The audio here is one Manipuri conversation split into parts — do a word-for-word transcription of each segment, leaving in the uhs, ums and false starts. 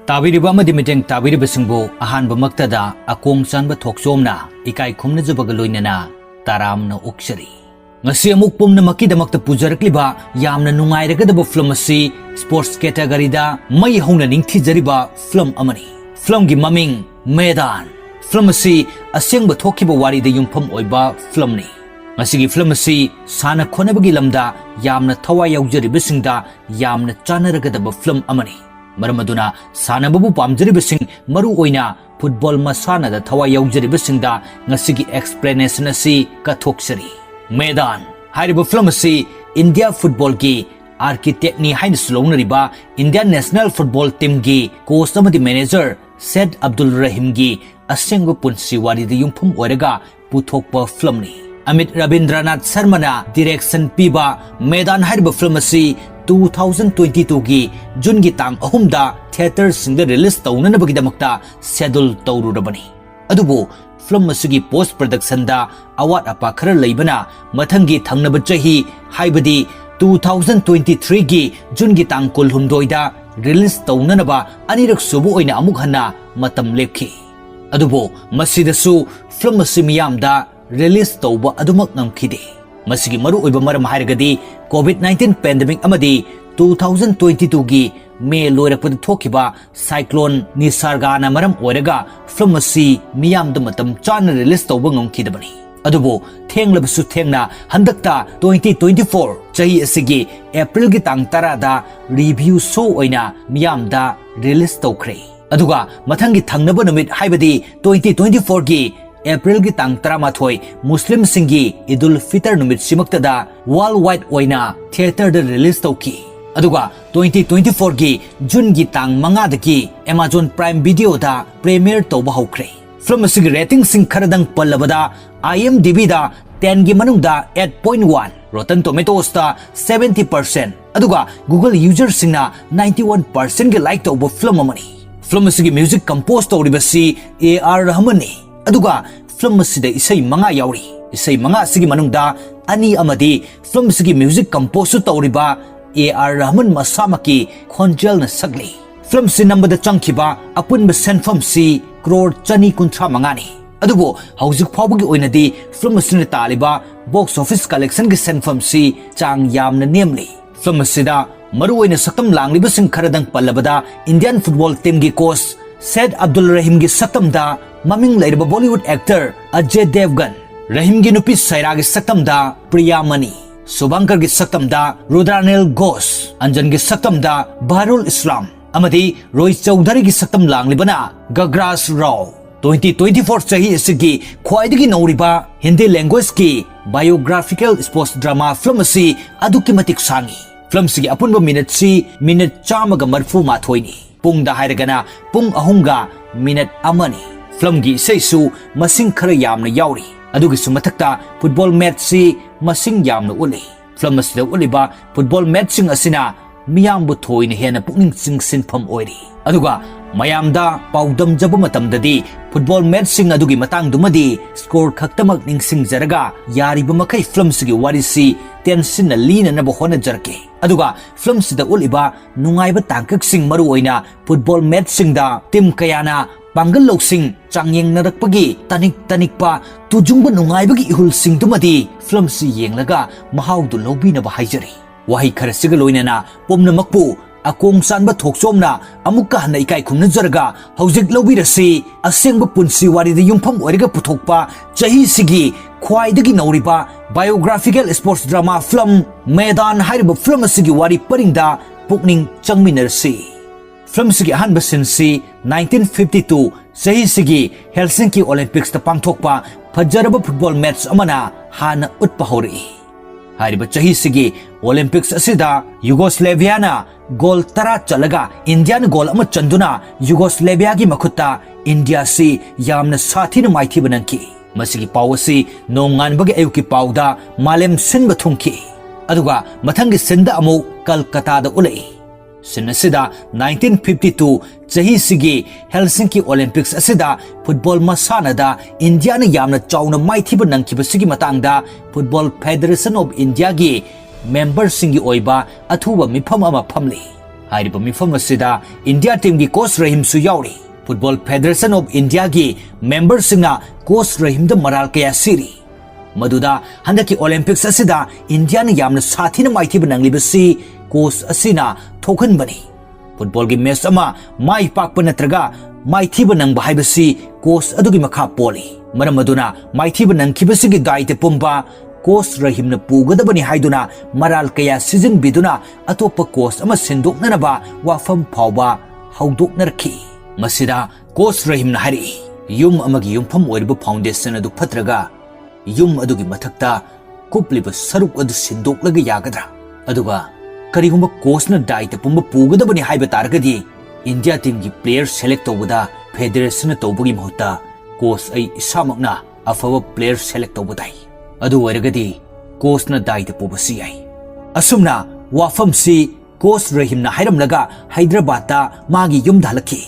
ꯇꯥꯕꯤꯔꯤꯕ ꯑꯃꯗꯤ ꯃꯤꯠꯌꯦꯡ ꯇꯥꯕꯤꯔꯤꯕꯁꯤꯡꯕꯨ ꯑꯍꯥꯟꯕꯃꯛꯇꯗ ꯑꯀꯣꯡ ꯆꯥꯟꯕ ꯊꯣꯛꯆꯣꯝꯅ ꯏꯀꯥꯏ ꯈꯨꯝꯅꯖꯕꯒ ꯂꯣꯏꯅꯅ ꯇꯔꯥꯝꯅ ꯑꯣꯛꯆꯔꯤ꯫ ꯉꯁꯤ ꯑꯃꯨꯛ ꯄꯨꯝꯅꯃꯛꯀꯤꯗꯃꯛꯇ ꯄꯨꯖꯔꯛꯂꯤꯕ ꯌꯥꯝꯅ ꯅꯨꯡꯉꯥꯏꯔꯒꯗꯕ ꯐꯤꯂꯝ ꯑꯁꯤ sports categoryꯗ ꯃꯩ ꯍꯧꯅ ꯅꯤꯡꯊꯤꯖꯔꯤꯕ ꯐꯤꯂꯝ ꯑꯃꯅꯤ꯫ ꯐꯤꯂꯝꯒꯤ ꯃꯃꯤꯡ ꯃꯦꯗꯥꯟ꯫ ꯐꯤꯂꯝ ꯑꯁꯤ ꯑꯁꯦꯡꯕ ꯊꯣꯛꯈꯤꯕ ꯋꯥꯔꯤꯗ ꯌꯨꯝꯐꯝ ꯑꯣꯏꯕ ꯐꯤꯂꯝꯅꯤ꯫ ꯃꯁꯤꯒꯤ ꯐꯤꯂꯝ ꯑꯁꯤ ꯁꯥꯟꯅ ꯈꯣꯠꯅꯕꯒꯤ ꯂꯝꯗ ꯌꯥꯝꯅ ꯊꯋꯥꯏ ꯌꯥꯎꯖꯔꯤꯕꯁꯤꯡꯗ ꯌꯥꯝꯅ ꯆꯥꯟꯅꯔꯒꯗꯕ ꯐꯤꯂꯝ ꯑꯃꯅꯤ꯫ ꯃꯔꯝ ꯑꯗꯨꯅ ꯁꯥꯟꯅꯕꯕꯨ ꯄꯥꯝꯖꯔꯤꯕꯁꯤꯡ, ꯃꯔꯨ ꯑꯣꯏꯅ football ꯃꯁꯥꯟꯅꯗ ꯊꯋꯥꯏ ꯌꯥꯎꯖꯔꯤꯕꯁꯤꯡꯗ ꯉꯁꯤꯒꯤ explanation ꯑꯁꯤ ꯀꯠꯊꯣꯛꯆꯔꯤ꯫ ꯃꯦꯗꯥꯟ ꯍꯥꯏꯔꯤꯕ ꯐꯤꯂꯝ ꯑꯁꯤ India footballꯒꯤ architectꯅꯤ ꯍꯥꯏꯅꯁꯨ ꯂꯧꯅꯔꯤꯕ Indian national football teamꯒꯤ coach ꯑꯃꯗꯤ manager ꯁꯦꯗ ꯑꯕꯗꯨꯜ ꯔꯍꯤꯝꯒꯤ ꯑꯁꯦꯡꯕ ꯄꯨꯟꯁꯤ ꯋꯥꯔꯤꯗ ꯌꯨꯝꯐꯝ ꯑꯣꯏꯔꯒ ꯄꯨꯊꯣꯛꯄ ꯐꯤꯂꯝꯅꯤ꯫ ꯑꯃꯤꯠ ꯔꯕꯤꯟꯗ꯭ꯔꯅꯥꯊ ꯁꯔꯃꯅ direction ꯄꯤꯕ ꯃꯦꯗꯥꯟ ꯍꯥꯏꯔꯤꯕ ꯐꯤꯂꯝ ꯑꯁꯤ two thousand twenty twoꯒꯤ Juneꯒꯤ ꯇꯥꯡ ꯑꯍꯨꯝꯗ theatreꯁꯤꯡꯗ release ꯇꯧꯅꯅꯕꯒꯤꯗꯃꯛꯇ schedule ꯇꯧꯔꯨꯔꯕꯅꯤ꯫ ꯑꯗꯨꯕꯨ ꯐꯤꯂꯝ ꯑꯁꯤꯒꯤ post productionꯗ ꯑꯋꯥꯠ ꯑꯄꯥ ꯈꯔ ꯂꯩꯕꯅ ꯃꯊꯪꯒꯤ ꯊꯪꯅꯕ ꯆꯍꯤ, ꯍꯥꯏꯕꯗꯤ two thousand twenty threeꯒꯤ Juneꯒꯤ ꯇꯥꯡ ꯀꯨꯟꯍꯨꯝꯗꯣꯏꯗ release ꯇꯧꯅꯅꯕ ꯑꯅꯤꯔꯛ ꯁꯨꯕ ꯑꯣꯏꯅ ꯑꯃꯨꯛ ꯍꯟꯅ ꯃꯇꯝ ꯂꯦꯞꯈꯤ꯫ ꯑꯗꯨꯕꯨ ꯃꯁꯤꯗꯁꯨ ꯐꯤꯂꯝ ꯑꯁꯤ ꯃꯤꯌꯥꯝꯗ release ꯇꯧꯕ ꯑꯗꯨꯃꯛ ꯉꯝꯈꯤꯗꯦ꯫ ꯃꯁꯤꯒꯤ ꯃꯔꯨꯑꯣꯏꯕ ꯃꯔꯝ ꯍꯥꯏꯔꯒꯗꯤ COVID nineteen pandemic ꯑꯃꯗꯤ two thousand twenty twoꯒꯤ May ꯂꯣꯏꯔꯛꯄꯗ ꯊꯣꯛꯈꯤꯕ cyclone ꯅꯤꯁꯥꯔꯒꯥꯅ ꯃꯔꯝ ꯑꯣꯏꯔꯒ ꯐꯤꯂꯝ ꯑꯁꯤ ꯃꯤꯌꯥꯝꯗ ꯃꯇꯝ ꯆꯥꯅ release ꯇꯧꯕ ꯉꯝꯈꯤꯗꯕꯅꯤ꯫ ꯑꯗꯨꯕꯨ ꯊꯦꯡꯂꯕꯁꯨ ꯊꯦꯡꯅ ꯍꯟꯗꯛꯇ twenty twenty four ꯆꯍꯤ ꯑꯁꯤꯒꯤ Aprilꯒꯤ ꯇꯥꯡ ꯇꯔꯥꯗ review show ꯑꯣꯏꯅ ꯃꯤꯌꯥꯝꯗ release ꯇꯧꯈ꯭ꯔꯦ꯫ ꯑꯗꯨꯒ ꯃꯊꯪꯒꯤ ꯊꯪꯅꯕ ꯅꯨꯃꯤꯠ, ꯍꯥꯏꯕꯗꯤ twenty twenty fourꯒꯤ Aprilꯒꯤ ꯇꯥꯡ ꯇꯔꯥꯃꯥꯊꯣꯏ, ꯃꯨꯁꯂꯤꯝꯁꯤꯡꯒꯤ ꯏꯗꯨꯜ ꯐꯤꯇꯔ ꯅꯨꯃꯤꯠꯁꯤꯃꯛꯇꯗ worldwide ꯑꯣꯏꯅ theatreꯗ release ꯇꯧꯈꯤ꯫ ꯑꯗꯨꯒ twenty twenty fourꯒꯤ Juneꯒꯤ ꯇꯥꯡ ꯃꯉꯥꯗꯒꯤ Amazon Prime Videoꯗ premiere ꯇꯧꯕ ꯍꯧꯈ꯭ꯔꯦ꯫ ꯐꯤꯂꯝ ꯑꯁꯤꯒꯤ ratingꯁꯤꯡ ꯈꯔꯗꯪ ꯄꯜꯂꯕꯗ, IMDbꯗ tenꯒꯤ ꯃꯅꯨꯡꯗ eight point one, Rotten Tomatoesꯇ seventy percent, ꯑꯗꯨꯒ Google userꯁꯤꯡꯅ ninety one percentꯒꯤ like ꯇꯧꯕ ꯐꯤꯂꯝ ꯑꯃꯅꯤ꯫ ꯐꯤꯂꯝ ꯑꯁꯤꯒꯤ music compose ꯇꯧꯔꯤꯕꯁꯤ A R ꯔꯍꯃꯟꯅꯤ꯫ ꯑꯗꯨꯒ ꯐꯤꯂꯝ ꯑꯁꯤꯗ ꯏꯁꯩ ꯃꯉꯥ ꯌꯥꯎꯔꯤ꯫ ꯏꯁꯩ ꯃꯉꯥ ꯑꯁꯤꯒꯤ ꯃꯅꯨꯡꯗ ꯑꯅꯤ ꯑꯃꯗꯤ ꯐꯤꯂꯝ ꯑꯁꯤꯒꯤ music composeꯁꯨ ꯇꯧꯔꯤꯕ A R ꯔꯍꯃꯟ ꯃꯁꯥꯃꯛꯀꯤ ꯈꯣꯟꯖꯦꯜꯅ ꯁꯛꯂꯤ꯫ ꯐꯤꯂꯝꯁꯤ ꯅꯝꯕꯗ ꯆꯪꯈꯤꯕ ꯑꯄꯨꯟꯕ ꯁꯦꯟꯐꯝꯁꯤ ꯀ꯭ꯔꯣꯔ ꯆꯅꯤ ꯀꯨꯟꯊ꯭ꯔꯥ ꯃꯉꯥꯅꯤ꯫ ꯑꯗꯨꯕꯨ ꯍꯧꯖꯤꯛ ꯐꯥꯎꯕꯒꯤ ꯑꯣꯏꯅꯗꯤ ꯐꯤꯂꯝ ꯑꯁꯤꯅ ꯇꯥꯜꯂꯤꯕ box office collectionꯒꯤ ꯁꯦꯟꯐꯝꯁꯤ ꯆꯥꯡ ꯌꯥꯝꯅ ꯅꯦꯝꯂꯤ꯫ ꯐꯤꯂꯝ ꯑꯁꯤꯗ ꯃꯔꯨꯑꯣꯏꯅ ꯁꯛꯇꯝ ꯂꯥꯡꯂꯤꯕꯁꯤꯡ ꯈꯔꯗꯪ ꯄꯜꯂꯕꯗ, Indian football teamꯒꯤ coach ꯁꯦꯗ ꯑꯕꯗꯨꯜ ꯔꯍꯤꯝꯒꯤ ꯁꯛꯇꯝꯗ ꯃꯃꯤꯡ ꯂꯩꯔꯕ Bollywood actor ꯑꯖꯦ ꯗꯦꯕꯒꯟ, ꯔꯍꯤꯝꯒꯤ ꯅꯨꯄꯤ ꯁꯥꯏꯔꯥꯒꯤ ꯁꯛꯇꯝꯗ ꯄ꯭ꯔꯤꯌꯥ ꯃꯅꯤ, ꯁꯨꯚꯥꯡꯀꯔꯒꯤ ꯁꯛꯇꯝꯗ ꯔꯨꯗ꯭ꯔꯥꯅꯤꯜ ꯘꯣꯁ, ꯑꯟꯖꯟꯒꯤ ꯁꯛꯇꯝꯗ ꯕꯍꯔꯨꯜ ꯏꯁꯂꯥꯝ, ꯑꯃꯗꯤ ꯔꯣꯏ ꯆꯧꯙꯔꯤꯒꯤ ꯁꯛꯇꯝ ꯂꯥꯡꯂꯤꯕꯅ ꯒꯒ꯭ꯔꯥꯁ ꯔꯥꯎ꯫ Twenty twenty four ꯆꯍꯤ ꯑꯁꯤꯒꯤ ꯈ꯭ꯋꯥꯏꯗꯒꯤ ꯅꯧꯔꯤꯕ ꯍꯤꯟꯗꯤ languageetꯀꯤ biographical sports drama ꯐꯤꯂꯝ ꯑꯁꯤ ꯑꯗꯨꯛꯀꯤ ꯃꯇꯤꯛ ꯁꯥꯡꯏ꯫ ꯐꯤꯂꯝꯁꯤꯒꯤ ꯑꯄꯨꯟꯕ ꯃꯤꯅꯠꯁꯤ ꯃꯤꯅꯠ ꯆꯥꯝꯃꯒ ꯃꯔꯤꯐꯨ ꯃꯥꯊꯣꯏꯅꯤ꯫ ꯄꯨꯡꯗ ꯍꯥꯏꯔꯒꯅ ꯄꯨꯡ ꯑꯍꯨꯝꯒ ꯃꯤꯅꯠ ꯑꯃꯅꯤ꯫ ꯐꯤꯂꯝꯒꯤ ꯏꯁꯩꯁꯨ ꯃꯁꯤꯡ ꯈꯔ ꯌꯥꯝꯅ ꯌꯥꯎꯔꯤ꯫ ꯑꯗꯨꯒꯤꯁꯨ ꯃꯊꯛꯇ football matchꯁꯤ ꯃꯁꯤꯡ ꯌꯥꯝꯅ ꯎꯠꯂꯤ꯫ ꯐꯤꯂꯝ ꯑꯁꯤꯗ ꯎꯠꯂꯤꯕ football matchꯁꯤꯡ ꯑꯁꯤꯅ ꯃꯤꯌꯥꯝꯕꯨ ꯊꯣꯏꯅ ꯍꯦꯟꯅ ꯄꯨꯛꯅꯤꯡ ꯆꯤꯡꯁꯤꯟꯐꯝ ꯑꯣꯏꯔꯤ꯫ ꯑꯗꯨꯒ ꯃꯌꯥꯝꯗ ꯄꯥꯎꯗꯝꯖꯕ ꯃꯇꯝꯗꯗꯤ football matchꯁꯤꯡ ꯑꯗꯨꯒꯤ ꯃꯇꯥꯡꯗꯨꯃꯗꯤ score ꯈꯛꯇꯃꯛ ꯅꯤꯡꯁꯤꯡꯖꯔꯒ ꯌꯥꯔꯤꯕ ꯃꯈꯩ ꯐꯤꯂꯝꯁꯤꯒꯤ ꯋꯥꯔꯤꯁꯤ ꯇꯦꯟꯁꯤꯟꯅ ꯂꯤꯅꯅꯕ ꯍꯣꯠꯅꯖꯔꯛꯀꯦ꯫ ꯑꯗꯨꯒ ꯐꯤꯂꯝꯁꯤꯗ ꯎꯠꯂꯤꯕ ꯅꯨꯡꯉꯥꯏꯕ ꯇꯥꯡꯀꯛꯁꯤꯡ, ꯃꯔꯨꯑꯣꯏꯅ football matchꯁꯤꯡꯗ team ꯀꯌꯥꯅ ꯄꯥꯡꯒꯜ ꯂꯧꯁꯤꯡ ꯆꯥꯡꯌꯦꯡꯅꯔꯛꯄꯒꯤ ꯇꯅꯤꯛ ꯇꯅꯤꯛꯄ ꯇꯨꯖꯨꯡꯕ ꯅꯨꯡꯉꯥꯏꯕꯒꯤ ꯏꯍꯨꯜꯁꯤꯡꯗꯨꯃꯗꯤ ꯐꯤꯂꯝꯁꯤ ꯌꯦꯡꯂꯒ ꯃꯍꯥꯎꯗꯨ ꯂꯧꯕꯤꯅꯕ ꯍꯥꯏꯖꯔꯤ꯫ ꯋꯥꯍꯩ ꯈꯔꯁꯤꯒ ꯂꯣꯏꯅꯅ ꯄꯨꯝꯅꯃꯛꯄꯨ ꯑꯀꯣꯡ ꯆꯥꯟꯕ ꯊꯣꯛꯆꯣꯝꯅ ꯑꯃꯨꯛꯀ ꯍꯟꯅ ꯏꯀꯥꯏ ꯈꯨꯝꯅꯖꯔꯒ ꯍꯧꯖꯤꯛ ꯂꯧꯕꯤꯔꯁꯤ ꯑꯁꯦꯡꯕ ꯄꯨꯟꯁꯤ ꯋꯥꯔꯤꯗ ꯌꯨꯝꯐꯝ ꯑꯣꯏꯔꯒ ꯄꯨꯊꯣꯛꯄ ꯆꯍꯤꯁꯤꯒꯤ ꯈ꯭ꯋꯥꯏꯗꯒꯤ ꯅꯧꯔꯤꯕ biographical sports drama ꯐꯤꯂꯝ ꯃꯦꯗꯥꯟ ꯍꯥꯏꯔꯤꯕ ꯐꯤꯂꯝ ꯑꯁꯤꯒꯤ ꯋꯥꯔꯤ ꯄꯔꯤꯡꯗ ꯄꯨꯛꯅꯤꯡ ꯆꯪꯃꯤꯟꯅꯔꯁꯤ꯫ ꯐꯤꯂꯝꯁꯤꯒꯤ ꯑꯍꯥꯟꯕ ꯁꯤꯟꯁꯤ nineteen fifty two ꯆꯍꯤꯁꯤꯒꯤ ꯍꯦꯜꯁꯤꯡꯀꯤ ꯑꯣꯂꯦꯝꯄꯤꯛꯁꯇ ꯄꯥꯡꯊꯣꯛꯄ ꯐꯖꯔꯕ football match ꯑꯃꯅ ꯍꯥꯟꯅ ꯎꯠꯄ ꯍꯧꯔꯛꯏ꯫ ꯍꯥꯏꯔꯤꯕ ꯆꯍꯤꯁꯤꯒꯤ ꯑꯣꯂꯦꯝꯄꯤꯛꯁ ꯑꯁꯤꯗ ꯌꯨꯒꯣꯁꯂꯦꯚꯤꯌꯥꯅ ꯒꯣꯜ ꯇꯔꯥ ꯆꯠꯂꯒ ꯏꯟꯗꯤꯌꯥꯅ ꯒꯣꯜ ꯑꯃ ꯆꯟꯗꯨꯅ ꯌꯨꯒꯣꯁꯂꯦꯚꯤꯌꯥꯒꯤ ꯃꯈꯨꯠꯇ ꯏꯟꯗꯤꯌꯥꯁꯤ ꯌꯥꯝꯅ ꯁꯥꯊꯤꯅ ꯃꯥꯏꯊꯤꯕ ꯅꯪꯈꯤ꯫ ꯃꯁꯤꯒꯤ ꯄꯥꯎ ꯑꯁꯤ ꯅꯣꯡꯉꯥꯟꯕꯒꯤ ꯑꯌꯨꯛꯀꯤ ꯄꯥꯎꯗ ꯃꯥꯂꯦꯝ ꯁꯤꯟꯕ ꯊꯨꯡꯈꯤ꯫ ꯑꯗꯨꯒ ꯃꯊꯪꯒꯤ ꯁꯤꯟꯗ ꯑꯃꯨꯛ ꯀꯜꯀꯇꯥꯗ ꯎꯠꯂꯛꯏ꯫ ꯁꯤꯟ ꯑꯁꯤꯗ nineteen fifty two ꯆꯍꯤꯁꯤꯒꯤ ꯍꯦꯜꯁꯤꯡꯀꯤ ꯑꯣꯂꯦꯝꯄꯤꯛꯁ ꯑꯁꯤꯗ ꯐꯨꯠꯕꯣꯜ ꯃꯁꯥꯟꯅꯗ ꯏꯟꯗꯤꯌꯥꯅ ꯌꯥꯝꯅ ꯆꯥꯎꯅ ꯃꯥꯏꯊꯤꯕ ꯅꯪꯈꯤꯕꯁꯤꯒꯤ ꯃꯇꯥꯡꯗ Football Federation of Indiaꯒꯤ ꯃꯦꯝꯕꯔꯁꯤꯡꯒꯤ ꯑꯣꯏꯕ ꯑꯊꯨꯕ ꯃꯤꯐꯝ ꯑꯃ ꯐꯝꯂꯤ꯫ ꯍꯥꯏꯔꯤꯕ ꯃꯤꯐꯝ ꯑꯁꯤꯗ ꯏꯟꯗꯤꯌꯥ ꯇꯤꯝꯒꯤ ꯀꯣꯆ ꯔꯍꯤꯝꯁꯨ ꯌꯥꯎꯔꯤ꯫ Football Federation of Indiaꯒꯤ ꯃꯦꯝꯕꯔꯁꯤꯡꯅ ꯀꯣꯆ ꯔꯍꯤꯝꯗ ꯃꯔꯥꯜ ꯀꯌꯥ ꯁꯤꯔꯤ꯫ ꯃꯗꯨꯗ ꯍꯟꯗꯛꯀꯤ ꯑꯣꯂꯦꯝꯄꯤꯛꯁ ꯑꯁꯤꯗ ꯏꯟꯗꯤꯌꯥꯅ ꯌꯥꯝꯅ ꯁꯥꯊꯤꯅ ꯃꯥꯏꯊꯤꯕ ꯅꯪꯂꯤꯕꯁꯤ ꯀꯣꯆ ꯑꯁꯤꯅ ꯊꯣꯛꯍꯟꯕꯅꯤ꯫ ꯐꯨꯠꯕꯣꯜꯒꯤ ꯃꯦꯆ ꯑꯃ ꯃꯥꯏ ꯄꯥꯛꯄ ꯅꯠꯇ꯭ꯔꯒ ꯃꯥꯏꯊꯤꯕ ꯅꯪꯕ ꯍꯥꯏꯕꯁꯤ ꯀꯣꯆ ꯑꯗꯨꯒꯤ ꯃꯈꯥ ꯄꯣꯜꯂꯤ꯫ ꯃꯔꯝ ꯑꯗꯨꯅ ꯃꯥꯏꯊꯤꯕ ꯅꯪꯈꯤꯕꯁꯤꯒꯤ ꯗꯥꯏꯇ ꯄꯨꯝꯕ ꯀꯣꯆ ꯔꯍꯤꯝꯅ ꯄꯨꯒꯗꯕꯅꯤ ꯍꯥꯏꯗꯨꯅ ꯃꯔꯥꯜ ꯀꯌꯥ ꯁꯤꯖꯤꯟꯕꯤꯗꯨꯅ ꯑꯇꯣꯞꯄ ꯀꯣꯆ ꯑꯃ ꯁꯤꯟꯗꯣꯛꯅꯅꯕ ꯋꯥꯐꯝ ꯐꯥꯎꯕ ꯍꯧꯗꯣꯛꯅꯔꯛꯈꯤ꯫ ꯃꯁꯤꯗ ꯀꯣꯆ ꯔꯍꯤꯝꯅ ꯍꯥꯏꯔꯛꯏ, ꯌꯨꯝ ꯑꯃꯒꯤ ꯌꯨꯝꯐꯝ ꯑꯣꯏꯔꯤꯕ ꯐꯥꯎꯟꯗꯦꯁꯟ ꯑꯗꯨ ꯐꯠꯇ꯭ꯔꯒ ꯌꯨꯝ ꯑꯗꯨꯒꯤ ꯃꯊꯛꯇ ꯀꯨꯞꯂꯤꯕ ꯁꯔꯨꯛ ꯑꯗꯨ ꯁꯤꯟꯗꯣꯛꯂꯒ ꯌꯥꯒꯗ꯭ꯔꯥ? ꯑꯗꯨꯒ ꯀꯔꯤꯒꯨꯝꯕ ꯀꯣꯆꯅ ꯗꯥꯏꯇ ꯄꯨꯝꯕ ꯄꯨꯒꯗꯕꯅꯤ ꯍꯥꯏꯕ ꯇꯥꯔꯒꯗꯤ ꯏꯟꯗꯤꯌꯥ ꯇꯤꯝꯒꯤ ꯄ꯭ꯂꯦꯌꯔ ꯁꯦꯂꯦꯛ ꯇꯧꯕꯗ ꯐꯦꯗꯔꯦꯁꯟꯅ ꯇꯧꯕꯒꯤ ꯃꯍꯨꯠꯇ ꯀꯣꯆ ꯑꯩ ꯏꯁꯥꯃꯛꯅ ꯑꯐꯕ ꯄ꯭ꯂꯦꯌꯔ ꯁꯦꯂꯦꯛ ꯇꯧꯕ ꯇꯥꯏ꯫ ꯑꯗꯨ ꯑꯣꯏꯔꯒꯗꯤ ꯀꯣꯆꯅ ꯗꯥꯏꯇ ꯄꯨꯕꯁꯨ ꯌꯥꯏ꯫ ꯑꯁꯨꯝꯅ ꯋꯥꯐꯝꯁꯤ ꯀꯣꯆ ꯔꯍꯤꯝꯅ ꯍꯥꯏꯔꯝꯂꯒ ꯍꯩꯗ꯭ꯔꯕꯥꯗꯇ ꯃꯥꯒꯤ ꯌꯨꯝꯗ ꯍꯜꯂꯛꯈꯤ꯫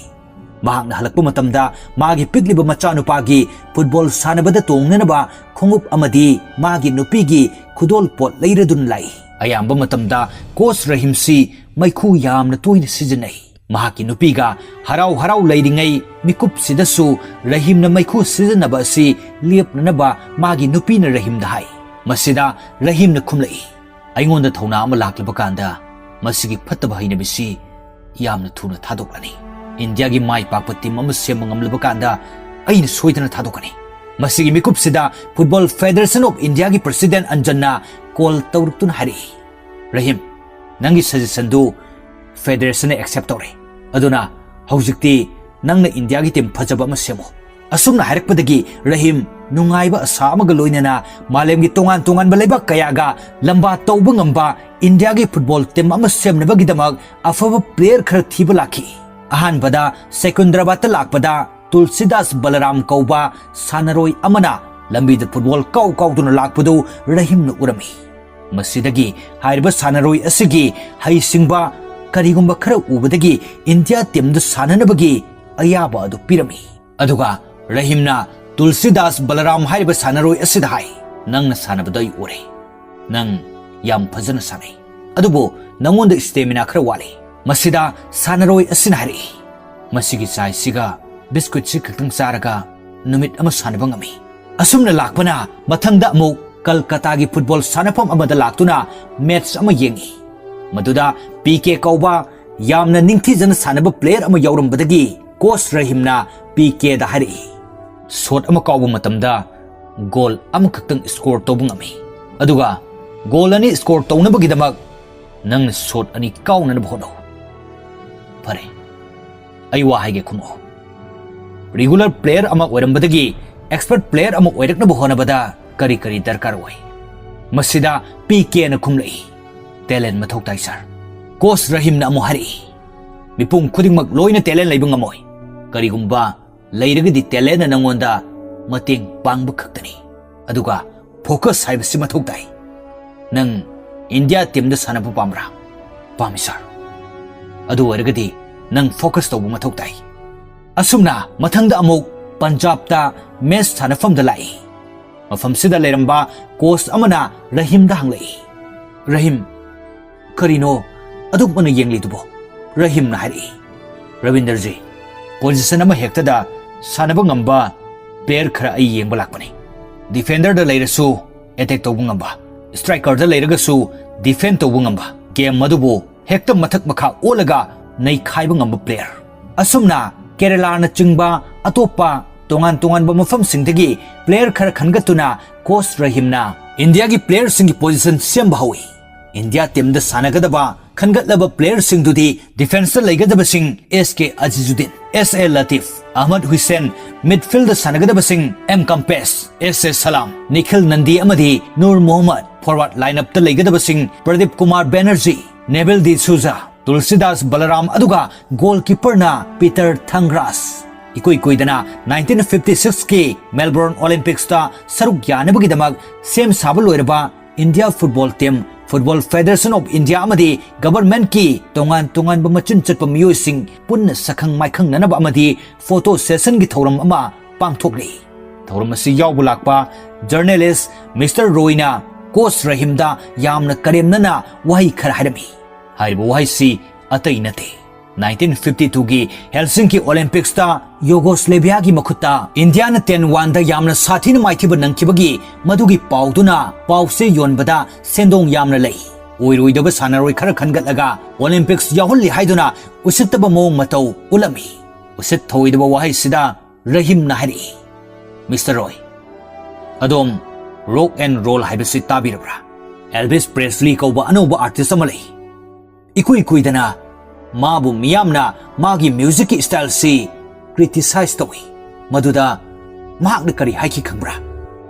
ꯃꯍꯥꯛꯅ ꯍꯜꯂꯛꯄ ꯃꯇꯝꯗ ꯃꯥꯒꯤ ꯄꯤꯛꯂꯤꯕ ꯃꯆꯥꯅꯨꯄꯥꯒꯤ ꯐꯨꯠꯕꯣꯜ ꯁꯥꯟꯅꯕꯗ ꯇꯣꯡꯅꯅꯕ ꯈꯣꯡꯎꯞ ꯑꯃꯗꯤ ꯃꯥꯒꯤ ꯅꯨꯄꯤꯒꯤ ꯈꯨꯗꯣꯜ ꯄꯣꯠ ꯂꯩꯔꯗꯨꯅ ꯂꯥꯛꯏ꯫ ꯑꯌꯥꯝꯕ ꯃꯇꯝꯗ ꯀꯣꯆ ꯔꯍꯤꯝꯁꯤ ꯃꯩꯈꯨ ꯌꯥꯝꯅ ꯇꯣꯏꯅ ꯁꯤꯖꯤꯟꯅꯩ꯫ ꯃꯍꯥꯛꯀꯤ ꯅꯨꯄꯤꯒ ꯍꯔꯥꯎ ꯍꯔꯥꯎ ꯂꯩꯔꯤꯉꯩ ꯃꯤꯀꯨꯞꯁꯤꯗꯁꯨ ꯔꯍꯤꯝꯅ ꯃꯩꯈꯨ ꯁꯤꯖꯤꯟꯅꯕ ꯑꯁꯤ ꯂꯦꯞꯅꯅꯕ ꯃꯥꯒꯤ ꯅꯨꯄꯤꯅ ꯔꯍꯤꯝꯗ ꯍꯥꯏ꯫ ꯃꯁꯤꯗ ꯔꯍꯤꯝꯅ ꯈꯨꯝꯂꯛꯏ, "ꯑꯩꯉꯣꯟꯗ ꯊꯧꯅꯥ ꯑꯃ ꯂꯥꯛꯂꯕ ꯀꯥꯟꯗ ꯃꯁꯤꯒꯤ ꯐꯠꯇꯕ ꯍꯩꯅꯕꯤꯁꯤ ꯌꯥꯝꯅ ꯊꯨꯅ ꯊꯥꯗꯣꯛꯂꯅꯤ꯫ ꯏꯟꯗꯤꯌꯥꯒꯤ ꯃꯥꯏ ꯄꯥꯛꯄ ꯇꯤꯝ ꯑꯃ ꯁꯦꯝꯕ ꯉꯝꯂꯕ ꯀꯥꯟꯗ ꯑꯩꯅ ꯁꯣꯏꯗꯅ ꯊꯥꯗꯣꯛꯀꯅꯤ꯫" ꯃꯁꯤꯒꯤ ꯃꯤꯀꯨꯞꯁꯤꯗ Football Federation of Indiaꯒꯤ ꯄ꯭ꯔꯁꯤꯗꯦꯟ ꯑꯟꯖꯟꯅ ꯀꯣꯜ ꯇꯧꯔꯛꯇꯨꯅ ꯍꯥꯏꯔꯛꯏ, "ꯔꯍꯤꯝ, ꯅꯪꯒꯤ ꯁꯖꯦꯁꯟꯗꯨ ꯐꯦꯗꯔꯦꯁꯟꯅ ꯑꯦꯛꯁꯦꯞ ꯇꯧꯔꯦ꯫ ꯑꯗꯨꯅ ꯍꯧꯖꯤꯛꯇꯤ ꯅꯪꯅ ꯏꯟꯗꯤꯌꯥꯒꯤ ꯇꯤꯝ ꯐꯖꯕ ꯑꯃ ꯁꯦꯝꯃꯨ꯫" ꯑꯁꯨꯝꯅ ꯍꯥꯏꯔꯛꯄꯗꯒꯤ ꯔꯍꯤꯝ ꯅꯨꯡꯉꯥꯏꯕ ꯑꯁꯥ ꯑꯃꯒ ꯂꯣꯏꯅꯅ ꯃꯥꯂꯦꯝꯒꯤ ꯇꯣꯉꯥꯟ ꯇꯣꯉꯥꯟꯕ ꯂꯩꯕꯥꯛ ꯀꯌꯥꯒ ꯂꯝꯕꯥ ꯇꯧꯕ ꯉꯝꯕ ꯏꯟꯗꯤꯌꯥꯒꯤ ꯐꯨꯠꯕꯣꯜ ꯇꯤꯝ ꯑꯃ ꯁꯦꯝꯅꯕꯒꯤꯗꯃꯛ ꯑꯐꯕ ꯄ꯭ꯂꯦꯌꯔ ꯈꯔ ꯊꯤꯕ ꯂꯥꯛꯈꯤ꯫ ꯑꯍꯥꯟꯕꯗ ꯁꯦꯀꯨꯟꯗ꯭ꯔꯕꯥꯗꯇ ꯂꯥꯛꯄꯗ ꯇꯨꯜꯁꯤꯗꯥꯁ ꯕꯂꯔꯥꯝ ꯀꯧꯕ ꯁꯥꯟꯅꯔꯣꯏ ꯑꯃꯅ ꯂꯝꯕꯤꯗ ꯐꯨꯠꯕꯣꯜ ꯀꯥꯎ ꯀꯥꯎꯗꯨꯅ ꯂꯥꯛꯄꯗꯨ ꯔꯍꯤꯝꯅ ꯎꯔꯝꯃꯤ꯫ ꯃꯁꯤꯗꯒꯤ ꯍꯥꯏꯔꯤꯕ ꯁꯥꯟꯅꯔꯣꯏ ꯑꯁꯤꯒꯤ ꯍꯩꯁꯤꯡꯕ ꯀꯔꯤꯒꯨꯝꯕ ꯈꯔ ꯎꯕꯗꯒꯤ ꯏꯟꯗꯤꯌꯥ ꯇꯤꯝꯗ ꯁꯥꯟꯅꯅꯕꯒꯤ ꯑꯌꯥꯕ ꯑꯗꯨ ꯄꯤꯔꯝꯃꯤ꯫ ꯑꯗꯨꯒ ꯔꯍꯤꯝꯅ ꯇꯨꯜꯁꯤꯗꯥꯁ ꯕꯂꯔꯥꯝ ꯍꯥꯏꯔꯤꯕ ꯁꯥꯟꯅꯔꯣꯏ ꯑꯁꯤꯗ ꯍꯥꯏ, "ꯅꯪꯅ ꯁꯥꯟꯅꯕꯗ ꯑꯩ ꯎꯔꯦ꯫ ꯅꯪ ꯌꯥꯝ ꯐꯖꯅ ꯁꯥꯟꯅꯩ꯫ ꯑꯗꯨꯕꯨ ꯅꯪꯉꯣꯟꯗ ꯁ꯭ꯇꯦꯃꯤꯅꯥ ꯈꯔ ꯋꯥꯠꯂꯤ꯫ ꯃꯁꯤꯗ ꯁꯥꯟꯅꯔꯣꯏ ꯑꯁꯤꯅ ꯍꯥꯏꯔꯛꯏ, "ꯃꯁꯤꯒꯤ ꯆꯥꯏꯁꯤꯒ ꯕꯤꯁꯀꯨꯠꯁꯤ ꯈꯛꯇꯪ ꯆꯥꯔꯒ ꯅꯨꯃꯤꯠ ꯑꯃ ꯁꯥꯟꯅꯕ ꯉꯝꯃꯤ꯫ ꯑꯁꯨꯝꯅ ꯂꯥꯛꯄꯅ ꯃꯊꯪꯗ ꯑꯃꯨꯛ ꯀꯜꯀꯇꯥꯒꯤ ꯐꯨꯠꯕꯣꯜ ꯁꯥꯟꯅꯐꯝ ꯑꯃꯗ ꯂꯥꯛꯇꯨꯅ ꯃꯦꯠꯆ ꯑꯃ ꯌꯦꯡꯉꯤ꯫ ꯃꯗꯨꯗ ꯄꯤ ꯀꯦ ꯀꯧꯕ ꯌꯥꯝꯅ ꯅꯤꯡꯊꯤꯖꯅ ꯁꯥꯟꯅꯕ ꯄ꯭ꯂꯦꯌꯔ ꯑꯃ ꯌꯥꯎꯔꯝꯕꯗꯒꯤ ꯀꯣꯆ ꯔꯍꯤꯝꯅ ꯄꯤ ꯀꯦꯗ ꯍꯥꯏꯔꯛꯏ, ꯁꯣꯠ ꯑꯃ ꯀꯥꯎꯕ ꯃꯇꯝꯗ ꯒꯣꯜ ꯑꯃꯈꯛꯇꯪ ꯁ꯭ꯀꯣꯔ ꯇꯧꯕ ꯉꯝꯃꯤ꯫ ꯑꯗꯨꯒ ꯒꯣꯜ ꯑꯅꯤ ꯁ꯭ꯀꯣꯔ ꯇꯧꯅꯕꯒꯤꯗꯃꯛ ꯅꯪꯅ ꯁꯣꯠ ꯑꯅꯤ ꯀꯥꯎꯅꯅꯕ ꯍꯣꯠꯅꯧ꯫ ꯐꯔꯦ, ꯑꯩ ꯋꯥ ꯍꯥꯏꯒꯦ, ꯈꯨꯝꯃꯛꯑꯣ꯫ ꯔꯤꯒꯨꯂꯔ ꯄ꯭ꯂꯦꯌꯔ ꯑꯃ ꯑꯣꯏꯔꯝꯕꯗꯒꯤ ꯑꯦꯛꯁꯄꯔꯠ ꯄ꯭ꯂꯦꯌꯔ ꯑꯃ ꯑꯣꯏꯔꯛꯅꯕ ꯍꯣꯠꯅꯕꯗ ꯀꯔꯤ ꯀꯔꯤ ꯗꯔꯀꯥꯔ ꯑꯣꯏ?" ꯃꯁꯤꯗ ꯄꯤ ꯀꯦꯅ ꯈꯨꯝꯂꯛꯏ, "ꯇꯦꯂꯦꯟ ꯃꯊꯧ ꯇꯥꯏ, ꯁꯥꯔ꯫" ꯀꯣꯆ ꯔꯍꯤꯝꯅ ꯑꯃꯨꯛ ꯍꯥꯏꯔꯛꯏ, "ꯃꯤꯄꯨꯝ ꯈꯨꯗꯤꯡꯃꯛ ꯂꯣꯏꯅ ꯇꯦꯂꯦꯟ ꯂꯩꯕ ꯉꯝꯃꯣꯏ꯫ ꯀꯔꯤꯒꯨꯝꯕ ꯂꯩꯔꯒꯗꯤ ꯇꯦꯂꯦꯟꯅ ꯅꯪꯉꯣꯟꯗ ꯃꯇꯦꯡ ꯄꯥꯡꯕ ꯈꯛꯇꯅꯤ꯫ ꯑꯗꯨꯒ ꯐꯣꯀꯁ ꯍꯥꯏꯕꯁꯤ ꯃꯊꯧ ꯇꯥꯏ꯫ ꯅꯪ ꯏꯟꯗꯤꯌꯥ ꯇꯤꯝꯗ ꯁꯥꯟꯅꯕ ꯄꯥꯝꯕ꯭ꯔꯥ?" "ꯄꯥꯝꯃꯤ, ꯁꯥꯔ꯫" "ꯑꯗꯨ ꯑꯣꯏꯔꯒꯗꯤ ꯅꯪ ꯐꯣꯀꯁ ꯇꯧꯕ ꯃꯊꯧ ꯇꯥꯏ꯫" ꯑꯁꯨꯝꯅ ꯃꯊꯪꯗ ꯑꯃꯨꯛ ꯄꯟꯖꯥꯕꯇ ꯃꯦꯠꯆ ꯁꯥꯟꯅꯐꯝꯗ ꯂꯥꯛꯏ꯫ ꯃꯐꯝꯁꯤꯗ ꯂꯩꯔꯝꯕ ꯀꯣꯆ ꯑꯃꯅ ꯔꯍꯤꯝꯗ ꯍꯪꯂꯛꯏ, "ꯔꯍꯤꯝ, ꯀꯔꯤꯅꯣ ꯑꯗꯨꯛ ꯃꯅ ꯌꯦꯡꯂꯤꯗꯨꯕꯣ?" ꯔꯍꯤꯝꯅ ꯍꯥꯏꯔꯛꯏ, "ꯔꯕꯤꯟꯗꯔꯖꯤ, ꯄꯣꯖꯤꯁꯟ ꯑꯃ ꯍꯦꯛꯇꯗ ꯁꯥꯟꯅꯕ ꯉꯝꯕ ꯄ꯭ꯂꯦꯌꯔ ꯈꯔ ꯑꯩ ꯌꯦꯡꯕ ꯂꯥꯛꯄꯅꯤ꯫ ꯗꯤꯐꯦꯟꯗꯔꯗ ꯂꯩꯔꯁꯨ ꯑꯦꯇꯦꯛ ꯇꯧꯕ ꯉꯝꯕ, ꯁ꯭ꯇ꯭ꯔꯥꯏꯀꯔꯗ ꯂꯩꯔꯒꯁꯨ ꯗꯤꯐꯦꯟ ꯇꯧꯕ ꯉꯝꯕ, ꯒꯦꯝ ꯑꯗꯨꯕꯨ ꯍꯦꯛꯇ ꯃꯊꯛ ꯃꯈꯥ ꯑꯣꯜꯂꯒ ꯅꯩꯈꯥꯏꯕ ꯉꯝꯕ ꯄ꯭ꯂꯦꯌꯔ꯫" ꯑꯁꯨꯝꯅ ꯀꯦꯔꯂꯥꯅꯆꯤꯡꯕ ꯑꯇꯣꯞꯄ ꯇꯣꯉꯥꯟ ꯇꯣꯉꯥꯟꯕ ꯃꯐꯝꯁꯤꯡꯗꯒꯤ ꯄ꯭ꯂꯦꯌꯔ ꯈꯔ ꯈꯟꯒꯠꯇꯨꯅ ꯀꯣꯆ ꯔꯍꯤꯝꯅ ꯏꯟꯗꯤꯌꯥꯒꯤ ꯄ꯭ꯂꯦꯌꯔꯁꯤꯡꯒꯤ ꯄꯣꯖꯤꯁꯟ ꯁꯦꯝꯕ ꯍꯧꯏ꯫ ꯏꯟꯗꯤꯌꯥ ꯇꯤꯝꯗ ꯁꯥꯟꯅꯒꯗꯕ ꯈꯟꯒꯠꯂꯕ ꯄ꯭ꯂꯦꯌꯔꯁꯤꯡꯗꯨꯗꯤ ꯗꯤꯐꯦꯟꯁꯇ ꯂꯩꯒꯗꯕꯁꯤꯡ ꯑꯦꯁ ꯀꯦ ꯑꯖꯤꯖꯨꯗꯤꯟ, ꯑꯦꯁ ꯑꯦ ꯂꯇꯤꯐ, ꯑꯍꯃꯗ ꯍꯨꯏꯁꯦꯟ, ꯃꯤꯗꯐꯤꯜꯗ ꯁꯥꯟꯅꯒꯗꯕꯁꯤꯡ ꯑꯦꯝ ꯀꯝꯄꯦꯁ, ꯑꯦꯁ ꯑꯦ ꯁꯂꯥꯝ, ꯅꯤꯈꯤꯜ ꯅꯟꯗꯤ ꯑꯃꯗꯤ ꯅꯨꯔ ꯃꯣꯍꯝꯃꯗ, ꯐꯣꯔꯋꯥꯔꯗ ꯂꯥꯏꯟꯑꯞꯇ ꯂꯩꯒꯗꯕꯁꯤꯡ ꯄ꯭ꯔꯗꯤꯞ ꯀꯨꯃꯥꯔ ꯕꯦꯅꯔꯖꯤ, ꯅꯦꯕꯤꯜ ꯗꯤ ꯁꯨꯖꯥ, ꯇꯨꯜꯁꯤꯗꯥꯁ ꯕꯂꯔꯥꯝ ꯑꯗꯨꯒ ꯒꯣꯜꯀꯤꯄꯔꯅ ꯄꯤꯇꯔ ꯊꯪꯒ꯭ꯔꯥꯁ꯫ ꯏꯀꯨꯏ ꯀꯨꯏꯗꯅ ꯅꯥꯏꯟꯇꯤꯟ ꯐꯤꯐꯇꯤ ꯁꯤꯛꯁꯀꯤ ꯃꯦꯜꯕꯣꯔꯟ ꯑꯣꯂꯤꯝꯄꯤꯛꯁꯇ ꯁꯔꯨꯛ ꯌꯥꯅꯕꯒꯤꯗꯃꯛ ꯁꯦꯝ ꯁꯥꯕ ꯂꯣꯏꯔꯕ India football team, football federation of India ꯑꯃꯗꯤ ꯒꯕꯔꯟꯃꯦꯟꯠꯀꯤ ꯇꯣꯉꯥꯟ ꯇꯣꯉꯥꯟꯕ ꯃꯆꯤꯟ ꯆꯠꯄ ꯃꯤꯑꯣꯏꯁꯤꯡ ꯄꯨꯟꯅ ꯁꯛꯈꯪ ꯃꯥꯏꯈꯪꯅꯅꯕ ꯑꯃꯗꯤ ꯐꯣꯇꯣ ꯁꯦꯁꯟꯒꯤ ꯊꯧꯔꯝ ꯑꯃ ꯄꯥꯡꯊꯣꯛꯂꯤ꯫ ꯊꯧꯔꯝ ꯑꯁꯤ ꯌꯥꯎꯕ ꯂꯥꯛꯄ ꯖꯔꯅꯦꯂꯤꯁ ꯃꯤꯁꯇꯔ ꯔꯣꯏꯅ ꯀꯣꯆ ꯔꯍꯤꯝꯗ ꯌꯥꯝꯅ ꯀꯔꯦꯝꯅꯅ ꯋꯥꯍꯩ ꯈꯔ ꯍꯥꯏꯔꯝꯃꯤ꯫ ꯍꯥꯏꯔꯤꯕ ꯋꯥꯍꯩꯁꯤ ꯑꯇꯩ ꯅꯠꯇꯦ, ꯅꯥꯏꯟꯇꯤꯟ ꯐꯤꯐꯇꯤ ꯇꯨꯒꯤ ꯍꯦꯜꯁꯤꯡꯀꯤ ꯑꯣꯂꯤꯝꯄꯤꯛꯁꯇ ꯌꯨꯒꯣꯁ꯭ꯂꯦꯚꯤꯌꯥꯒꯤ ꯃꯈꯨꯠꯇ ꯏꯟꯗꯤꯌꯥꯅ ꯇꯦꯟ ꯋꯥꯟꯗ ꯌꯥꯝꯅ ꯁꯥꯊꯤꯅ ꯃꯥꯏꯊꯤꯕ ꯅꯪꯈꯤꯕꯒꯤ ꯃꯗꯨꯒꯤ ꯄꯥꯎꯗꯨꯅ ꯄꯥꯎꯁꯦ ꯌꯣꯟꯕꯗ ꯁꯦꯟꯗꯣꯡ ꯌꯥꯝꯅ ꯂꯩ꯫ ꯑꯣꯏꯔꯣꯏꯗꯕ ꯁꯥꯟꯅꯔꯣꯏ ꯈꯔ ꯈꯟꯒꯠꯂꯒ ꯑꯣꯂꯤꯝꯄꯤꯛꯁ ꯌꯥꯎꯍꯜꯂꯤ ꯍꯥꯏꯗꯨꯅ ꯎꯁꯤꯠꯇꯕ ꯃꯑꯣꯡ ꯃꯇꯧ ꯎꯠꯂꯝꯃꯤ꯫ ꯎꯁꯤꯠ ꯊꯧꯑꯣꯏꯗꯕ ꯋꯥꯍꯩꯁꯤꯗ ꯔꯍꯤꯝꯅ ꯍꯥꯏꯔꯛꯏ, "ꯃꯤꯁꯇꯔ ꯔꯣꯏ, ꯑꯗꯣꯝ ꯔꯣꯛ ꯑꯦꯟ ꯔꯣꯜ ꯍꯥꯏꯕꯁꯤ ꯇꯥꯕꯤꯔꯕ꯭ꯔꯥ? ꯑꯦꯜꯚꯤꯁ ꯄ꯭ꯔꯦꯁꯂꯤ ꯀꯧꯕ ꯑꯅꯧꯕ ꯑꯥꯔꯇꯤꯁ ꯑꯃ ꯂꯩ꯫ ꯏꯀꯨꯏ ꯀꯨꯏꯗꯅ ꯃꯥꯕꯨ ꯃꯤꯌꯥꯝꯅ ꯃꯥꯒꯤ ꯃ꯭ꯌꯨꯖꯤꯛꯀꯤ ꯁ꯭ꯇꯥꯏꯜꯁꯤ ꯀ꯭ꯔꯤꯇꯤꯁꯥꯏꯖ ꯇꯧꯏ꯫ ꯃꯗꯨꯗ ꯃꯍꯥꯛꯅ ꯀꯔꯤ ꯍꯥꯏꯈꯤ ꯈꯪꯕ꯭ꯔꯥ?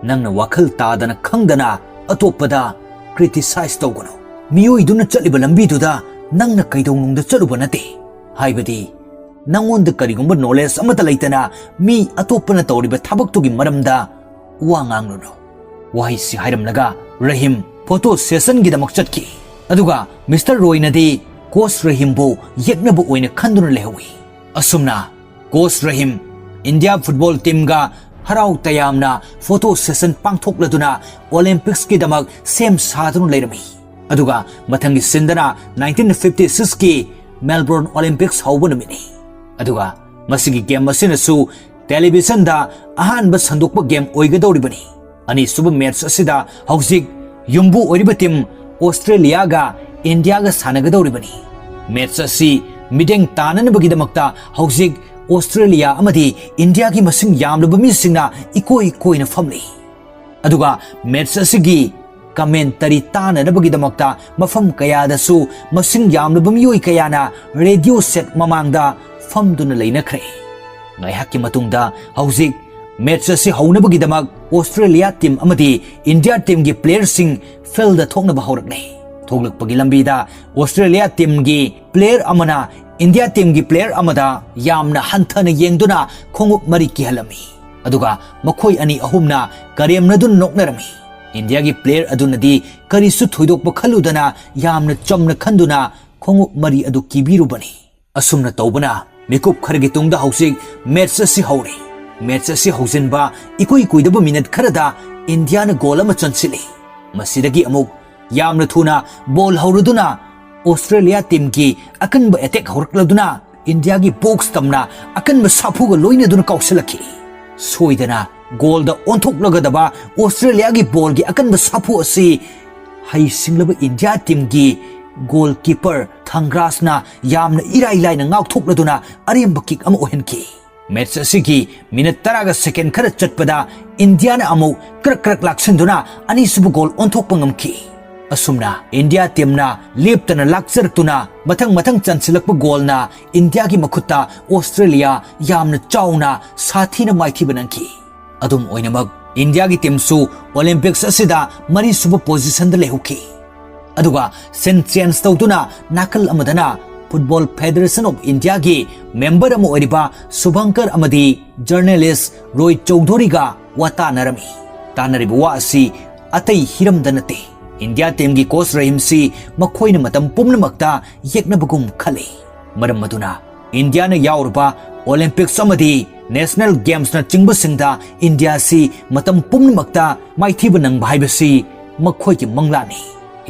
ꯅꯪꯅ ꯋꯥꯈꯜ ꯇꯥꯗꯅ ꯈꯪꯗꯅ ꯑꯇꯣꯞꯄꯗ ꯀ꯭ꯔꯤꯇꯤꯁꯥꯏꯖ ꯇꯧꯒꯅꯨ꯫ ꯃꯤꯑꯣꯏꯗꯨꯅ ꯆꯠꯂꯤꯕ ꯂꯝꯕꯤꯗꯨꯗ ꯅꯪꯅ ꯀꯩꯗꯧꯅꯨꯡꯗ ꯆꯠꯂꯨꯕ ꯅꯠꯇꯦ꯫ ꯍꯥꯏꯕꯗꯤ ꯅꯪꯉꯣꯟꯗ ꯀꯔꯤꯒꯨꯝꯕ ꯅꯣꯂꯦꯖ ꯑꯃꯠꯇ ꯂꯩꯇꯅ ꯃꯤ ꯑꯇꯣꯞꯄꯅ ꯇꯧꯔꯤꯕ ꯊꯕꯛꯇꯨꯒꯤ ꯃꯔꯝꯗ ꯋꯥ ꯉꯥꯡꯂꯨꯅꯨ"꯫ ꯋꯥꯍꯩꯁꯤ ꯍꯥꯏꯔꯝꯂꯒ ꯔꯍꯤꯝ ꯐꯣꯇꯣ ꯁꯦꯁꯟꯒꯤꯗꯃꯛ ꯆꯠꯈꯤ꯫ ꯑꯗꯨꯒ ꯃꯤꯁꯇꯔ ꯔꯣꯏꯅꯗꯤ ꯀꯣꯆ ꯔꯍꯤꯝꯕꯨ ꯌꯦꯛꯅꯕ ꯑꯣꯏꯅ ꯈꯟꯗꯨꯅ ꯂꯩꯍꯧꯏ꯫ ꯑꯁꯨꯝꯅ ꯀꯣꯆ ꯔꯍꯤꯝ ꯏꯟꯗꯤꯌꯥ ꯐꯨꯠꯕꯣꯜ ꯇꯤꯝꯒ ꯍꯔꯥꯎ ꯇꯌꯥꯝꯅ ꯐꯣꯇꯣ ꯁꯦꯁꯟ ꯄꯥꯡꯊꯣꯛꯂꯗꯨꯅ ꯑꯣꯂꯤꯝꯄꯤꯛꯁꯀꯤꯗꯃꯛ ꯁꯦꯝ ꯁꯥꯗꯨꯅ ꯂꯩꯔꯝꯃꯤ꯫ ꯑꯗꯨꯒ ꯃꯊꯪꯒꯤ ꯁꯤꯟꯗꯅ ꯅꯥꯏꯟꯇꯤꯟ ꯐꯤꯐꯇꯤ ꯁꯤꯛꯁꯀꯤ ꯃꯦꯜꯕꯣꯔꯟ ꯑꯣꯂꯤꯝꯄꯤꯛꯁ ꯍꯧꯕ ꯅꯨꯃꯤꯠꯅꯤ꯫ ꯑꯗꯨꯒ ꯃꯁꯤꯒꯤ ꯒꯦꯝ ꯑꯁꯤꯅꯁꯨ ꯇꯦꯂꯤꯚꯤꯖꯟꯗ ꯑꯍꯥꯟꯕ ꯁꯟꯗꯣꯛꯄ ꯒꯦꯝ ꯑꯣꯏꯒꯗꯧꯔꯤꯕꯅꯤ꯫ ꯑꯅꯤꯁꯨꯕ ꯃꯦꯠꯆ ꯑꯁꯤꯗ ꯍꯧꯖꯤꯛ ꯌꯨꯝꯕꯨ ꯑꯣꯏꯔꯤꯕ ꯇꯤꯝ ꯑꯣꯁꯇ꯭ꯔꯦꯂꯤꯌꯥꯒ ꯏꯟꯗꯤꯌꯥꯒ ꯁꯥꯟꯅꯒꯗꯧꯔꯤꯕꯅꯤ꯫ ꯃꯦꯠꯆ ꯑꯁꯤ ꯃꯤꯠꯌꯦꯡ ꯇꯥꯅꯅꯕꯒꯤꯗꯃꯛꯇ ꯍꯧꯖꯤꯛ ꯑꯣꯁꯇ꯭ꯔꯦꯂꯤꯌꯥ ꯑꯃꯗꯤ ꯏꯟꯗꯤꯌꯥꯒꯤ ꯃꯁꯤꯡ ꯌꯥꯝꯂꯕ ꯃꯤꯁꯤꯡꯅ ꯏꯀꯣꯏ ꯀꯣꯏꯅ ꯐꯝꯂꯤ꯫ ꯑꯗꯨꯒ ꯃꯦꯠꯆ ꯑꯁꯤꯒꯤ ꯀꯃꯦꯟꯇꯔꯤ ꯇꯥꯅꯅꯕꯒꯤꯗꯃꯛꯇ ꯃꯐꯝ ꯀꯌꯥꯗꯁꯨ ꯃꯁꯤꯡ ꯌꯥꯝꯂꯕ ꯃꯤꯑꯣꯏ ꯀꯌꯥꯅ ꯔꯦꯗꯤꯑꯣ ꯁꯦꯠ ꯃꯃꯥꯡꯗ ꯐꯝꯗꯨꯅ ꯂꯩꯅꯈ꯭ꯔꯦ꯫ ꯉꯥꯏꯍꯥꯛꯀꯤ ꯃꯇꯨꯡꯗ ꯍꯧꯖꯤꯛ ꯃꯦꯠꯆ ꯑꯁꯤ ꯍꯧꯅꯕꯒꯤꯗꯃꯛ ꯑꯣꯁꯇ꯭ꯔꯦꯂꯤꯌꯥ ꯇꯤꯝ ꯑꯃꯗꯤ ꯏꯟꯗꯤꯌꯥ ꯇꯤꯝꯒꯤ ꯄ꯭ꯂꯦꯌꯔꯁꯤꯡ ꯐꯤꯜꯗ ꯊꯣꯛꯅꯕ ꯍꯧꯔꯛꯂꯦ꯫ ꯊꯣꯛꯂꯛꯄꯒꯤ ꯂꯝꯕꯤꯗ ꯑꯣꯁꯇ꯭ꯔꯦꯂꯤꯌꯥ ꯇꯤꯝꯒꯤ ꯄ꯭ꯂꯦꯌꯔ ꯑꯃꯅ ꯏꯟꯗꯤꯌꯥ ꯇꯤꯝꯒꯤ ꯄ꯭ꯂꯦꯌꯔ ꯑꯃꯗ ꯌꯥꯝꯅ ꯍꯟꯊꯅ ꯌꯦꯡꯗꯨꯅ ꯈꯣꯡꯎꯞ ꯃꯔꯤ ꯀꯤꯍꯜꯂꯝꯃꯤ꯫ ꯑꯗꯨꯒ ꯃꯈꯣꯏ ꯑꯅꯤ ꯑꯍꯨꯝꯅ ꯀꯔꯦꯝꯅꯗꯨꯅ ꯅꯣꯛꯅꯔꯝꯃꯤ꯫ ꯏꯟꯗꯤꯌꯥꯒꯤ ꯄ꯭ꯂꯦꯌꯔ ꯑꯗꯨꯅꯗꯤ ꯀꯔꯤꯁꯨ ꯊꯣꯏꯗꯣꯛꯄ ꯈꯜꯂꯨꯗꯅ ꯌꯥꯝꯅ ꯆꯝꯅ ꯈꯟꯗꯨꯅ ꯈꯣꯡꯎꯞ ꯃꯔꯤ ꯑꯗꯨ ꯀꯤꯕꯤꯔꯨꯕꯅꯤ꯫ ꯑꯁꯨꯝꯅ ꯇꯧꯕꯅ ꯃꯤꯀꯨꯞ ꯈꯔꯒꯤ ꯇꯨꯡꯗ ꯍꯧꯖꯤꯛ ꯃꯦꯠꯆ ꯑꯁꯤ ꯍꯧꯔꯦ꯫ ꯃꯦꯠꯆ ꯑꯁꯤ ꯍꯧꯖꯤꯟꯕ ꯏꯀꯨꯏ ꯀꯨꯏꯗꯕ ꯃꯤꯅꯠ ꯈꯔꯗ ꯏꯟꯗꯤꯌꯥꯅ ꯒꯣꯜ ꯑꯃ ꯆꯟꯁꯤꯜꯂꯤ꯫ ꯃꯁꯤꯗꯒꯤ ꯑꯃꯨꯛ ꯌꯥꯝꯅ ꯊꯨꯅ ꯕꯣꯜ ꯍꯧꯔꯗꯨꯅ ꯑꯣꯁꯇ꯭ꯔꯦꯂꯤꯌꯥ ꯇꯤꯝꯒꯤ ꯑꯀꯟꯕ ꯑꯦꯇꯦꯛ ꯍꯧꯔꯛꯂꯗꯨꯅ ꯏꯟꯗꯤꯌꯥꯒꯤ ꯕꯣꯛꯁ ꯇꯝꯅ ꯑꯀꯟꯕ ꯁꯥꯐꯨꯒ ꯂꯣꯏꯅꯗꯨꯅ ꯀꯥꯎꯁꯤꯜꯂꯛꯈꯤ꯫ ꯁꯣꯏꯗꯅ ꯒꯣꯜꯗ ꯑꯣꯟꯊꯣꯛꯂꯒꯗꯕ ꯑꯣꯁꯇ꯭ꯔꯦꯂꯤꯌꯥꯒꯤ ꯕꯣꯜꯒꯤ ꯑꯀꯟꯕ ꯁꯥꯐꯨ ꯑꯁꯤ ꯍꯩꯁꯤꯡꯂꯕ ꯏꯟꯗꯤꯌꯥ ꯇꯤꯝꯒꯤ ꯒꯣꯜ ꯀꯤꯄꯔ ꯊꯪꯒ꯭ꯔꯥꯁꯅ ꯌꯥꯝꯅ ꯏꯔꯥꯏ ꯂꯥꯏꯅ ꯉꯥꯛꯊꯣꯛꯂꯗꯨꯅ ꯑꯔꯦꯝꯕ ꯀꯤꯛ ꯑꯃ ꯑꯣꯏꯍꯟꯈꯤ꯫ ꯃꯦꯠꯆ ꯑꯁꯤꯒꯤ ꯃꯤꯅꯠ ꯇꯔꯥꯒ ꯁꯦꯀꯦꯟ ꯈꯔ ꯆꯠꯄꯗ ꯏꯟꯗꯤꯌꯥꯅ ꯑꯃꯨꯛ ꯀ꯭ꯔꯛ ꯀ꯭ꯔꯛ ꯂꯥꯛꯁꯤꯟꯗꯨꯅ ꯑꯅꯤꯁꯨꯕ ꯒꯣꯜ ꯑꯣꯟꯊꯣꯛꯄ ꯉꯝꯈꯤ꯫ ꯑꯁꯨꯝꯅ ꯏꯟꯗꯤꯌꯥ ꯇꯤꯝꯅ ꯂꯦꯞꯇꯅ ꯂꯥꯛꯆꯔꯛꯇꯨꯅ ꯃꯊꯪ ꯃꯊꯪ ꯆꯟꯁꯤꯜꯂꯛꯄ ꯒꯣꯜꯅ ꯏꯟꯗꯤꯌꯥꯒꯤ ꯃꯈꯨꯠꯇ ꯑꯣꯁꯇ꯭ꯔꯦꯂꯤꯌꯥ ꯌꯥꯝꯅ ꯆꯥꯎꯅ ꯁꯥꯊꯤꯅ ꯃꯥꯏꯊꯤꯕ ꯅꯪꯈꯤ꯫ ꯑꯗꯨꯝ ꯑꯣꯏꯅꯃꯛ, ꯏꯟꯗꯤꯌꯥꯒꯤ ꯇꯤꯝꯁꯨ ꯑꯣꯂꯤꯝꯄꯤꯛꯁ ꯑꯁꯤꯗ ꯃꯔꯤꯁꯨꯕ ꯄꯣꯖꯤꯁꯟꯗ ꯂꯩꯍꯧꯈꯤ꯫ ꯑꯗꯨꯒ ꯁꯤꯟ ꯆꯦꯟꯖ ꯇꯧꯗꯨꯅ ꯅꯥꯀꯜ ꯑꯃꯗꯅ Football Federation of Indiaꯒꯤ ꯃꯦꯝꯕꯔ ꯑꯃ ꯑꯣꯏꯔꯤꯕ ꯁꯨꯚꯪꯀꯔ ꯑꯃꯗꯤ ꯖꯔꯅꯦꯂꯤꯁ ꯔꯣꯏ ꯆꯧꯙꯨꯔꯤꯒ ꯋꯥ ꯇꯥꯅꯔꯝꯃꯤ꯫ ꯇꯥꯅꯔꯤꯕ ꯋꯥ ꯑꯁꯤ ꯑꯇꯩ ꯍꯤꯔꯝꯗ ꯅꯠꯇꯦ꯫ ꯏꯟꯗꯤꯌꯥ ꯇꯤꯝꯒꯤ ꯀꯣꯆ ꯔꯍꯤꯝꯁꯤ ꯃꯈꯣꯏꯅ ꯃꯇꯝ ꯄꯨꯝꯅꯃꯛꯇ ꯌꯦꯛꯅꯕꯒꯨꯝ ꯈꯜꯂꯤ꯫ ꯃꯔꯝ ꯑꯗꯨꯅ ꯏꯟꯗꯤꯌꯥꯅ ꯌꯥꯎꯔꯕ ꯑꯣꯂꯤꯝꯄꯤꯛꯁ ꯑꯃꯗꯤ ꯅꯦꯁꯅꯦꯜ ꯒꯦꯝꯁꯅꯆꯤꯡꯕꯁꯤꯡꯗ ꯏꯟꯗꯤꯌꯥꯁꯤ ꯃꯇꯝ ꯄꯨꯝꯅꯃꯛꯇ ꯃꯥꯏꯊꯤꯕ ꯅꯪꯕ ꯍꯥꯏꯕꯁꯤ ꯃꯈꯣꯏꯒꯤ ꯃꯪꯂꯥꯟꯅꯤ꯫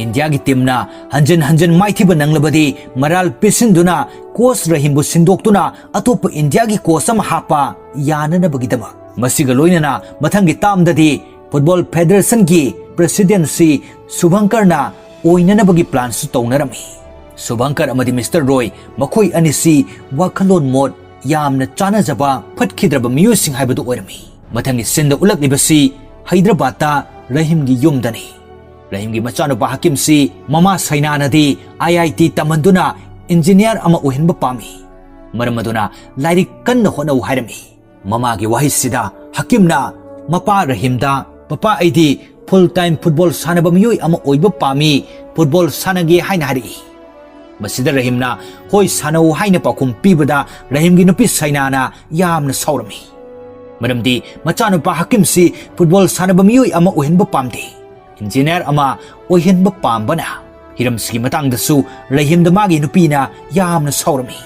ꯏꯟꯗꯤꯌꯥꯒꯤ ꯇꯤꯝꯅ ꯍꯟꯖꯤꯟ ꯍꯟꯖꯤꯟ ꯃꯥꯏꯊꯤꯕ ꯅꯪꯂꯕꯗꯤ ꯃꯔꯥꯜ ꯄꯤꯁꯤꯟꯗꯨꯅ ꯀꯣꯆ ꯔꯍꯤꯝꯕꯨ ꯁꯤꯟꯗꯣꯛꯇꯨꯅ ꯑꯇꯣꯞꯄ ꯏꯟꯗꯤꯌꯥꯒꯤ ꯀꯣꯆ ꯑꯃ ꯍꯥꯞꯄ ꯌꯥꯅꯅꯕꯒꯤꯗꯃꯛ꯫ ꯃꯁꯤꯒ ꯂꯣꯏꯅꯅ ꯃꯊꯪꯒꯤ ꯇꯥꯝꯗꯗꯤ ꯐꯨꯠꯕꯣꯜ ꯐꯦꯗꯔꯦꯁꯟꯒꯤ ꯄ꯭ꯔꯦꯁꯤꯗꯦꯟꯁꯤ ꯁꯨꯚꯪꯀꯔꯅ ꯑꯣꯏꯅꯅꯕꯒꯤ ꯄ꯭ꯂꯥꯟꯁꯨ ꯇꯧꯅꯔꯝꯃꯤ꯫ ꯁꯨꯚꯪꯀꯔ ꯑꯃꯗꯤ ꯃꯤꯁꯇꯔ ꯔꯣꯏ ꯃꯈꯣꯏ ꯑꯅꯤꯁꯤ ꯋꯥꯈꯜꯂꯣꯟ ꯃꯣꯠ ꯌꯥꯝꯅ ꯆꯥꯅꯖꯕ ꯐꯠꯈꯤꯗ꯭ꯔꯕ ꯃꯤꯑꯣꯏꯁꯤꯡ ꯍꯥꯏꯕꯗꯨ ꯑꯣꯏꯔꯝꯃꯤ꯫ ꯃꯊꯪꯒꯤ ꯁꯤꯟꯗ ꯎꯠꯂꯛꯂꯤꯕꯁꯤ ꯍꯩꯗ꯭ꯔꯕꯥꯗꯇ ꯔꯍꯤꯝꯒꯤ ꯌꯨꯝꯗꯅꯤ꯫ ꯔꯍꯤꯝꯒꯤ ꯃꯆꯥꯅꯨꯄꯥ ꯍꯀꯤꯝꯁꯤ ꯃꯃꯥ ꯁꯩꯅꯥꯅꯗꯤ ꯑꯥꯏ ꯑꯥꯏ ꯇꯤ ꯇꯝꯍꯟꯗꯨꯅ ꯏꯟꯖꯤꯅꯤꯌꯥꯔ ꯑꯃ ꯑꯣꯏꯍꯟꯕ ꯄꯥꯝꯃꯤ꯫ ꯃꯔꯝ ꯑꯗꯨꯅ ꯂꯥꯏꯔꯤꯛ ꯀꯟꯅ ꯍꯣꯠꯅꯧ ꯍꯥꯏꯔꯝꯃꯤ꯫ ꯃꯃꯥꯒꯤ ꯋꯥꯍꯩꯁꯤꯗ ꯍꯀꯤꯝꯅ ꯃꯄꯥ ꯔꯍꯤꯝꯗ, "ꯃꯄꯥ, ꯑꯩꯗꯤ ꯐꯨꯜ ꯇꯥꯏꯝ ꯐꯨꯠꯕꯣꯜ ꯁꯥꯟꯅꯕ ꯃꯤꯑꯣꯏ ꯑꯃ ꯑꯣꯏꯕ ꯄꯥꯝꯃꯤ, ꯐꯨꯠꯕꯣꯜ ꯁꯥꯟꯅꯒꯦ" ꯍꯥꯏꯅ ꯍꯥꯏꯔꯛꯏ꯫ ꯃꯁꯤꯗ ꯔꯍꯤꯝꯅ "ꯍꯣꯏ, ꯁꯥꯟꯅꯧ" ꯍꯥꯏꯅ ꯄꯥꯎꯈꯨꯝ ꯄꯤꯕꯗ ꯔꯍꯤꯝꯒꯤ ꯅꯨꯄꯤ ꯁꯩꯅꯥꯅ ꯌꯥꯝꯅ ꯁꯥꯎꯔꯝꯃꯤ꯫ ꯃꯔꯝꯗꯤ ꯃꯆꯥꯅꯨꯄꯥ ꯍꯀꯤꯝꯁꯤ ꯐꯨꯠꯕꯣꯜ ꯁꯥꯟꯅꯕ ꯃꯤꯑꯣꯏ ꯑꯃ ꯑꯣꯏꯍꯟꯕ ꯄꯥꯝꯗꯦ, ꯏꯟꯖꯤꯅꯤꯌꯥꯔ ꯑꯃ ꯑꯣꯏꯍꯟꯕ ꯄꯥꯝꯕꯅ꯫ ꯍꯤꯔꯝꯁꯤꯒꯤ ꯃꯇꯥꯡꯗꯁꯨ ꯔꯍꯤꯝꯗ ꯃꯥꯒꯤ ꯅꯨꯄꯤꯅ ꯌꯥꯝꯅ ꯁꯥꯎꯔꯝꯃꯤ꯫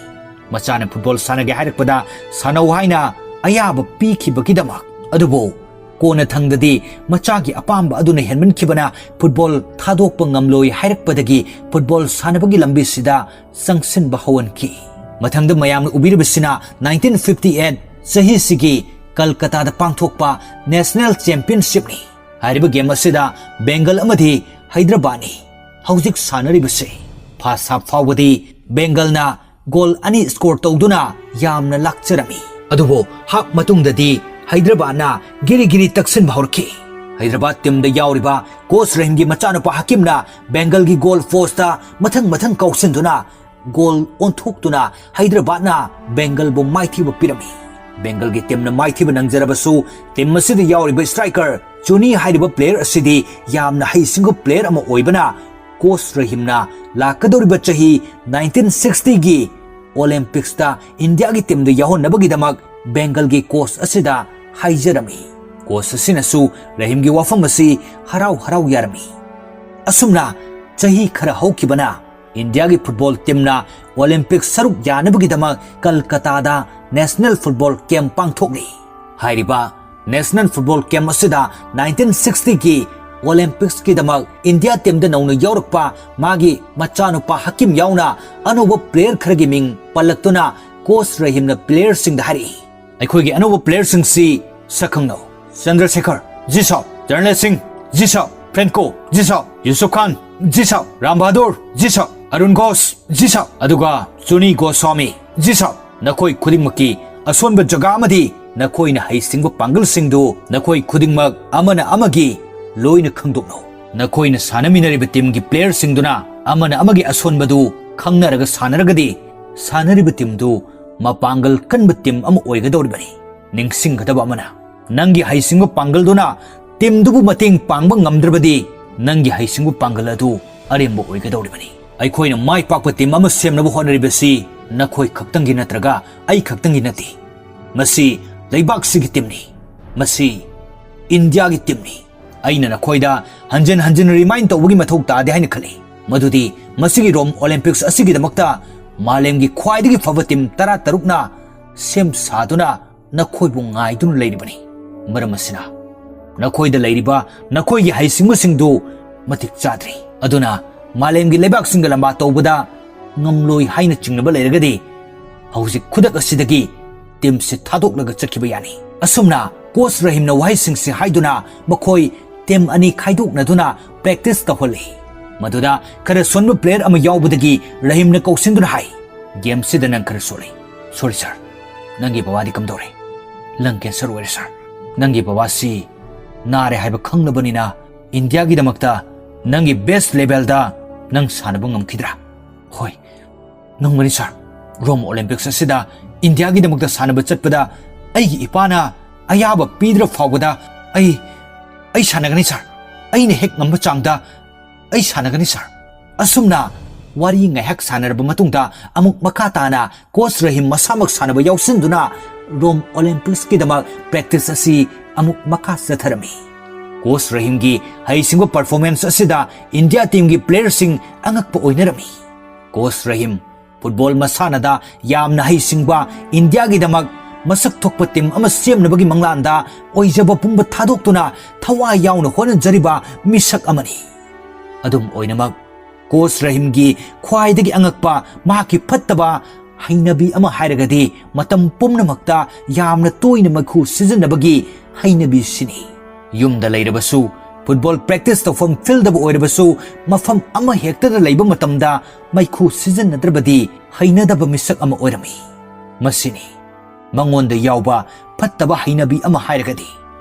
ꯃꯆꯥꯅ ꯐꯨꯠꯕꯣꯜ ꯁꯥꯟꯅꯒꯦ ꯍꯥꯏꯔꯛꯄꯗ ꯁꯥꯟꯅꯧ ꯍꯥꯏꯅ ꯑꯌꯥꯕ ꯄꯤꯈꯤꯕꯒꯤꯗꯃꯛ꯫ ꯑꯗꯨꯕꯨ ꯀꯣꯟꯅ ꯊꯪꯗꯗꯤ ꯃꯆꯥꯒꯤ ꯑꯄꯥꯝꯕ ꯑꯗꯨꯅ ꯍꯦꯟꯃꯟꯈꯤꯕꯅ ꯐꯨꯠꯕꯣꯜ ꯊꯥꯗꯣꯛꯄ ꯉꯝꯂꯣꯏ ꯍꯥꯏꯔꯛꯄꯗꯒꯤ ꯐꯨꯠꯕꯣꯜ ꯁꯥꯟꯅꯕꯒꯤ ꯂꯝꯕꯤꯁꯤꯗ ꯆꯪꯁꯤꯟꯕ ꯍꯧꯍꯟꯈꯤ꯫ ꯃꯊꯪꯗ ꯃꯌꯥꯝꯅ ꯎꯕꯤꯔꯤꯕꯁꯤꯅ nineteen fifty eight ꯆꯍꯤꯁꯤꯒꯤ ꯀꯜꯀꯇꯥꯗ ꯄꯥꯡꯊꯣꯛꯄ ꯅꯦꯁꯅꯦꯜ ꯆꯦꯝꯄꯤꯌꯟꯁꯤꯞꯅꯤ꯫ ꯍꯥꯏꯔꯤꯕ ꯒꯦꯝ ꯑꯁꯤꯗ ꯕꯦꯡꯒꯜ ꯑꯃꯗꯤ ꯍꯩꯗ꯭ꯔꯕꯥꯗꯅꯤ ꯍꯧꯖꯤꯛ ꯁꯥꯟꯅꯔꯤꯕꯁꯦ꯫ ꯐꯥꯔꯁ ꯍꯥꯞ ꯐꯥꯎꯕꯗꯤ ꯕꯦꯡꯒꯜꯅ ꯒꯣꯜ ꯑꯅꯤ ꯁ꯭ꯀꯣꯔ ꯇꯧꯗꯨꯅ ꯌꯥꯝꯅ ꯂꯥꯛꯆꯔꯝꯃꯤ꯫ ꯑꯗꯨꯕꯨ ꯍꯥꯞ ꯃꯇꯨꯡꯗꯗꯤ ꯍꯩꯗ꯭ꯔꯕꯥꯗꯅ ꯒꯤꯔꯤ ꯒꯤꯔꯤ ꯇꯛꯁꯤꯟꯕ ꯍꯧꯔꯛꯈꯤ꯫ ꯍꯩꯗ꯭ꯔꯕꯥꯗ ꯇꯤꯝꯗ ꯌꯥꯎꯔꯤꯕ ꯀꯣꯆ ꯔꯍꯤꯝꯒꯤ ꯃꯆꯥꯅꯨꯄꯥ ꯍꯀꯤꯝꯅ ꯕꯦꯡꯒꯜꯒꯤ ꯒꯣꯜ ꯄꯣꯁꯇ ꯃꯊꯪ ꯃꯊꯪ ꯀꯥꯎꯁꯤꯟꯗꯨꯅ ꯒꯣꯜ ꯑꯣꯟꯊꯣꯛꯇꯨꯅ ꯍꯩꯗ꯭ꯔꯕꯥꯗꯅ ꯕꯦꯡꯒꯜꯕꯨ ꯃꯥꯏꯊꯤꯕ ꯄꯤꯔꯝꯃꯤ꯫ ꯕꯦꯡꯒꯜꯒꯤ ꯇꯤꯝꯅ ꯃꯥꯏꯊꯤꯕ ꯅꯪꯖꯔꯕꯁꯨ ꯇꯤꯝ ꯑꯁꯤꯗ ꯌꯥꯎꯔꯤꯕ ꯁ꯭ꯇ꯭ꯔꯥꯏꯀꯔ ꯆꯨꯅꯤ ꯍꯥꯏꯔꯤꯕ ꯄ꯭ꯂꯦꯌꯔ ꯑꯁꯤꯗꯤ ꯌꯥꯝꯅ ꯍꯩꯁꯤꯡꯕ ꯄ꯭ꯂꯦꯌꯔ ꯑꯃ ꯑꯣꯏꯕꯅ ꯀꯣꯆ ꯔꯍꯤꯝꯅ ꯂꯥꯛꯀꯗꯧꯔꯤꯕ ꯆꯍꯤ nineteen sixtyꯒꯤ ꯑꯣꯂꯦꯝꯄꯤꯛꯁꯇ ꯏꯟꯗꯤꯌꯥꯒꯤ ꯇꯤꯝꯗ ꯌꯥꯎꯍꯟꯅꯕꯒꯤꯗꯃꯛ ꯕꯦꯡꯒꯜꯒꯤ ꯀꯣꯆ ꯑꯁꯤꯗ ꯍꯥꯏꯖꯔꯝꯃꯤ꯫ ꯀꯣꯆ ꯑꯁꯤꯅꯁꯨ ꯔꯍꯤꯝꯒꯤ ꯋꯥꯐꯝ ꯑꯁꯤ ꯍꯔꯥꯎ ꯍꯔꯥꯎ ꯌꯥꯔꯝꯃꯤ꯫ ꯑꯁꯨꯝꯅ ꯆꯍꯤ ꯈꯔ ꯍꯧꯈꯤꯕꯅ ꯏꯟꯗꯤꯌꯥꯒꯤ ꯐꯨꯠꯕꯣꯜ ꯇꯤꯝꯅ ꯑꯣꯂꯦꯝꯄꯤꯛ ꯁꯔꯨꯛ ꯌꯥꯅꯕꯒꯤꯗꯃꯛ ꯀꯜꯀꯇꯥꯗ ꯅꯦꯁꯅꯦꯜ ꯐꯨꯠꯕꯣꯜ ꯀꯦꯝꯞ ꯄꯥꯡꯊꯣꯛꯂꯤ꯫ ꯍꯥꯏꯔꯤꯕ ꯅꯦꯁꯅꯦꯜ ꯐꯨꯠꯕꯣꯜ ꯀꯦꯝꯞ ꯑꯁꯤꯗ nineteen sixtyꯒꯤ ꯑꯣꯂꯦꯝꯄꯤꯛꯁꯀꯤꯗꯃꯛ ꯏꯟꯗꯤꯌꯥ ꯇꯤꯝꯗ ꯅꯧꯅ ꯌꯥꯎꯔꯛꯄ ꯃꯥꯒꯤ ꯃꯆꯥꯅꯨꯄꯥ ꯍꯀꯤꯝ ꯌꯥꯎꯅ ꯑꯅꯧꯕ ꯄ꯭ꯂꯦꯌꯔ ꯈꯔꯒꯤ ꯃꯤꯡ ꯄꯜꯂꯛꯇꯨꯅ ꯀꯣꯆ ꯔꯍꯤꯝꯅ ꯄ꯭ꯂꯦꯌꯔꯁꯤꯡꯗ ꯍꯥꯏꯔꯛꯏ, ꯑꯩꯈꯣꯏꯒꯤ ꯑꯅꯧꯕ ꯄ꯭ꯂꯦꯌꯔꯁꯤꯡꯁꯤ ꯁꯛꯈꯪꯅꯧ: ꯆꯟꯗ꯭ꯔꯁꯦꯈꯔ, ꯖꯤ ꯁꯥꯕ꯫ ꯆꯔꯟꯖꯤꯠ ꯁꯤꯡ, ꯖꯤ ꯁꯥꯕ꯫ ꯐ꯭ꯔꯦꯟꯀꯣ, ꯖꯤ ꯁꯥꯕ꯫ ꯌꯨꯁꯨꯐ ꯈꯥꯟ, ꯖꯤ ꯁꯥꯕ꯫ ꯔꯥꯝ ꯕꯍꯥꯗꯨꯔ, ꯖꯤ ꯁꯥꯕ꯫ ꯑꯔꯨꯟ ꯘꯣꯁ, ꯖꯤ ꯁꯥꯕ꯫ ꯑꯗꯨꯒ ꯆꯨꯅꯤ ꯒꯣꯁ꯭ꯋꯥꯃꯤ, ꯖꯤ ꯁꯥꯕ꯫ ꯅꯈꯣꯏ ꯈꯨꯗꯤꯡꯃꯛꯀꯤ ꯑꯁꯣꯟꯕ ꯖꯒꯥ ꯑꯃꯗꯤ ꯅꯈꯣꯏꯅ ꯍꯩꯁꯤꯡꯕ ꯄꯥꯡꯒꯜꯁꯤꯡꯗꯨ ꯅꯈꯣꯏ ꯈꯨꯗꯤꯡꯃꯛ ꯑꯃꯅ ꯑꯃꯒꯤ ꯂꯣꯏꯅ ꯈꯪꯗꯣꯛꯅꯧ꯫ ꯅꯈꯣꯏꯅ ꯁꯥꯟꯅꯃꯤꯟꯅꯔꯤꯕ ꯇꯤꯝꯒꯤ ꯄ꯭ꯂꯦꯌꯔꯁꯤꯡꯗꯨꯅ ꯑꯃꯅ ꯑꯃꯒꯤ ꯑꯁꯣꯟꯕꯗꯨ ꯈꯪꯅꯔꯒ ꯁꯥꯟꯅꯔꯒꯗꯤ ꯁꯥꯟꯅꯔꯤꯕ ꯇꯤꯝꯗꯨ ꯃꯄꯥꯡꯒꯜ ꯀꯟꯕ ꯇꯤꯝ ꯑꯃ ꯑꯣꯏꯒꯗꯧꯔꯤꯕꯅꯤ꯫ ꯅꯤꯡꯁꯤꯡꯒꯗꯕ ꯑꯃꯅ, ꯅꯪꯒꯤ ꯍꯩꯁꯤꯡꯕ ꯄꯥꯡꯒꯜꯗꯨꯅ ꯇꯤꯝꯗꯨꯕꯨ ꯃꯇꯦꯡ ꯄꯥꯡꯕ ꯉꯝꯗ꯭ꯔꯕꯗꯤ ꯅꯪꯒꯤ ꯍꯩꯁꯤꯡꯕ ꯄꯥꯡꯒꯜ ꯑꯗꯨ ꯑꯔꯦꯝꯕ ꯑꯣꯏꯒꯗꯧꯔꯤꯕꯅꯤ꯫ ꯑꯩꯈꯣꯏꯅ ꯃꯥꯏ ꯄꯥꯛꯄ ꯇꯤꯝ ꯑꯃ ꯁꯦꯝꯅꯕ ꯍꯣꯠꯅꯔꯤꯕꯁꯤ ꯅꯈꯣꯏ ꯈꯛꯇꯪꯒꯤ ꯅꯠꯇ꯭ꯔꯒ ꯑꯩ ꯈꯛꯇꯪꯒꯤ ꯅꯠꯇꯦ꯫ ꯃꯁꯤ ꯂꯩꯕꯥꯛꯁꯤꯒꯤ ꯇꯤꯝꯅꯤ꯫ ꯃꯁꯤ ꯏꯟꯗꯤꯌꯥꯒꯤ ꯇꯤꯝꯅꯤ꯫ ꯑꯩꯅ ꯅꯈꯣꯏꯗ ꯍꯟꯖꯤꯟ ꯍꯟꯖꯤꯟ ꯔꯤꯃꯥꯏꯟ ꯇꯧꯕꯒꯤ ꯃꯊꯧ ꯇꯥꯗꯦ ꯍꯥꯏꯅ ꯈꯜꯂꯤ꯫ ꯃꯗꯨꯗꯤ ꯃꯁꯤꯒꯤ ꯔꯣꯝ ꯑꯣꯂꯦꯝꯄꯤꯛꯁ ꯑꯁꯤꯒꯤꯗꯃꯛꯇ ꯃꯥꯂꯦꯝꯒꯤ ꯈ꯭ꯋꯥꯏꯗꯒꯤ ꯐꯕ ꯇꯤꯝ ꯇꯔꯥꯇꯔꯨꯛꯅ ꯁꯦꯝ ꯁꯥꯗꯨꯅ ꯅꯈꯣꯏꯕꯨ ꯉꯥꯏꯗꯨꯅ ꯂꯩꯔꯤꯕꯅꯤ꯫ ꯃꯔꯝ ꯑꯁꯤꯅ ꯅꯈꯣꯏꯗ ꯂꯩꯔꯤꯕ ꯅꯈꯣꯏꯒꯤ ꯍꯩꯁꯤꯡꯕꯁꯤꯡꯗꯨ ꯃꯇꯤꯛ ꯆꯥꯗ꯭ꯔꯤ꯫ ꯑꯗꯨꯅ ꯃꯥꯂꯦꯝꯒꯤ ꯂꯩꯕꯥꯛꯁꯤꯡꯒ ꯂꯝꯕꯥ ꯇꯧꯕꯗ ꯉꯝꯂꯣꯏ ꯍꯥꯏꯅ ꯆꯤꯡꯅꯕ ꯂꯩꯔꯒꯗꯤ ꯍꯧꯖꯤꯛ ꯈꯨꯗꯛ ꯑꯁꯤꯗꯒꯤ ꯇꯤꯝꯁꯤ ꯊꯥꯗꯣꯛꯂꯒ ꯆꯠꯈꯤꯕ ꯌꯥꯅꯤ꯫ ꯑꯁꯨꯝꯅ ꯀꯣꯆ ꯔꯍꯤꯝꯅ ꯋꯥꯍꯩꯁꯤꯡꯁꯤ ꯍꯥꯏꯗꯨꯅ ꯃꯈꯣꯏ ꯇꯤꯝ ꯑꯅꯤ ꯈꯥꯏꯗꯣꯛꯅꯗꯨꯅ ꯄ꯭ꯔꯦꯛꯇꯤꯁ ꯇꯧꯍꯜꯂꯤ꯫ ꯃꯗꯨꯗ ꯈꯔ ꯁꯣꯟꯕ ꯄ꯭ꯂꯦꯌꯔ ꯑꯃ ꯌꯥꯎꯕꯗꯒꯤ ꯔꯍꯤꯝꯅ ꯀꯧꯁꯤꯟꯗꯨꯅ ꯍꯥꯏ, "ꯒꯦꯝꯁꯤꯗ ꯅꯪ ꯈꯔ ꯁꯣꯜꯂꯤ꯫ ꯁꯣꯔꯤ ꯁꯥꯔ, ꯅꯪꯒꯤ ꯕꯕꯥꯗꯤ ꯀꯝꯗꯧꯔꯦ?" "ꯂꯪ ꯀꯦꯟꯁꯔ ꯑꯣꯏꯔꯦ ꯁꯥꯔ꯫ ꯅꯪꯒꯤ ꯕꯕꯥꯁꯤ ꯅꯥꯔꯦ ꯍꯥꯏꯕ ꯈꯪꯂꯕꯅꯤꯅ ꯏꯟꯗꯤꯌꯥꯒꯤꯗꯃꯛꯇ ꯅꯪꯒꯤ ꯕꯦꯁ ꯂꯦꯚꯦꯜꯗ ꯅꯪ ꯁꯥꯟꯅꯕ ꯉꯝꯈꯤꯗ꯭ꯔꯥ?" "ꯍꯣꯏ, ꯉꯝꯒꯅꯤ ꯁꯥꯔ꯫ ꯔꯣꯝ ꯑꯣꯂꯦꯝꯄꯤꯛꯁ ꯑꯁꯤꯗ ꯏꯟꯗꯤꯌꯥꯒꯤꯗꯃꯛꯇ ꯁꯥꯟꯅꯕ ꯆꯠꯄꯗ ꯑꯩꯒꯤ ꯏꯄꯥꯅ ꯑꯌꯥꯕ ꯄꯤꯗ꯭ꯔ ꯐꯥꯎꯕꯗ ꯑꯩ, ꯑꯩ ꯁꯥꯟꯅꯒꯅꯤ ꯁꯥꯔ꯫ ꯑꯩꯅ ꯍꯦꯛ ꯉꯝꯕ ꯆꯥꯡꯗ ꯑꯩ ꯁꯥꯟꯅꯒꯅꯤ ꯁꯥꯔ꯫" ꯑꯁꯨꯝꯅ ꯋꯥꯔꯤ ꯉꯥꯏꯍꯥꯛ ꯁꯥꯟꯅꯔꯕ ꯃꯇꯨꯡꯗ ꯑꯃꯨꯛ ꯃꯈꯥ ꯇꯥꯅ ꯀꯣꯆ ꯔꯍꯤꯝ ꯃꯁꯥꯃꯛ ꯁꯥꯟꯅꯕ ꯌꯥꯎꯁꯤꯟꯗꯨꯅ ꯔꯣꯝ ꯑꯣꯂꯦꯝꯄꯤꯛꯁꯀꯤꯗꯃꯛ ꯄ꯭ꯔꯦꯛꯇꯤꯁ ꯑꯁꯤ ꯑꯃꯨꯛ ꯃꯈꯥ ꯆꯠꯊꯔꯝꯃꯤ꯫ ꯀꯣꯆ ꯔꯍꯤꯝꯒꯤ ꯍꯩꯁꯤꯡꯕ ꯄꯔꯐꯣꯔꯃꯦꯟꯁ ꯑꯁꯤꯗ ꯏꯟꯗꯤꯌꯥ ꯇꯤꯝꯒꯤ ꯄ꯭ꯂꯦꯌꯔꯁꯤꯡ ꯑꯉꯛꯄ ꯑꯣꯏꯅꯔꯝꯃꯤ꯫ ꯀꯣꯆ ꯔꯍꯤꯝ ꯐꯨꯠꯕꯣꯜ ꯃꯁꯥꯟꯅꯗ ꯌꯥꯝꯅ ꯍꯩꯁꯤꯡꯕ, ꯏꯟꯗꯤꯌꯥꯒꯤꯗꯃꯛ ꯃꯁꯛ ꯊꯣꯛꯄ ꯇꯤꯝ ꯑꯃ ꯁꯦꯝꯅꯕꯒꯤ ꯃꯪꯂꯥꯟꯗ ꯑꯣꯏꯖꯕ ꯄꯨꯝꯕ ꯊꯥꯗꯣꯛꯇꯨꯅ ꯊꯋꯥꯏ ꯌꯥꯎꯅ ꯍꯣꯠꯅꯖꯔꯤꯕ ꯃꯤꯁꯛ ꯑꯃꯅꯤ꯫ ꯑꯗꯨꯝ ꯑꯣꯏꯅꯃꯛ, ꯀꯣꯆ ꯔꯍꯤꯝꯒꯤ ꯈ꯭ꯋꯥꯏꯗꯒꯤ ꯑꯉꯛꯄ ꯃꯍꯥꯛꯀꯤ ꯐꯠꯇꯕ ꯍꯩꯅꯕꯤ ꯑꯃ ꯍꯥꯏꯔꯒꯗꯤ ꯃꯇꯝ ꯄꯨꯝꯅꯃꯛꯇ ꯌꯥꯝꯅ ꯇꯣꯏꯅ ꯃꯩꯈꯨ ꯁꯤꯖꯤꯟꯅꯕꯒꯤ ꯍꯩꯅꯕꯤꯁꯤꯅꯤ꯫ ꯌꯨꯝꯗ ꯂꯩꯔꯕꯁꯨ, ꯐꯨꯠꯕꯣꯜ ꯄ꯭ꯔꯦꯛꯇꯤꯁ ꯇꯧꯐꯝ ꯐꯤꯜꯗꯕꯨ ꯑꯣꯏꯔꯕꯁꯨ, ꯃꯐꯝ ꯑꯃ ꯍꯦꯛꯇꯗ ꯂꯩꯕ ꯃꯇꯝꯗ ꯃꯩꯈꯨ ꯁꯤꯖꯤꯟꯅꯗ꯭ꯔꯕꯗꯤ ꯍꯩꯅꯗꯕ ꯃꯤꯁꯛ ꯑꯃ ꯑꯣꯏꯔꯝꯃꯤ꯫ ꯃꯁꯤꯅꯤ ꯃꯉꯣꯟꯗ ꯌꯥꯎꯕ ꯐꯠꯇꯕ ꯍꯩꯅꯕꯤ ꯑꯃ ꯍꯥꯏꯔꯒꯗꯤ꯫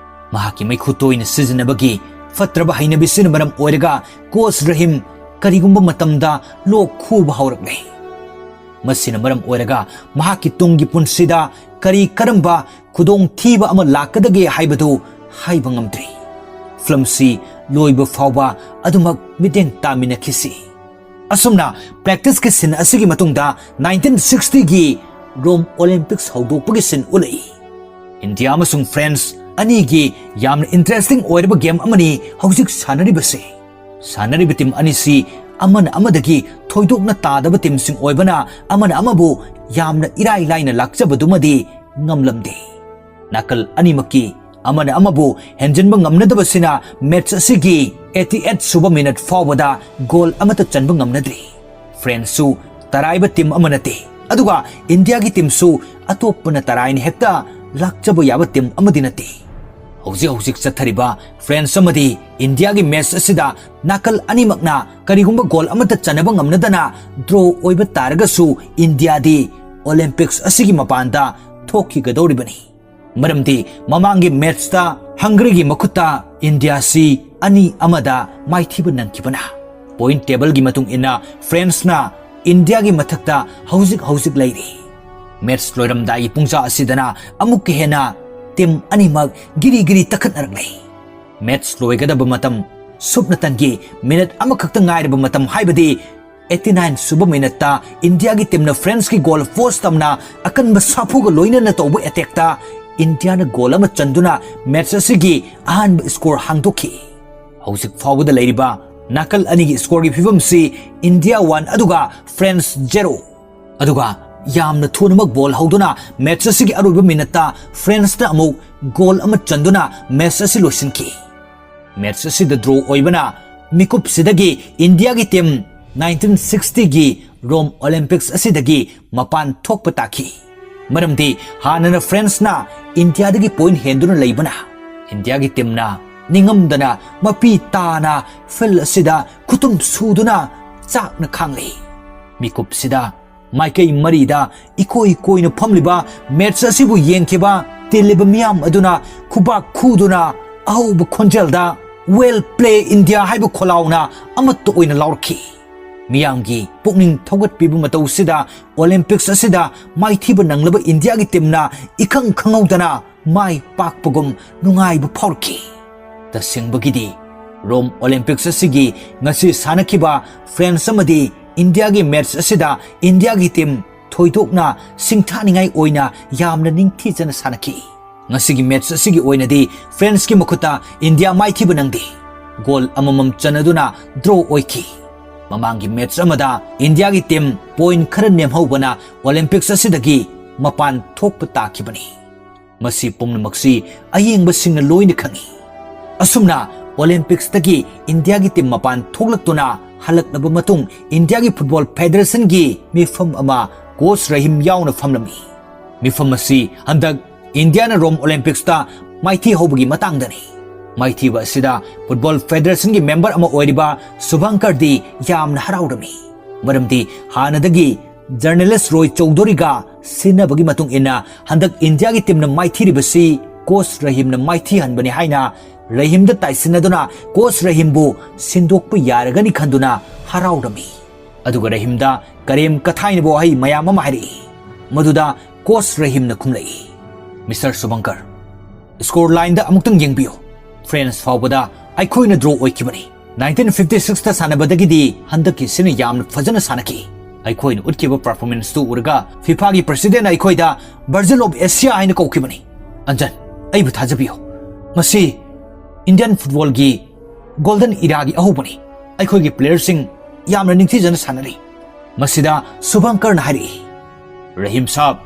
ꯃꯍꯥꯛꯀꯤ ꯃꯩꯈꯨ ꯇꯣꯏꯅ ꯁꯤꯖꯤꯟꯅꯕꯒꯤ ꯐꯠꯇ꯭ꯔꯕ ꯍꯩꯅꯕꯤꯁꯤꯅ ꯃꯔꯝ ꯑꯣꯏꯔꯒ ꯀꯣꯆ ꯔꯍꯤꯝ ꯀꯔꯤꯒꯨꯝꯕ ꯃꯇꯝꯗ ꯂꯣꯛ ꯈꯨꯕ ꯍꯧꯔꯛꯂꯦ꯫ ꯃꯁꯤꯅ ꯃꯔꯝ ꯑꯣꯏꯔꯒ ꯃꯍꯥꯛꯀꯤ ꯇꯨꯡꯒꯤ ꯄꯨꯟꯁꯤꯗ ꯀꯔꯤ ꯀꯔꯝꯕ ꯈꯨꯗꯣꯡꯊꯤꯕ ꯑꯃ ꯂꯥꯛꯀꯗꯒꯦ ꯍꯥꯏꯕꯗꯨ ꯍꯥꯏꯕ ꯉꯝꯗ꯭ꯔꯤ꯫ ꯐꯤꯂꯝꯁꯤ ꯂꯣꯏꯕ ꯐꯥꯎꯕ ꯑꯗꯨꯃꯛ ꯃꯤꯠꯌꯦꯡ ꯇꯥꯃꯤꯟꯅꯈꯤꯁꯤ꯫ ꯑꯁꯨꯝꯅ ꯄ꯭ꯔꯦꯛꯇꯤꯁꯀꯤ ꯁꯤꯟ ꯑꯁꯤꯒꯤ ꯃꯇꯨꯡꯗ ꯅꯥꯏꯟꯇꯤꯟ ꯁꯤꯛꯁꯇꯤꯒꯤ ꯔꯣꯝ ꯑꯣꯂꯦꯝꯄꯤꯛꯁ ꯍꯧꯗꯣꯛꯄꯒꯤ ꯁꯤꯟ ꯎꯠꯂꯛꯏ꯫ ꯏꯟꯗꯤꯌꯥ ꯑꯃꯁꯨꯡ ꯐ꯭ꯔꯦꯟꯁ ꯑꯅꯤꯒꯤ ꯌꯥꯝꯅ ꯏꯟꯇꯔꯦꯁꯇꯤꯡ ꯑꯣꯏꯔꯕ ꯒꯦꯝ ꯑꯃꯅꯤ ꯍꯧꯖꯤꯛ ꯁꯥꯟꯅꯔꯤꯕꯁꯤ꯫ ꯁꯥꯟꯅꯔꯤꯕ ꯇꯤꯝ ꯑꯅꯤꯁꯤ ꯑꯃꯅ ꯑꯃꯗꯒꯤ ꯊꯣꯏꯗꯣꯛꯅ ꯇꯥꯗꯕ ꯇꯤꯝꯁꯤꯡ ꯑꯣꯏꯕꯅ ꯑꯃꯅ ꯑꯃꯕꯨ ꯌꯥꯝꯅ ꯏꯔꯥꯏ ꯂꯥꯏꯅ ꯂꯥꯛꯆꯕꯗꯨꯃꯗꯤ ꯉꯝꯂꯝꯗꯦ꯫ ꯅꯥꯀꯜ ꯑꯅꯤꯃꯛꯀꯤ ꯑꯃꯅ ꯑꯃꯕꯨ ꯍꯦꯟꯖꯤꯟꯕ ꯉꯝꯅꯗꯕꯁꯤꯅ ꯃꯦꯠꯆ ꯑꯁꯤꯒꯤ eighty eight ꯁꯨꯕ ꯃꯤꯅꯠ ꯐꯥꯎꯕꯗ ꯒꯣꯜ ꯑꯃꯠꯇ ꯆꯟꯕ ꯉꯝꯅꯗ꯭ꯔꯤ꯫ ꯐ꯭ꯔꯦꯟꯁꯁꯨ ꯇꯔꯥꯏꯕ ꯇꯤꯝ ꯑꯃ ꯅꯠꯇꯦ, ꯑꯗꯨꯒ ꯏꯟꯗꯤꯌꯥꯒꯤ ꯇꯤꯝꯁꯨ ꯑꯇꯣꯞꯄꯅ ꯇꯔꯥꯏꯅ ꯍꯦꯛꯇ ꯂꯥꯛꯆꯕ ꯌꯥꯕ ꯇꯤꯝ ꯑꯃꯗꯤ ꯅꯠꯇꯦ꯫ ꯍꯧꯖꯤꯛ ꯍꯧꯖꯤꯛ ꯆꯠꯊꯔꯤꯕ ꯐ꯭ꯔꯦꯟꯁ ꯑꯃꯗꯤ ꯏꯟꯗꯤꯌꯥꯒꯤ ꯃꯦꯠꯆ ꯑꯁꯤꯗ ꯅꯥꯀꯜ ꯑꯅꯤꯃꯛꯅ ꯀꯔꯤꯒꯨꯝꯕ ꯒꯣꯜ ꯑꯃꯠꯇ ꯆꯟꯅꯕ ꯉꯝꯅꯗꯅ ꯗ꯭ꯔꯣ ꯑꯣꯏꯕ ꯇꯥꯔꯒꯁꯨ ꯏꯟꯗꯤꯌꯥꯗꯤ ꯑꯣꯂꯤꯝꯄꯤꯛꯁ ꯑꯁꯤꯒꯤ ꯃꯄꯥꯟꯗ ꯊꯣꯛꯈꯤꯒꯗꯧꯔꯤꯕꯅꯤ꯫ ꯃꯔꯝꯗꯤ ꯃꯃꯥꯡꯒꯤ ꯃꯦꯠꯆꯇ ꯍꯪꯒꯔꯤꯒꯤ ꯃꯈꯨꯠꯇ ꯏꯟꯗꯤꯌꯥꯁꯤ ꯑꯅꯤ ꯑꯃꯗ ꯃꯥꯏꯊꯤꯕ ꯅꯪꯈꯤꯕꯅ꯫ ꯄꯣꯏꯟꯠ ꯇꯦꯕꯜꯒꯤ ꯃꯇꯨꯡ ꯏꯟꯅ ꯐ꯭ꯔꯦꯟꯁꯅ ꯏꯟꯗꯤꯌꯥꯒꯤ ꯃꯊꯛꯇ ꯍꯧꯖꯤꯛ ꯍꯧꯖꯤꯛ ꯂꯩꯔꯤ꯫ ꯃꯦꯠꯆ ꯂꯣꯏꯔꯝꯗꯥꯏꯒꯤ ꯄꯨꯡꯖꯥ ꯑꯁꯤꯗꯅ ꯑꯃꯨꯛꯀ ꯍꯦꯟꯅ ꯇꯤꯝ ꯑꯅꯤꯃꯛ ꯒꯤꯔꯤ ꯒꯤꯔꯤ ꯇꯛꯈꯠꯅꯔꯛꯂꯦ꯫ ꯃꯦꯠꯆ ꯂꯣꯏꯒꯗꯕ ꯃꯇꯝ ꯁꯨꯞꯅꯇꯪꯒꯤ ꯃꯤꯅꯠ ꯑꯃꯈꯛꯇ ꯉꯥꯏꯔꯕ ꯃꯇꯝ, ꯍꯥꯏꯕꯗꯤ eighty nine ꯁꯨꯕ ꯃꯤꯅꯠꯇ ꯏꯟꯗꯤꯌꯥꯒꯤ ꯇꯤꯝꯅ ꯐ꯭ꯔꯦꯟꯁꯀꯤ ꯒꯣꯜ ꯄꯣꯁꯠ ꯇꯝꯅ ꯑꯀꯟꯕ ꯁꯥꯐꯨꯒ ꯂꯣꯏꯅꯅ ꯇꯧꯕ ꯑꯦꯇꯦꯛꯇ ꯏꯟꯗꯤꯌꯥꯅ ꯒꯣꯜ ꯑꯃ ꯆꯟꯗꯨꯅ ꯃꯦꯠꯆ ꯑꯁꯤꯒꯤ ꯑꯍꯥꯟꯕ ꯁ꯭ꯀꯣꯔ ꯍꯥꯡꯗꯣꯛꯈꯤ꯫ ꯍꯧꯖꯤꯛ ꯐꯥꯎꯕꯗ ꯂꯩꯔꯤꯕ ꯅꯥꯀꯜ ꯑꯅꯤꯒꯤ ꯁ꯭ꯀꯣꯔꯒꯤ ꯐꯤꯕꯝꯁꯤ ꯏꯟꯗꯤꯌꯥ one ꯑꯗꯨꯒ ꯐ꯭ꯔꯦꯟꯁ zero꯫ ꯑꯗꯨꯒ ꯌꯥꯝꯅ ꯊꯨꯅꯃꯛ ꯕꯣꯜ ꯍꯧꯗꯨꯅ ꯃꯦꯠꯆ ꯑꯁꯤꯒꯤ ꯑꯔꯣꯏꯕ ꯃꯤꯅꯠꯇ ꯐ꯭ꯔꯦꯟꯁꯅ ꯑꯃꯨꯛ ꯒꯣꯜ ꯑꯃ ꯆꯟꯗꯨꯅ ꯃꯦꯠꯆ ꯑꯁꯤ ꯂꯣꯏꯁꯤꯟꯈꯤ꯫ ꯃꯦꯠꯆ ꯑꯁꯤꯗ ꯗ꯭ꯔꯣ ꯑꯣꯏꯕꯅ ꯃꯤꯀꯨꯞꯁꯤꯗꯒꯤ ꯏꯟꯗꯤꯌꯥꯒꯤ ꯇꯤꯝ nineteen sixty ꯒꯤ ꯔꯣꯝ ꯑꯣꯂꯤꯝꯄꯤꯛꯁ ꯑꯁꯤꯗꯒꯤ ꯃꯄꯥꯟ ꯊꯣꯛꯄ ꯇꯥꯈꯤ꯫ ꯃꯔꯝꯗꯤ ꯍꯥꯟꯅꯅ ꯐ꯭ꯔꯦꯟꯁꯅ ꯏꯟꯗꯤꯌꯥꯗꯒꯤ ꯄꯣꯏꯟꯠ ꯍꯦꯟꯗꯨꯅ ꯂꯩꯕꯅ ꯏꯟꯗꯤꯌꯥꯒꯤ ꯇꯤꯝꯅ ꯅꯤꯡꯉꯝꯗꯅ ꯃꯄꯤ ꯇꯥꯅ ꯐꯤꯜꯗ ꯑꯁꯤꯗ ꯈꯨꯇꯨꯝ ꯁꯨꯗꯨꯅ ꯆꯥꯛꯅ ꯈꯥꯡꯂꯤ꯫ ꯃꯤꯀꯨꯞꯁꯤꯗ ꯃꯥꯏꯀꯩ ꯃꯔꯤꯗ ꯏꯀꯣꯏ ꯀꯣꯏꯅ ꯐꯝꯂꯤꯕ ꯃꯦꯠꯆ ꯑꯁꯤꯕꯨ ꯌꯦꯡꯈꯤꯕ ꯇꯤꯜꯂꯤꯕ ꯃꯤꯌꯥꯝ ꯑꯗꯨꯅ ꯈꯨꯕꯥꯛ ꯈꯨꯗꯨꯅ ꯑꯍꯧꯕ ꯈꯣꯟꯖꯦꯜꯗ "Well play India" ꯍꯥꯏꯕ ꯈꯣꯜꯂꯥꯎꯅ ꯑꯃꯠꯇ ꯑꯣꯏꯅ ꯂꯥꯎꯔꯛꯈꯤ꯫ ꯃꯤꯌꯥꯝꯒꯤ ꯄꯨꯛꯅꯤꯡ ꯊꯧꯒꯠꯄꯤꯕ ꯃꯇꯧꯁꯤꯗ ꯑꯣꯂꯤꯝꯄꯤꯛꯁ ꯑꯁꯤꯗ ꯃꯥꯏꯊꯤꯕ ꯅꯪꯂꯕ ꯏꯟꯗꯤꯌꯥꯒꯤ ꯇꯤꯝꯅ ꯏꯈꯪ ꯈꯪꯍꯧꯗꯅ ꯃꯥꯏ ꯄꯥꯛꯄꯒꯨꯝ ꯅꯨꯡꯉꯥꯏꯕ ꯐꯥꯎꯔꯛꯈꯤ꯫ ꯇꯁꯦꯡꯕꯒꯤꯗꯤ ꯔꯣꯝ ꯑꯣꯂꯤꯝꯄꯤꯛꯁ ꯑꯁꯤꯒꯤ ꯉꯁꯤ ꯁꯥꯟꯅꯈꯤꯕ ꯐ꯭ꯔꯦꯟꯁ ꯑꯃꯗꯤ ꯏꯟꯗꯤꯌꯥꯒꯤ ꯃꯦꯠꯆ ꯑꯁꯤꯗ ꯏꯟꯗꯤꯌꯥꯒꯤ ꯇꯤꯝ ꯊꯣꯏꯗꯣꯛꯅ ꯁꯤꯡꯊꯥꯅꯤꯡꯉꯥꯏ ꯑꯣꯏꯅ ꯌꯥꯝꯅ ꯅꯤꯡꯊꯤꯖꯅ ꯁꯥꯟꯅꯈꯤ꯫ ꯉꯁꯤꯒꯤ ꯃꯦꯠꯆ ꯑꯁꯤꯒꯤ ꯑꯣꯏꯅꯗꯤ ꯐ꯭ꯔꯦꯟꯁꯀꯤ ꯃꯈꯨꯠꯇ ꯏꯟꯗꯤꯌꯥ ꯃꯥꯏꯊꯤꯕ ꯅꯪꯗꯦ꯫ ꯒꯣꯜ ꯑꯃꯃꯝ ꯆꯟꯅꯗꯨꯅ ꯗ꯭ꯔꯣ ꯑꯣꯏꯈꯤ꯫ ꯃꯃꯥꯡꯒꯤ ꯃꯦꯠꯆ ꯑꯃꯗ ꯏꯟꯗꯤꯌꯥꯒꯤ ꯇꯤꯝ ꯄꯣꯏꯟꯠ ꯈꯔ ꯅꯦꯝꯍꯧꯕꯅ ꯑꯣꯂꯤꯝꯄꯤꯛꯁ ꯑꯁꯤꯗꯒꯤ ꯃꯄꯥꯟ ꯊꯣꯛꯄ ꯇꯥꯈꯤꯕꯅꯤ꯫ ꯃꯁꯤ ꯄꯨꯝꯅꯃꯛꯁꯤ ꯑꯌꯦꯡꯕꯁꯤꯡꯅ ꯂꯣꯏꯅ ꯈꯪꯏ꯫ ꯑꯁꯨꯝꯅ Olympics ꯇꯒꯤ ꯏꯟꯗꯤꯌꯥꯒꯤ team ꯃꯄꯥꯟ ꯊꯣꯛꯂꯛꯇꯨꯅ ꯍꯜꯂꯛꯂꯕ ꯃꯇꯨꯡ, ꯏꯟꯗꯤꯌꯥꯒꯤ Football Federation ꯒꯤ ꯃꯤꯐꯝ ꯑꯃ coach ꯔꯍꯤꯝ ꯌꯥꯎꯅ ꯐꯝꯂꯝꯃꯤ꯫ ꯃꯤꯐꯝ ꯑꯁꯤ ꯍꯟꯗꯛ ꯏꯟꯗꯤꯌꯥꯅ Rome Olympics ꯇ ꯃꯥꯏꯊꯤ ꯍꯧꯕꯒꯤ ꯃꯇꯥꯡꯗꯅꯤ꯫ ꯃꯥꯏꯊꯤꯕ ꯑꯁꯤꯗ Football Federation ꯒꯤ member ꯑꯃ ꯑꯣꯏꯔꯤꯕ ꯁꯨꯚꯪꯀꯔꯗꯤ ꯌꯥꯝꯅ ꯍꯔꯥꯎꯔꯝꯃꯤ꯫ ꯃꯔꯝꯗꯤ ꯍꯥꯟꯅꯗꯒꯤ journalist ꯔꯣꯏ ꯆꯧꯙꯨꯔꯤꯒ ꯁꯤꯟꯅꯕꯒꯤ ꯃꯇꯨꯡ ꯏꯟꯅ, ꯍꯟꯗꯛ ꯏꯟꯗꯤꯌꯥꯒꯤ team ꯅ ꯃꯥꯏꯊꯤꯔꯤꯕꯁꯤ coach ꯔꯍꯤꯝꯅ ꯃꯥꯏꯊꯤꯍꯟꯕꯅꯤ ꯍꯥꯏꯅ ꯔꯍꯤꯝꯗ ꯇꯥꯏꯁꯤꯟꯅꯗꯨꯅ coach ꯔꯍꯤꯝꯕꯨ ꯁꯤꯟꯗꯣꯛꯄ ꯌꯥꯔꯒꯅꯤ ꯈꯟꯗꯨꯅ ꯍꯔꯥꯎꯔꯝꯃꯤ꯫ ꯑꯗꯨꯒ ꯔꯍꯤꯝꯗ ꯀꯔꯦꯝ ꯀꯊꯥꯏꯅꯕ ꯋꯥꯍꯩ ꯃꯌꯥꯝ ꯑꯃ ꯍꯥꯏꯔꯛꯏ꯫ ꯃꯗꯨꯗ coach ꯔꯍꯤꯝꯅ ꯈꯨꯝꯂꯛꯏ, "Mister ꯁꯨꯚꯪꯀꯔ, score line ꯗ ꯑꯃꯨꯛꯇꯪ ꯌꯦꯡꯕꯤꯌꯨ꯫ France ꯐꯥꯎꯕꯗ ꯑꯩꯈꯣꯏꯅ draw ꯑꯣꯏꯈꯤꯕꯅꯤ꯫ Nineteen fifty six ꯇ ꯁꯥꯟꯅꯕꯗꯒꯤꯗꯤ ꯍꯟꯗꯛꯀꯤꯁꯤꯅ ꯌꯥꯝꯅ ꯐꯖꯅ ꯁꯥꯟꯅꯈꯤ꯫ ꯑꯩꯈꯣꯏꯅ ꯎꯠꯈꯤꯕ performance ꯇꯨ ꯎꯔꯒ FIFA ꯒꯤ president ꯅ ꯑꯩꯈꯣꯏꯗ Virgil of Asia ꯍꯥꯏꯅ ꯀꯧꯈꯤꯕꯅꯤ꯫ ꯑꯟꯖꯟ, ꯑꯩꯕꯨ ꯊꯥꯖꯕꯤꯌꯨ꯫ ꯃꯁꯤ Indian football ꯒꯤ golden era ꯒꯤ ꯑꯍꯧꯕꯅꯤ꯫ ꯑꯩꯈꯣꯏꯒꯤ player ꯁꯤꯡ ꯌꯥꯝꯅ ꯅꯤꯡꯊꯤꯖꯅ ꯁꯥꯟꯅꯔꯤ꯫" ꯃꯁꯤꯗ ꯁꯨꯚꯪꯀꯔꯅ ꯍꯥꯏꯔꯛꯏ, "ꯔꯍꯤꯝ ꯁꯥꯕ,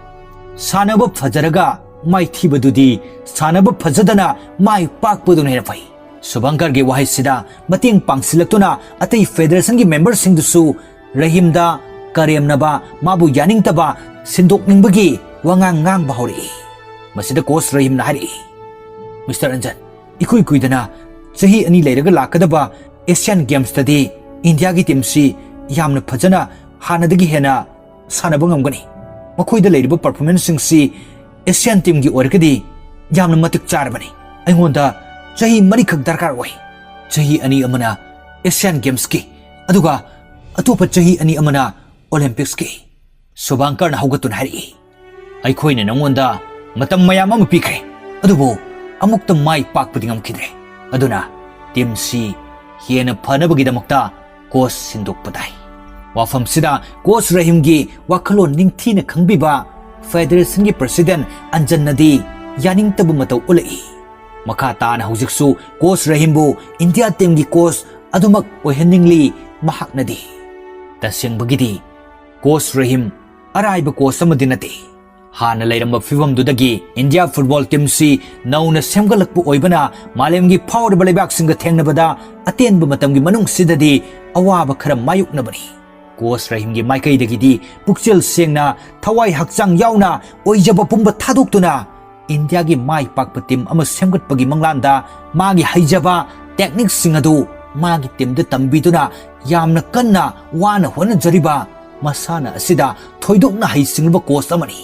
ꯁꯥꯟꯅꯕ ꯐꯖꯔꯒ ꯃꯥꯏꯊꯤꯕꯗꯨꯗꯤ ꯁꯥꯟꯅꯕ ꯐꯖꯗꯅ ꯃꯥꯏ ꯄꯥꯛꯄꯗꯨꯅ ꯍꯦꯟꯅ ꯐꯩ꯫" ꯁꯨꯚꯪꯀꯔꯒꯤ ꯋꯥꯍꯩꯁꯤꯗ ꯃꯇꯦꯡ ꯄꯥꯡꯁꯤꯜꯂꯛꯇꯨꯅ ꯑꯇꯩ federation ꯒꯤ member ꯁꯤꯡꯗꯨꯁꯨ ꯔꯍꯤꯝꯗ ꯀꯔꯦꯝꯅꯕ, ꯃꯥꯕꯨ ꯌꯥꯅꯤꯡꯗꯕ, ꯁꯤꯟꯗꯣꯛꯅꯤꯡꯕꯒꯤ ꯋꯥꯉꯥꯡ ꯉꯥꯡꯕ ꯍꯧꯔꯛꯏ꯫ ꯃꯁꯤꯗ coach ꯔꯍꯤꯝꯅ ꯍꯥꯏꯔꯛꯏ, "Mister ꯑꯟꯖꯟ, ꯏꯀꯨꯏ ꯀꯨꯏꯗꯅ ꯆꯍꯤ ꯑꯅꯤ ꯂꯩꯔꯒ ꯂꯥꯛꯀꯗꯕ Asian Games ꯇꯗꯤ ꯏꯟꯗꯤꯌꯥꯒꯤ team ꯁꯤ ꯌꯥꯝꯅ ꯐꯖꯅ, ꯍꯥꯟꯅꯗꯒꯤ ꯍꯦꯟꯅ ꯁꯥꯟꯅꯕ ꯉꯝꯒꯅꯤ꯫ ꯃꯈꯣꯏꯗ ꯂꯩꯔꯤꯕ performance ꯁꯤꯡꯁꯤ Asian team ꯒꯤ ꯑꯣꯏꯔꯒꯗꯤ ꯌꯥꯝꯅ ꯃꯇꯤꯛ ꯆꯥꯔꯕꯅꯤ꯫ ꯑꯩꯉꯣꯟꯗ ꯆꯍꯤ ꯃꯔꯤꯈꯛ ꯗꯔꯀꯥꯔ ꯑꯣꯏ꯫ ꯆꯍꯤ ꯑꯅꯤ ꯑꯃꯅ Asian Games ꯀꯤ, ꯑꯗꯨꯒ ꯑꯇꯣꯞꯄ ꯆꯍꯤ ꯑꯅꯤ ꯑꯃꯅ Olympics ꯀꯤ꯫" ꯁꯨꯚꯪꯀꯔꯅ ꯍꯧꯒꯠꯇꯨꯅ ꯍꯥꯏꯔꯛꯏ, "ꯑꯩꯈꯣꯏꯅ ꯅꯉꯣꯟꯗ ꯃꯇꯝ ꯃꯌꯥꯝ ꯑꯃ ꯄꯤꯈ꯭ꯔꯦ, ꯑꯗꯨꯕꯨ ꯑꯃꯨꯛꯇ ꯃꯥꯏ ꯄꯥꯛꯄꯗꯤ ꯉꯝꯈꯤꯗ꯭ꯔꯦ꯫ ꯑꯗꯨꯅ team ꯁꯤ ꯍꯦꯟꯅ ꯐꯅꯕꯒꯤꯗꯃꯛꯇ coach ꯁꯤꯟꯗꯣꯛꯄ ꯇꯥꯏ꯫" ꯋꯥꯐꯝꯁꯤꯗ coach ꯔꯍꯤꯝꯒꯤ ꯋꯥꯈꯜꯂꯣꯟ ꯅꯤꯡꯊꯤꯅ ꯈꯪꯕꯤꯕ federation ꯒꯤ president ꯑꯟꯖꯟꯅꯗꯤ ꯌꯥꯅꯤꯡꯗꯕ ꯃꯇꯧ ꯎꯠꯂꯛꯏ꯫ ꯃꯈꯥ ꯇꯥꯅ ꯍꯧꯖꯤꯛꯁꯨ coach ꯔꯍꯤꯝꯕꯨ ꯏꯟꯗꯤꯌꯥ team ꯒꯤ coach ꯑꯗꯨꯃꯛ ꯑꯣꯏꯍꯟꯅꯤꯡꯂꯤ ꯃꯍꯥꯛꯅꯗꯤ꯫ ꯇꯁꯦꯡꯕꯒꯤꯗꯤ coach ꯔꯍꯤꯝ ꯑꯔꯥꯏꯕ coach ꯑꯃꯗꯤ ꯅꯠꯇꯦ꯫ ꯍꯥꯟꯅ ꯂꯩꯔꯝꯕ ꯐꯤꯚꯝꯗꯨꯗꯒꯤ ꯏꯟꯗꯤꯌꯥ ꯐꯨꯠꯕꯣꯜ ꯇꯤꯝꯁꯤ ꯅꯧꯅ ꯁꯦꯝꯒꯠꯂꯛꯄ ꯑꯣꯏꯕꯅ ꯃꯥꯂꯦꯝꯒꯤ ꯐꯥꯎꯔꯤꯕ ꯂꯩꯕꯥꯛꯁꯤꯡꯒ ꯊꯦꯡꯅꯕꯗ ꯑꯇꯦꯟꯕ ꯃꯇꯝꯒꯤ ꯃꯅꯨꯡꯁꯤꯗꯗꯤ ꯑꯋꯥꯕ ꯈꯔ ꯃꯥꯌꯣꯛꯅꯕꯅꯤ꯫ ꯀꯣꯆ ꯔꯍꯤꯝꯒꯤ ꯃꯥꯏꯀꯩꯗꯒꯤꯗꯤ ꯄꯨꯛꯆꯦꯜ ꯁꯦꯡꯅ, ꯊꯋꯥꯏ ꯍꯛꯆꯥꯡ ꯌꯥꯎꯅ, ꯑꯣꯏꯖꯕ ꯄꯨꯝꯕ ꯊꯥꯗꯣꯛꯇꯨꯅ ꯏꯟꯗꯤꯌꯥꯒꯤ ꯃꯥꯏ ꯄꯥꯛꯄ ꯇꯤꯝ ꯑꯃ ꯁꯦꯝꯒꯠꯄꯒꯤ ꯃꯪꯂꯥꯟꯗ ꯃꯥꯒꯤ ꯍꯩꯖꯕ ꯇꯦꯛꯅꯤꯛꯁꯤꯡ ꯑꯗꯨ ꯃꯥꯒꯤ ꯇꯤꯝꯗ ꯇꯝꯕꯤꯗꯨꯅ ꯌꯥꯝꯅ ꯀꯟꯅ ꯋꯥꯅ ꯍꯣꯠꯅꯖꯔꯤꯕ ꯃꯁꯥꯟꯅ ꯑꯁꯤꯗ ꯊꯣꯏꯗꯣꯛꯅ ꯍꯩꯁꯤꯡꯂꯕ ꯀꯣꯆ ꯑꯃꯅꯤ꯫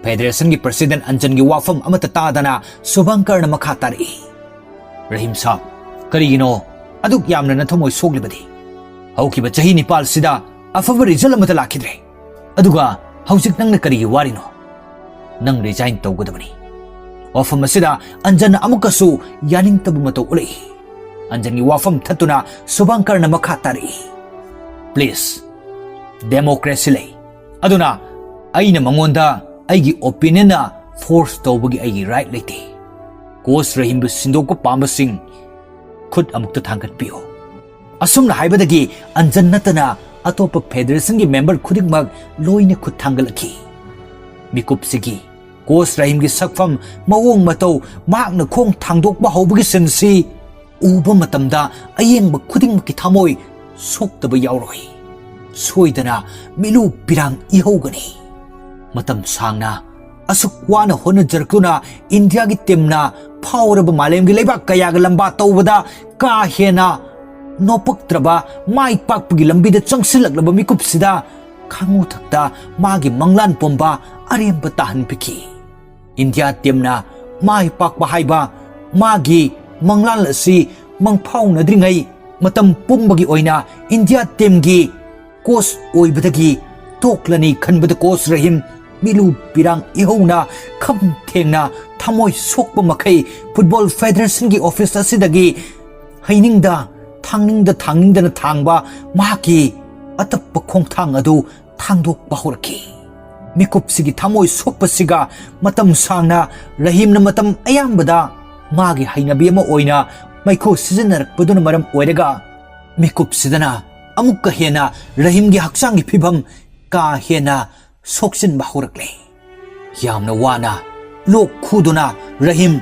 ꯐꯦꯗꯔꯦꯁꯟꯒꯤ ꯄ꯭ꯔꯁꯤꯗꯦꯟ ꯑꯟꯖꯟꯒꯤ ꯋꯥꯐꯝ ꯑꯃꯠꯇ ꯇꯥꯗꯅ ꯁꯨꯚꯪꯀꯔꯅ ꯃꯈꯥ ꯇꯥꯔꯛꯏ, "ꯔꯍꯤꯝ ꯁꯥꯍꯕ, ꯀꯔꯤꯒꯤꯅꯣ ꯑꯗꯨꯛ ꯌꯥꯝꯅ ꯅꯊꯃꯣꯏ ꯁꯣꯛꯂꯤꯕꯗꯤ? ꯍꯧꯈꯤꯕ ꯆꯍꯤ ꯅꯤꯄꯥꯜꯁꯤꯗ ꯑꯐꯕ ꯔꯤꯖꯜ ꯑꯃꯠꯇ ꯂꯥꯛꯈꯤꯗ꯭ꯔꯦ꯫ ꯑꯗꯨꯒ ꯍꯧꯖꯤꯛ ꯅꯪꯅ ꯀꯔꯤꯒꯤ ꯋꯥꯔꯤꯅꯣ? ꯅꯪ ꯔꯤꯖꯥꯏꯟ ꯇꯧꯒꯗꯕꯅꯤ꯫" ꯋꯥꯐꯝ ꯑꯁꯤꯗ ꯑꯟꯖꯟꯅ ꯑꯃꯨꯛꯀꯁꯨ ꯌꯥꯅꯤꯡꯗꯕ ꯃꯇꯧ ꯎꯠꯂꯛꯏ꯫ ꯑꯟꯖꯟꯒꯤ ꯋꯥꯐꯝ ꯊꯠꯇꯨꯅ ꯁꯨꯚꯪꯀꯔꯅ ꯃꯈꯥ ꯇꯥꯔꯛꯏ, "ꯄ꯭ꯂꯤꯖ, ꯗꯦꯃꯣꯀ꯭ꯔꯦꯁꯤ ꯂꯩ꯫ ꯑꯗꯨꯅ ꯑꯩꯅ ꯃꯉꯣꯟꯗ ꯑꯩꯒꯤ ꯑꯣꯄꯤꯅꯤꯌꯟꯅ ꯐꯣꯔꯁ ꯇꯧꯕꯒꯤ ꯑꯩꯒꯤ ꯔꯥꯏꯠ ꯂꯩꯇꯦ꯫ ꯀꯣꯆ ꯔꯍꯤꯝꯕꯨ ꯁꯤꯟꯗꯣꯛꯄ ꯄꯥꯝꯕꯁꯤꯡ ꯈꯨꯠ ꯑꯃꯨꯛꯇ ꯊꯥꯡꯒꯠꯄꯤꯌꯨ꯫" ꯑꯁꯨꯝꯅ ꯍꯥꯏꯕꯗꯒꯤ ꯑꯟꯖꯟ ꯅꯠꯇꯅ ꯑꯇꯣꯞꯄ ꯐꯦꯗꯔꯦꯁꯟꯒꯤ ꯃꯦꯝꯕꯔ ꯈꯨꯗꯤꯡꯃꯛ ꯂꯣꯏꯅ ꯈꯨꯠ ꯊꯥꯡꯒꯠꯂꯛꯈꯤ꯫ ꯃꯤꯀꯨꯞꯁꯤꯒꯤ ꯀꯣꯆ ꯔꯍꯤꯝꯒꯤ ꯁꯛꯐꯝ, ꯃꯑꯣꯡ ꯃꯇꯧ, ꯃꯍꯥꯛꯅ ꯈꯣꯡ ꯊꯥꯡꯗꯣꯛꯄ ꯍꯧꯕꯒꯤ ꯁꯤꯟꯁꯤ ꯎꯕ ꯃꯇꯝꯗ ꯑꯌꯦꯡꯕ ꯈꯨꯗꯤꯡꯃꯛꯀꯤ ꯊꯃꯣꯏ ꯁꯣꯛꯇꯕ ꯌꯥꯎꯔꯣꯏ꯫ ꯁꯣꯏꯗꯅ ꯃꯤꯠꯂꯨ ꯄꯤꯔꯥꯡ ꯏꯍꯧꯒꯅꯤ꯫ ꯃꯇꯝ ꯁꯥꯡꯅ ꯑꯁꯨꯛ ꯋꯥꯅ ꯍꯣꯠꯅꯖꯔꯛꯇꯨꯅ ꯏꯟꯗꯤꯌꯥꯒꯤ ꯇꯤꯝꯅ ꯐꯥꯎꯔꯕ ꯃꯥꯂꯦꯝꯒꯤ ꯂꯩꯕꯥꯛ ꯀꯌꯥꯒ ꯂꯝꯕꯥ ꯇꯧꯕꯗ ꯀꯥ ꯍꯦꯟꯅ ꯅꯣꯄꯛꯇ꯭ꯔꯕ ꯃꯥꯏ ꯄꯥꯛꯄꯒꯤ ꯂꯝꯕꯤꯗ ꯆꯪꯁꯤꯜꯂꯛꯂꯕ ꯃꯤꯀꯨꯞꯁꯤꯗ ꯈꯥꯉꯨ ꯊꯛꯇ ꯃꯥꯒꯤ ꯃꯪꯂꯥꯟ ꯄꯨꯝꯕ ꯑꯔꯦꯝꯕ ꯇꯥꯍꯟꯕꯤꯈꯤ꯫ ꯏꯟꯗꯤꯌꯥ ꯇꯤꯝꯅ ꯃꯥꯏ ꯄꯥꯛꯄ ꯍꯥꯏꯕ ꯃꯥꯒꯤ ꯃꯪꯂꯥꯟ ꯑꯁꯤ ꯃꯪꯐꯥꯎꯅꯗ꯭ꯔꯤꯉꯩ ꯃꯇꯝ ꯄꯨꯝꯕꯒꯤ ꯑꯣꯏꯅ ꯏꯟꯗꯤꯌꯥ ꯇꯤꯝꯒꯤ ꯀꯣꯆ ꯑꯣꯏꯕꯗꯒꯤ ꯇꯣꯛꯂꯅꯤ ꯈꯟꯕꯗ ꯀꯣꯆ ꯔꯍꯤꯝ ꯃꯤꯠꯂꯨ ꯄꯤꯔꯥꯡ ꯏꯍꯧꯅ ꯈꯝ ꯊꯦꯡꯅ ꯊꯃꯣꯏ ꯁꯣꯛꯄ ꯃꯈꯩ ꯐꯨꯠꯕꯣꯜ ꯐꯦꯗꯔꯦꯁꯟꯒꯤ ꯑꯣꯐꯤꯁ ꯑꯁꯤꯗꯒꯤ ꯍꯩꯅꯤꯡꯗ ꯊꯥꯡꯅꯤꯡꯗ ꯊꯥꯡꯅꯤꯡꯗꯅ ꯊꯥꯡꯕ ꯃꯍꯥꯛꯀꯤ ꯑꯇꯞꯄ ꯈꯣꯡꯊꯥꯡ ꯑꯗꯨ ꯊꯥꯡꯗꯣꯛꯄ ꯍꯧꯔꯛꯈꯤ꯫ ꯃꯤꯀꯨꯞꯁꯤꯒꯤ ꯊꯃꯣꯏ ꯁꯣꯛꯄꯁꯤꯒ ꯃꯇꯝ ꯁꯥꯡꯅ ꯔꯍꯤꯝꯅ ꯃꯇꯝ ꯑꯌꯥꯝꯕꯗ ꯃꯥꯒꯤ ꯍꯩꯅꯕꯤ ꯑꯃ ꯑꯣꯏꯅ ꯃꯩꯈꯨ ꯁꯤꯖꯤꯟꯅꯔꯛꯄꯗꯨꯅ ꯃꯔꯝ ꯑꯣꯏꯔꯒ ꯃꯤꯀꯨꯞꯁꯤꯗꯅ ꯑꯃꯨꯛꯀ ꯍꯦꯟꯅ ꯔꯍꯤꯝꯒꯤ ꯍꯛꯆꯥꯡꯒꯤ ꯐꯤꯕꯝ ꯀꯥ ꯍꯦꯟꯅ ꯁꯣꯛꯆꯤꯟꯕ ꯍꯧꯔꯛꯂꯦ꯫ ꯌꯥꯝꯅ ꯋꯥꯅ ꯂꯣꯛ ꯈꯨꯗꯨꯅ ꯔꯍꯤꯝ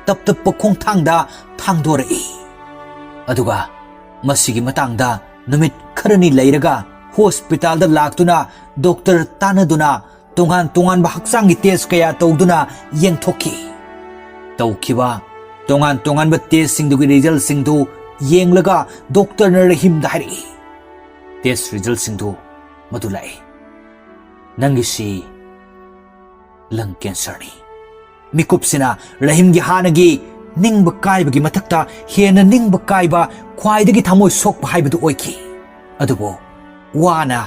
ꯇꯞ ꯇꯞꯄ ꯈꯣꯡꯊꯥꯡꯗ ꯊꯥꯡꯗꯣꯔꯛꯏ꯫ ꯑꯗꯨꯒ ꯃꯁꯤꯒꯤ ꯃꯇꯥꯡꯗ ꯅꯨꯃꯤꯠ ꯈꯔꯅꯤ ꯂꯩꯔꯒ ꯍꯣꯁꯄꯤꯇꯥꯜꯗ ꯂꯥꯛꯇꯨꯅ ꯗꯣꯛꯇꯔ ꯇꯥꯟꯅꯗꯨꯅ ꯇꯣꯉꯥꯟ ꯇꯣꯉꯥꯟꯕ ꯍꯛꯆꯥꯡꯒꯤ ꯇꯦꯁ ꯀꯌꯥ ꯇꯧꯗꯨꯅ ꯌꯦꯡꯊꯣꯛꯈꯤ꯫ ꯇꯧꯈꯤꯕ ꯇꯣꯉꯥꯟ ꯇꯣꯉꯥꯟꯕ ꯇꯦꯁꯁꯤꯡꯗꯨꯒꯤ ꯔꯤꯖꯜꯁꯤꯡꯗꯨ ꯌꯦꯡꯂꯒ ꯗꯣꯛꯇꯔꯅ ꯔꯍꯤꯝꯗ ꯍꯥꯏꯔꯛꯏ, "ꯇꯦꯁ ꯔꯤꯖꯜꯁꯤꯡꯗꯨ ꯃꯗꯨ ꯂꯥꯛꯏ꯫ ꯅꯪꯒꯤꯁꯤ ꯂꯪ ꯀꯦꯟꯁꯔꯅꯤ꯫" ꯃꯤꯀꯨꯞꯁꯤꯅ ꯔꯍꯤꯝꯒꯤ ꯍꯥꯟꯅꯒꯤ ꯅꯤꯡꯕ ꯀꯥꯏꯕꯒꯤ ꯃꯊꯛꯇ ꯍꯦꯟꯅ ꯅꯤꯡꯕ ꯀꯥꯏꯕ, ꯈ꯭ꯋꯥꯏꯗꯒꯤ ꯊꯃꯣꯏ ꯁꯣꯛꯄ ꯍꯥꯏꯕꯗꯨ ꯑꯣꯏꯈꯤ꯫ ꯑꯗꯨꯕꯨ ꯋꯥꯅ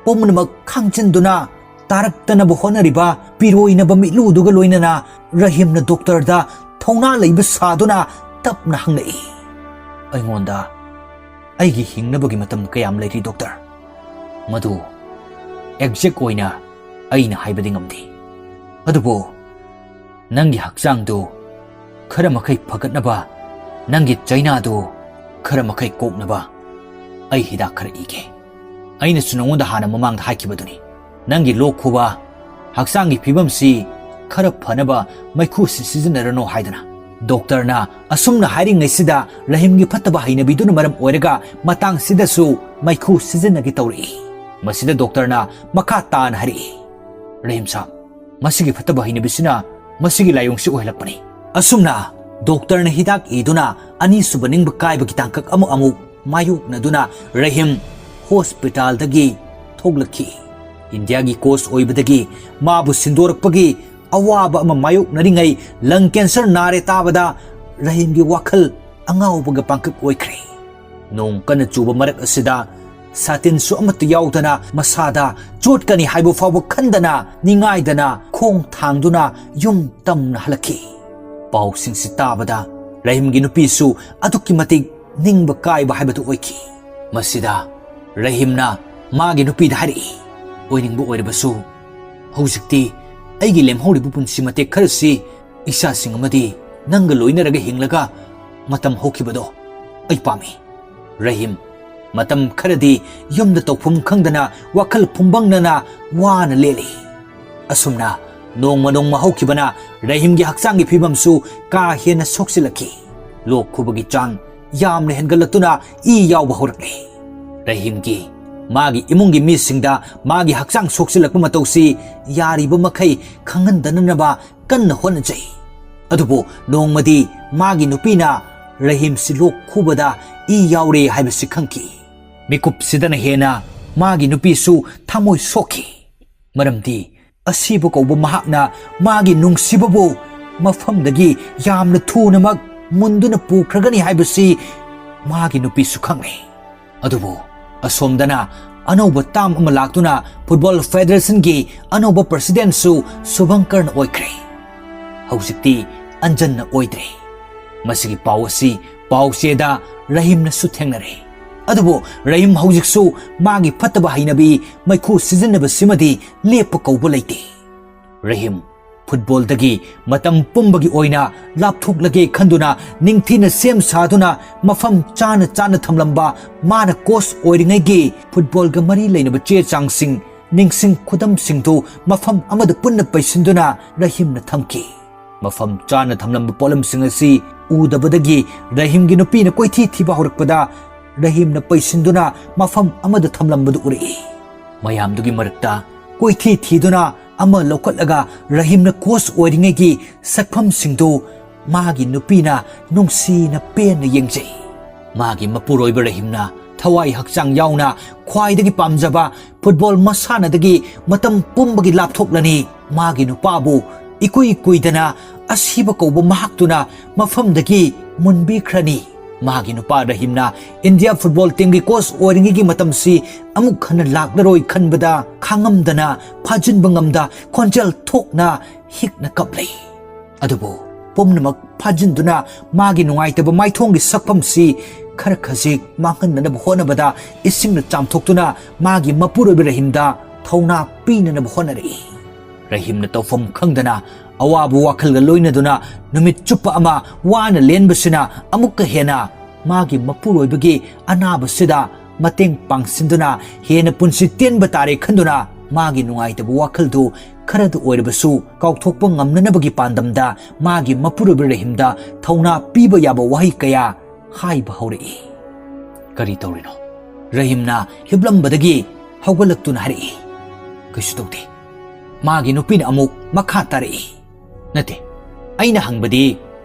ꯄꯨꯝꯅꯃꯛ ꯈꯥꯡꯖꯤꯟꯗꯨꯅ ꯇꯥꯔꯛꯇꯅꯕ ꯍꯣꯠꯅꯔꯤꯕ ꯄꯤꯔꯣꯏꯅꯕ ꯃꯤꯠꯂꯨꯗꯨꯒ ꯂꯣꯏꯅꯅ ꯔꯍꯤꯝꯅ ꯗꯣꯛꯇꯔꯗ ꯊꯧꯅꯥ ꯂꯩꯕ ꯁꯥꯗꯨꯅ ꯇꯞꯅ ꯍꯪꯂꯛꯏ, "ꯑꯩꯉꯣꯟꯗ ꯑꯩꯒꯤ ꯍꯤꯡꯅꯕꯒꯤ ꯃꯇꯝ ꯀꯌꯥꯝ ꯂꯩꯔꯤ, ꯗꯣꯛꯇꯔ?" "ꯃꯗꯨ ꯑꯦꯛꯖꯦꯛ ꯑꯣꯏꯅ ꯑꯩꯅ ꯍꯥꯏꯕꯗꯤ ꯉꯝꯗꯦ꯫ ꯑꯗꯨꯕꯨ ꯅꯪꯒꯤ ꯍꯛꯆꯥꯡꯗꯨ ꯈꯔ ꯃꯈꯩ ꯐꯒꯠꯅꯕ, ꯅꯪꯒꯤ ꯆꯩꯅꯥꯗꯨ ꯈꯔ ꯃꯈꯩ ꯀꯣꯛꯅꯕ ꯑꯩ ꯍꯤꯗꯥꯛ ꯈꯔ ꯏꯒꯦ꯫ ꯑꯩꯅꯁꯨ ꯅꯉꯣꯟꯗ ꯍꯥꯟꯅ ꯃꯃꯥꯡꯗ ꯍꯥꯏꯈꯤꯕꯗꯨꯅꯤ, ꯅꯪꯒꯤ ꯂꯣꯛ ꯈꯨꯕ, ꯍꯛꯆꯥꯡꯒꯤ ꯐꯤꯕꯝꯁꯤ ꯈꯔ ꯐꯅꯕ ꯃꯩꯈꯨꯁꯤ ꯁꯤꯖꯤꯟꯅꯔꯅꯨ ꯍꯥꯏꯗꯅ꯫" ꯗꯣꯛꯇꯔꯅ ꯑꯁꯨꯝꯅ ꯍꯥꯏꯔꯤꯉꯩꯁꯤꯗ ꯔꯍꯤꯝꯒꯤ ꯐꯠꯇꯕ ꯍꯩꯅꯕꯤꯗꯨꯅ ꯃꯔꯝ ꯑꯣꯏꯔꯒ ꯃꯇꯥꯡꯁꯤꯗꯁꯨ ꯃꯩꯈꯨ ꯁꯤꯖꯤꯟꯅꯒꯦ ꯇꯧꯔꯛꯏ꯫ ꯃꯁꯤꯗ ꯗꯣꯛꯇꯔꯅ ꯃꯈꯥ ꯇꯥꯅ ꯍꯥꯏꯔꯛꯏ, "ꯔꯍꯤꯝ ꯁꯥꯕ, ꯃꯁꯤꯒꯤ ꯐꯠꯇꯕ ꯍꯩꯅꯕꯤꯁꯤꯅ ꯃꯁꯤꯒꯤ ꯂꯥꯏꯑꯣꯡꯁꯤ ꯑꯣꯏꯍꯜꯂꯛꯄꯅꯤ꯫" ꯑꯁꯨꯝꯅ ꯗꯣꯛꯇꯔꯅ ꯍꯤꯗꯥꯛ ꯏꯗꯨꯅ ꯑꯅꯤꯁꯨꯕ ꯅꯤꯡꯕ ꯀꯥꯏꯕꯒꯤ ꯇꯥꯡꯀꯛ ꯑꯃꯨꯛ ꯑꯃꯨꯛ ꯃꯥꯌꯣꯛꯅꯗꯨꯅ ꯔꯍꯤꯝ ꯍꯣꯁꯄꯤꯇꯥꯜꯗꯒꯤ ꯊꯣꯛꯂꯛꯈꯤ꯫ ꯏꯟꯗꯤꯌꯥꯒꯤ ꯀꯣꯆ ꯑꯣꯏꯕꯗꯒꯤ ꯃꯥꯕꯨ ꯁꯤꯟꯗꯣꯔꯛꯄꯒꯤ ꯑꯋꯥꯕ ꯑꯃ ꯃꯥꯌꯣꯛꯅꯔꯤꯉꯩ ꯂꯪ ꯀꯦꯟꯁꯔ ꯅꯥꯔꯦ ꯇꯥꯕꯗ ꯔꯍꯤꯝꯒꯤ ꯋꯥꯈꯜ ꯑꯉꯥꯎꯕꯒ ꯄꯥꯡꯀꯛ ꯑꯣꯏꯈ꯭ꯔꯦ꯫ ꯅꯣꯡ ꯀꯟꯅ ꯆꯨꯕ ꯃꯔꯛ ꯑꯁꯤꯗ ꯁꯥꯇꯤꯟꯁꯨ ꯑꯃꯠꯇ ꯌꯥꯎꯗꯅ ꯃꯁꯥꯗ ꯆꯣꯠꯀꯅꯤ ꯍꯥꯏꯕ ꯐꯥꯎꯕ ꯈꯟꯗꯅ ꯅꯤꯡꯉꯥꯏꯗꯅ ꯈꯣꯡ ꯊꯥꯡꯗꯨꯅ ꯌꯨꯝ ꯇꯝꯅ ꯍꯜꯂꯛꯈꯤ꯫ ꯄꯥꯎꯁꯤꯡꯁꯤ ꯇꯥꯕꯗ ꯔꯍꯤꯝꯒꯤ ꯅꯨꯄꯤꯁꯨ ꯑꯗꯨꯛꯀꯤ ꯃꯇꯤꯛ ꯅꯤꯡꯕ ꯀꯥꯏꯕ ꯍꯥꯏꯕꯗꯨ ꯑꯣꯏꯈꯤ꯫ ꯃꯁꯤꯗ ꯔꯍꯤꯝꯅ ꯃꯥꯒꯤ ꯅꯨꯄꯤꯗ ꯍꯥꯏꯔꯛꯏ, "ꯑꯣꯏꯅꯤꯡꯕ ꯑꯣꯏꯔꯕꯁꯨ ꯍꯧꯖꯤꯛꯇꯤ ꯑꯩꯒꯤ ꯂꯦꯝꯍꯧꯔꯤꯕ ꯄꯨꯟꯁꯤ ꯃꯇꯦꯛ ꯈꯔꯁꯤ ꯏꯆꯥꯁꯤꯡ ꯑꯃꯗꯤ ꯅꯪꯒ ꯂꯣꯏꯅꯔꯒ ꯍꯤꯡꯂꯒ ꯃꯇꯝ ꯍꯧꯈꯤꯕꯗꯣ ꯑꯩ ꯄꯥꯝꯃꯤ꯫" ꯔꯍꯤꯝ ꯃꯇꯝ ꯈꯔꯗꯤ ꯌꯨꯝꯗ ꯇꯧꯐꯝ ꯈꯪꯗꯅ ꯋꯥꯈꯜ ꯐꯨꯝꯕꯪꯅꯅ ꯋꯥꯅ ꯂꯦꯜꯂꯤ꯫ ꯑꯁꯨꯝꯅ ꯅꯣꯡꯃ ꯅꯣꯡꯃ ꯍꯧꯈꯤꯕꯅ ꯔꯍꯤꯝꯒꯤ ꯍꯛꯆꯥꯡꯒꯤ ꯐꯤꯕꯝꯁꯨ ꯀꯥ ꯍꯦꯟꯅ ꯁꯣꯛꯆꯤꯜꯂꯛꯈꯤ꯫ ꯂꯣꯛ ꯈꯨꯕꯒꯤ ꯆꯥꯡ ꯌꯥꯝꯅ ꯍꯦꯟꯒꯠꯂꯛꯇꯨꯅ ꯏ ꯌꯥꯎꯕ ꯍꯧꯔꯛꯂꯦ꯫ ꯔꯍꯤꯝꯒꯤ ꯃꯥꯒꯤ ꯏꯃꯨꯡꯒꯤ ꯃꯤꯁꯤꯡꯗ ꯃꯥꯒꯤ ꯍꯛꯆꯥꯡ ꯁꯣꯛꯆꯤꯜꯂꯛꯄ ꯃꯇꯧꯁꯤ ꯌꯥꯔꯤꯕ ꯃꯈꯩ ꯈꯪꯍꯟꯗꯅꯅꯕ ꯀꯟꯅ ꯍꯣꯠꯅꯖꯩ꯫ ꯑꯗꯨꯕꯨ ꯅꯣꯡꯃꯗꯤ ꯃꯥꯒꯤ ꯅꯨꯄꯤꯅ ꯔꯍꯤꯝꯁꯤ ꯂꯣꯛ ꯈꯨꯕꯗ ꯏ ꯌꯥꯎꯔꯦ ꯍꯥꯏꯕꯁꯤ ꯈꯪꯈꯤ꯫ ꯃꯤꯀꯨꯞꯁꯤꯗꯅ ꯍꯦꯟꯅ ꯃꯥꯒꯤ ꯅꯨꯄꯤꯁꯨ ꯊꯃꯣꯏ ꯁꯣꯛꯈꯤ꯫ ꯃꯔꯝꯗꯤ ꯑꯁꯤꯕ ꯀꯧꯕ ꯃꯍꯥꯛꯅ ꯃꯥꯒꯤ ꯅꯨꯡꯁꯤꯕꯕꯨ ꯃꯐꯝꯗꯒꯤ ꯌꯥꯝꯅ ꯊꯨꯅꯃꯛ ꯃꯨꯟꯗꯨꯅ ꯄꯨꯈ꯭ꯔꯒꯅꯤ ꯍꯥꯏꯕꯁꯤ ꯃꯥꯒꯤ ꯅꯨꯄꯤꯁꯨ ꯈꯪꯂꯦ꯫ ꯑꯗꯨꯕꯨ ꯑꯁꯣꯝꯗꯅ ꯑꯅꯧꯕ ꯇꯥꯝ ꯑꯃ ꯂꯥꯛꯇꯨꯅ ꯐꯨꯠꯕꯣꯜ ꯐꯦꯗꯔꯦꯁꯟꯒꯤ ꯑꯅꯧꯕ ꯄ꯭ꯔꯁꯤꯗꯦꯟꯁꯨ ꯁꯨꯚꯪꯀꯔꯅ ꯑꯣꯏꯈ꯭ꯔꯦ꯫ ꯍꯧꯖꯤꯛꯇꯤ ꯑꯟꯖꯟꯅ ꯑꯣꯏꯗ꯭ꯔꯦ꯫ ꯃꯁꯤꯒꯤ ꯄꯥꯎ ꯑꯁꯤ ꯄꯥꯎꯆꯦꯗ ꯔꯍꯤꯝꯅꯁꯨ ꯊꯦꯡꯅꯔꯦ꯫ ꯑꯗꯨꯕꯨ ꯔꯍꯤꯝ ꯍꯧꯖꯤꯛꯁꯨ ꯃꯥꯒꯤ ꯐꯠꯇꯕ ꯍꯩꯅꯕꯤ ꯃꯩꯈꯨ ꯁꯤꯖꯤꯟꯅꯕꯁꯤꯃꯗꯤ ꯂꯦꯞꯄ ꯀꯧꯕ ꯂꯩꯇꯦ꯫ ꯔꯍꯤꯝ ꯐꯨꯠꯕꯣꯜꯗꯒꯤ ꯃꯇꯝ ꯄꯨꯝꯕꯒꯤ ꯑꯣꯏꯅ ꯂꯥꯞꯊꯣꯛꯂꯒꯦ ꯈꯟꯗꯨꯅ ꯅꯤꯡꯊꯤꯅ ꯁꯦꯝ ꯁꯥꯗꯨꯅ ꯃꯐꯝ ꯆꯥꯅ ꯆꯥꯅ ꯊꯝꯂꯝꯕ ꯃꯥꯅ ꯀꯣꯆ ꯑꯣꯏꯔꯤꯉꯩꯒꯤ ꯐꯨꯠꯕꯣꯜꯒ ꯃꯔꯤ ꯂꯩꯅꯕ ꯆꯦ ꯆꯥꯡꯁꯤꯡ, ꯅꯤꯡꯁꯤꯡ ꯈꯨꯗꯝꯁꯤꯡꯗꯨ ꯃꯐꯝ ꯑꯃꯗ ꯄꯨꯟꯅ ꯄꯩꯁꯤꯟꯗꯨꯅ ꯔꯍꯤꯝꯅ ꯊꯝꯈꯤ꯫ ꯃꯐꯝ ꯆꯥꯅ ꯊꯝꯂꯝꯕ ꯄꯣꯠꯂꯝꯁꯤꯡ ꯑꯁꯤ ꯎꯗꯕꯗꯒꯤ ꯔꯍꯤꯝꯒꯤ ꯅꯨꯄꯤꯅ ꯀꯣꯏꯊꯤ ꯊꯤꯕ ꯍꯧꯔꯛꯄꯗ ꯔꯍꯤꯝꯅ ꯄꯩꯁꯤꯟꯗꯨꯅ ꯃꯐꯝ ꯑꯃꯗ ꯊꯝꯂꯝꯕꯗꯨ ꯎꯔꯛꯏ꯫ ꯃꯌꯥꯝꯗꯨꯒꯤ ꯃꯔꯛꯇ ꯀꯣꯏꯊꯤ ꯊꯤꯗꯨꯅ ꯑꯃ ꯂꯧꯈꯠꯂꯒ ꯔꯍꯤꯝꯅ ꯀꯣꯆ ꯑꯣꯏꯔꯤꯉꯩꯒꯤ ꯁꯛꯐꯝꯁꯤꯡꯗꯨ ꯃꯥꯒꯤ ꯅꯨꯄꯤꯅ ꯅꯨꯡꯁꯤꯅ ꯄꯦꯟꯅ ꯌꯦꯡꯖꯩ꯫ ꯃꯥꯒꯤ ꯃꯄꯨꯔꯣꯏꯕ ꯔꯍꯤꯝꯅ ꯊꯋꯥꯏ ꯍꯛꯆꯥꯡ ꯌꯥꯎꯅ ꯈ꯭ꯋꯥꯏꯗꯒꯤ ꯄꯥꯝꯖꯕ ꯐꯨꯠꯕꯣꯜ ꯃꯁꯥꯟꯅꯗꯒꯤ ꯃꯇꯝ ꯄꯨꯝꯕꯒꯤ ꯂꯥꯞꯊꯣꯛꯂꯅꯤ꯫ ꯃꯥꯒꯤ ꯅꯨꯄꯥꯕꯨ ꯏꯀꯨꯏ ꯀꯨꯏꯗꯅ ꯑꯁꯤꯕ ꯀꯧꯕ ꯃꯍꯥꯛꯇꯨꯅ ꯃꯐꯝꯗꯒꯤ ꯃꯨꯟꯕꯤꯈ꯭ꯔꯅꯤ꯫ ꯃꯥꯒꯤ ꯅꯨꯄꯥ ꯔꯍꯤꯝꯅ ꯏꯟꯗꯤꯌꯥ ꯐꯨꯠꯕꯣꯜ ꯇꯤꯝꯒꯤ ꯀꯣꯆ ꯑꯣꯏꯔꯤꯉꯩꯒꯤ ꯃꯇꯝꯁꯤ ꯑꯃꯨꯛ ꯍꯟꯅ ꯂꯥꯛꯂꯔꯣꯏ ꯈꯟꯕꯗ ꯈꯥꯡꯉꯝꯗꯅ ꯐꯥꯖꯤꯟꯕ ꯉꯝꯗ ꯈꯣꯟꯖꯦꯜ ꯊꯣꯛꯅ ꯍꯤꯛꯅ ꯀꯞꯂꯤ꯫ ꯑꯗꯨꯕꯨ ꯄꯨꯝꯅꯃꯛ ꯐꯥꯖꯤꯟꯗꯨꯅ ꯃꯥꯒꯤ ꯅꯨꯡꯉꯥꯏꯇꯕ ꯃꯥꯏꯊꯣꯡꯒꯤ ꯁꯛꯐꯝꯁꯤ ꯈꯔ ꯈꯖꯤꯛ ꯃꯥꯡꯍꯟꯅꯅꯕ ꯍꯣꯠꯅꯕꯗ ꯏꯁꯤꯡꯅ ꯆꯥꯝꯊꯣꯛꯇꯨꯅ ꯃꯥꯒꯤ ꯃꯄꯨꯔꯣꯏꯕ ꯔꯍꯤꯝꯗ ꯊꯧꯅꯥ ꯄꯤꯅꯅꯕ ꯍꯣꯠꯅꯔꯛꯏ꯫ ꯔꯍꯤꯝꯅ ꯇꯧꯐꯝ ꯈꯪꯗꯅ ꯑꯋꯥꯕ ꯋꯥꯈꯜꯒ ꯂꯣꯏꯅꯗꯨꯅ ꯅꯨꯃꯤꯠ ꯆꯨꯞꯄ ꯑꯃ ꯋꯥꯅ ꯂꯦꯟꯕꯁꯤꯅ ꯑꯃꯨꯛꯀ ꯍꯦꯟꯅ ꯃꯥꯒꯤ ꯃꯄꯨꯔꯣꯏꯕꯒꯤ ꯑꯅꯥꯕꯁꯤꯗ ꯃꯇꯦꯡ ꯄꯥꯡꯁꯤꯟꯗꯨꯅ ꯍꯦꯟꯅ ꯄꯨꯟꯁꯤ ꯇꯦꯟꯕ ꯇꯥꯔꯦ ꯈꯟꯗꯨꯅ ꯃꯥꯒꯤ ꯅꯨꯡꯉꯥꯏꯇꯕ ꯋꯥꯈꯜꯗꯨ ꯈꯔꯗ ꯑꯣꯏꯔꯕꯁꯨ ꯀꯥꯎꯊꯣꯛꯄ ꯉꯝꯅꯅꯕꯒꯤ ꯄꯥꯟꯗꯝꯗ ꯃꯥꯒꯤ ꯃꯄꯨꯔꯣꯏꯕ ꯔꯍꯤꯝꯗ ꯊꯧꯅꯥ ꯄꯤꯕ ꯌꯥꯕ ꯋꯥꯍꯩ ꯀꯌꯥ ꯍꯥꯏꯕ ꯍꯧꯔꯛꯏ꯫ "ꯀꯔꯤ ꯇꯧꯔꯤꯅꯣ?" ꯔꯍꯤꯝꯅ ꯍꯤꯞꯂꯝꯕꯗꯒꯤ ꯍꯧꯒꯠꯂꯛꯇꯨꯅ ꯍꯥꯏꯔꯛꯏ꯫ "ꯀꯩꯁꯨ ꯇꯧꯗꯦ꯫" ꯃꯥꯒꯤ ꯅꯨꯄꯤꯅ ꯑꯃꯨꯛ ꯃꯈꯥ ꯇꯥꯔꯛꯏ꯫ "ꯅꯠꯇꯦ, ꯑꯩꯅ ꯍꯪꯕꯗꯤ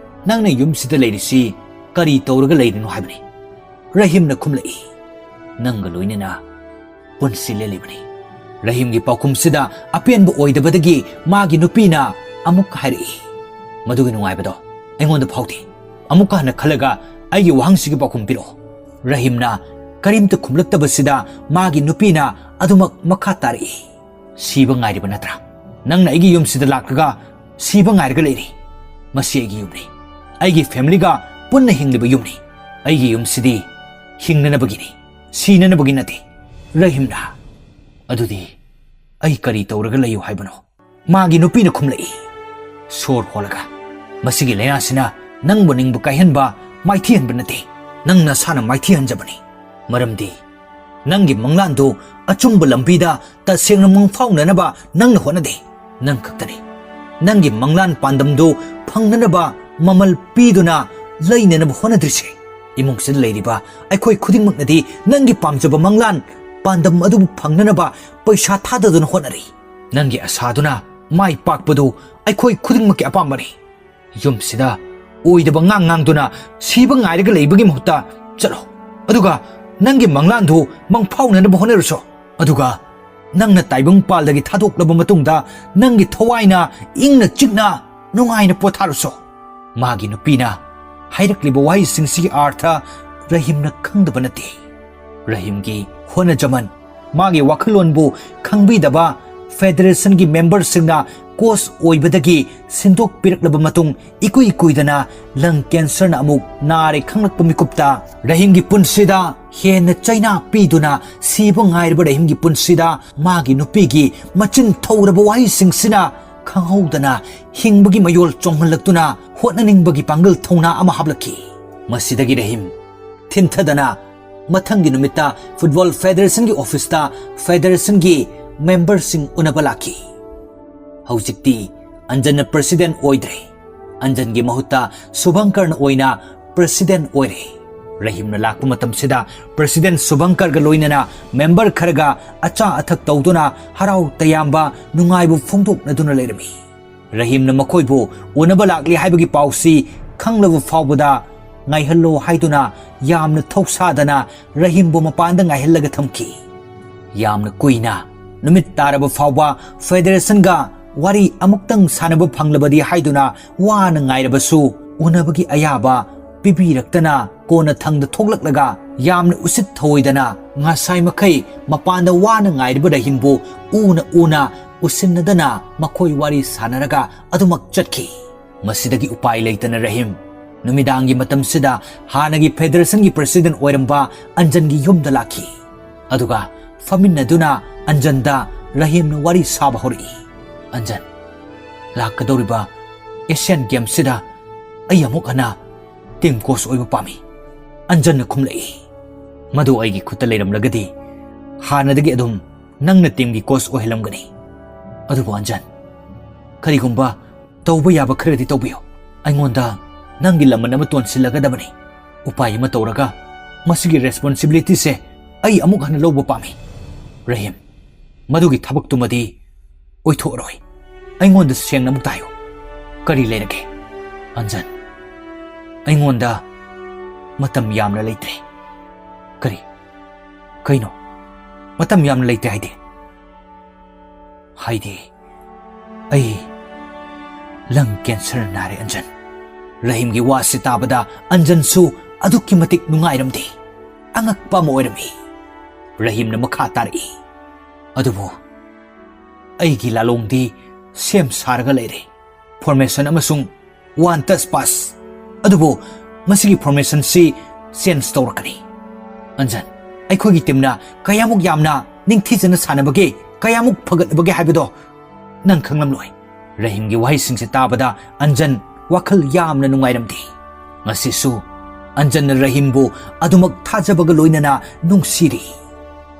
ꯅꯪꯅ ꯌꯨꯝꯁꯤꯗ ꯂꯩꯔꯤꯁꯤ ꯀꯔꯤ ꯇꯧꯔꯒ ꯂꯩꯔꯤꯅꯣ ꯍꯥꯏꯕꯅꯤ꯫" ꯔꯍꯤꯝꯅ ꯈꯨꯝꯂꯛꯏ꯫ "ꯅꯪꯒ ꯂꯣꯏꯅꯅ ꯄꯨꯟꯁꯤ ꯂꯦꯜꯂꯤꯕꯅꯤ꯫" ꯔꯍꯤꯝꯒꯤ ꯄꯥꯎꯈꯨꯝꯁꯤꯗ ꯑꯄꯦꯟꯕ ꯑꯣꯏꯗꯕꯗꯒꯤ ꯃꯥꯒꯤ ꯅꯨꯄꯤꯅ ꯑꯃꯨꯛ ꯍꯥꯏꯔꯛꯏ꯫ "ꯃꯗꯨꯒꯤ ꯅꯨꯡꯉꯥꯏꯕꯗꯣ ꯑꯩꯉꯣꯟꯗ ꯐꯥꯎꯗꯦ꯫ ꯑꯃꯨꯛꯀ ꯍꯟꯅ ꯈꯜꯂꯒ ꯑꯩꯒꯤ ꯋꯥꯍꯪꯁꯤꯒꯤ ꯄꯥꯎꯈꯨꯝ ꯄꯤꯔꯛꯑꯣ꯫" ꯔꯍꯤꯝꯅ ꯀꯔꯤꯝꯇ ꯈꯨꯝꯂꯛꯇꯕꯁꯤꯗ ꯃꯥꯒꯤ ꯅꯨꯄꯤꯅ ꯑꯗꯨꯃꯛ ꯃꯈꯥ ꯇꯥꯔꯛꯏ꯫ "ꯁꯤꯕ ꯉꯥꯏꯔꯤꯕ ꯅꯠꯇ꯭ꯔꯥ? ꯅꯪꯅ ꯑꯩꯒꯤ ꯌꯨꯝꯁꯤꯗ ꯂꯥꯛꯂꯒ ꯁꯤꯕ ꯉꯥꯏꯔꯒ ꯂꯩꯔꯤ꯫ ꯃꯁꯤ ꯑꯩꯒꯤ ꯌꯨꯝꯅꯤ꯫ ꯑꯩꯒꯤ ꯐꯦꯃꯤꯂꯤꯒ ꯄꯨꯟꯅ ꯍꯤꯡꯂꯤꯕ ꯌꯨꯝꯅꯤ꯫ ꯑꯩꯒꯤ ꯌꯨꯝꯁꯤꯗꯤ ꯍꯤꯡꯅꯅꯕꯒꯤꯅꯤ, ꯁꯤꯅꯅꯕꯒꯤ ꯅꯠꯇꯦ꯫" ꯔꯍꯤꯝꯅ, "ꯑꯗꯨꯗꯤ ꯑꯩ ꯀꯔꯤ ꯇꯧꯔꯒ ꯂꯩꯌꯨ ꯍꯥꯏꯕꯅꯣ?" ꯃꯥꯒꯤ ꯅꯨꯄꯤꯅ ꯈꯨꯝꯂꯛꯏ꯫ "ꯁꯣꯔ ꯍꯣꯜꯂꯒ꯫ ꯃꯁꯤꯒꯤ ꯂꯥꯏꯅꯥꯁꯤꯅ ꯅꯪꯕꯨ ꯅꯤꯡꯕ ꯀꯥꯏꯍꯟꯕ, ꯃꯥꯏꯊꯤꯍꯟꯕ ꯅꯠꯇꯦ꯫ ꯅꯪ ꯅꯁꯥꯅ ꯃꯥꯏꯊꯤꯍꯟꯖꯕꯅꯤ꯫ ꯃꯔꯝꯗꯤ ꯅꯪꯒꯤ ꯃꯪꯂꯥꯟꯗꯨ ꯑꯆꯨꯝꯕ ꯂꯝꯕꯤꯗ ꯇꯁꯦꯡꯅ ꯃꯪꯐꯥꯎꯅꯅꯕ ꯅꯪꯅ ꯍꯣꯠꯅꯗꯦ꯫ ꯅꯪ ꯈꯛꯇꯅꯤ ꯅꯪꯒꯤ ꯃꯪꯂꯥꯟ ꯄꯥꯟꯗꯝꯗꯨ ꯐꯪꯅꯅꯕ ꯃꯃꯜ ꯄꯤꯗꯨꯅ ꯂꯩꯅꯅꯕ ꯍꯣꯠꯅꯗ꯭ꯔꯤꯁꯦ꯫ ꯏꯃꯨꯡꯁꯤꯗ ꯂꯩꯔꯤꯕ ꯑꯩꯈꯣꯏ ꯈꯨꯗꯤꯡꯃꯛꯅꯗꯤ ꯅꯪꯒꯤ ꯄꯥꯝꯖꯕ ꯃꯪꯂꯥꯟ ꯄꯥꯟꯗꯝ ꯑꯗꯨꯕꯨ ꯐꯪꯅꯅꯕ ꯄꯩꯁꯥ ꯊꯥꯗꯗꯨꯅ ꯍꯣꯠꯅꯔꯤ꯫ ꯅꯪꯒꯤ ꯑꯁꯥꯗꯨꯅ ꯃꯥꯏ ꯄꯥꯛꯄꯗꯨ ꯑꯩꯈꯣꯏ ꯈꯨꯗꯤꯡꯃꯛꯀꯤ ꯑꯄꯥꯝꯕꯅꯤ꯫ ꯌꯨꯝꯁꯤꯗ ꯑꯣꯏꯗꯕ ꯉꯥꯡ ꯉꯥꯡꯗꯨꯅ ꯁꯤꯕ ꯉꯥꯏꯔꯒ ꯂꯩꯕꯒꯤ ꯃꯍꯨꯠꯇ ꯆꯠꯂꯣ꯫ ꯑꯗꯨꯒ ꯅꯪꯒꯤ ꯃꯪꯂꯥꯟꯗꯨ ꯃꯪꯐꯥꯎꯅꯅꯕ ꯍꯣꯠꯅꯔꯨꯁꯣ꯫ ꯑꯗꯨꯒ ꯅꯪꯅ ꯇꯥꯏꯕꯪ ꯄꯥꯜꯗꯒꯤ ꯊꯥꯗꯣꯛꯂꯕ ꯃꯇꯨꯡꯗ ꯅꯪꯒꯤ ꯊꯋꯥꯏꯅ ꯏꯪꯅ ꯆꯤꯛꯅ ꯅꯨꯡꯉꯥꯏꯅ ꯄꯣꯊꯥꯔꯨꯁꯣ꯫" ꯃꯥꯒꯤ ꯅꯨꯄꯤꯅ ꯍꯥꯏꯔꯛꯂꯤꯕ ꯋꯥꯍꯩꯁꯤꯡꯁꯤꯒꯤ ꯑꯥꯔꯊ ꯔꯍꯤꯝꯅ ꯈꯪꯗꯕ ꯅꯠꯇꯦ꯫ ꯔꯍꯤꯝꯒꯤ ꯍꯣꯠꯅꯖꯃꯟ, ꯃꯥꯒꯤ ꯋꯥꯈꯜꯂꯣꯟꯕꯨ ꯈꯪꯕꯤꯗꯕ ꯐꯦꯗꯔꯦꯁꯟꯒꯤ ꯃꯦꯝꯕꯔꯁꯤꯡꯅ ꯀꯣꯆ ꯑꯣꯏꯕꯗꯒꯤ ꯁꯤꯟꯗꯣꯛꯄꯤꯔꯛꯂꯕ ꯃꯇꯨꯡ, ꯏꯀꯨꯏ ꯀꯨꯏꯗꯅ ꯂꯪ ꯀꯦꯟꯁꯔꯅ ꯑꯃꯨꯛ ꯅꯥꯔꯦ ꯈꯪꯂꯛꯄ ꯃꯤꯀꯨꯞꯇ ꯔꯍꯤꯝꯒꯤ ꯄꯨꯟꯁꯤꯗ ꯍꯦꯟꯅ ꯆꯩꯅꯥ ꯄꯤꯗꯨꯅ ꯁꯤꯕ ꯉꯥꯏꯔꯕ ꯔꯍꯤꯝꯒꯤ ꯄꯨꯟꯁꯤꯗ ꯃꯥꯒꯤ ꯅꯨꯄꯤꯒꯤ ꯃꯆꯤꯟ ꯊꯧꯔꯕ ꯋꯥꯍꯩꯁꯤꯡꯁꯤꯅ ꯈꯪꯍꯧꯗꯅ ꯍꯤꯡꯕꯒꯤ ꯃꯌꯣꯜ ꯆꯣꯡꯍꯜꯂꯛꯇꯨꯅ ꯍꯣꯠꯅꯅꯤꯡꯕꯒꯤ ꯄꯥꯡꯒꯜ ꯊꯧꯅꯥ ꯑꯃ ꯍꯥꯞꯂꯛꯈꯤ꯫ ꯃꯁꯤꯗꯒꯤ ꯔꯍꯤꯝ ꯊꯤꯟꯊꯗꯅ ꯃꯊꯪꯒꯤ ꯅꯨꯃꯤꯠꯇ ꯐꯨꯠꯕꯣꯜ ꯐꯦꯗꯔꯦꯁꯟꯒꯤ ꯑꯣꯐꯤꯁꯇ ꯐꯦꯗꯔꯦꯁꯟꯒꯤ ꯃꯦꯝꯕꯔꯁꯤꯡ ꯎꯅꯕ ꯂꯥꯛꯈꯤ꯫ ꯍꯧꯖꯤꯛꯇꯤ ꯑꯟꯖꯟꯅ ꯄ꯭ꯔꯁꯤꯗꯦꯟ ꯑꯣꯏꯗ꯭ꯔꯦ꯫ ꯑꯟꯖꯟꯒꯤ ꯃꯍꯨꯠꯇ ꯁꯨꯚꯪꯀꯔꯅ ꯑꯣꯏꯅ ꯄ꯭ꯔꯁꯤꯗꯦꯟ ꯑꯣꯏꯔꯦ꯫ ꯔꯍꯤꯝꯅ ꯂꯥꯛꯄ ꯃꯇꯝꯁꯤꯗ ꯄ꯭ꯔꯁꯤꯗꯦꯟ ꯁꯨꯚꯪꯀꯔꯒ ꯂꯣꯏꯅꯅ ꯃꯦꯝꯕꯔ ꯈꯔꯒ ꯑꯆꯥ ꯑꯊꯛ ꯇꯧꯗꯨꯅ ꯍꯔꯥꯎ ꯇꯌꯥꯝꯕ ꯅꯨꯡꯉꯥꯏꯕ ꯐꯣꯡꯗꯣꯛꯅꯗꯨꯅ ꯂꯩꯔꯝꯃꯤ꯫ ꯔꯍꯤꯝꯅ ꯃꯈꯣꯏꯕꯨ ꯎꯅꯕ ꯂꯥꯛꯂꯤ ꯍꯥꯏꯕꯒꯤ ꯄꯥꯎꯁꯤ ꯈꯪꯂꯕ ꯐꯥꯎꯕꯗ ꯉꯥꯏꯍꯜꯂꯣ ꯍꯥꯏꯗꯨꯅ ꯌꯥꯝꯅ ꯊꯧꯁꯥꯗꯅ ꯔꯍꯤꯝꯕꯨ ꯃꯄꯥꯟꯗ ꯉꯥꯏꯍꯜꯂꯒ ꯊꯝꯈꯤ꯫ ꯌꯥꯝꯅ ꯀꯨꯏꯅ ꯅꯨꯃꯤꯠ ꯇꯥꯔꯕ ꯐꯥꯎꯕ ꯐꯦꯗꯔꯦꯁꯟꯒ ꯋꯥꯔꯤ ꯑꯃꯨꯛꯇꯪ ꯁꯥꯟꯅꯕ ꯐꯪꯂꯕꯗꯤ ꯍꯥꯏꯗꯨꯅ ꯋꯥꯅ ꯉꯥꯏꯔꯕꯁꯨ ꯎꯅꯕꯒꯤ ꯑꯌꯥꯕ ꯄꯤꯕꯤꯔꯛꯇꯅ ꯀꯣꯟꯅ ꯊꯪꯗ ꯊꯣꯛꯂꯛꯂꯒ ꯌꯥꯝꯅ ꯎꯁꯤꯠ ꯊꯧꯑꯣꯏꯗꯅ ꯉꯁꯥꯏ ꯃꯈꯩ ꯃꯄꯥꯟꯗ ꯋꯥꯅ ꯉꯥꯏꯔꯤꯕ ꯔꯍꯤꯝꯕꯨ ꯎꯅ ꯎꯅ ꯎꯁꯤꯟꯅꯗꯅ ꯃꯈꯣꯏ ꯋꯥꯔꯤ ꯁꯥꯟꯅꯔꯒ ꯑꯗꯨꯃꯛ ꯆꯠꯈꯤ꯫ ꯃꯁꯤꯗꯒꯤ ꯎꯄꯥꯏ ꯂꯩꯇꯅ ꯔꯍꯤꯝ ꯅꯨꯃꯤꯗꯥꯡꯒꯤ ꯃꯇꯝꯁꯤꯗ ꯍꯥꯟꯅꯒꯤ ꯐꯦꯗꯔꯦꯁꯟꯒꯤ ꯄ꯭ꯔꯁꯤꯗꯦꯟ ꯑꯣꯏꯔꯝꯕ ꯑꯟꯖꯟꯒꯤ ꯌꯨꯝꯗ ꯂꯥꯛꯈꯤ꯫ ꯑꯗꯨꯒ ꯐꯝꯃꯤꯟꯅꯗꯨꯅ ꯑꯟꯖꯟꯗ ꯔꯍꯤꯝꯅ ꯋꯥꯔꯤ ꯁꯥꯕ ꯍꯧꯔꯛꯏ꯫ "ꯑꯟꯖꯟ, ꯂꯥꯛꯀꯗꯧꯔꯤꯕ ꯑꯦꯁꯤꯌꯥꯟ ꯒꯦꯝꯁꯤꯗ ꯑꯩ ꯑꯃꯨꯛ ꯍꯟꯅ ꯇꯤꯝ ꯀꯣꯆ ꯑꯣꯏꯕ ꯄꯥꯝꯃꯤ," ꯑꯟꯖꯟꯅ ꯈꯨꯝꯂꯛꯏ꯫ "ꯃꯗꯨ ꯑꯩꯒꯤ ꯈꯨꯠꯇ ꯂꯩꯔꯝꯂꯒꯗꯤ ꯍꯥꯟꯅꯗꯒꯤ ꯑꯗꯨꯝ ꯅꯪꯅ ꯇꯤꯝꯒꯤ ꯀꯣꯆ ꯑꯣꯏꯍꯜꯂꯝꯒꯅꯤ꯫ ꯑꯗꯨꯕꯨ ꯑꯟꯖꯟ, ꯀꯔꯤꯒꯨꯝꯕ ꯇꯧꯕ ꯌꯥꯕ ꯈꯔꯗꯤ ꯇꯧꯕꯤꯌꯨ꯫ ꯑꯩꯉꯣꯟꯗ ꯅꯪꯒꯤ ꯂꯃꯟ ꯑꯃ ꯇꯣꯟꯁꯤꯜꯂꯒꯗꯕꯅꯤ꯫ ꯎꯄꯥꯏ ꯑꯃ ꯇꯧꯔꯒ ꯃꯁꯤꯒꯤ ꯔꯦꯁꯄꯣꯟꯁꯤꯕꯤꯂꯤꯇꯤꯁꯦ ꯑꯩ ꯑꯃꯨꯛ ꯍꯟꯅ ꯂꯧꯕ ꯄꯥꯝꯃꯤ꯫ ꯔꯍꯤꯝ, ꯃꯗꯨꯒꯤ ꯊꯕꯛꯇꯨꯃꯗꯤ ꯑꯣꯏꯊꯣꯛꯑꯔꯣꯏ꯫ ꯑꯩꯉꯣꯟꯗ ꯁꯦꯡꯅ ꯑꯃꯨꯛꯇ ꯍꯥꯏꯌꯨ, ꯀꯔꯤ ꯂꯩꯔꯒꯦ?" "ꯑꯟꯖꯟ, ꯑꯩꯉꯣꯟꯗ ꯃꯇꯝ ꯌꯥꯝꯅ ꯂꯩꯇ꯭ꯔꯦ꯫" "ꯀꯔꯤ? ꯀꯩꯅꯣ? ꯃꯇꯝ ꯌꯥꯝꯅ ꯂꯩꯇ꯭ꯔꯦ ꯍꯥꯏꯗꯤ?" "ꯍꯥꯏꯗꯤ ꯑꯩ ꯂꯪ ꯀꯦꯟꯁꯔ ꯅꯥꯔꯦ, ꯑꯟꯖꯟ꯫" ꯔꯍꯤꯝꯒꯤ ꯋꯥꯁꯤ ꯇꯥꯕꯗ ꯑꯟꯖꯟꯁꯨ ꯑꯗꯨꯛꯀꯤ ꯃꯇꯤꯛ ꯅꯨꯡꯉꯥꯏꯔꯝꯗꯦ꯫ ꯑꯉꯛꯄ ꯑꯃ ꯑꯣꯏꯔꯝꯃꯤ꯫ ꯔꯍꯤꯝꯅ ꯃꯈꯥ ꯇꯥꯔꯛꯏ, "ꯑꯗꯨꯕꯨ ꯑꯩꯒꯤ ꯂꯥꯂꯣꯡꯗꯤ ꯁꯦꯝ ꯁꯥꯔꯒ ꯂꯩꯔꯦ, ꯐꯣꯔꯃꯦꯁꯟ ꯑꯃꯁꯨꯡ ꯋꯥꯟ ꯇꯆ ꯄꯥꯁ꯫ ꯑꯗꯨꯕꯨ ꯃꯁꯤꯒꯤ ꯐꯣꯔꯃꯦꯁꯟꯁꯤ ꯆꯦꯟꯖ ꯇꯧꯔꯛꯀꯅꯤ꯫ ꯑꯟꯖꯟ, ꯑꯩꯈꯣꯏꯒꯤ ꯇꯤꯝꯅ ꯀꯌꯥꯃꯨꯛ ꯌꯥꯝꯅ ꯅꯤꯡꯊꯤꯖꯅ ꯁꯥꯟꯅꯕꯒꯦ, ꯀꯌꯥꯃꯨꯛ ꯐꯒꯠꯂꯕꯒꯦ ꯍꯥꯏꯕꯗꯣ ꯅꯪ ꯈꯪꯂꯝꯂꯣꯏ꯫" ꯔꯍꯤꯝꯒꯤ ꯋꯥꯍꯩꯁꯤꯡꯁꯦ ꯇꯥꯕꯗ ꯑꯟꯖꯟ ꯋꯥꯈꯜ ꯌꯥꯝꯅ ꯅꯨꯡꯉꯥꯏꯔꯝꯗꯦ꯫ ꯉꯁꯤꯁꯨ ꯑꯟꯖꯟꯅ ꯔꯍꯤꯝꯕꯨ ꯑꯗꯨꯃꯛ ꯊꯥꯖꯕꯒ ꯂꯣꯏꯅꯅ ꯅꯨꯡꯁꯤꯔꯤ꯫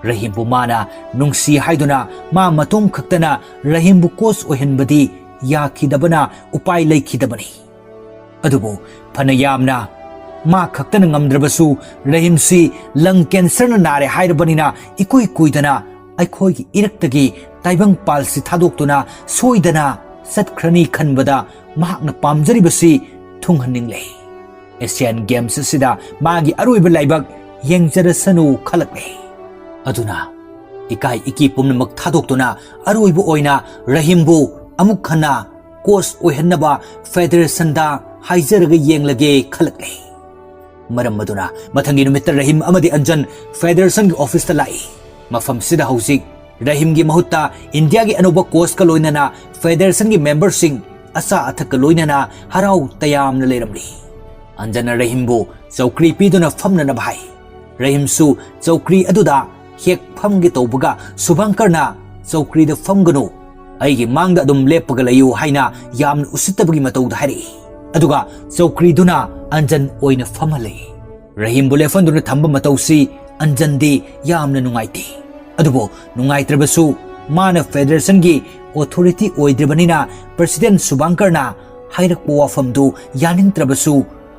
ꯔꯍꯤꯝꯕꯨ ꯃꯥꯅ ꯅꯨꯡꯁꯤ ꯍꯥꯏꯗꯨꯅ ꯃꯥ ꯃꯇꯣꯝ ꯈꯛꯇꯅ ꯔꯍꯤꯝꯕꯨ ꯀꯣꯆ ꯑꯣꯏꯍꯟꯕꯗꯤ ꯌꯥꯈꯤꯗꯕꯅ ꯎꯄꯥꯏ ꯂꯩꯈꯤꯗꯕꯅꯤ꯫ ꯑꯗꯨꯕꯨ ꯐꯅ ꯌꯥꯝꯅ ꯃꯥ ꯈꯛꯇꯅ ꯉꯝꯗ꯭ꯔꯕꯁꯨ, ꯔꯍꯤꯝꯁꯤ ꯂꯪ ꯀꯦꯟꯁꯔꯅ ꯅꯥꯔꯦ ꯍꯥꯏꯔꯕꯅꯤꯅ ꯏꯀꯨꯏ ꯀꯨꯏꯗꯅ ꯑꯩꯈꯣꯏꯒꯤ ꯏꯔꯛꯇꯒꯤ ꯇꯥꯏꯕꯪ ꯄꯥꯜꯁꯤ ꯊꯥꯗꯣꯛꯇꯨꯅ ꯁꯣꯏꯗꯅ ꯆꯠꯈ꯭ꯔꯅꯤ ꯈꯟꯕꯗ ꯃꯍꯥꯛꯅ ꯄꯥꯝꯖꯔꯤꯕꯁꯤ ꯊꯨꯡꯍꯟꯅꯤꯡꯂꯦ꯫ ꯑꯦꯁꯤꯌꯥꯟ ꯒꯦꯝꯁ ꯑꯁꯤꯗ ꯃꯥꯒꯤ ꯑꯔꯣꯏꯕ ꯂꯥꯏꯕꯛ ꯌꯦꯡꯖꯔꯁꯅꯨ ꯈꯜꯂꯛꯂꯦ꯫ ꯑꯗꯨꯅ ꯏꯀꯥꯏ ꯏꯀꯤ ꯄꯨꯝꯅꯃꯛ ꯊꯥꯗꯣꯛꯇꯨꯅ ꯑꯔꯣꯏꯕ ꯑꯣꯏꯅ ꯔꯍꯤꯝꯕꯨ ꯑꯃꯨꯛ ꯍꯟꯅ ꯀꯣꯆ ꯑꯣꯏꯍꯟꯅꯕ ꯐꯦꯗꯔꯦꯁꯟꯗ ꯍꯥꯏꯖꯔꯒ ꯌꯦꯡꯂꯒꯦ ꯈꯜꯂꯛꯂꯦ꯫ ꯃꯔꯝ ꯑꯗꯨꯅ ꯃꯊꯪꯒꯤ ꯅꯨꯃꯤꯠꯇ ꯔꯍꯤꯝ ꯑꯃꯗꯤ ꯑꯟꯖꯟ ꯐꯦꯗꯔꯦꯁꯟꯒꯤ ꯑꯣꯐꯤꯁꯇ ꯂꯥꯛꯏ꯫ ꯃꯐꯝꯁꯤꯗ ꯍꯧꯖꯤꯛ ꯔꯍꯤꯝꯒꯤ ꯃꯍꯨꯠꯇ ꯏꯟꯗꯤꯌꯥꯒꯤ ꯑꯅꯧꯕ ꯀꯣꯆꯀ ꯂꯣꯏꯅꯅ ꯐꯦꯗꯔꯦꯁꯟꯒꯤ ꯃꯦꯝꯕꯔꯁꯤꯡ ꯑꯆꯥ ꯑꯊꯛꯀ ꯂꯣꯏꯅꯅ ꯍꯔꯥꯎ ꯇꯌꯥꯝꯅ ꯂꯩꯔꯝꯂꯤ꯫ ꯑꯟꯖꯟꯅ ꯔꯍꯤꯝꯕꯨ ꯆꯧꯀ꯭ꯔꯤ ꯄꯤꯗꯨꯅ ꯐꯝꯅꯅꯕ ꯍꯥꯏ꯫ ꯔꯍꯤꯝꯁꯨ ꯆꯧꯀ꯭ꯔꯤ ꯑꯗꯨꯗ ꯍꯦꯛ ꯐꯝꯒꯦ ꯇꯧꯕꯒ ꯁꯨꯚꯪꯀꯔꯅ "ꯆꯧꯀ꯭ꯔꯤꯗ ꯐꯝꯒꯅꯨ, ꯑꯩꯒꯤ ꯃꯥꯡꯗ ꯑꯗꯨꯝ ꯂꯦꯞꯄꯒ ꯂꯩꯌꯨ" ꯍꯥꯏꯅ ꯌꯥꯝꯅ ꯎꯁꯤꯠꯇꯕꯒꯤ ꯃꯇꯧꯗ ꯍꯥꯏꯔꯛꯏ꯫ ꯑꯗꯨꯒ ꯆꯧꯀ꯭ꯔꯤꯗꯨꯅ ꯑꯟꯖꯟ ꯑꯣꯏꯅ ꯐꯝꯍꯜꯂꯦ꯫ ꯔꯍꯤꯝꯕꯨ ꯂꯦꯞꯍꯟꯗꯨꯅ ꯊꯝꯕ ꯃꯇꯧꯁꯤ ꯑꯟꯖꯟꯗꯤ ꯌꯥꯝꯅ ꯅꯨꯡꯉꯥꯏꯇꯦ꯫ ꯑꯗꯨꯕꯨ ꯅꯨꯡꯉꯥꯏꯇ꯭ꯔꯕꯁꯨ, ꯃꯥꯅ ꯐꯦꯗꯔꯦꯁꯟꯒꯤ ꯑꯣꯊꯣꯔꯤꯇꯤ ꯑꯣꯏꯗ꯭ꯔꯤꯕꯅꯤꯅ ꯄ꯭ꯔꯁꯤꯗꯦꯟ ꯁꯨꯚꯪꯀꯔꯅ ꯍꯥꯏꯔꯛꯄ ꯋꯥꯐꯝꯗꯨ ꯌꯥꯅꯤꯡꯗ꯭ꯔꯕꯁꯨ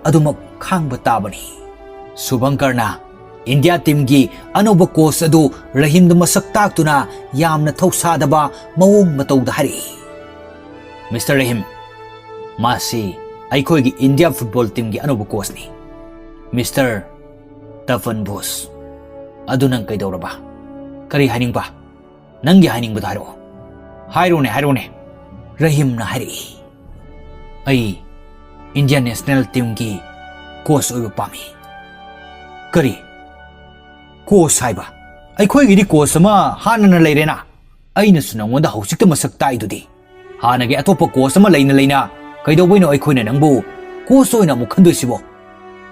ꯑꯗꯨꯃꯛ ꯈꯥꯡꯕ ꯇꯥꯕꯅꯤ꯫ ꯁꯨꯚꯪꯀꯔꯅ ꯏꯟꯗꯤꯌꯥ ꯇꯤꯝꯒꯤ ꯑꯅꯧꯕ ꯀꯣꯆ ꯑꯗꯨ ꯔꯍꯤꯝꯗ ꯃꯁꯛ ꯇꯥꯛꯇꯨꯅ ꯌꯥꯝꯅ ꯊꯧꯁꯥꯗꯕ ꯃꯑꯣꯡ ꯃꯇꯧꯗ ꯍꯥꯏꯔꯛꯏ, "ꯃꯤꯁꯇꯔ ꯔꯍꯤꯝ, ꯃꯥꯁꯤ ꯑꯩꯈꯣꯏꯒꯤ ꯏꯟꯗꯤꯌꯥ ꯐꯨꯠꯕꯣꯜ ꯇꯤꯝꯒꯤ ꯑꯅꯧꯕ ꯀꯣꯆꯅꯤ꯫ ꯃꯤꯁꯇꯔ ꯇꯐꯟ ꯕꯨꯁ, ꯑꯗꯨ ꯅꯪ ꯀꯩꯗꯧꯔꯕ? ꯀꯔꯤ ꯍꯥꯏꯅꯤꯡꯕ? ꯅꯪꯒꯤ ꯍꯥꯏꯅꯤꯡꯕꯗꯣ ꯍꯥꯏꯔꯛꯑꯣ꯫ ꯍꯥꯏꯔꯣꯅꯦ, ꯍꯥꯏꯔꯣꯅꯦ꯫" ꯔꯍꯤꯝꯅ ꯍꯥꯏꯔꯛꯏ, "ꯑꯩ ꯏꯟꯗꯤꯌꯥ ꯅꯦꯁꯅꯦꯜ ꯇꯤꯝꯒꯤ ꯀꯣꯆ ꯑꯣꯏꯕ ꯄꯥꯝꯃꯤ꯫" "ꯀꯔꯤ? ꯀꯣꯆ ꯍꯥꯏꯕ? ꯑꯩꯈꯣꯏꯒꯤꯗꯤ ꯀꯣꯆ ꯑꯃ ꯍꯥꯟꯅꯅ ꯂꯩꯔꯦꯅ꯫ ꯑꯩꯅꯁꯨ ꯅꯪꯉꯣꯟꯗ ꯍꯧꯖꯤꯛꯇ ꯃꯁꯛ ꯇꯥꯛꯏꯗꯨꯗꯤ꯫ ꯍꯥꯟꯅꯒꯤ ꯑꯇꯣꯞꯄ ꯀꯣꯆ ꯑꯃ ꯂꯩꯅ ꯂꯩꯅ ꯀꯩꯗꯧꯕꯩꯅꯣ ꯑꯩꯈꯣꯏꯅ ꯅꯪꯕꯨ ꯀꯣꯆ ꯑꯣꯏꯅ ꯑꯃꯨꯛ ꯈꯟꯗꯣꯏꯁꯤꯕꯣ?"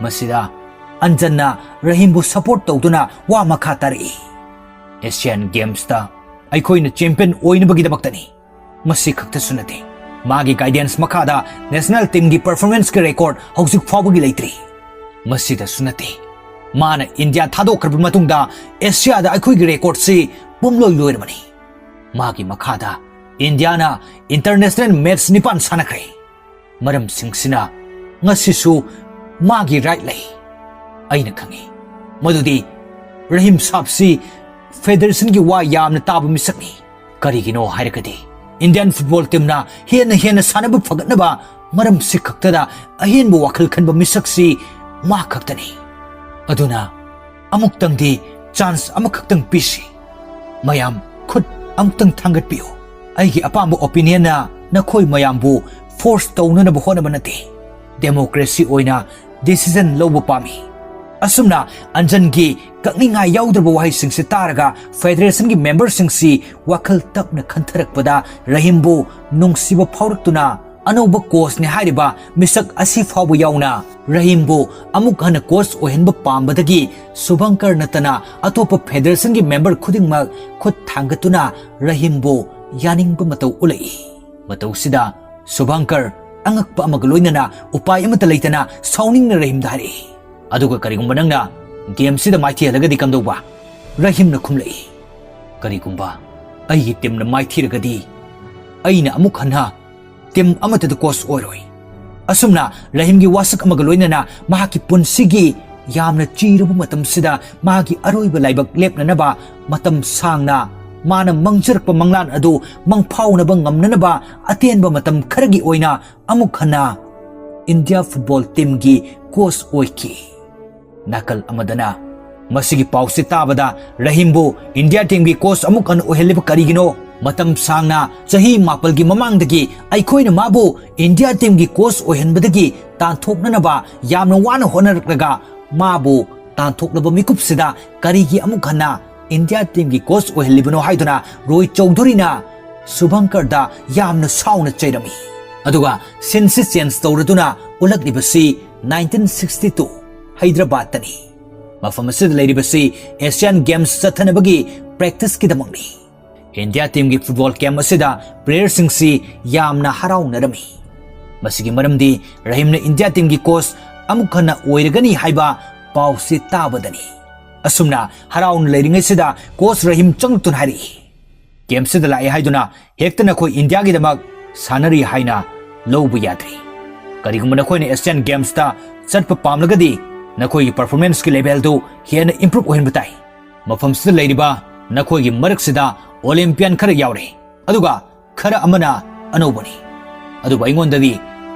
ꯃꯁꯤꯗ ꯑꯟꯖꯟꯅ ꯔꯍꯤꯝꯕꯨ ꯁꯄꯣꯔꯠ ꯇꯧꯗꯨꯅ ꯋꯥ ꯃꯈꯥ ꯇꯥꯔꯛꯏ, "ꯑꯦꯁꯤꯌꯥꯟ ꯒꯦꯝꯁꯇ ꯑꯩꯈꯣꯏꯅ ꯆꯦꯝꯄꯤꯌꯟ ꯑꯣꯏꯅꯕꯒꯤꯗꯃꯛꯇꯅꯤ꯫ ꯃꯁꯤ ꯈꯛꯇꯁꯨ ꯅꯠꯇꯦ, ꯃꯥꯒꯤ ꯒꯥꯏꯗꯦꯟꯁ ꯃꯈꯥꯗ ꯅꯦꯁꯅꯦꯜ ꯇꯤꯝꯒꯤ ꯄꯔꯐꯣꯔꯃꯦꯟꯁꯀꯤ ꯔꯦꯀꯣꯔꯗ ꯍꯧꯖꯤꯛ ꯐꯥꯎꯕꯒꯤ ꯂꯩꯇ꯭ꯔꯤ꯫ ꯃꯁꯤꯗꯁꯨ ꯅꯠꯇꯦ, ꯃꯥꯅ ꯏꯟꯗꯤꯌꯥ ꯊꯥꯗꯣꯛꯈ꯭ꯔꯕ ꯃꯇꯨꯡꯗ ꯑꯦꯁꯤꯌꯥꯗ ꯑꯩꯈꯣꯏꯒꯤ ꯔꯦꯀꯣꯔꯗꯁꯤ ꯄꯨꯝꯂꯣꯏ ꯂꯣꯏꯔꯕꯅꯤ꯫ ꯃꯥꯒꯤ ꯃꯈꯥꯗ ꯏꯟꯗꯤꯌꯥꯅ ꯏꯟꯇꯔꯅꯦꯁꯅꯦꯜ ꯃꯦꯠꯆ ꯅꯤꯄꯥꯟ ꯁꯥꯟꯅꯈ꯭ꯔꯦ꯫ ꯃꯔꯝꯁꯤꯡꯁꯤꯅ ꯉꯁꯤꯁꯨ ꯃꯥꯒꯤ ꯔꯥꯏꯠ ꯂꯩ꯫ ꯑꯩꯅ ꯈꯪꯏ ꯃꯗꯨꯗꯤ ꯔꯍꯤꯝ ꯁꯥꯕꯁꯤ ꯐꯦꯗꯔꯦꯁꯟꯒꯤ ꯋꯥ ꯌꯥꯝꯅ ꯇꯥꯕ ꯃꯤꯁꯛꯅꯤ꯫ ꯀꯔꯤꯒꯤꯅꯣ ꯍꯥꯏꯔꯒꯗꯤ ꯏꯟꯗꯤꯌꯥꯟ ꯐꯨꯠꯕꯣꯜ ꯇꯤꯝꯅ ꯍꯦꯟꯅ ꯍꯦꯟꯅ ꯁꯥꯟꯅꯕ ꯐꯒꯠꯅꯕ ꯃꯔꯝꯁꯤ ꯈꯛꯇꯗ ꯑꯍꯦꯟꯕ ꯋꯥꯈꯜ ꯈꯟꯕ ꯃꯤꯁꯛꯁꯤ ꯃꯥ ꯈꯛꯇꯅꯤ꯫ ꯑꯗꯨꯅ ꯑꯃꯨꯛꯇꯪꯗꯤ ꯆꯥꯟꯁ ꯑꯃꯈꯛꯇꯪ ꯄꯤꯁꯤ꯫ ꯃꯌꯥꯝ ꯈꯨꯠ ꯑꯃꯨꯛꯇꯪ ꯊꯥꯡꯒꯠꯄꯤꯌꯨ꯫ ꯑꯩꯒꯤ ꯑꯄꯥꯝꯕ ꯑꯣꯄꯤꯅꯤꯌꯟꯅ ꯅꯈꯣꯏ ꯃꯌꯥꯝꯕꯨ ꯐꯣꯔꯁ ꯇꯧꯅꯅꯕ ꯍꯣꯠꯅꯕ ꯅꯠꯇꯦ꯫ ꯗꯦꯃꯣꯀ꯭ꯔꯦꯁꯤ ꯑꯣꯏꯅ ꯗꯤꯁꯤꯖꯟ ꯂꯧꯕ ꯄꯥꯝꯃꯤ꯫ ꯑꯁꯨꯝꯅ ꯑꯟꯖꯟꯒꯤ ꯀꯛꯅꯤꯡꯉꯥꯏ ꯌꯥꯎꯗ꯭ꯔꯕ ꯋꯥꯍꯩꯁꯤꯡꯁꯤ ꯇꯥꯔꯒ ꯐꯦꯗꯔꯦꯁꯟꯒꯤ ꯃꯦꯝꯕꯔꯁꯤꯡꯁꯤ ꯋꯥꯈꯜ ꯇꯞꯅ ꯈꯟꯊꯔꯛꯄꯗ ꯔꯍꯤꯝꯕꯨ ꯅꯨꯡꯁꯤꯕ ꯐꯥꯎꯔꯛꯇꯨꯅ ꯑꯅꯧꯕ ꯀꯣꯆꯅꯤ ꯍꯥꯏꯔꯤꯕ ꯃꯤꯁꯛ ꯑꯁꯤ ꯐꯥꯎꯕ ꯌꯥꯎꯅ ꯔꯍꯤꯝꯕꯨ ꯑꯃꯨꯛ ꯍꯟꯅ ꯀꯣꯆ ꯑꯣꯏꯍꯟꯕ ꯄꯥꯝꯕꯗꯒꯤ ꯁꯨꯚꯪꯀꯔ ꯅꯠꯇꯅ ꯑꯇꯣꯞꯄ ꯐꯦꯗꯔꯦꯁꯟꯒꯤ ꯃꯦꯝꯕꯔ ꯈꯨꯗꯤꯡꯃꯛ ꯈꯨꯠ ꯊꯥꯡꯒꯠꯇꯨꯅ ꯔꯍꯤꯝꯕꯨ ꯌꯥꯅꯤꯡꯕ ꯃꯇꯧ ꯎꯠꯂꯛꯏ꯫ ꯃꯇꯧꯁꯤꯗ ꯁꯨꯚꯪꯀꯔ ꯑꯉꯛꯄ ꯑꯃꯒ ꯂꯣꯏꯅꯅ ꯎꯄꯥꯏ ꯑꯃꯠꯇ ꯂꯩꯇꯅ ꯁꯥꯎꯅꯤꯡꯅ ꯔꯍꯤꯝꯗ ꯍꯥꯏꯔꯛꯏ, "ꯑꯗꯨꯒ ꯀꯔꯤꯒꯨꯝꯕ ꯅꯪꯅ ꯒꯦꯝꯁꯤꯗ ꯃꯥꯏꯊꯤꯍꯜꯂꯒꯗꯤ ꯀꯝꯗꯧꯕ?" ꯔꯍꯤꯝꯅ ꯈꯨꯝꯂꯛꯏ, "ꯀꯔꯤꯒꯨꯝꯕ ꯑꯩꯒꯤ ꯇꯤꯝꯅ ꯃꯥꯏꯊꯤꯔꯒꯗꯤ ꯑꯩꯅ ꯑꯃꯨꯛ ꯍꯟꯅ ꯇꯤꯝ ꯑꯃꯠꯇꯗ ꯀꯣꯆ ꯑꯣꯏꯔꯣꯏ꯫" ꯑꯁꯨꯝꯅ ꯔꯍꯤꯝꯒꯤ ꯋꯥꯁꯛ ꯑꯃꯒ ꯂꯣꯏꯅꯅ ꯃꯍꯥꯛꯀꯤ ꯄꯨꯟꯁꯤꯒꯤ ꯌꯥꯝꯅ ꯆꯤꯔꯕ ꯃꯇꯝꯁꯤꯗ ꯃꯥꯒꯤ ꯑꯔꯣꯏꯕ ꯂꯥꯏꯕꯛ ꯂꯦꯞꯅꯅꯕ ꯃꯇꯝ ꯁꯥꯡꯅ ꯃꯥꯅ ꯃꯪꯖꯔꯛꯄ ꯃꯪꯂꯥꯟ ꯑꯗꯨ ꯃꯪꯐꯥꯎꯅꯕ ꯉꯝꯅꯅꯕ ꯑꯇꯦꯟꯕ ꯃꯇꯝ ꯈꯔꯒꯤ ꯑꯣꯏꯅ ꯑꯃꯨꯛ ꯍꯟꯅ ꯏꯟꯗꯤꯌꯥ ꯐꯨꯠꯕꯣꯜ ꯇꯤꯝꯒꯤ ꯀꯣꯆ ꯑꯣꯏꯈꯤ꯫ ꯅꯥꯀꯜ ꯑꯃꯗꯅ ꯃꯁꯤꯒꯤ ꯄꯥꯎꯁꯤ ꯇꯥꯕꯗ ꯔꯍꯤꯝꯕꯨ ꯏꯟꯗꯤꯌꯥ ꯇꯤꯝꯒꯤ ꯀꯣꯆ ꯑꯃꯨꯛ ꯍꯟꯅ ꯑꯣꯏꯍꯜꯂꯤꯕ ꯀꯔꯤꯒꯤꯅꯣ? ꯃꯇꯝ ꯁꯥꯡꯅ, ꯆꯍꯤ ꯃꯥꯄꯜꯒꯤ ꯃꯃꯥꯡꯗꯒꯤ ꯑꯩꯈꯣꯏꯅ ꯃꯥꯕꯨ ꯏꯟꯗꯤꯌꯥ ꯇꯤꯝꯒꯤ ꯀꯣꯆ ꯑꯣꯏꯍꯟꯕꯗꯒꯤ ꯇꯥꯟꯊꯣꯛꯅꯅꯕ ꯌꯥꯝꯅ ꯋꯥꯅ ꯍꯣꯠꯅꯔꯛꯂꯒ ꯃꯥꯕꯨ ꯇꯥꯟꯊꯣꯛꯂꯕ ꯃꯤꯀꯨꯞꯁꯤꯗ ꯀꯔꯤꯒꯤ ꯑꯃꯨꯛ ꯍꯟꯅ ꯏꯟꯗꯤꯌꯥ ꯇꯤꯝꯒꯤ ꯀꯣꯆ ꯑꯣꯏꯍꯜꯂꯤꯕꯅꯣ ꯍꯥꯏꯗꯨꯅ ꯔꯣꯍꯤꯠ ꯆꯧꯙꯨꯔꯤꯅ ꯁꯨꯚꯪꯀꯔꯗ ꯌꯥꯝꯅ ꯁꯥꯎꯅ ꯆꯩꯔꯝꯃꯤ꯫ ꯑꯗꯨꯒ ꯁꯤꯟꯁꯤ ꯆꯦꯟꯖ ꯇꯧꯔꯗꯨꯅ ꯎꯠꯂꯛꯂꯤꯕꯁꯤ ꯅꯥꯏꯟꯇꯤꯟ ꯁꯤꯛꯁꯇꯤ ꯇꯨ ꯍꯩꯗ꯭ꯔꯕꯥꯗꯇꯅꯤ꯫ ꯃꯐꯝ ꯑꯁꯤꯗ ꯂꯩꯔꯤꯕꯁꯤ ꯑꯦꯁꯤꯌꯥꯟ ꯒꯦꯝꯁ ꯆꯠꯊꯅꯕꯒꯤ ꯄ꯭ꯔꯦꯛꯇꯤꯁꯀꯤꯗꯃꯛꯅꯤ꯫ ꯏꯟꯗꯤꯌꯥ ꯇꯤꯝꯒꯤ ꯐꯨꯠꯕꯣꯜ ꯀꯦꯝꯞ ꯑꯁꯤꯗ ꯄ꯭ꯂꯦꯌꯔꯁꯤꯡꯁꯤ ꯌꯥꯝꯅ ꯍꯔꯥꯎꯅꯔꯝꯃꯤ꯫ ꯃꯁꯤꯒꯤ ꯃꯔꯝꯗꯤ ꯔꯍꯤꯝꯅ ꯏꯟꯗꯤꯌꯥ ꯇꯤꯝꯒꯤ ꯀꯣꯆ ꯑꯃꯨꯛ ꯍꯟꯅ ꯑꯣꯏꯔꯒꯅꯤ ꯍꯥꯏꯕ ꯄꯥꯎꯁꯤ ꯇꯥꯕꯗꯅꯤ꯫ ꯑꯁꯨꯝꯅ ꯍꯔꯥꯎꯅ ꯂꯩꯔꯤꯉꯩꯁꯤꯗ ꯀꯣꯆ ꯔꯍꯤꯝ ꯆꯪꯂꯛꯇꯨꯅ ꯍꯥꯏꯔꯛꯏ, "ꯀꯦꯝꯁꯤꯗ ꯂꯥꯛꯑꯦ ꯍꯥꯏꯗꯨꯅ ꯍꯦꯛꯇ ꯅꯈꯣꯏ ꯏꯟꯗꯤꯌꯥꯒꯤꯗꯃꯛ ꯁꯥꯟꯅꯔꯤ ꯍꯥꯏꯅ ꯂꯧꯕ ꯌꯥꯗ꯭ꯔꯤ꯫ ꯀꯔꯤꯒꯨꯝꯕ ꯅꯈꯣꯏꯅ ꯑꯦꯁꯤꯌꯥꯟ ꯒꯦꯝꯁꯇ ꯆꯠꯄ ꯄꯥꯝꯂꯒꯗꯤ ꯅꯈꯣꯏꯒꯤ ꯄꯔꯐꯣꯔꯃꯦꯟꯁꯀꯤ ꯂꯦꯚꯦꯜꯗꯨ ꯍꯦꯟꯅ ꯏꯝꯄ꯭ꯔꯨꯚ ꯑꯣꯏꯍꯟꯕ ꯇꯥꯏ꯫ ꯃꯐꯝꯁꯤꯗ ꯂꯩꯔꯤꯕ ꯅꯈꯣꯏꯒꯤ ꯃꯔꯛꯁꯤꯗ ꯑꯣꯂꯦꯝꯄꯤꯌꯥꯟ ꯈꯔ ꯌꯥꯎꯔꯦ, ꯑꯗꯨꯒ ꯈꯔ ꯑꯃꯅ ꯑꯅꯧꯕꯅꯤ꯫ ꯑꯗꯨꯕꯨ ꯑꯩꯉꯣꯟꯗꯗꯤ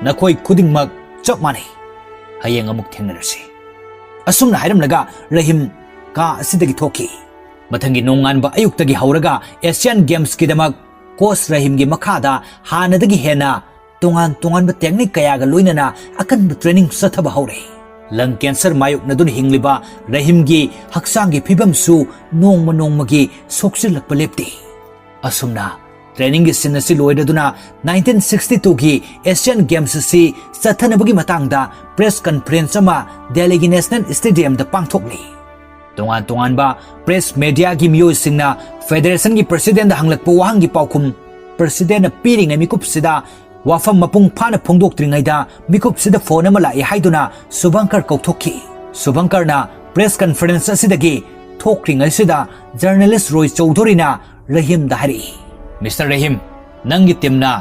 ꯅꯈꯣꯏ ꯈꯨꯗꯤꯡꯃꯛ ꯆꯞ ꯃꯥꯟꯅꯩ꯫ ꯍꯌꯦꯡ ꯑꯃꯨꯛ ꯊꯦꯡꯅꯔꯁꯤ꯫" ꯑꯁꯨꯝꯅ ꯍꯥꯏꯔꯝꯂꯒ ꯔꯍꯤꯝ ꯀꯥ ꯑꯁꯤꯗꯒꯤ ꯊꯣꯛꯈꯤ꯫ ꯃꯊꯪꯒꯤ ꯅꯣꯡꯉꯥꯟꯕ ꯑꯌꯨꯛꯇꯒꯤ ꯍꯧꯔꯒ ꯑꯦꯁꯤꯌꯥꯟ ꯒꯦꯝꯁꯀꯤꯗꯃꯛ ꯀꯣꯆ ꯔꯍꯤꯝꯒꯤ ꯃꯈꯥꯗ ꯍꯥꯟꯅꯗꯒꯤ ꯍꯦꯟꯅ ꯇꯣꯉꯥꯟ ꯇꯣꯉꯥꯟꯕ ꯇꯦꯛꯅꯤꯛ ꯀꯌꯥꯒ ꯂꯣꯏꯅꯅ ꯑꯀꯟꯕ ꯇ꯭ꯔꯦꯅꯤꯡ ꯆꯠꯊꯕ ꯍꯧꯔꯦ꯫ ꯂꯪ ꯀꯦꯟꯁꯔ ꯃꯥꯌꯣꯛꯅꯗꯨꯅ ꯍꯤꯡꯂꯤꯕ ꯔꯍꯤꯝꯒꯤ ꯍꯛꯆꯥꯡꯒꯤ ꯐꯤꯕꯝꯁꯨ ꯅꯣꯡꯃ ꯅꯣꯡꯃꯒꯤ ꯁꯣꯛꯆꯤꯜꯂꯛꯄ ꯂꯦꯞꯇꯦ꯫ ꯑꯁꯨꯝꯅ ꯇ꯭ꯔꯦꯅꯤꯡꯒꯤ ꯁꯤꯟ ꯑꯁꯤ ꯂꯣꯏꯔꯗꯨꯅ ꯅꯥꯏꯟꯇꯤꯟ ꯁꯤꯛꯁꯇꯤ ꯇꯨꯒꯤ ꯑꯦꯁꯤꯌꯥꯟ ꯒꯦꯝꯁ ꯑꯁꯤ ꯆꯠꯊꯅꯕꯒꯤ ꯃꯇꯥꯡꯗ ꯄ꯭ꯔꯦꯁ ꯀꯟꯐꯔꯦꯟꯁ ꯑꯃ ꯗꯦꯜꯂꯤꯒꯤ ꯅꯦꯁꯅꯦꯜ ꯁ꯭ꯇꯦꯗꯤꯌꯝꯗ ꯄꯥꯡꯊꯣꯛꯂꯤ꯫ ꯇꯣꯉꯥꯟ ꯇꯣꯉꯥꯟꯕ ꯄ꯭ꯔꯦꯁ ꯃꯦꯗꯤꯌꯥꯒꯤ ꯃꯤꯑꯣꯏꯁꯤꯡꯅ ꯐꯦꯗꯦꯔꯦꯁꯟꯒꯤ ꯄ꯭ꯔꯁꯤꯗꯦꯟꯗ ꯍꯪꯂꯛꯄ ꯋꯥꯍꯪꯒꯤ ꯄꯥꯎꯈꯨꯝ ꯄ꯭ꯔꯁꯤꯗꯦꯟꯅ ꯄꯤꯔꯤꯉꯩ ꯃꯤꯀꯨꯞꯁꯤꯗ ꯋꯥꯐꯝ ꯃꯄꯨꯡ ꯐꯥꯅ ꯐꯣꯡꯗꯣꯛꯇ꯭ꯔꯤꯉꯩꯗ ꯃꯤꯀꯨꯞꯁꯤꯗ ꯐꯣꯟ ꯑꯃ ꯂꯥꯛꯏ ꯍꯥꯏꯗꯨꯅ ꯁꯨꯚꯪꯀꯔ ꯀꯧꯊꯣꯛꯈꯤ꯫ ꯁꯨꯚꯪꯀꯔꯅ ꯄ꯭ꯔꯦꯁ ꯀꯟꯐꯔꯦꯟꯁ ꯑꯁꯤꯗꯒꯤ ꯊꯣꯛꯈ꯭ꯔꯤꯉꯩꯁꯤꯗ ꯖꯔꯅꯦꯂꯤꯁ ꯔꯣꯏ ꯆꯧꯙꯨꯔꯤꯅ ꯔꯍꯤꯝꯗ ꯍꯥꯏꯔꯛꯏ, "ꯃꯤꯁꯇꯔ ꯔꯍꯤꯝ, ꯅꯪꯒꯤ ꯇꯤꯝꯅ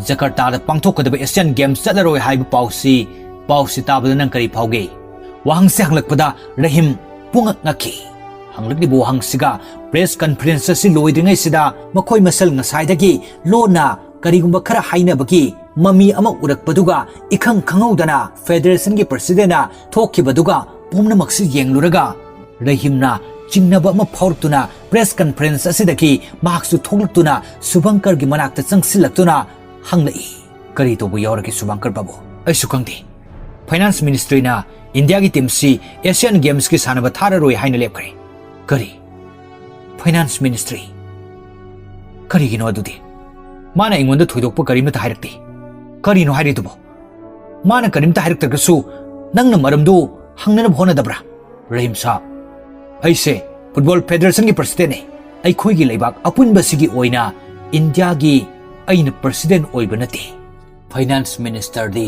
ꯖꯀꯔꯇꯥꯗ ꯄꯥꯡꯊꯣꯛꯀꯗꯕ ꯑꯦꯁꯤꯌꯥꯟ ꯒꯦꯝꯁ ꯆꯠꯂꯔꯣꯏ ꯍꯥꯏꯕ ꯄꯥꯎꯁꯤ, ꯄꯥꯎꯁꯤ ꯇꯥꯕꯗ ꯅꯪ ꯀꯔꯤ ꯐꯥꯎꯒꯦ?" ꯋꯥꯍꯪꯁꯤ ꯍꯪꯂꯛꯄꯗ ꯔꯍꯤꯝ ꯄꯨꯡꯉꯛ ꯉꯛꯈꯤ꯫ ꯍꯪꯂꯛꯂꯤꯕ ꯋꯥꯍꯪꯁꯤꯒ ꯄ꯭ꯔꯦꯁ ꯀꯟꯐꯔꯦꯟꯁ ꯑꯁꯤ ꯂꯣꯏꯗ꯭ꯔꯤꯉꯩꯁꯤꯗ ꯃꯈꯣꯏ ꯃꯁꯦꯜ ꯉꯁꯥꯏꯗꯒꯤ ꯂꯣꯟꯅ ꯀꯔꯤꯒꯨꯝꯕ ꯈꯔ ꯍꯥꯏꯅꯕꯒꯤ ꯃꯃꯤ ꯑꯃ ꯎꯔꯛꯄꯗꯨꯒ ꯏꯈꯪ ꯈꯪꯍꯧꯗꯅ ꯐꯦꯗꯦꯔꯦꯁꯟꯒꯤ ꯄ꯭ꯔꯁꯤꯗꯦꯟꯅ ꯊꯣꯛꯈꯤꯕꯗꯨꯒ ꯄꯨꯝꯅꯃꯛꯁꯤ ꯌꯦꯡꯂꯨꯔꯒ ꯔꯍꯤꯝꯅ ꯆꯤꯡꯅꯕ ꯑꯃ ꯐꯥꯎꯔꯛꯇꯨꯅ ꯄ꯭ꯔꯦꯁ ꯀꯟꯐꯔꯦꯟꯁ ꯑꯁꯤꯗꯒꯤ ꯃꯍꯥꯛꯁꯨ ꯊꯣꯛꯂꯛꯇꯨꯅ ꯁꯨꯚꯪꯀꯔꯒꯤ ꯃꯅꯥꯛꯇ ꯆꯪꯁꯤꯜꯂꯛꯇꯨꯅ ꯍꯪꯂꯛꯏ, "ꯀꯔꯤ ꯇꯧꯕ ꯌꯥꯎꯔꯒꯦ ꯁꯨꯚꯪꯀꯔ ꯕꯥꯕꯨ?" "ꯑꯩꯁꯨ ꯈꯪꯗꯦ꯫ ꯐꯥꯏꯅꯥꯟꯁ ꯃꯤꯅꯤꯁꯇ꯭ꯔꯤꯅ ꯏꯟꯗꯤꯌꯥꯒꯤ ꯇꯤꯝꯁꯤ ꯑꯦꯁꯤꯌꯥꯟ ꯒꯦꯝꯁꯀꯤ ꯁꯥꯟꯅꯕ ꯊꯥꯔꯔꯣꯏ ꯍꯥꯏꯅ ꯂꯦꯞꯈ꯭ꯔꯦ꯫" "ꯀꯔꯤ? Finance ministry? ꯀꯔꯤꯒꯤꯅꯣ ꯑꯗꯨꯗꯤ? ꯃꯥꯅ ꯑꯩꯉꯣꯟꯗ ꯊꯣꯏꯗꯣꯛꯄ ꯀꯔꯤꯃꯠꯇ ꯍꯥꯏꯔꯛꯇꯦ꯫ ꯀꯔꯤꯅꯣ ꯍꯥꯏꯔꯤꯗꯨꯕꯣ? ꯃꯥꯅ ꯀꯔꯤꯝꯇ ꯍꯥꯏꯔꯛꯇ꯭ꯔꯒꯁꯨ ꯅꯪꯅ ꯃꯔꯝꯗꯨ ꯍꯪꯅꯅꯕ ꯍꯣꯠꯅꯗꯕ꯭ꯔꯥ?" "ꯔꯍꯤꯝ ꯁꯥꯍꯕ, ꯑꯩꯁꯦ ꯐꯨꯠꯕꯣꯜ ꯐꯦꯗꯦꯔꯦꯁꯟꯒꯤ ꯄ꯭ꯔꯁꯤꯗꯦꯟꯅꯤ꯫ ꯑꯩꯈꯣꯏꯒꯤ ꯂꯩꯕꯥꯛ ꯑꯄꯨꯟꯕꯁꯤꯒꯤ ꯑꯣꯏꯅ ꯏꯟꯗꯤꯌꯥꯒꯤ ꯑꯩꯅ ꯄ꯭ꯔꯁꯤꯗꯦꯟ ꯑꯣꯏꯕ ꯅꯠꯇꯦ꯫ ꯐꯥꯏꯅꯥꯟꯁ ꯃꯤꯅꯤꯁꯇꯔꯗꯤ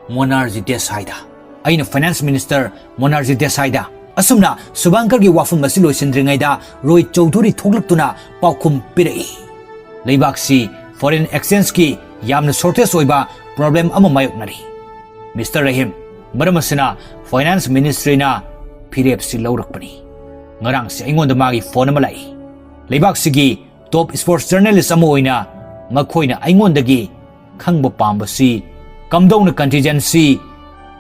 ꯃꯣꯅꯥꯔꯖꯤ ꯗꯦꯁꯥꯏꯗ, ꯑꯩꯅ ꯐꯥꯏꯅꯥꯟꯁ ꯃꯤꯅꯤꯁꯇꯔ ꯃꯣꯅꯥꯔꯖꯤ ꯗꯦꯁꯥꯏꯗ ꯑꯁꯨꯝꯅ ꯁꯨꯚꯥꯡꯀꯔꯒꯤ ꯋꯥꯐꯝ ꯑꯁꯤ ꯂꯣꯏꯁꯤꯟꯗ꯭ꯔꯤꯉꯩꯗ ꯔꯣꯏ ꯆꯧꯙꯨꯔꯤ ꯊꯣꯛꯂꯛꯇꯨꯅ ꯄꯥꯎꯈꯨꯝ ꯄꯤꯔꯛꯏ꯫ ꯂꯩꯕꯥꯛꯁꯤ ꯐꯣꯔꯦꯟ ꯑꯦꯛꯁꯆꯦꯟꯖꯀꯤ ꯌꯥꯝꯅ ꯁꯣꯔꯇꯦꯖ ꯑꯣꯏꯕ ꯄ꯭ꯔꯣꯕ꯭ꯂꯦꯝ ꯑꯃ ꯃꯥꯌꯣꯛꯅꯔꯤ꯫ ꯃꯤꯁꯇꯔ ꯔꯍꯤꯝ, ꯃꯔꯝ ꯑꯁꯤꯅ ꯐꯥꯏꯅꯥꯟꯁ ꯃꯤꯅꯤꯁꯇ꯭ꯔꯤꯅ ꯐꯤꯔꯦꯞꯁꯤ ꯂꯧꯔꯛꯄꯅꯤ꯫ ꯉꯔꯥꯡꯁꯤ ꯑꯩꯉꯣꯟꯗ ꯃꯥꯒꯤ ꯐꯣꯟ ꯑꯃ ꯂꯥꯛꯏ꯫ ꯂꯩꯕꯥꯛꯁꯤꯒꯤ ꯇꯣꯞ ꯁ꯭ꯄꯣꯔꯠꯁ ꯖꯔꯅꯦꯂꯤꯁ ꯑꯃ ꯑꯣꯏꯅ ꯃꯈꯣꯏꯅ ꯑꯩꯉꯣꯟꯗꯒꯤ ꯈꯪꯕ ꯄꯥꯝꯕꯁꯤ ꯀꯝꯗꯧꯅ ꯀꯟꯇꯤꯟꯖꯦꯟꯁꯤ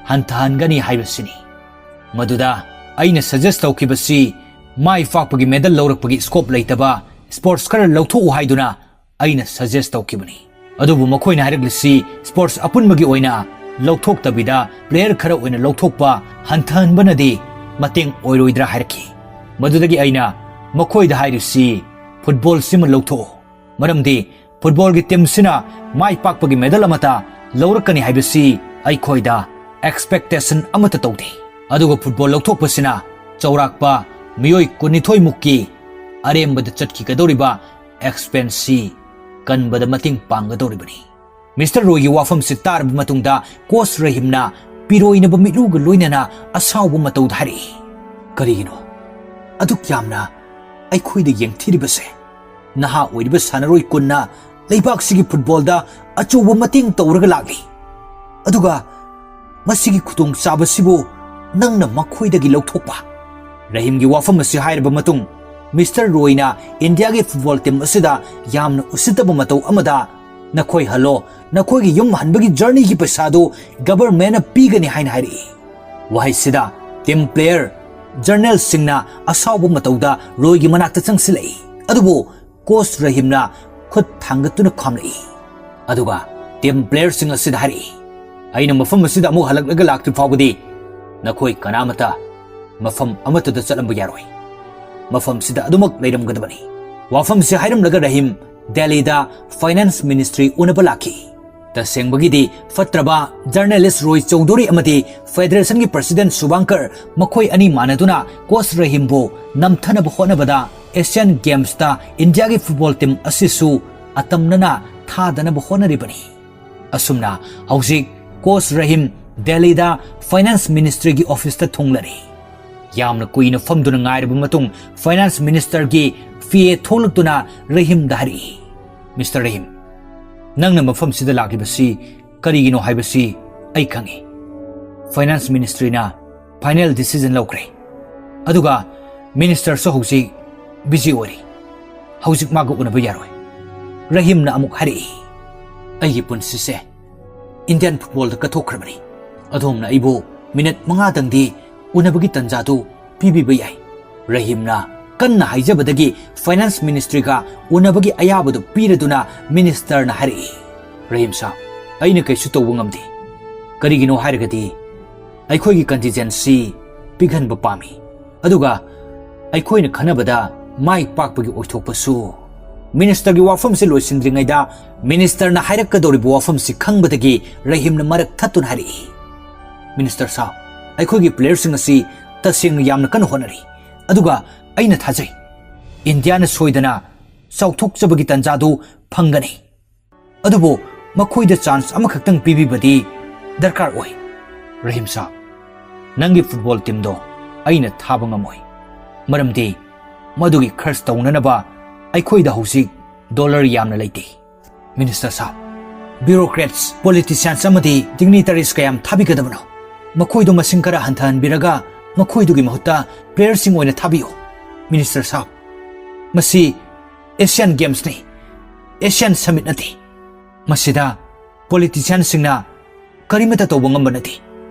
ꯍꯟꯊꯍꯟꯒꯅꯤ ꯍꯥꯏꯕꯁꯤꯅꯤ꯫ ꯃꯗꯨꯗ ꯑꯩꯅ ꯁꯖꯦꯁ ꯇꯧꯈꯤꯕꯁꯤ ꯃꯥꯏ ꯄꯥꯛꯄꯒꯤ ꯃꯦꯗꯜ ꯂꯧꯔꯛꯄꯒꯤ ꯁ꯭ꯀꯣꯞ ꯂꯩꯇꯕ ꯁ꯭ꯄꯣꯔꯠꯁ ꯈꯔ ꯂꯧꯊꯣꯛꯎ ꯍꯥꯏꯗꯨꯅ ꯑꯩꯅ ꯁꯖꯦꯁ ꯇꯧꯈꯤꯕꯅꯤ꯫ ꯑꯗꯨꯕꯨ ꯃꯈꯣꯏꯅ ꯍꯥꯏꯔꯛꯂꯤꯁꯤ ꯁ꯭ꯄꯣꯔꯠꯁ ꯑꯄꯨꯟꯕꯒꯤ ꯑꯣꯏꯅ ꯂꯧꯊꯣꯛꯇꯕꯤꯗ ꯄ꯭ꯂꯦꯌꯔ ꯈꯔ ꯑꯣꯏꯅ ꯂꯧꯊꯣꯛꯄ ꯍꯟꯊꯍꯟꯕꯅꯗꯤ ꯃꯇꯦꯡ ꯑꯣꯏꯔꯣꯏꯗ꯭ꯔꯥ ꯍꯥꯏꯔꯛꯈꯤ꯫ ꯃꯗꯨꯗꯒꯤ ꯑꯩꯅ ꯃꯈꯣꯏꯗ ꯍꯥꯏꯔꯤꯁꯤ ꯐꯨꯠꯕꯣꯜꯁꯤꯃ ꯂꯧꯊꯣꯛꯎ, ꯃꯔꯝꯗꯤ ꯐꯨꯠꯕꯣꯜꯒꯤ ꯇꯤꯝꯁꯤꯅ ꯃꯥꯏ ꯄꯥꯛꯄꯒꯤ ꯃꯦꯗꯜ ꯑꯃꯠꯇ ꯂꯧꯔꯛꯀꯅꯤ ꯍꯥꯏꯕꯁꯤ ꯑꯩꯈꯣꯏꯗ ꯑꯦꯛꯁꯄꯦꯛꯇꯦꯁꯟ ꯑꯃꯠꯇ ꯇꯧꯗꯦ꯫ ꯑꯗꯨꯒ ꯐꯨꯠꯕꯣꯜ ꯂꯧꯊꯣꯛꯄꯁꯤꯅ ꯆꯥꯎꯔꯥꯛꯄ ꯃꯤꯑꯣꯏ ꯀꯨꯟꯅꯤꯊꯣꯏ ꯃꯨꯛꯀꯤ ꯑꯔꯦꯝꯕꯗ ꯆꯠꯈꯤꯒꯗꯧꯔꯤꯕ ꯑꯦꯛꯁꯄꯦꯟꯁꯁꯤ ꯀꯟꯕꯗ ꯃꯇꯦꯡ ꯄꯥꯡꯒꯗꯧꯔꯤꯕꯅꯤ꯫ ꯃꯤꯁꯇꯔ ꯔꯣꯏꯒꯤ ꯋꯥꯐꯝꯁꯤ ꯇꯥꯔꯕ ꯃꯇꯨꯡꯗ ꯀꯣꯆ ꯔꯍꯤꯝꯅ ꯄꯤꯔꯣꯏꯅꯕ ꯃꯤꯠꯂꯨꯒ ꯂꯣꯏꯅꯅ ꯑꯁꯥꯎꯕ ꯃꯇꯧꯗ ꯍꯥꯏꯔꯛꯏ, "ꯀꯔꯤꯒꯤꯅꯣ ꯑꯗꯨꯛ ꯌꯥꯝꯅ ꯑꯩꯈꯣꯏꯗ ꯌꯦꯡꯊꯤꯔꯤꯕꯁꯦ? ꯅꯍꯥ ꯑꯣꯏꯔꯤꯕ ꯁꯥꯟꯅꯔꯣꯏ ꯀꯨꯟꯅ ꯂꯩꯕꯥꯛꯁꯤꯒꯤ ꯐꯨꯠꯕꯣꯜꯗ ꯑꯆꯧꯕ ꯃꯇꯦꯡ ꯇꯧꯔꯒ ꯂꯥꯛꯂꯤ, ꯑꯗꯨꯒ ꯃꯁꯤꯒꯤ ꯈꯨꯗꯣꯡꯆꯥꯕꯁꯤꯕꯨ ꯅꯪꯅ ꯃꯈꯣꯏꯗꯒꯤ ꯂꯧꯊꯣꯛꯄ?" ꯔꯍꯤꯝꯒꯤ ꯋꯥꯐꯝ ꯑꯁꯤ ꯍꯥꯏꯔꯕ ꯃꯇꯨꯡ, ꯃꯤꯁꯇꯔ ꯔꯣꯏꯅ ꯏꯟꯗꯤꯌꯥꯒꯤ ꯐꯨꯠꯕꯣꯜ ꯇꯤꯝ ꯑꯁꯤꯗ ꯌꯥꯝꯅ ꯎꯁꯤꯠꯇꯕ ꯃꯇꯧ ꯑꯃꯗ, "ꯅꯈꯣꯏ ꯍꯜꯂꯣ, ꯅꯈꯣꯏꯒꯤ ꯌꯨꯝ ꯍꯟꯕꯒꯤ ꯖꯔꯅꯤꯒꯤ ꯄꯩꯁꯥꯗꯨ ꯒꯕꯔꯃꯦꯟꯅ ꯄꯤꯒꯅꯤ" ꯍꯥꯏꯅ ꯍꯥꯏꯔꯛꯏ꯫ ꯋꯥꯍꯩꯁꯤꯗ ꯇꯤꯝ ꯄ꯭ꯂꯦꯌꯔ, ꯖꯔꯅꯦꯜꯁꯤꯡꯅ ꯑꯁꯥꯎꯕ ꯃꯇꯧꯗ ꯔꯣꯏꯒꯤ ꯃꯅꯥꯛꯇ ꯆꯪꯁꯤꯜꯂꯛꯏ꯫ ꯑꯗꯨꯕꯨ ꯀꯣꯆ ꯔꯍꯤꯝꯅ ꯈꯨꯠ ꯊꯥꯡꯒꯠꯇꯨꯅ ꯈꯥꯝꯂꯛꯏ꯫ ꯑꯗꯨꯒ ꯇꯤꯝ ꯄ꯭ꯂꯦꯌꯔꯁꯤꯡ ꯑꯁꯤꯗ ꯍꯥꯏꯔꯛꯏ, "ꯑꯩꯅ ꯃꯐꯝ ꯑꯁꯤꯗ ꯑꯃꯨꯛ ꯍꯜꯂꯛꯂꯒ ꯂꯥꯛꯇ꯭ꯔꯤ ꯐꯥꯎꯕꯗꯤ ꯅꯈꯣꯏ ꯀꯅꯥꯃꯠꯇ ꯃꯐꯝ ꯑꯃꯠꯇꯗ ꯆꯠꯂꯝꯕ ꯌꯥꯔꯣꯏ꯫ ꯃꯐꯝꯁꯤꯗ ꯑꯗꯨꯃꯛ ꯂꯩꯔꯝꯒꯗꯕꯅꯤ"꯫ ꯋꯥꯐꯝꯁꯤ ꯍꯥꯏꯔꯝꯂꯒ ꯔꯍꯤꯝ ꯗꯦꯜꯂꯤꯗ ꯐꯥꯏꯅꯥꯟꯁ ꯃꯤꯅꯤꯁꯇ꯭ꯔꯤ ꯎꯅꯕ ꯂꯥꯛꯈꯤ꯫ ꯇꯁꯦꯡꯕꯒꯤꯗꯤ ꯐꯠꯇ꯭ꯔꯕ ꯖꯔꯅꯦꯂꯤꯁ ꯔꯣꯏ ꯆꯧꯙꯨꯔꯤ ꯑꯃꯗꯤ ꯐꯦꯗꯔꯦꯁꯟꯒꯤ ꯄ꯭ꯔꯁꯤꯗꯦꯟꯠ ꯁꯨꯚꯥꯡꯀꯔ, ꯃꯈꯣꯏ ꯑꯅꯤ ꯃꯥꯟꯅꯗꯨꯅ ꯀꯣꯆ ꯔꯍꯤꯝꯕꯨ ꯅꯝꯊꯅꯕ ꯍꯣꯠꯅꯕꯗ ꯑꯦꯁꯤꯌꯥꯟ ꯒꯦꯝꯁꯇ ꯏꯟꯗꯤꯌꯥꯒꯤ ꯐꯨꯠꯕꯣꯜ ꯇꯤꯝ ꯑꯁꯤꯁꯨ ꯑꯇꯝꯅꯅ ꯊꯥꯗꯅꯕ ꯍꯣꯠꯅꯔꯤꯕꯅꯤ꯫ ꯑꯁꯨꯝꯅ ꯍꯧꯖꯤꯛ ꯀꯣꯆ ꯔꯍꯤꯝ ꯗꯦꯜꯂꯤꯗ ꯐꯥꯏꯅꯥꯟꯁ ꯃꯤꯅꯤꯁꯇ꯭ꯔꯤꯒꯤ ꯑꯣꯐꯤꯁꯇ ꯊꯨꯡꯂꯔꯦ꯫ ꯌꯥꯝꯅ ꯀꯨꯏꯅ ꯐꯝꯗꯨꯅ ꯉꯥꯏꯔꯕ ꯃꯇꯨꯡ ꯐꯥꯏꯅꯥꯟꯁ ꯃꯤꯅꯤꯁꯇꯔꯒꯤ ꯄꯤ ꯑꯦ ꯊꯣꯛꯂꯛꯇꯨꯅ ꯔꯍꯤꯝꯗ ꯍꯥꯏꯔꯛꯏ, "ꯃꯤꯁꯇꯔ ꯔꯍꯤꯝ, ꯅꯪꯅ ꯃꯐꯝꯁꯤꯗ ꯂꯥꯛꯂꯤꯕꯁꯤ ꯀꯔꯤꯒꯤꯅꯣ ꯍꯥꯏꯕꯁꯤ ꯑꯩ ꯈꯪꯏ꯫ ꯐꯥꯏꯅꯥꯟꯁ ꯃꯤꯅꯤꯁꯇ꯭ꯔꯤꯅ ꯐꯥꯏꯅꯦꯜ ꯗꯤꯁꯤꯖꯟ ꯂꯧꯈ꯭ꯔꯦ, ꯑꯗꯨꯒ ꯃꯤꯅꯤꯁꯇꯔꯁꯨ ꯍꯧꯖꯤꯛ ꯕꯤꯖꯤ ꯑꯣꯏꯔꯤ꯫ ꯍꯧꯖꯤꯛ ꯃꯥꯒ ꯎꯅꯕ ꯌꯥꯔꯣꯏ꯫" ꯔꯍꯤꯝꯅ ꯑꯃꯨꯛ ꯍꯥꯏꯔꯛꯏ, "ꯑꯩꯒꯤ ꯄꯨꯟꯁꯤꯁꯦ ꯏꯟꯗꯤꯌꯥꯟ ꯐꯨꯠꯕꯣꯜꯗ ꯀꯠꯊꯣꯛꯈ꯭ꯔꯕꯅꯤ꯫ ꯑꯗꯣꯝꯅ ꯑꯩꯕꯨ ꯃꯤꯅꯠ ꯃꯉꯥꯗꯪꯗꯤ ꯎꯅꯕꯒꯤ ꯇꯟꯖꯥꯗꯨ ꯄꯤꯕꯤꯕ ꯌꯥꯏ꯫" ꯔꯍꯤꯝꯅ ꯀꯟꯅ ꯍꯥꯏꯖꯕꯗꯒꯤ ꯐꯥꯏꯅꯥꯟꯁ ꯃꯤꯅꯤꯁꯇ꯭ꯔꯤꯒ ꯎꯅꯕꯒꯤ ꯑꯌꯥꯕꯗꯨ ꯄꯤꯔꯗꯨꯅ ꯃꯤꯅꯤꯁꯇꯔꯅ ꯍꯥꯏꯔꯛꯏ, "ꯔꯍꯤꯝ ꯁꯥꯍꯕ, ꯑꯩꯅ ꯀꯩꯁꯨ ꯇꯧꯕ ꯉꯝꯗꯦ꯫ ꯀꯔꯤꯒꯤꯅꯣ ꯍꯥꯏꯔꯒꯗꯤ ꯑꯩꯈꯣꯏꯒꯤ ꯀꯟꯇꯤꯟꯖꯦꯟꯁꯤ ꯄꯤꯛꯍꯟꯕ ꯄꯥꯝꯃꯤ꯫ ꯑꯗꯨꯒ ꯑꯩꯈꯣꯏꯅ ꯈꯟꯅꯕꯗ ꯃꯥꯏ ꯄꯥꯛꯄꯒꯤ ꯑꯣꯏꯊꯣꯛꯄꯁꯨ꯫" ꯃꯤꯅꯤꯁꯇꯔꯒꯤ ꯋꯥꯐꯝꯁꯤ ꯂꯣꯏꯁꯤꯟꯗ꯭ꯔꯤꯉꯩꯗ ꯃꯤꯅꯤꯁꯇꯔꯅ ꯍꯥꯏꯔꯛꯀꯗꯧꯔꯤꯕ ꯋꯥꯐꯝꯁꯤ ꯈꯪꯕꯗꯒꯤ ꯔꯍꯤꯝꯅ ꯃꯔꯛ ꯊꯠꯇꯨꯅ ꯍꯥꯏꯔꯛꯏ, "ꯃꯤꯅꯤꯁꯇꯔ ꯁꯥꯍꯕ, ꯑꯩꯈꯣꯏꯒꯤ ꯄ꯭ꯂꯦꯌꯔꯁꯤꯡ ꯑꯁꯤ ꯇꯁꯦꯡꯅ ꯌꯥꯝꯅ ꯀꯟꯅ ꯍꯣꯠꯅꯔꯤ꯫ ꯑꯗꯨꯒ ꯑꯩꯅ ꯊꯥꯖꯩ ꯏꯟꯗꯤꯌꯥꯅ ꯁꯣꯏꯗꯅ ꯆꯥꯎꯊꯣꯛꯆꯕꯒꯤ ꯇꯟꯖꯥꯗꯨ ꯐꯪꯒꯅꯤ꯫ ꯑꯗꯨꯕꯨ ꯃꯈꯣꯏꯗ ꯆꯥꯟꯁ ꯑꯃꯈꯛꯇꯪ ꯄꯤꯕꯤꯕꯗꯤ ꯗꯔꯀꯥꯔ ꯑꯣꯏ꯫" "ꯔꯍꯤꯝ ꯁꯥꯍꯕ, ꯅꯪꯒꯤ ꯐꯨꯠꯕꯣꯜ ꯇꯤꯝꯗꯣ ꯑꯩꯅ ꯊꯥꯕ ꯉꯝꯃꯣꯏ꯫ ꯃꯔꯝꯗꯤ ꯃꯗꯨꯒꯤ ꯈꯔꯆ ꯇꯧꯅꯅꯕ ꯑꯩꯈꯣꯏꯗ ꯍꯧꯖꯤꯛ ꯗꯣꯂꯔ ꯌꯥꯝꯅ ꯂꯩꯇꯦ꯫" "ꯃꯤꯅꯤꯁꯇꯔ ꯁꯥꯍꯕ, ꯕ꯭ꯌꯨꯔꯣꯀ꯭ꯔꯦꯠꯁ, ꯄꯣꯂꯤꯇꯤꯁꯤꯌꯥꯟꯁ ꯑꯃꯗꯤ ꯗꯤꯒꯅꯤꯇꯔꯤꯁ ꯀꯌꯥꯝ ꯊꯥꯕꯤꯒꯗꯕꯅꯣ? ꯃꯈꯣꯏꯗꯨ ꯃꯁꯤꯡ ꯈꯔ ꯍꯟꯊꯍꯟꯕꯤꯔꯒ ꯃꯈꯣꯏꯗꯨꯒꯤ ꯃꯍꯨꯠꯇ ꯄ꯭ꯂꯦꯌꯔꯁꯤꯡ ꯑꯣꯏꯅ ꯊꯥꯕꯤꯌꯨ꯫" "ꯃꯤꯅꯤꯁꯇꯔ ꯁꯥꯍꯕ, ꯃꯁꯤ ꯑꯦꯁꯤꯌꯥꯟ ꯒꯦꯝꯁꯅꯤ, ꯑꯦꯁꯤꯌꯥꯟ ꯁꯃꯤꯠ ꯅꯠꯇꯦ꯫ ꯃꯁꯤꯗ ꯄꯣꯂꯤꯇꯤꯁꯤꯌꯥꯟꯁꯤꯡꯅ ꯀꯔꯤꯃꯠꯇ ꯇꯧꯕ ꯉꯝꯕ ꯅꯠꯇꯦ꯫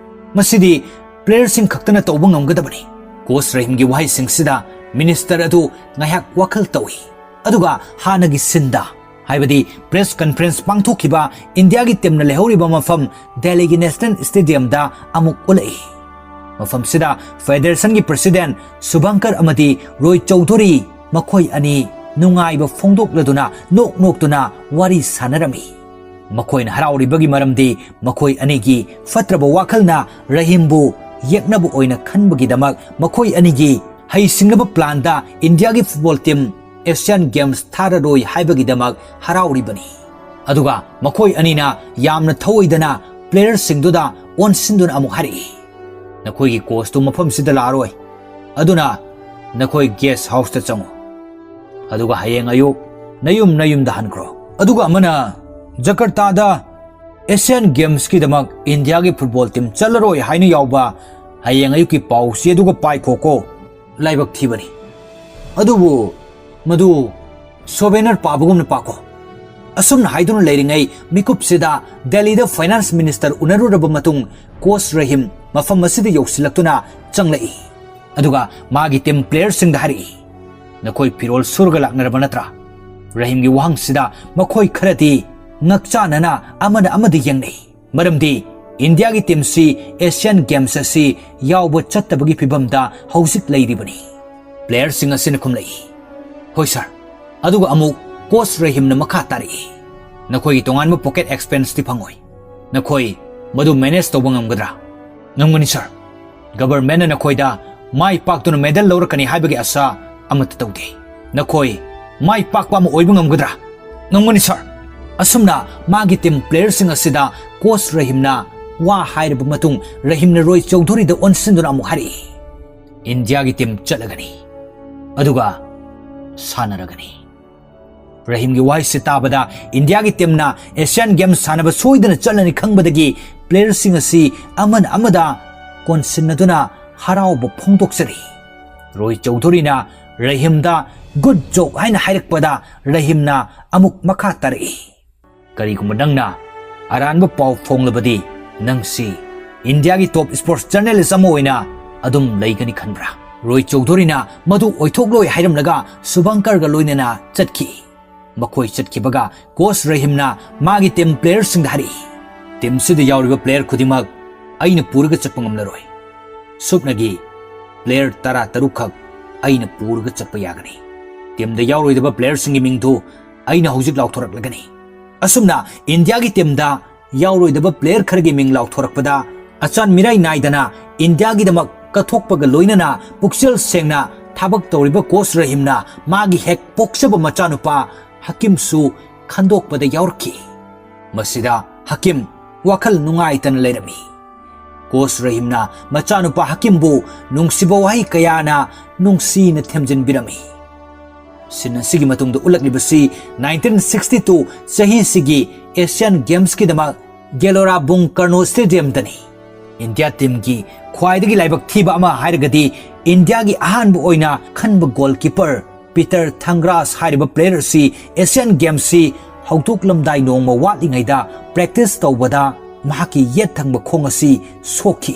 ꯃꯁꯤꯗꯤ ꯄ꯭ꯂꯦꯌꯔꯁꯤꯡ ꯈꯛꯇꯅ ꯇꯧꯕ ꯉꯝꯒꯗꯕꯅꯤ꯫" ꯀꯣꯆ ꯔꯍꯤꯝꯒꯤ ꯋꯥꯍꯩꯁꯤꯡꯁꯤꯗ ꯃꯤꯅꯤꯁꯇꯔ ꯑꯗꯨ ꯉꯥꯏꯍꯥꯛ ꯋꯥꯈꯜ ꯇꯧꯏ꯫ ꯑꯗꯨꯒ ꯍꯥꯟꯅꯒꯤ ꯁꯤꯟꯗ, ꯍꯥꯏꯕꯗꯤ ꯄ꯭ꯔꯦꯁ ꯀꯟꯐꯔꯦꯟꯁ ꯄꯥꯡꯊꯣꯛꯈꯤꯕ ꯏꯟꯗꯤꯌꯥꯒꯤ ꯇꯤꯝꯅ ꯂꯩꯍꯧꯔꯤꯕ ꯃꯐꯝ ꯗꯦꯜꯂꯤꯒꯤ ꯅꯦꯁꯅꯦꯜ ꯁ꯭ꯇꯦꯗꯤꯌꯝꯗ ꯑꯃꯨꯛ ꯎꯠꯂꯛꯏ꯫ ꯃꯐꯝꯁꯤꯗ ꯐꯦꯗꯦꯔꯦꯁꯟꯒꯤ ꯄ꯭ꯔꯁꯤꯗꯦꯟ ꯁꯨꯚꯪꯀꯔ ꯑꯃꯗꯤ ꯔꯣꯏ ꯆꯧꯙꯨꯔꯤ, ꯃꯈꯣꯏ ꯑꯅꯤ ꯅꯨꯡꯉꯥꯏꯕ ꯐꯣꯡꯗꯣꯛꯂꯗꯨꯅ ꯅꯣꯛ ꯅꯣꯛꯇꯨꯅ ꯋꯥꯔꯤ ꯁꯥꯟꯅꯔꯝꯃꯤ꯫ ꯃꯈꯣꯏꯅ ꯍꯔꯥꯎꯔꯤꯕꯒꯤ ꯃꯔꯝꯗꯤ ꯃꯈꯣꯏ ꯑꯅꯤꯒꯤ ꯐꯠꯇ꯭ꯔꯕ ꯋꯥꯈꯜꯅ ꯔꯍꯤꯝꯕꯨ ꯌꯦꯛꯅꯕ ꯑꯣꯏꯅ ꯈꯟꯕꯒꯤꯗꯃꯛ ꯃꯈꯣꯏ ꯑꯅꯤꯒꯤ ꯍꯩꯁꯤꯡꯂꯕ ꯄ꯭ꯂꯥꯟꯗ ꯏꯟꯗꯤꯌꯥꯒꯤ ꯐꯨꯠꯕꯣꯜ ꯇꯤꯝ ꯑꯦꯁꯤꯌꯥꯟ ꯒꯦꯝꯁ ꯊꯥꯔꯔꯣꯏ ꯍꯥꯏꯕꯒꯤꯗꯃꯛ ꯍꯔꯥꯎꯔꯤꯕꯅꯤ꯫ ꯑꯗꯨꯒ ꯃꯈꯣꯏ ꯑꯅꯤꯅ ꯌꯥꯝꯅ ꯊꯧꯑꯣꯏꯗꯅ ꯄ꯭ꯂꯦꯌꯔꯁꯤꯡꯗꯨꯗ ꯑꯣꯟꯁꯤꯟꯗꯨꯅ ꯑꯃꯨꯛ ꯍꯥꯏꯔꯛꯏ, "ꯅꯈꯣꯏꯒꯤ ꯀꯣꯆꯇꯨ ꯃꯐꯝꯁꯤꯗ ꯂꯥꯛꯑꯔꯣꯏ, ꯑꯗꯨꯅ ꯅꯈꯣꯏ ꯒꯦꯁ ꯍꯥꯎꯁꯇ ꯆꯪꯉꯨ, ꯑꯗꯨꯒ ꯍꯌꯦꯡ ꯑꯌꯨꯛ ꯅꯌꯨꯝ ꯅꯌꯨꯝꯗ ꯍꯟꯈ꯭ꯔꯣ"꯫ ꯑꯗꯨꯒ ꯑꯃꯅ, "ꯖꯀꯔꯇꯥꯗ ꯑꯦꯁꯤꯌꯥꯟ ꯒꯦꯝꯁꯀꯤꯗꯃꯛ ꯏꯟꯗꯤꯌꯥꯒꯤ ꯐꯨꯠꯕꯣꯜ ꯇꯤꯝ ꯆꯠꯂꯔꯣꯏ" ꯍꯥꯏꯅ ꯌꯥꯎꯕ ꯍꯌꯦꯡ ꯑꯌꯨꯛꯀꯤ ꯄꯥꯎ ꯆꯦ ꯑꯗꯨꯒ ꯄꯥꯏꯈꯣꯀꯣ꯫ ꯂꯥꯏꯕꯛ ꯊꯤꯕꯅꯤ꯫ ꯑꯗꯨꯕꯨ ꯃꯗꯨ ꯁꯣꯚꯦꯅꯔ ꯄꯥꯕꯒꯨꯝꯅ ꯄꯥꯀꯣ꯫ ꯑꯁꯨꯝꯅ ꯍꯥꯏꯗꯨꯅ ꯂꯩꯔꯤꯉꯩ ꯃꯤꯀꯨꯞꯁꯤꯗ ꯗꯦꯜꯂꯤꯗ ꯐꯥꯏꯅꯥꯟꯁ ꯃꯤꯅꯤꯁꯇꯔ ꯎꯅꯔꯨꯔꯕ ꯃꯇꯨꯡ ꯀꯣꯆ ꯔꯍꯤꯝ ꯃꯐꯝ ꯑꯁꯤꯗ ꯌꯧꯁꯤꯜꯂꯛꯇꯨꯅ ꯆꯪꯂꯛꯏ꯫ ꯑꯗꯨꯒ ꯃꯥꯒꯤ ꯇꯤꯝ ꯄ꯭ꯂꯦꯌꯔꯁꯤꯡꯗ ꯍꯥꯏꯔꯛꯏ, "ꯅꯈꯣꯏ ꯐꯤꯔꯣꯜ ꯁꯨꯔꯒ ꯂꯥꯛꯅꯔꯕ ꯅꯠꯇ꯭ꯔꯥ?" ꯔꯍꯤꯝꯒꯤ ꯋꯥꯍꯪꯁꯤꯗ ꯃꯈꯣꯏ ꯈꯔꯗꯤ ꯉꯛꯆꯥꯅꯅ ꯑꯃꯅ ꯑꯃꯗ ꯌꯦꯡꯅꯩ꯫ ꯃꯔꯝꯗꯤ ꯏꯟꯗꯤꯌꯥꯒꯤ ꯇꯤꯝꯁꯤ ꯑꯦꯁꯤꯌꯥꯟ ꯒꯦꯝꯁ ꯑꯁꯤ ꯌꯥꯎꯕ ꯆꯠꯇꯕꯒꯤ ꯐꯤꯚꯝꯗ ꯍꯧꯖꯤꯛ ꯂꯩꯔꯤꯕꯅꯤ꯫ ꯄ꯭ꯂꯦꯌꯔꯁꯤꯡ ꯑꯁꯤꯅ ꯈꯨꯝꯂꯛꯏ, "ꯍꯣꯏ ꯁꯥꯔ"꯫ ꯑꯗꯨꯒ ꯑꯃꯨꯛ ꯀꯣꯆ ꯔꯍꯤꯝꯅ ꯃꯈꯥ ꯇꯥꯔꯛꯏ, "ꯅꯈꯣꯏꯒꯤ ꯇꯣꯉꯥꯟꯕ ꯄꯣꯀꯦꯠ ꯑꯦꯛꯁꯄꯦꯟꯁꯇꯤ ꯐꯪꯉꯣꯏ꯫ ꯅꯈꯣꯏ ꯃꯗꯨ ꯃꯦꯅꯦꯖ ꯇꯧꯕ ꯉꯝꯒꯗ꯭ꯔꯥ?" "ꯉꯝꯒꯅꯤ ꯁꯥꯔ꯫ ꯒꯕꯔꯃꯦꯟꯅ ꯅꯈꯣꯏꯗ ꯃꯥꯏ ꯄꯥꯛꯇꯨꯅ ꯃꯦꯗꯜ ꯂꯧꯔꯛꯀꯅꯤ ꯍꯥꯏꯕꯒꯤ ꯑꯥꯁꯥ ꯑꯃꯠꯇ ꯇꯧꯗꯦ꯫ ꯅꯈꯣꯏ ꯃꯥꯏ ꯄꯥꯛꯄ ꯑꯃ ꯑꯣꯏꯕ ꯉꯝꯒꯗ꯭ꯔꯥ?" "ꯉꯝꯒꯅꯤ ꯁꯥꯔ"꯫ ꯑꯁꯨꯝꯅ ꯃꯥꯒꯤ ꯇꯤꯝ ꯄ꯭ꯂꯦꯌꯔꯁꯤꯡ ꯑꯁꯤꯗ ꯀꯣꯆ ꯔꯍꯤꯝꯅ ꯋꯥ ꯍꯥꯏꯔꯕ ꯃꯇꯨꯡ ꯔꯍꯤꯝꯅ ꯔꯣꯏ ꯆꯧꯙꯨꯔꯤꯗ ꯑꯣꯟꯁꯤꯟꯗꯨꯅ ꯑꯃꯨꯛ ꯍꯥꯏꯔꯛꯏ, "ꯏꯟꯗꯤꯌꯥꯒꯤ ꯇꯤꯝ ꯆꯠꯂꯒꯅꯤ, ꯑꯗꯨꯒ ꯁꯥꯟꯅꯔꯒꯅꯤ"꯫ ꯔꯍꯤꯝꯒꯤ ꯋꯥꯍꯩꯁꯤ ꯇꯥꯕꯗ ꯏꯟꯗꯤꯌꯥꯒꯤ ꯇꯤꯝꯅ ꯑꯦꯁꯤꯌꯥꯟ ꯒꯦꯝꯁ ꯁꯥꯟꯅꯕ ꯁꯣꯏꯗꯅ ꯆꯠꯂꯅꯤ ꯈꯪꯕꯗꯒꯤ ꯄ꯭ꯂꯦꯌꯔꯁꯤꯡ ꯑꯁꯤ ꯑꯃꯅ ꯑꯃꯗ ꯀꯣꯟꯁꯤꯟꯅꯗꯨꯅ ꯍꯔꯥꯎꯕ ꯐꯣꯡꯗꯣꯛꯆꯔꯤ꯫ ꯔꯣꯏ ꯆꯧꯙꯨꯔꯤꯅ ꯔꯍꯤꯝꯗ "ꯒꯨꯗ ꯖꯣꯕ" ꯍꯥꯏꯅ ꯍꯥꯏꯔꯛꯄꯗ ꯔꯍꯤꯝꯅ ꯑꯃꯨꯛ ꯃꯈꯥ ꯇꯥꯔꯛꯏ, "ꯀꯔꯤꯒꯨꯝꯕ ꯅꯪꯅ ꯑꯔꯥꯟꯕ ꯄꯥꯎ ꯐꯣꯡꯂꯕꯗꯤ ꯅꯪꯁꯤ ꯏꯟꯗꯤꯌꯥꯒꯤ ꯇꯣꯞ ꯁ꯭ꯄꯣꯔꯠꯁ ꯖꯔꯅꯦꯂꯤꯁ ꯑꯃ ꯑꯣꯏꯅ ꯑꯗꯨꯝ ꯂꯩꯒꯅꯤ ꯈꯟꯕ꯭ꯔꯥ?" ꯔꯣꯏ ꯆꯧꯙꯨꯔꯤꯅ ꯃꯗꯨ ꯑꯣꯏꯊꯣꯛꯂꯣꯏ ꯍꯥꯏꯔꯝꯂꯒ ꯁꯨꯚꯪꯀꯔꯒ ꯂꯣꯏꯅꯅ ꯆꯠꯈꯤ꯫ ꯃꯈꯣꯏ ꯆꯠꯈꯤꯕꯒ ꯀꯣꯆ ꯔꯍꯤꯝꯅ ꯃꯥꯒꯤ ꯇꯤꯝ ꯄ꯭ꯂꯦꯌꯔꯁꯤꯡꯗ ꯍꯥꯏꯔꯛꯏ, "ꯇꯤꯝꯁꯤꯗ ꯌꯥꯎꯔꯤꯕ ꯄ꯭ꯂꯦꯌꯔ ꯈꯨꯗꯤꯡꯃꯛ ꯑꯩꯅ ꯄꯨꯔꯒ ꯆꯠꯄ ꯉꯝꯂꯔꯣꯏ꯫ ꯁꯨꯞꯅꯒꯤ ꯄ꯭ꯂꯦꯌꯔ ꯇꯔꯥ ꯇꯔꯨꯛ ꯈꯛ ꯑꯩꯅ ꯄꯨꯔꯒ ꯆꯠꯄ ꯌꯥꯒꯅꯤ꯫ ꯇꯤꯝꯗ ꯌꯥꯎꯔꯣꯏꯗꯕ ꯄ꯭ꯂꯦꯌꯔꯁꯤꯡꯒꯤ ꯃꯤꯡꯗꯨ ꯑꯩꯅ ꯍꯧꯖꯤꯛ ꯂꯥꯎꯊꯣꯔꯛꯂꯒꯅꯤ"꯫ ꯑꯁꯨꯝꯅ ꯏꯟꯗꯤꯌꯥꯒꯤ ꯇꯤꯝꯗ ꯌꯥꯎꯔꯣꯏꯗꯕ ꯄ꯭ꯂꯦꯌꯔ ꯈꯔꯒꯤ ꯃꯤꯡ ꯂꯥꯎꯊꯣꯔꯛꯄꯗ ꯑꯆꯥꯟ ꯃꯤꯔꯥꯏ ꯅꯥꯏꯗꯅ ꯏꯟꯗꯤꯌꯥꯒꯤꯗꯃꯛ ꯀꯠꯊꯣꯛꯄꯒ ꯂꯣꯏꯅꯅ ꯄꯨꯛꯆꯦꯜ ꯁꯦꯡꯅ ꯊꯕꯛ ꯇꯧꯔꯤꯕ ꯀꯣꯆ ꯔꯍꯤꯝꯅ ꯃꯥꯒꯤ ꯍꯦꯛ ꯄꯣꯛꯆꯕ ꯃꯆꯥꯅꯨꯄꯥ ꯍꯀꯤꯝꯁꯨ ꯈꯟꯗꯣꯛꯄꯗ ꯌꯥꯎꯔꯛꯈꯤ꯫ ꯃꯁꯤꯗ ꯍꯀꯤꯝ ꯋꯥꯈꯜ ꯅꯨꯡꯉꯥꯏꯇꯅ ꯂꯩꯔꯝꯃꯤ꯫ ꯀꯣꯆ ꯔꯍꯤꯝꯅ ꯃꯆꯥꯅꯨꯄꯥ ꯍꯀꯤꯝꯕꯨ ꯅꯨꯡꯁꯤꯕ ꯋꯥꯍꯩ ꯀꯌꯥꯅ ꯅꯨꯡꯁꯤꯅ ꯊꯦꯝꯖꯤꯟꯕꯤꯔꯝꯃꯤ꯫ ꯁꯤꯟ ꯑꯁꯤꯒꯤ ꯃꯇꯨꯡꯗ ꯎꯠꯂꯛꯂꯤꯕꯁꯤ ꯅꯥꯏꯟꯇꯤꯟ ꯁꯤꯛꯁꯇꯤ ꯇꯨ ꯆꯍꯤꯁꯤꯒꯤ ꯑꯦꯁꯤꯌꯥꯟ ꯒꯦꯝꯁꯀꯤꯗꯃꯛ ꯒꯦꯂꯣꯔꯥꯕꯨꯡ ꯀꯔꯅꯣ ꯁ꯭ꯇꯦꯗꯤꯌꯝꯗꯅꯤ꯫ ꯏꯟꯗꯤꯌꯥ ꯇꯤꯝꯒꯤ ꯈ꯭ꯋꯥꯏꯗꯒꯤ ꯂꯥꯏꯕꯛ ꯊꯤꯕ ꯑꯃ ꯍꯥꯏꯔꯒꯗꯤ ꯏꯟꯗꯤꯌꯥꯒꯤ ꯑꯍꯥꯟꯕ ꯑꯣꯏꯅ ꯈꯟꯕ ꯒꯣꯜꯀꯤꯄꯔ ꯄꯤꯇꯔ ꯊꯪꯒ꯭ꯔꯥꯁ ꯍꯥꯏꯔꯤꯕ ꯄ꯭ꯂꯦꯌꯔ ꯑꯁꯤ ꯑꯦꯁꯤꯌꯥꯟ ꯒꯦꯝꯁꯁꯤ ꯍꯧꯗꯣꯛꯂꯝꯗꯥꯏ ꯅꯣꯡꯃ ꯋꯥꯠꯂꯤꯉꯩꯗ ꯄ꯭ꯔꯦꯛꯇꯤꯁ ꯇꯧꯕꯗ ꯃꯍꯥꯛꯀꯤ ꯌꯦꯠ ꯊꯪꯕ ꯈꯣꯡ ꯑꯁꯤ ꯁꯣꯛꯈꯤ꯫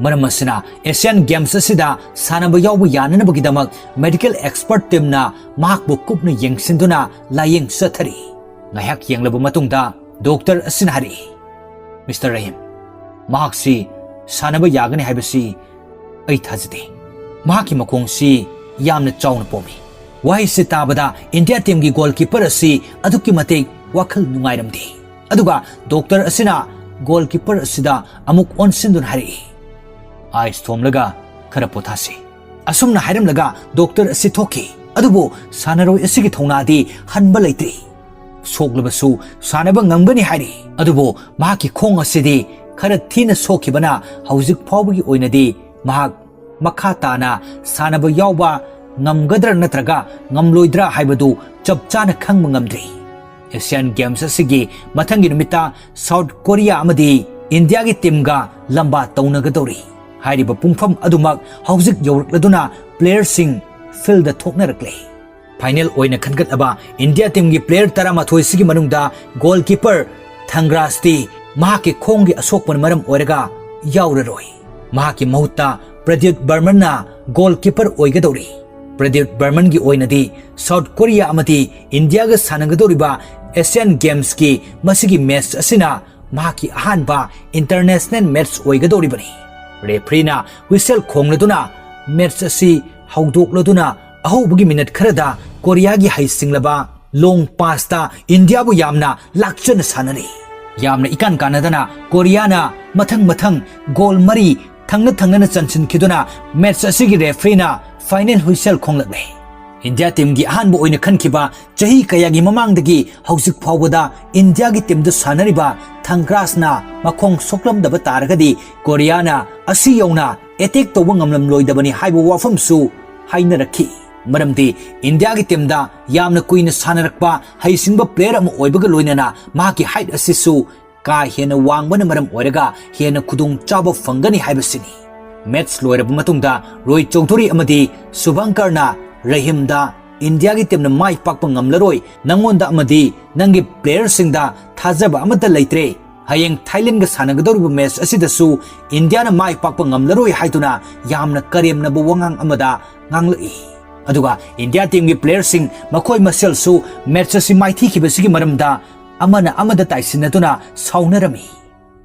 ꯃꯔꯝ ꯑꯁꯤꯅ ꯑꯦꯁꯤꯌꯥꯟ ꯒꯦꯝꯁ ꯑꯁꯤꯗ ꯁꯥꯟꯅꯕ ꯌꯥꯎꯕ ꯌꯥꯅꯅꯕꯒꯤꯗꯃꯛ ꯃꯦꯗꯤꯀꯦꯜ ꯑꯦꯛꯁꯄꯔꯠ ꯇꯤꯝꯅ ꯃꯍꯥꯛꯄꯨ ꯀꯨꯞꯅ ꯌꯦꯡꯁꯤꯟꯗꯨꯅ ꯂꯥꯌꯦꯡ ꯆꯠꯊꯔꯤ꯫ ꯉꯥꯏꯍꯥꯛ ꯌꯦꯡꯂꯕ ꯃꯇꯨꯡꯗ ꯗꯣꯛꯇꯔ ꯑꯁꯤꯅ ꯍꯥꯏꯔꯛꯏ, "ꯃꯤꯁꯇꯔ ꯔꯍꯤꯝ, ꯃꯍꯥꯛꯁꯤ ꯁꯥꯟꯅꯕ ꯌꯥꯒꯅꯤ ꯍꯥꯏꯕꯁꯤ ꯑꯩ ꯊꯥꯖꯗꯦ꯫ ꯃꯍꯥꯛꯀꯤ ꯃꯈꯣꯡꯁꯤ ꯌꯥꯝꯅ ꯆꯥꯎꯅ ꯄꯣꯝꯃꯤ"꯫ ꯋꯥꯍꯩꯁꯤ ꯇꯥꯕꯗ ꯏꯟꯗꯤꯌꯥ ꯇꯤꯝꯒꯤ ꯒꯣꯜꯀꯤꯄꯔ ꯑꯁꯤ ꯑꯗꯨꯛꯀꯤ ꯃꯇꯤꯛ ꯋꯥꯈꯜ ꯅꯨꯡꯉꯥꯏꯔꯝꯗꯦ꯫ ꯑꯗꯨꯒ ꯗꯣꯛꯇꯔ ꯑꯁꯤꯅ ꯒꯣꯜꯀꯤꯄꯔ ꯑꯁꯤꯗ ꯑꯃꯨꯛ ꯑꯣꯟꯁꯤꯟꯗꯨꯅ ꯍꯥꯏꯔꯛꯏ, "ꯑꯥꯏꯁ ꯊꯣꯝꯂꯒ ꯈꯔ ꯄꯣꯊꯥꯁꯤ"꯫ ꯑꯁꯨꯝꯅ ꯍꯥꯏꯔꯝꯂꯒ ꯗꯣꯛꯇꯔ ꯑꯁꯤ ꯊꯣꯛꯈꯤ꯫ ꯑꯗꯨꯕꯨ ꯁꯥꯟꯅꯔꯣꯏ ꯑꯁꯤꯒꯤ ꯊꯧꯅꯥꯗꯤ ꯍꯟꯕ ꯂꯩꯇ꯭ꯔꯤ꯫ ꯁꯣꯛꯂꯕꯁꯨ ꯁꯥꯟꯅꯕ ꯉꯝꯒꯅꯤ ꯍꯥꯏꯔꯤ꯫ ꯑꯗꯨꯕꯨ ꯃꯍꯥꯛꯀꯤ ꯈꯣꯡ ꯑꯁꯤꯗꯤ ꯈꯔ ꯊꯤꯅ ꯁꯣꯛꯈꯤꯕꯅ ꯍꯧꯖꯤꯛ ꯐꯥꯎꯕꯒꯤ ꯑꯣꯏꯅꯗꯤ ꯃꯍꯥꯛ ꯃꯈꯥ ꯇꯥꯅ ꯁꯥꯟꯅꯕ ꯌꯥꯎꯕ ꯉꯝꯒꯗ꯭ꯔꯥ ꯅꯠꯇ꯭ꯔꯒ ꯉꯝꯂꯣꯏꯗ꯭ꯔꯥ ꯍꯥꯏꯕꯗꯨ ꯆꯞ ꯆꯥꯅ ꯈꯪꯕ ꯉꯝꯗ꯭ꯔꯤ꯫ ꯑꯦꯁꯤꯌꯥꯟ ꯒꯦꯝꯁ ꯑꯁꯤꯒꯤ ꯃꯊꯪꯒꯤ ꯅꯨꯃꯤꯠꯇ ꯁꯥꯎꯠ ꯀꯣꯔꯤꯌꯥ ꯑꯃꯗꯤ ꯏꯟꯗꯤꯌꯥꯒꯤ ꯇꯤꯝꯒ ꯂꯝꯕꯥ ꯇꯧꯅꯒꯗꯧꯔꯤ꯫ ꯍꯥꯏꯔꯤꯕ ꯄꯨꯡꯐꯝ ꯑꯗꯨꯃꯛ ꯍꯧꯖꯤꯛ ꯌꯧꯔꯛꯂꯗꯨꯅ ꯄ꯭ꯂꯦꯌꯔꯁꯤꯡ ꯐꯤꯜꯗ ꯊꯣꯛꯅꯔꯛꯂꯦ꯫ ꯐꯥꯏꯅꯦꯜ ꯑꯣꯏꯅ ꯈꯟꯒꯠꯂꯕ ꯏꯟꯗꯤꯌꯥ ꯇꯤꯝꯒꯤ ꯄ꯭ꯂꯦꯌꯔ ꯇꯔꯥꯃꯥꯊꯣꯏꯁꯤꯒꯤ ꯃꯅꯨꯡꯗ ꯒꯣꯜꯀꯤꯄꯔ ꯊꯪꯒ꯭ꯔꯥꯁꯇꯤ ꯃꯍꯥꯛꯀꯤ ꯈꯣꯡꯒꯤ ꯑꯁꯣꯛꯄꯅ ꯃꯔꯝ ꯑꯣꯏꯔꯒ ꯌꯥꯎꯔꯔꯣꯏ꯫ ꯃꯍꯥꯛꯀꯤ ꯃꯍꯨꯠꯇ ꯄ꯭ꯔꯗ꯭ꯌꯨꯠ ꯕꯔꯃꯟꯅ ꯒꯣꯜꯀꯤꯄꯔ ꯑꯣꯏꯒꯗꯧꯔꯤ꯫ ꯄ꯭ꯔꯗ꯭ꯌꯨꯠ ꯕꯔꯃꯟꯒꯤ ꯑꯣꯏꯅꯗꯤ ꯁꯥꯎꯠ ꯀꯣꯔꯤꯌꯥ ꯑꯃꯗꯤ ꯏꯟꯗꯤꯌꯥꯒ ꯁꯥꯟꯅꯒꯗꯧꯔꯤꯕ ꯑꯦꯁꯤꯌꯥꯟ ꯒꯦꯝꯁꯀꯤ ꯃꯁꯤꯒꯤ ꯃꯦꯆ ꯑꯁꯤꯅ ꯃꯍꯥꯛꯀꯤ ꯑꯍꯥꯟꯕ ꯏꯟꯇꯔꯅꯦꯁꯅꯦꯜ ꯃꯦꯆ ꯑꯣꯏꯒꯗꯧꯔꯤꯕꯅꯤ꯫ ꯔꯦꯐ꯭ꯔꯤꯅ ꯍꯨꯏꯁꯦꯜ ꯈꯣꯡꯂꯗꯨꯅ ꯃꯦꯆ ꯑꯁꯤ ꯍꯧꯗꯣꯛꯂꯗꯨꯅ ꯑꯍꯧꯕꯒꯤ ꯃꯤꯅꯠ ꯈꯔꯗ ꯀꯣꯔꯤꯌꯥꯒꯤ ꯍꯩꯁꯤꯡꯂꯕ ꯂꯣꯡ ꯄꯥꯁꯇ ꯏꯟꯗꯤꯌꯥꯕꯨ ꯌꯥꯝꯅ ꯂꯥꯛꯆꯅ ꯁꯥꯟꯅꯔꯤ꯫ ꯌꯥꯝꯅ ꯏꯀꯥꯟ ꯀꯥꯟꯅꯗꯅ ꯀꯣꯔꯤꯌꯥꯅ ꯃꯊꯪ ꯃꯊꯪ ꯒꯣꯜ ꯃꯔꯤ ꯊꯪꯅ ꯊꯪꯅꯅ ꯆꯟꯁꯤꯟꯈꯤꯗꯨꯅ ꯃꯦꯆ ꯑꯁꯤꯒꯤ ꯔꯦꯐ꯭ꯔꯤꯅ ꯐꯥꯏꯅꯦꯜ ꯍꯨꯏꯁꯦꯜ ꯈꯣꯡꯂꯛꯂꯦ꯫ ꯏꯟꯗꯤꯌꯥ ꯇꯤꯝꯒꯤ ꯑꯍꯥꯟꯕ ꯑꯣꯏꯅ ꯈꯟꯈꯤꯕ ꯆꯍꯤ ꯀꯌꯥꯒꯤ ꯃꯃꯥꯡꯗꯒꯤ ꯍꯧꯖꯤꯛ ꯐꯥꯎꯕꯗ ꯏꯟꯗꯤꯌꯥꯒꯤ ꯇꯤꯝꯗ ꯁꯥꯟꯅꯔꯤꯕ ꯊꯪꯒ꯭ꯔꯥꯁꯅ ꯃꯈꯣꯡ ꯁꯣꯛꯂꯝꯗꯕ ꯇꯥꯔꯒꯗꯤ ꯀꯣꯔꯤꯌꯥꯅ ꯑꯁꯤ ꯌꯧꯅ ꯑꯦꯇꯦꯛ ꯇꯧꯕ ꯉꯝꯂꯝꯂꯣꯏꯗꯕꯅꯤ ꯍꯥꯏꯕ ꯋꯥꯐꯝꯁꯨ ꯍꯥꯏꯅꯔꯛꯈꯤ꯫ ꯃꯔꯝꯗꯤ ꯏꯟꯗꯤꯌꯥꯒꯤ ꯇꯤꯝꯗ ꯌꯥꯝꯅ ꯀꯨꯏꯅ ꯁꯥꯟꯅꯔꯛꯄ ꯍꯩꯁꯤꯡꯕ ꯄ꯭ꯂꯦꯌꯔ ꯑꯃ ꯑꯣꯏꯕꯒ ꯂꯣꯏꯅꯅ ꯃꯍꯥꯛꯀꯤ ꯍꯥꯏꯠ ꯑꯁꯤꯁꯨ ꯀꯥ ꯍꯦꯟꯅ ꯋꯥꯡꯕꯅ ꯃꯔꯝ ꯑꯣꯏꯔꯒ ꯍꯦꯟꯅ ꯈꯨꯗꯣꯡꯆꯥꯕ ꯐꯪꯒꯅꯤ ꯍꯥꯏꯕꯁꯤꯅꯤ꯫ ꯃꯦꯠꯁ ꯂꯣꯏꯔꯕ ꯃꯇꯨꯡꯗ ꯔꯣꯍꯤꯠ ꯆꯧꯙꯨꯔꯤ ꯑꯃꯗꯤ ꯁꯨꯚꯪꯀꯔꯅ ꯔꯍꯤꯝꯗ ꯏꯟꯗꯤꯌꯥꯒꯤ ꯇꯤꯝꯅ ꯃꯥꯏ ꯄꯥꯛꯄ ꯉꯝꯂꯔꯣꯏ, ꯅꯪꯉꯣꯟꯗ ꯑꯃꯗꯤ ꯅꯪꯒꯤ ꯄ꯭ꯂꯦꯌꯔꯁꯤꯡꯗ ꯊꯥꯖꯕ ꯑꯃꯠꯇ ꯂꯩꯇ꯭ꯔꯦ, ꯍꯌꯦꯡ ꯊꯥꯏꯂꯦꯟꯒ ꯁꯥꯟꯅꯒꯗꯧꯔꯤꯕ ꯃꯦꯠꯁ ꯑꯁꯤꯗꯁꯨ ꯏꯟꯗꯤꯌꯥꯅ ꯃꯥꯏ ꯄꯥꯛꯄ ꯉꯝꯂꯔꯣꯏ ꯍꯥꯏꯗꯨꯅ ꯌꯥꯝꯅ ꯀꯔꯦꯝꯅꯕ ꯋꯥꯉꯥꯡ ꯑꯃꯗ ꯉꯥꯡꯂꯛꯏ꯫ ꯑꯗꯨꯒ ꯏꯟꯗꯤꯌꯥ ꯇꯤꯝꯒꯤ ꯄ꯭ꯂꯦꯌꯔꯁꯤꯡ ꯃꯈꯣꯏ ꯃꯁꯦꯜꯁꯨ ꯃꯦꯠꯁ ꯑꯁꯤ ꯃꯥꯏꯊꯤꯈꯤꯕꯁꯤꯒꯤ ꯃꯔꯝꯗ ꯑꯃꯅ ꯑꯃꯗ ꯇꯥꯏꯁꯤꯟꯅꯗꯨꯅ ꯁꯥꯎꯅꯔꯝꯃꯤ꯫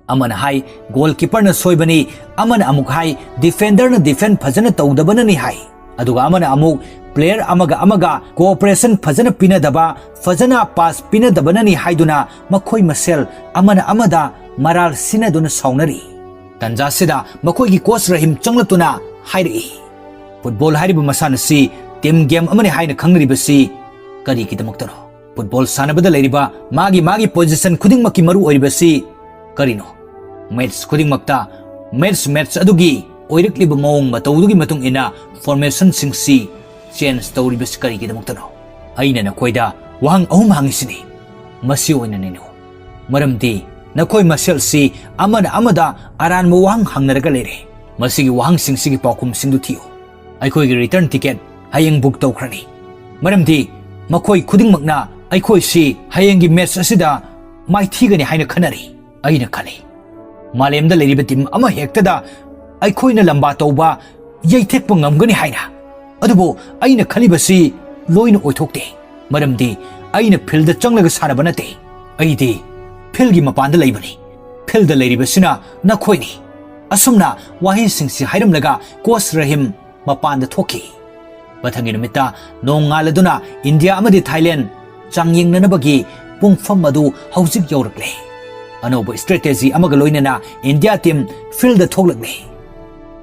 ꯑꯃꯅ ꯍꯥꯏ, "ꯒꯣꯜ ꯀꯤꯄꯔꯅ ꯁꯣꯏꯕꯅꯤ", ꯑꯃꯅ ꯑꯃꯨꯛ ꯍꯥꯏ, "ꯗꯤꯐꯦꯟꯗꯔꯅ ꯗꯤꯐꯦꯟ ꯐꯖꯅ ꯇꯧꯗꯕꯅꯅꯤ" ꯍꯥꯏ꯫ ꯑꯗꯨꯒ ꯑꯃꯅ ꯑꯃꯨꯛ, "ꯄ꯭ꯂꯦꯌꯔ ꯑꯃꯒ ꯑꯃꯒ ꯀꯣꯑꯣꯄꯔꯦꯁꯟ ꯐꯖꯅ ꯄꯤꯅꯗꯕ, ꯐꯖꯅ ꯄꯥꯁ ꯄꯤꯅꯗꯕꯅꯅꯤ" ꯍꯥꯏꯗꯨꯅ ꯃꯈꯣꯏ ꯃꯁꯦꯜ ꯑꯃꯅ ꯑꯃꯗ ꯃꯔꯥꯜ ꯁꯤꯟꯅꯗꯨꯅ ꯁꯥꯎꯅꯔꯤ꯫ ꯇꯟꯖꯥꯁꯤꯗ ꯃꯈꯣꯏꯒꯤ ꯀꯣꯆ ꯔꯍꯤꯝ ꯆꯪꯂꯛꯇꯨꯅ ꯍꯥꯏꯔꯛꯏ, "ꯐꯨꯠꯕꯣꯜ ꯍꯥꯏꯔꯤꯕ ꯃꯁꯥꯟꯅꯁꯤ ꯇꯤꯝ ꯒꯦꯝ ꯑꯃꯅꯤ ꯍꯥꯏꯅ ꯈꯪꯅꯔꯤꯕꯁꯤ ꯀꯔꯤꯒꯤꯗꯃꯛꯇꯅꯣ? ꯐꯨꯠꯕꯣꯜ ꯁꯥꯟꯅꯕꯗ ꯂꯩꯔꯤꯕ ꯃꯥꯒꯤ ꯃꯥꯒꯤ ꯄꯣꯖꯤꯁꯟ ꯈꯨꯗꯤꯡꯃꯛꯀꯤ ꯃꯔꯨ ꯑꯣꯏꯔꯤꯕꯁꯤ ꯀꯔꯤꯅꯣ? ꯃꯦꯠꯁ ꯈꯨꯗꯤꯡꯃꯛꯇ ꯃꯦꯠꯁ ꯃꯦꯠꯁ ꯑꯗꯨꯒꯤ ꯑꯣꯏꯔꯛꯂꯤꯕ ꯃꯑꯣꯡ ꯃꯇꯧꯗꯨꯒꯤ ꯃꯇꯨꯡ ꯏꯟꯅ ꯐꯣꯔꯃꯦꯁꯟꯁꯤꯡꯁꯤ ꯆꯦꯟꯖ ꯇꯧꯔꯤꯕꯁꯤ ꯀꯔꯤꯒꯤꯗꯃꯛꯇꯅꯣ?" ꯑꯩꯅ ꯅꯈꯣꯏꯗ ꯋꯥꯍꯪ ꯑꯍꯨꯝ ꯍꯪꯉꯤꯁꯤꯅꯤ꯫ ꯃꯁꯤ ꯑꯣꯏꯅ ꯅꯩꯅꯧ꯫ ꯃꯔꯝꯗꯤ ꯅꯈꯣꯏ ꯃꯁꯦꯜꯁꯤ ꯑꯃꯅ ꯑꯃꯗ ꯑꯔꯥꯟꯕ ꯋꯥꯍꯪ ꯍꯪꯅꯔꯒ ꯂꯩꯔꯦ꯫ ꯃꯁꯤꯒꯤ ꯋꯥꯍꯪꯁꯤꯡꯁꯤꯒꯤ ꯄꯥꯎꯈꯨꯝꯁꯤꯡꯗꯨ ꯊꯤꯌꯨ꯫ ꯑꯩꯈꯣꯏꯒꯤ ꯔꯤꯇꯔꯟ ꯇꯤꯀꯦꯠ ꯍꯌꯦꯡ ꯕꯨꯛ ꯇꯧꯈ꯭ꯔꯅꯤ꯫ ꯃꯔꯝꯗꯤ ꯃꯈꯣꯏ ꯈꯨꯗꯤꯡꯃꯛꯅ ꯑꯩꯈꯣꯏꯁꯤ ꯍꯌꯦꯡꯒꯤ ꯃꯦꯠꯁ ꯑꯁꯤꯗ ꯃꯥꯏꯊꯤꯒꯅꯤ ꯍꯥꯏꯅ ꯈꯟꯅꯔꯤ꯫ ꯑꯩꯅ ꯈꯜꯂꯤ, ꯃꯥꯂꯦꯝꯗ ꯂꯩꯔꯤꯕ ꯇꯤꯝ ꯑꯃ ꯍꯦꯛꯇꯗ ꯑꯩꯈꯣꯏꯅ ꯂꯝꯕꯥ ꯇꯧꯕ, ꯌꯩꯊꯦꯛꯄ ꯉꯝꯒꯅꯤ ꯍꯥꯏꯅ꯫ ꯑꯗꯨꯕꯨ ꯑꯩꯅ ꯈꯜꯂꯤꯕꯁꯤ ꯂꯣꯏꯅ ꯑꯣꯏꯊꯣꯛꯇꯦ꯫ ꯃꯔꯝꯗꯤ ꯑꯩꯅ ꯐꯤꯜꯗ ꯆꯪꯂꯒ ꯁꯥꯟꯅꯕ ꯅꯠꯇꯦ꯫ ꯑꯩꯗꯤ ꯐꯤꯜꯒꯤ ꯃꯄꯥꯟꯗ ꯂꯩꯕꯅꯤ꯫ ꯐꯤꯜꯗ ꯂꯩꯔꯤꯕꯁꯤꯅ ꯅꯈꯣꯏꯅꯤ꯫ ꯑꯁꯨꯝꯅ ꯋꯥꯍꯩꯁꯤꯡꯁꯤ ꯍꯥꯏꯔꯝꯂꯒ ꯀꯣꯆ ꯔꯍꯤꯝ ꯃꯄꯥꯟꯗ ꯊꯣꯛꯈꯤ꯫ ꯃꯊꯪꯒꯤ ꯅꯨꯃꯤꯠꯇ ꯅꯣꯡꯉꯥꯜꯂꯗꯨꯅ ꯏꯟꯗꯤꯌꯥ ꯑꯃꯗꯤ ꯊꯥꯏꯂꯦꯟ ꯆꯥꯡꯌꯦꯡꯅꯅꯕꯒꯤ ꯄꯨꯡꯐꯝ ꯑꯗꯨ ꯍꯧꯖꯤꯛ ꯌꯧꯔꯛꯂꯦ꯫ ꯑꯅꯧꯕ ꯁ꯭ꯇ꯭ꯔꯦꯇꯦꯖꯤ ꯑꯃꯒ ꯂꯣꯏꯅꯅ ꯏꯟꯗꯤꯌꯥ ꯇꯤꯝ ꯐꯤꯜꯗ ꯊꯣꯛꯂꯛꯂꯦ꯫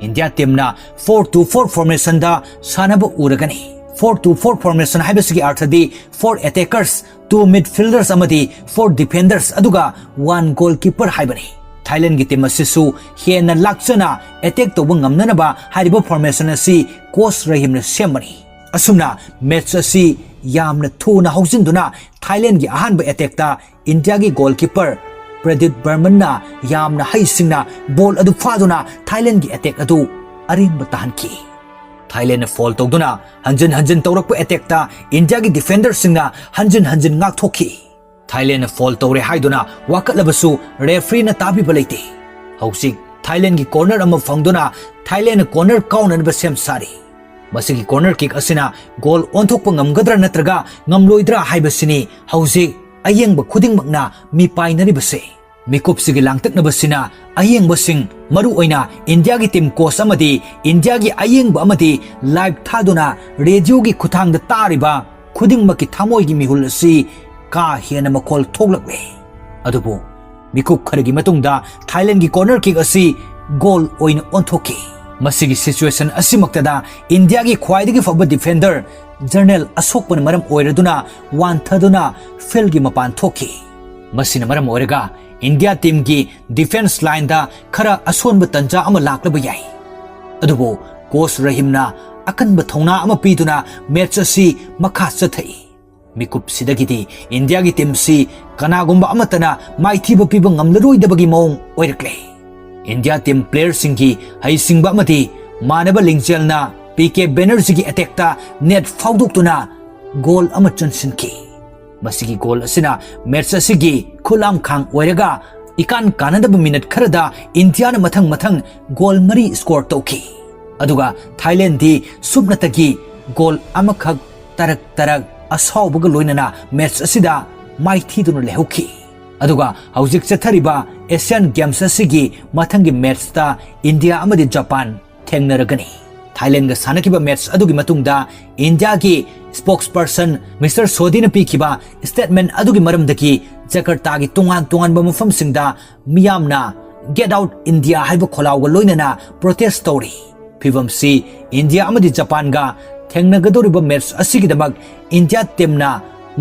ꯏꯟꯗꯤꯌꯥ ꯇꯤꯝꯅ ꯐꯣꯔ ꯇꯨ ꯐꯣꯔ ꯐꯣꯔꯃꯦꯁꯟꯗ ꯁꯥꯟꯅꯕ ꯎꯔꯒꯅꯤ꯫ Four two four formation ꯍꯥꯏꯕꯁꯤꯒꯤ ꯑꯔꯊꯗꯤ four attackers, two midfielders ꯑꯃꯗꯤ four defenders ꯑꯗꯨꯒ one goalkeeper ꯍꯥꯏꯕꯅꯤ꯫ ꯊꯥꯏꯂꯦꯟꯒꯤ ꯇꯤꯝ ꯑꯁꯤꯁꯨ ꯍꯦꯟꯅ ꯂꯥꯛꯆꯅ ꯑꯦꯇꯦꯛ ꯇꯧꯕ ꯉꯝꯅꯅꯕ ꯍꯥꯏꯔꯤꯕ ꯐꯣꯔꯃꯦꯁꯟ ꯑꯁꯤ ꯀꯣꯆ ꯔꯍꯤꯝꯅ ꯁꯦꯝꯕꯅꯤ꯫ ꯑꯁꯨꯝꯅ ꯃꯦꯠꯆ ꯑꯁꯤ ꯌꯥꯝꯅ ꯊꯨꯅ ꯍꯧꯖꯤꯟꯗꯨꯅ ꯊꯥꯏꯂꯦꯟꯒꯤ ꯑꯍꯥꯟꯕ ꯑꯦꯇꯦꯛꯇ ꯏꯟꯗꯤꯌꯥꯒꯤ ꯒꯣꯜꯀꯤꯄꯔ ꯄ꯭ꯔꯗꯤꯞ ꯕꯔꯃꯟꯅ ꯌꯥꯝꯅ ꯍꯩꯁꯤꯡꯅ ꯕꯣꯜ ꯑꯗꯨ ꯐꯥꯗꯨꯅ ꯊꯥꯏꯂꯦꯟꯒꯤ ꯑꯦꯇꯦꯛ ꯑꯗꯨ ꯑꯔꯦꯝꯕ ꯇꯥꯍꯟꯈꯤ꯫ ꯊꯥꯏꯂꯦꯟꯅ ꯐꯣꯜ ꯇꯧꯗꯨꯅ ꯍꯟꯖꯤꯟ ꯍꯟꯖꯤꯟ ꯇꯧꯔꯛꯄ ꯑꯦꯇꯦꯛꯇ ꯏꯟꯗꯤꯌꯥꯒꯤ ꯗꯤꯐꯦꯟꯗꯔꯁꯤꯡꯅ ꯍꯟꯖꯤꯟ ꯍꯟꯖꯤꯟ ꯉꯥꯛꯊꯣꯛꯈꯤ꯫ ꯊꯥꯏꯂꯦꯟꯅ ꯐꯣꯜ ꯇꯧꯔꯦ ꯍꯥꯏꯗꯨꯅ ꯋꯥꯀꯠꯂꯕꯁꯨ ꯔꯦꯐ꯭ꯔꯤꯅ ꯇꯥꯕꯤꯕ ꯂꯩꯇꯦ꯫ ꯍꯧꯖꯤꯛ ꯊꯥꯏꯂꯦꯟꯒꯤ ꯀꯣꯔꯅꯔ ꯑꯃ ꯐꯪꯗꯨꯅ ꯊꯥꯏꯂꯦꯟꯅ ꯀꯣꯔꯅꯔ ꯀꯥꯎꯅꯅꯕ ꯁꯦꯝ ꯁꯥꯔꯤ꯫ ꯃꯁꯤꯒꯤ ꯀꯣꯔꯅꯔ ꯀꯤꯛ ꯑꯁꯤꯅ ꯒꯣꯜ ꯑꯣꯟꯊꯣꯛꯄ ꯉꯝꯒꯗ꯭ꯔꯥ ꯅꯠꯇ꯭ꯔꯒ ꯉꯝꯂꯣꯏꯗ꯭ꯔꯥ ꯍꯥꯏꯕꯁꯤꯅꯤ ꯍꯧꯖꯤꯛ ꯑꯌꯦꯡꯕ ꯈꯨꯗꯤꯡꯃꯛꯅ ꯃꯤꯄꯥꯏꯅꯔꯤꯕꯁꯦ꯫ ꯃꯤꯀꯨꯞꯁꯤꯒꯤ ꯂꯥꯡꯇꯛꯅꯕꯁꯤꯅ ꯑꯌꯦꯡꯕꯁꯤꯡ, ꯃꯔꯨꯑꯣꯏꯅ ꯏꯟꯗꯤꯌꯥꯒꯤ ꯇꯤꯝ ꯀꯣꯆ ꯑꯃꯗꯤ ꯏꯟꯗꯤꯌꯥꯒꯤ ꯑꯌꯦꯡꯕ ꯑꯃꯗꯤ ꯂꯥꯏꯚ ꯊꯥꯗꯨꯅ ꯔꯦꯗꯤꯑꯣꯒꯤ ꯈꯨꯠꯊꯥꯡꯗ ꯇꯥꯔꯤꯕ ꯈꯨꯗꯤꯡꯃꯛꯀꯤ ꯊꯃꯣꯏꯒꯤ ꯃꯤꯍꯨꯜ ꯑꯁꯤ ꯀꯥ ꯍꯦꯟꯅ ꯃꯈꯣꯜ ꯊꯣꯛꯂꯛꯂꯦ꯫ ꯑꯗꯨꯕꯨ ꯃꯤꯀꯨꯞ ꯈꯔꯒꯤ ꯃꯇꯨꯡꯗ ꯊꯥꯏꯂꯦꯟꯒꯤ ꯀꯣꯔꯅꯔ ꯀꯤꯛ ꯑꯁꯤ ꯒꯣꯜ ꯑꯣꯏꯅ ꯑꯣꯟꯊꯣꯛꯈꯤ꯫ ꯃꯁꯤꯒꯤ ꯁꯤꯆꯨꯋꯦꯁꯟ ꯑꯁꯤꯃꯛꯇꯗ ꯏꯟꯗꯤꯌꯥꯒꯤ ꯈ꯭ꯋꯥꯏꯗꯒꯤ ꯐꯕ ꯗꯤꯐꯦꯟꯗꯔ ꯖꯔꯅꯦꯜ ꯑꯁꯣꯛꯄꯅ ꯃꯔꯝ ꯑꯣꯏꯔꯗꯨꯅ ꯋꯥꯟꯊꯗꯨꯅ ꯐꯤꯜꯒꯤ ꯃꯄꯥꯟ ꯊꯣꯛꯈꯤ꯫ ꯃꯁꯤꯅ ꯃꯔꯝ ꯑꯣꯏꯔꯒ ꯏꯟꯗꯤꯌꯥ ꯇꯤꯝꯒꯤ ꯗꯤꯐꯦꯟꯁ ꯂꯥꯏꯟꯗ ꯈꯔ ꯑꯁꯣꯟꯕ ꯇꯟꯖꯥ ꯑꯃ ꯂꯥꯛꯂꯕ ꯌꯥꯏ꯫ ꯑꯗꯨꯕꯨ ꯀꯣꯆ ꯔꯍꯤꯝꯅ ꯑꯀꯟꯕ ꯊꯧꯅꯥ ꯑꯃ ꯄꯤꯗꯨꯅ ꯃꯦꯠꯆ ꯑꯁꯤ ꯃꯈꯥ ꯆꯠꯊꯏ꯫ ꯃꯤꯀꯨꯞꯁꯤꯗꯒꯤꯗꯤ ꯏꯟꯗꯤꯌꯥꯒꯤ ꯇꯤꯝꯁꯤ ꯀꯅꯥꯒꯨꯝꯕ ꯑꯃꯠꯇꯅ ꯃꯥꯏꯊꯤꯕ ꯄꯤꯕ ꯉꯝꯂꯔꯣꯏꯗꯕꯒꯤ ꯃꯑꯣꯡ ꯑꯣꯏꯔꯛꯂꯦ꯫ ꯏꯟꯗꯤꯌꯥ ꯇꯤꯝ ꯄ꯭ꯂꯦꯌꯔꯁꯤꯡꯒꯤ ꯍꯩꯁꯤꯡꯕ ꯑꯃꯗꯤ ꯃꯥꯟꯅꯕ ꯂꯤꯡꯖꯦꯜꯅ ꯄꯤ ꯀꯦ ꯕꯦꯅꯔꯖꯤꯒꯤ ꯑꯦꯇꯦꯛꯇ ꯅꯦꯠ ꯐꯥꯎꯗꯣꯛꯇꯨꯅ ꯒꯣꯜ ꯑꯃ ꯆꯟꯁꯤꯟꯈꯤ꯫ ꯃꯁꯤꯒꯤ ꯒꯣꯜ ꯑꯁꯤꯅ ꯃꯦꯠꯆ ꯑꯁꯤꯒꯤ ꯈꯨꯂꯥꯡꯈꯥꯡ ꯑꯣꯏꯔꯒ ꯏꯀꯥꯟ ꯀꯥꯟꯅꯗꯕ ꯃꯤꯅꯠ ꯈꯔꯗ ꯏꯟꯗꯤꯌꯥꯅ ꯃꯊꯪ ꯃꯊꯪ ꯒꯣꯜ ꯃꯔꯤ ꯁ꯭ꯀꯣꯔ ꯇꯧꯈꯤ꯫ ꯑꯗꯨꯒ ꯊꯥꯏꯂꯦꯟꯗꯤ ꯁꯨꯞꯅꯇꯒꯤ ꯒꯣꯜ ꯑꯃꯈꯛ ꯇꯔꯛ ꯇꯔꯛ ꯑꯁꯥꯎꯕꯒ ꯂꯣꯏꯅꯅ ꯃꯦꯠꯆ ꯑꯁꯤꯗ ꯃꯥꯏꯊꯤꯗꯨꯅ ꯂꯩꯍꯧꯈꯤ꯫ ꯑꯗꯨꯒ ꯍꯧꯖꯤꯛ ꯆꯠꯊꯔꯤꯕ ꯑꯦꯁꯤꯌꯥꯟ ꯒꯦꯝꯁ ꯑꯁꯤꯒꯤ ꯃꯊꯪꯒꯤ ꯃꯦꯠꯆꯇ ꯏꯟꯗꯤꯌꯥ ꯑꯃꯗꯤ ꯖꯄꯥꯟ ꯊꯦꯡꯅꯔꯒꯅꯤ꯫ ꯊꯥꯏꯂꯦꯟꯒ ꯁꯥꯟꯅꯈꯤꯕ ꯃꯦꯠꯆ ꯑꯗꯨꯒꯤ ꯃꯇꯨꯡꯗ ꯏꯟꯗꯤꯌꯥꯒꯤ ꯁ꯭ꯄꯣꯛꯁ ꯄꯔꯁꯟ ꯃꯤꯁꯇꯔ ꯁꯣꯗꯤꯅ ꯄꯤꯈꯤꯕ ꯁ꯭ꯇꯦꯠꯃꯦꯟꯠ ꯑꯗꯨꯒꯤ ꯃꯔꯝꯗꯒꯤ ꯖꯀꯔꯇꯥꯒꯤ ꯇꯣꯉꯥꯟ ꯇꯣꯉꯥꯟꯕ ꯃꯐꯝꯁꯤꯡꯗ ꯃꯤꯌꯥꯝꯅ "Get out India" ꯍꯥꯏꯕ ꯈꯣꯜꯂꯥꯎꯒ ꯂꯣꯏꯅꯅ ꯄ꯭ꯔꯣꯇꯦꯁ ꯇꯧꯔꯤ꯫ ꯐꯤꯚꯝꯁꯤ ꯏꯟꯗꯤꯌꯥ ꯑꯃꯗꯤ ꯖꯄꯥꯟꯒ ꯊꯦꯡꯅꯒꯗꯧꯔꯤꯕ ꯃꯦꯠꯆ ꯑꯁꯤꯒꯤꯗꯃꯛ ꯏꯟꯗꯤꯌꯥ ꯇꯤꯝꯅ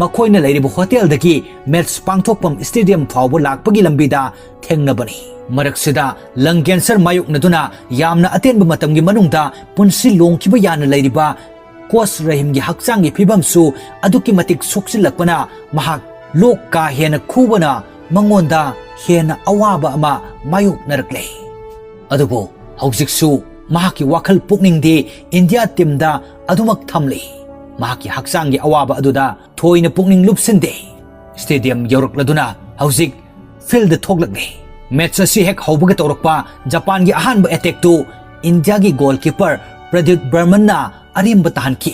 ꯃꯈꯣꯏꯅ ꯂꯩꯔꯤꯕ ꯍꯣꯇꯦꯜꯗꯒꯤ ꯃꯦꯠꯆ ꯄꯥꯡꯊꯣꯛꯐꯝ ꯁ꯭ꯇꯦꯗꯤꯌꯝ ꯐꯥꯎꯕ ꯂꯥꯛꯄꯒꯤ ꯂꯝꯕꯤꯗ ꯊꯦꯡꯅꯕꯅꯤ꯫ ꯃꯔꯛꯁꯤꯗ ꯂꯪ ꯀꯦꯟꯁꯔ ꯃꯥꯌꯣꯛꯅꯗꯨꯅ ꯌꯥꯝꯅ ꯑꯇꯦꯟꯕ ꯃꯇꯝꯒꯤ ꯃꯅꯨꯡꯗ ꯄꯨꯟꯁꯤ ꯂꯣꯡꯈꯤꯕ ꯌꯥꯅ ꯂꯩꯔꯤꯕ ꯀꯣꯆ ꯔꯍꯤꯝꯒꯤ ꯍꯛꯆꯥꯡꯒꯤ ꯐꯤꯕꯝꯁꯨ ꯑꯗꯨꯛꯀꯤ ꯃꯇꯤꯛ ꯁꯣꯛꯆꯤꯜꯂꯛꯄꯅ ꯃꯍꯥꯛ ꯂꯣꯛ ꯀꯥ ꯍꯦꯟꯅ ꯈꯨꯕꯅ ꯃꯉꯣꯟꯗ ꯍꯦꯟꯅ ꯑꯋꯥꯕ ꯑꯃ ꯃꯥꯌꯣꯛꯅꯔꯛꯂꯦ꯫ ꯑꯗꯨꯕꯨ ꯍꯧꯖꯤꯛꯁꯨ ꯃꯍꯥꯛꯀꯤ ꯋꯥꯈꯜ ꯄꯨꯛꯅꯤꯡꯗꯤ ꯏꯟꯗꯤꯌꯥ ꯇꯤꯝꯗ ꯑꯗꯨꯃꯛ ꯊꯝꯂꯤ꯫ ꯃꯍꯥꯛꯀꯤ ꯍꯛꯆꯥꯡꯒꯤ ꯑꯋꯥꯕ ꯑꯗꯨꯗ ꯊꯣꯏꯅ ꯄꯨꯛꯅꯤꯡ ꯂꯨꯞꯁꯤꯟꯗꯦ꯫ ꯁ꯭ꯇꯦꯗꯤꯌꯝ ꯌꯧꯔꯛꯂꯗꯨꯅ ꯍꯧꯖꯤꯛ ꯐꯤꯜꯗ ꯊꯣꯛꯂꯛꯂꯦ꯫ ꯃꯦꯠꯆ ꯑꯁꯤ ꯍꯦꯛ ꯍꯧꯕꯒ ꯇꯧꯔꯛꯄ ꯖꯄꯥꯟꯒꯤ ꯑꯍꯥꯟꯕ ꯑꯦꯇꯦꯛꯇꯨ ꯏꯟꯗꯤꯌꯥꯒꯤ ꯒꯣꯜꯀꯤꯄꯔ ꯄ꯭ꯔꯗ꯭ꯌꯨꯠ ꯕꯔꯃꯟꯅ ꯑꯔꯦꯝꯕ ꯇꯥꯍꯟꯈꯤ꯫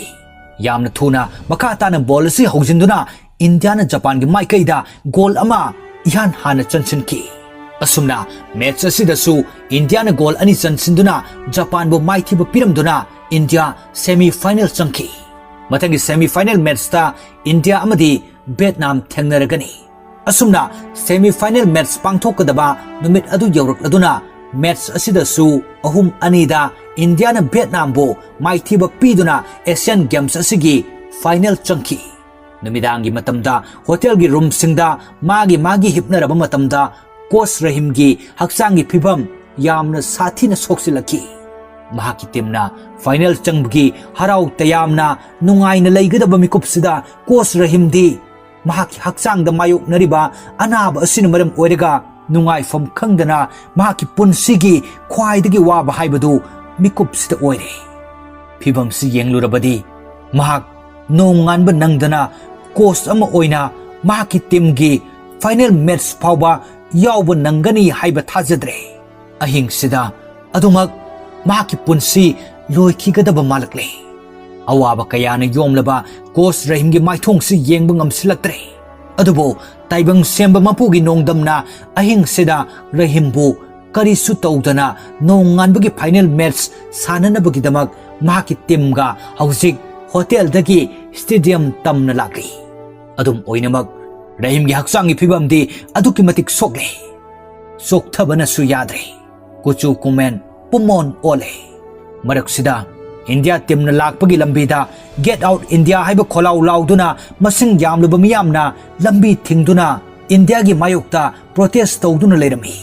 ꯌꯥꯝꯅ ꯊꯨꯅ ꯃꯈꯥ ꯇꯥꯅ ꯕꯣꯜ ꯑꯁꯤ ꯍꯧꯖꯤꯟꯗꯨꯅ ꯏꯟꯗꯤꯌꯥꯅ ꯖꯄꯥꯟꯒꯤ ꯃꯥꯏꯀꯩꯗ ꯒꯣꯜ ꯑꯃ ꯏꯍꯥꯟ ꯍꯥꯟꯅ ꯆꯟꯁꯤꯟꯈꯤ꯫ ꯑꯁꯨꯝꯅ ꯃꯦꯠꯆ ꯑꯁꯤꯗꯁꯨ ꯏꯟꯗꯤꯌꯥꯅ ꯒꯣꯜ ꯑꯅꯤ ꯆꯟꯁꯤꯟꯗꯨꯅ ꯖꯄꯥꯟꯕꯨ ꯃꯥꯏꯊꯤꯕ ꯄꯤꯔꯝꯗꯨꯅ ꯏꯟꯗꯤꯌꯥ ꯁꯦꯃꯤ ꯐꯥꯏꯅꯦꯜ ꯆꯪꯈꯤ꯫ ꯃꯊꯪꯒꯤ ꯁꯦꯃꯤ ꯐꯥꯏꯅꯦꯜ ꯃꯦꯠꯆꯇ ꯏꯟꯗꯤꯌꯥ ꯑꯃꯗꯤ ꯚꯤꯌꯦꯠꯅꯥꯝ ꯊꯦꯡꯅꯔꯒꯅꯤ꯫ ꯑꯁꯨꯝꯅ ꯁꯦꯃꯤ ꯐꯥꯏꯅꯦꯜ ꯃꯦꯠꯆ ꯄꯥꯡꯊꯣꯛꯀꯗꯕ ꯅꯨꯃꯤꯠ ꯑꯗꯨ ꯌꯧꯔꯛꯂꯗꯨꯅ ꯃꯦꯠꯆ ꯑꯁꯤꯗꯁꯨ ꯑꯍꯨꯝ ꯑꯅꯤꯗ ꯏꯟꯗꯤꯌꯥꯅ ꯚꯤꯌꯦꯠꯅꯥꯝꯕꯨ ꯃꯥꯏꯊꯤꯕ ꯄꯤꯗꯨꯅ ꯑꯦꯁꯤꯌꯥꯟ ꯒꯦꯝꯁ ꯑꯁꯤꯒꯤ ꯐꯥꯏꯅꯦꯜ ꯆꯪꯈꯤ꯫ ꯅꯨꯃꯤꯗꯥꯡꯒꯤ ꯃꯇꯝꯗ ꯍꯣꯇꯦꯜꯒꯤ ꯔꯨꯝꯁꯤꯡꯗ ꯃꯥꯒꯤ ꯃꯥꯒꯤ ꯍꯤꯞꯅꯔꯕ ꯃꯇꯝꯗ ꯀꯣꯆ ꯔꯍꯤꯝꯒꯤ ꯍꯛꯆꯥꯡꯒꯤ ꯐꯤꯕꯝ ꯌꯥꯝꯅ ꯁꯥꯊꯤꯅ ꯁꯣꯛꯆꯤꯜꯂꯛꯈꯤ꯫ ꯃꯍꯥꯛꯀꯤ ꯇꯤꯝꯅ ꯐꯥꯏꯅꯦꯜ ꯆꯪꯕꯒꯤ ꯍꯔꯥꯎ ꯇꯌꯥꯝꯅ ꯅꯨꯡꯉꯥꯏꯅ ꯂꯩꯒꯗꯕ ꯃꯤꯀꯨꯞꯁꯤꯗ ꯀꯣꯆ ꯔꯍꯤꯝꯗꯤ ꯃꯍꯥꯛꯀꯤ ꯍꯛꯆꯥꯡꯗ ꯃꯥꯌꯣꯛꯅꯔꯤꯕ ꯑꯅꯥꯕ ꯑꯁꯤꯅ ꯃꯔꯝ ꯑꯣꯏꯔꯒ ꯅꯨꯡꯉꯥꯏꯐꯝ ꯈꯪꯗꯅ ꯃꯍꯥꯛꯀꯤ ꯄꯨꯟꯁꯤꯒꯤ ꯈ꯭ꯋꯥꯏꯗꯒꯤ ꯋꯥꯕ ꯍꯥꯏꯕꯗꯨ ꯃꯤꯀꯨꯞꯁꯤꯗ ꯑꯣꯏꯔꯦ꯫ ꯐꯤꯕꯝꯁꯤ ꯌꯦꯡꯂꯨꯔꯕꯗꯤ ꯃꯍꯥꯛ ꯅꯣꯡꯉꯥꯟꯕ ꯅꯪꯗꯅ ꯀꯣꯆ ꯑꯃ ꯑꯣꯏꯅ ꯃꯍꯥꯛꯀꯤ ꯇꯤꯝꯒꯤ ꯐꯥꯏꯅꯦꯜ ꯃꯦꯠꯆ ꯐꯥꯎꯕ ꯌꯥꯎꯕ ꯅꯪꯒꯅꯤ ꯍꯥꯏꯕ ꯊꯥꯖꯗ꯭ꯔꯦ꯫ ꯑꯍꯤꯡꯁꯤꯗ ꯑꯗꯨꯃꯛ ꯃꯍꯥꯛꯀꯤ ꯄꯨꯟꯁꯤ ꯂꯣꯏꯈꯤꯒꯗꯕ ꯃꯥꯜꯂꯛꯂꯦ꯫ ꯑꯋꯥꯕ ꯀꯌꯥꯅ ꯌꯣꯝꯂꯕ ꯀꯣꯆ ꯔꯍꯤꯝꯒꯤ ꯃꯥꯏꯊꯣꯡꯁꯤ ꯌꯦꯡꯕ ꯉꯝꯁꯤꯜꯂꯛꯇ꯭ꯔꯦ꯫ ꯑꯗꯨꯕꯨ ꯇꯥꯏꯕꯪ ꯁꯦꯝꯕ ꯃꯄꯨꯒꯤ ꯅꯣꯡꯗꯝꯅ ꯑꯍꯤꯡꯁꯤꯗ ꯔꯍꯤꯝꯕꯨ ꯀꯔꯤꯁꯨ ꯇꯧꯗꯅ ꯅꯣꯡꯉꯥꯟꯕꯒꯤ ꯐꯥꯏꯅꯦꯜ ꯃꯦꯠꯆ ꯁꯥꯟꯅꯅꯕꯒꯤꯗꯃꯛ ꯃꯍꯥꯛꯀꯤ ꯇꯤꯝꯒ ꯍꯧꯖꯤꯛ ꯍꯣꯇꯦꯜꯗꯒꯤ ꯁ꯭ꯇꯦꯗꯤꯌꯝ ꯇꯝꯅ ꯂꯥꯛꯂꯤ꯫ ꯑꯗꯨꯝ ꯑꯣꯏꯅꯃꯛ ꯔꯍꯤꯝꯒꯤ ꯍꯛꯆꯥꯡꯒꯤ ꯐꯤꯕꯝꯗꯤ ꯑꯗꯨꯛꯀꯤ ꯃꯇꯤꯛ ꯁꯣꯛꯂꯦ꯫ ꯆꯣꯛꯊꯕꯅꯁꯨ ꯌꯥꯗ꯭ꯔꯦ꯫ ꯀꯨꯆꯨ ꯀꯨꯃꯦꯟ ꯄꯨꯝꯃꯣꯟ ꯑꯣꯜꯂꯦ꯫ ꯃꯔꯛꯁꯤꯗ ꯏꯟꯗꯤꯌꯥ ꯇꯤꯝꯅ ꯂꯥꯛꯄꯒꯤ ꯂꯝꯕꯤꯗ "Get out India" ꯍꯥꯏꯕ ꯈꯣꯜꯂꯥꯎ ꯂꯥꯎꯗꯨꯅ ꯃꯁꯤꯡ ꯌꯥꯝꯂꯕ ꯃꯤꯌꯥꯝꯅ ꯂꯝꯕꯤ ꯊꯤꯡꯗꯨꯅ ꯏꯟꯗꯤꯌꯥꯒꯤ ꯃꯥꯌꯣꯛꯇ ꯄ꯭ꯔꯣꯇꯦꯁ ꯇꯧꯗꯨꯅ ꯂꯩꯔꯝꯃꯤ꯫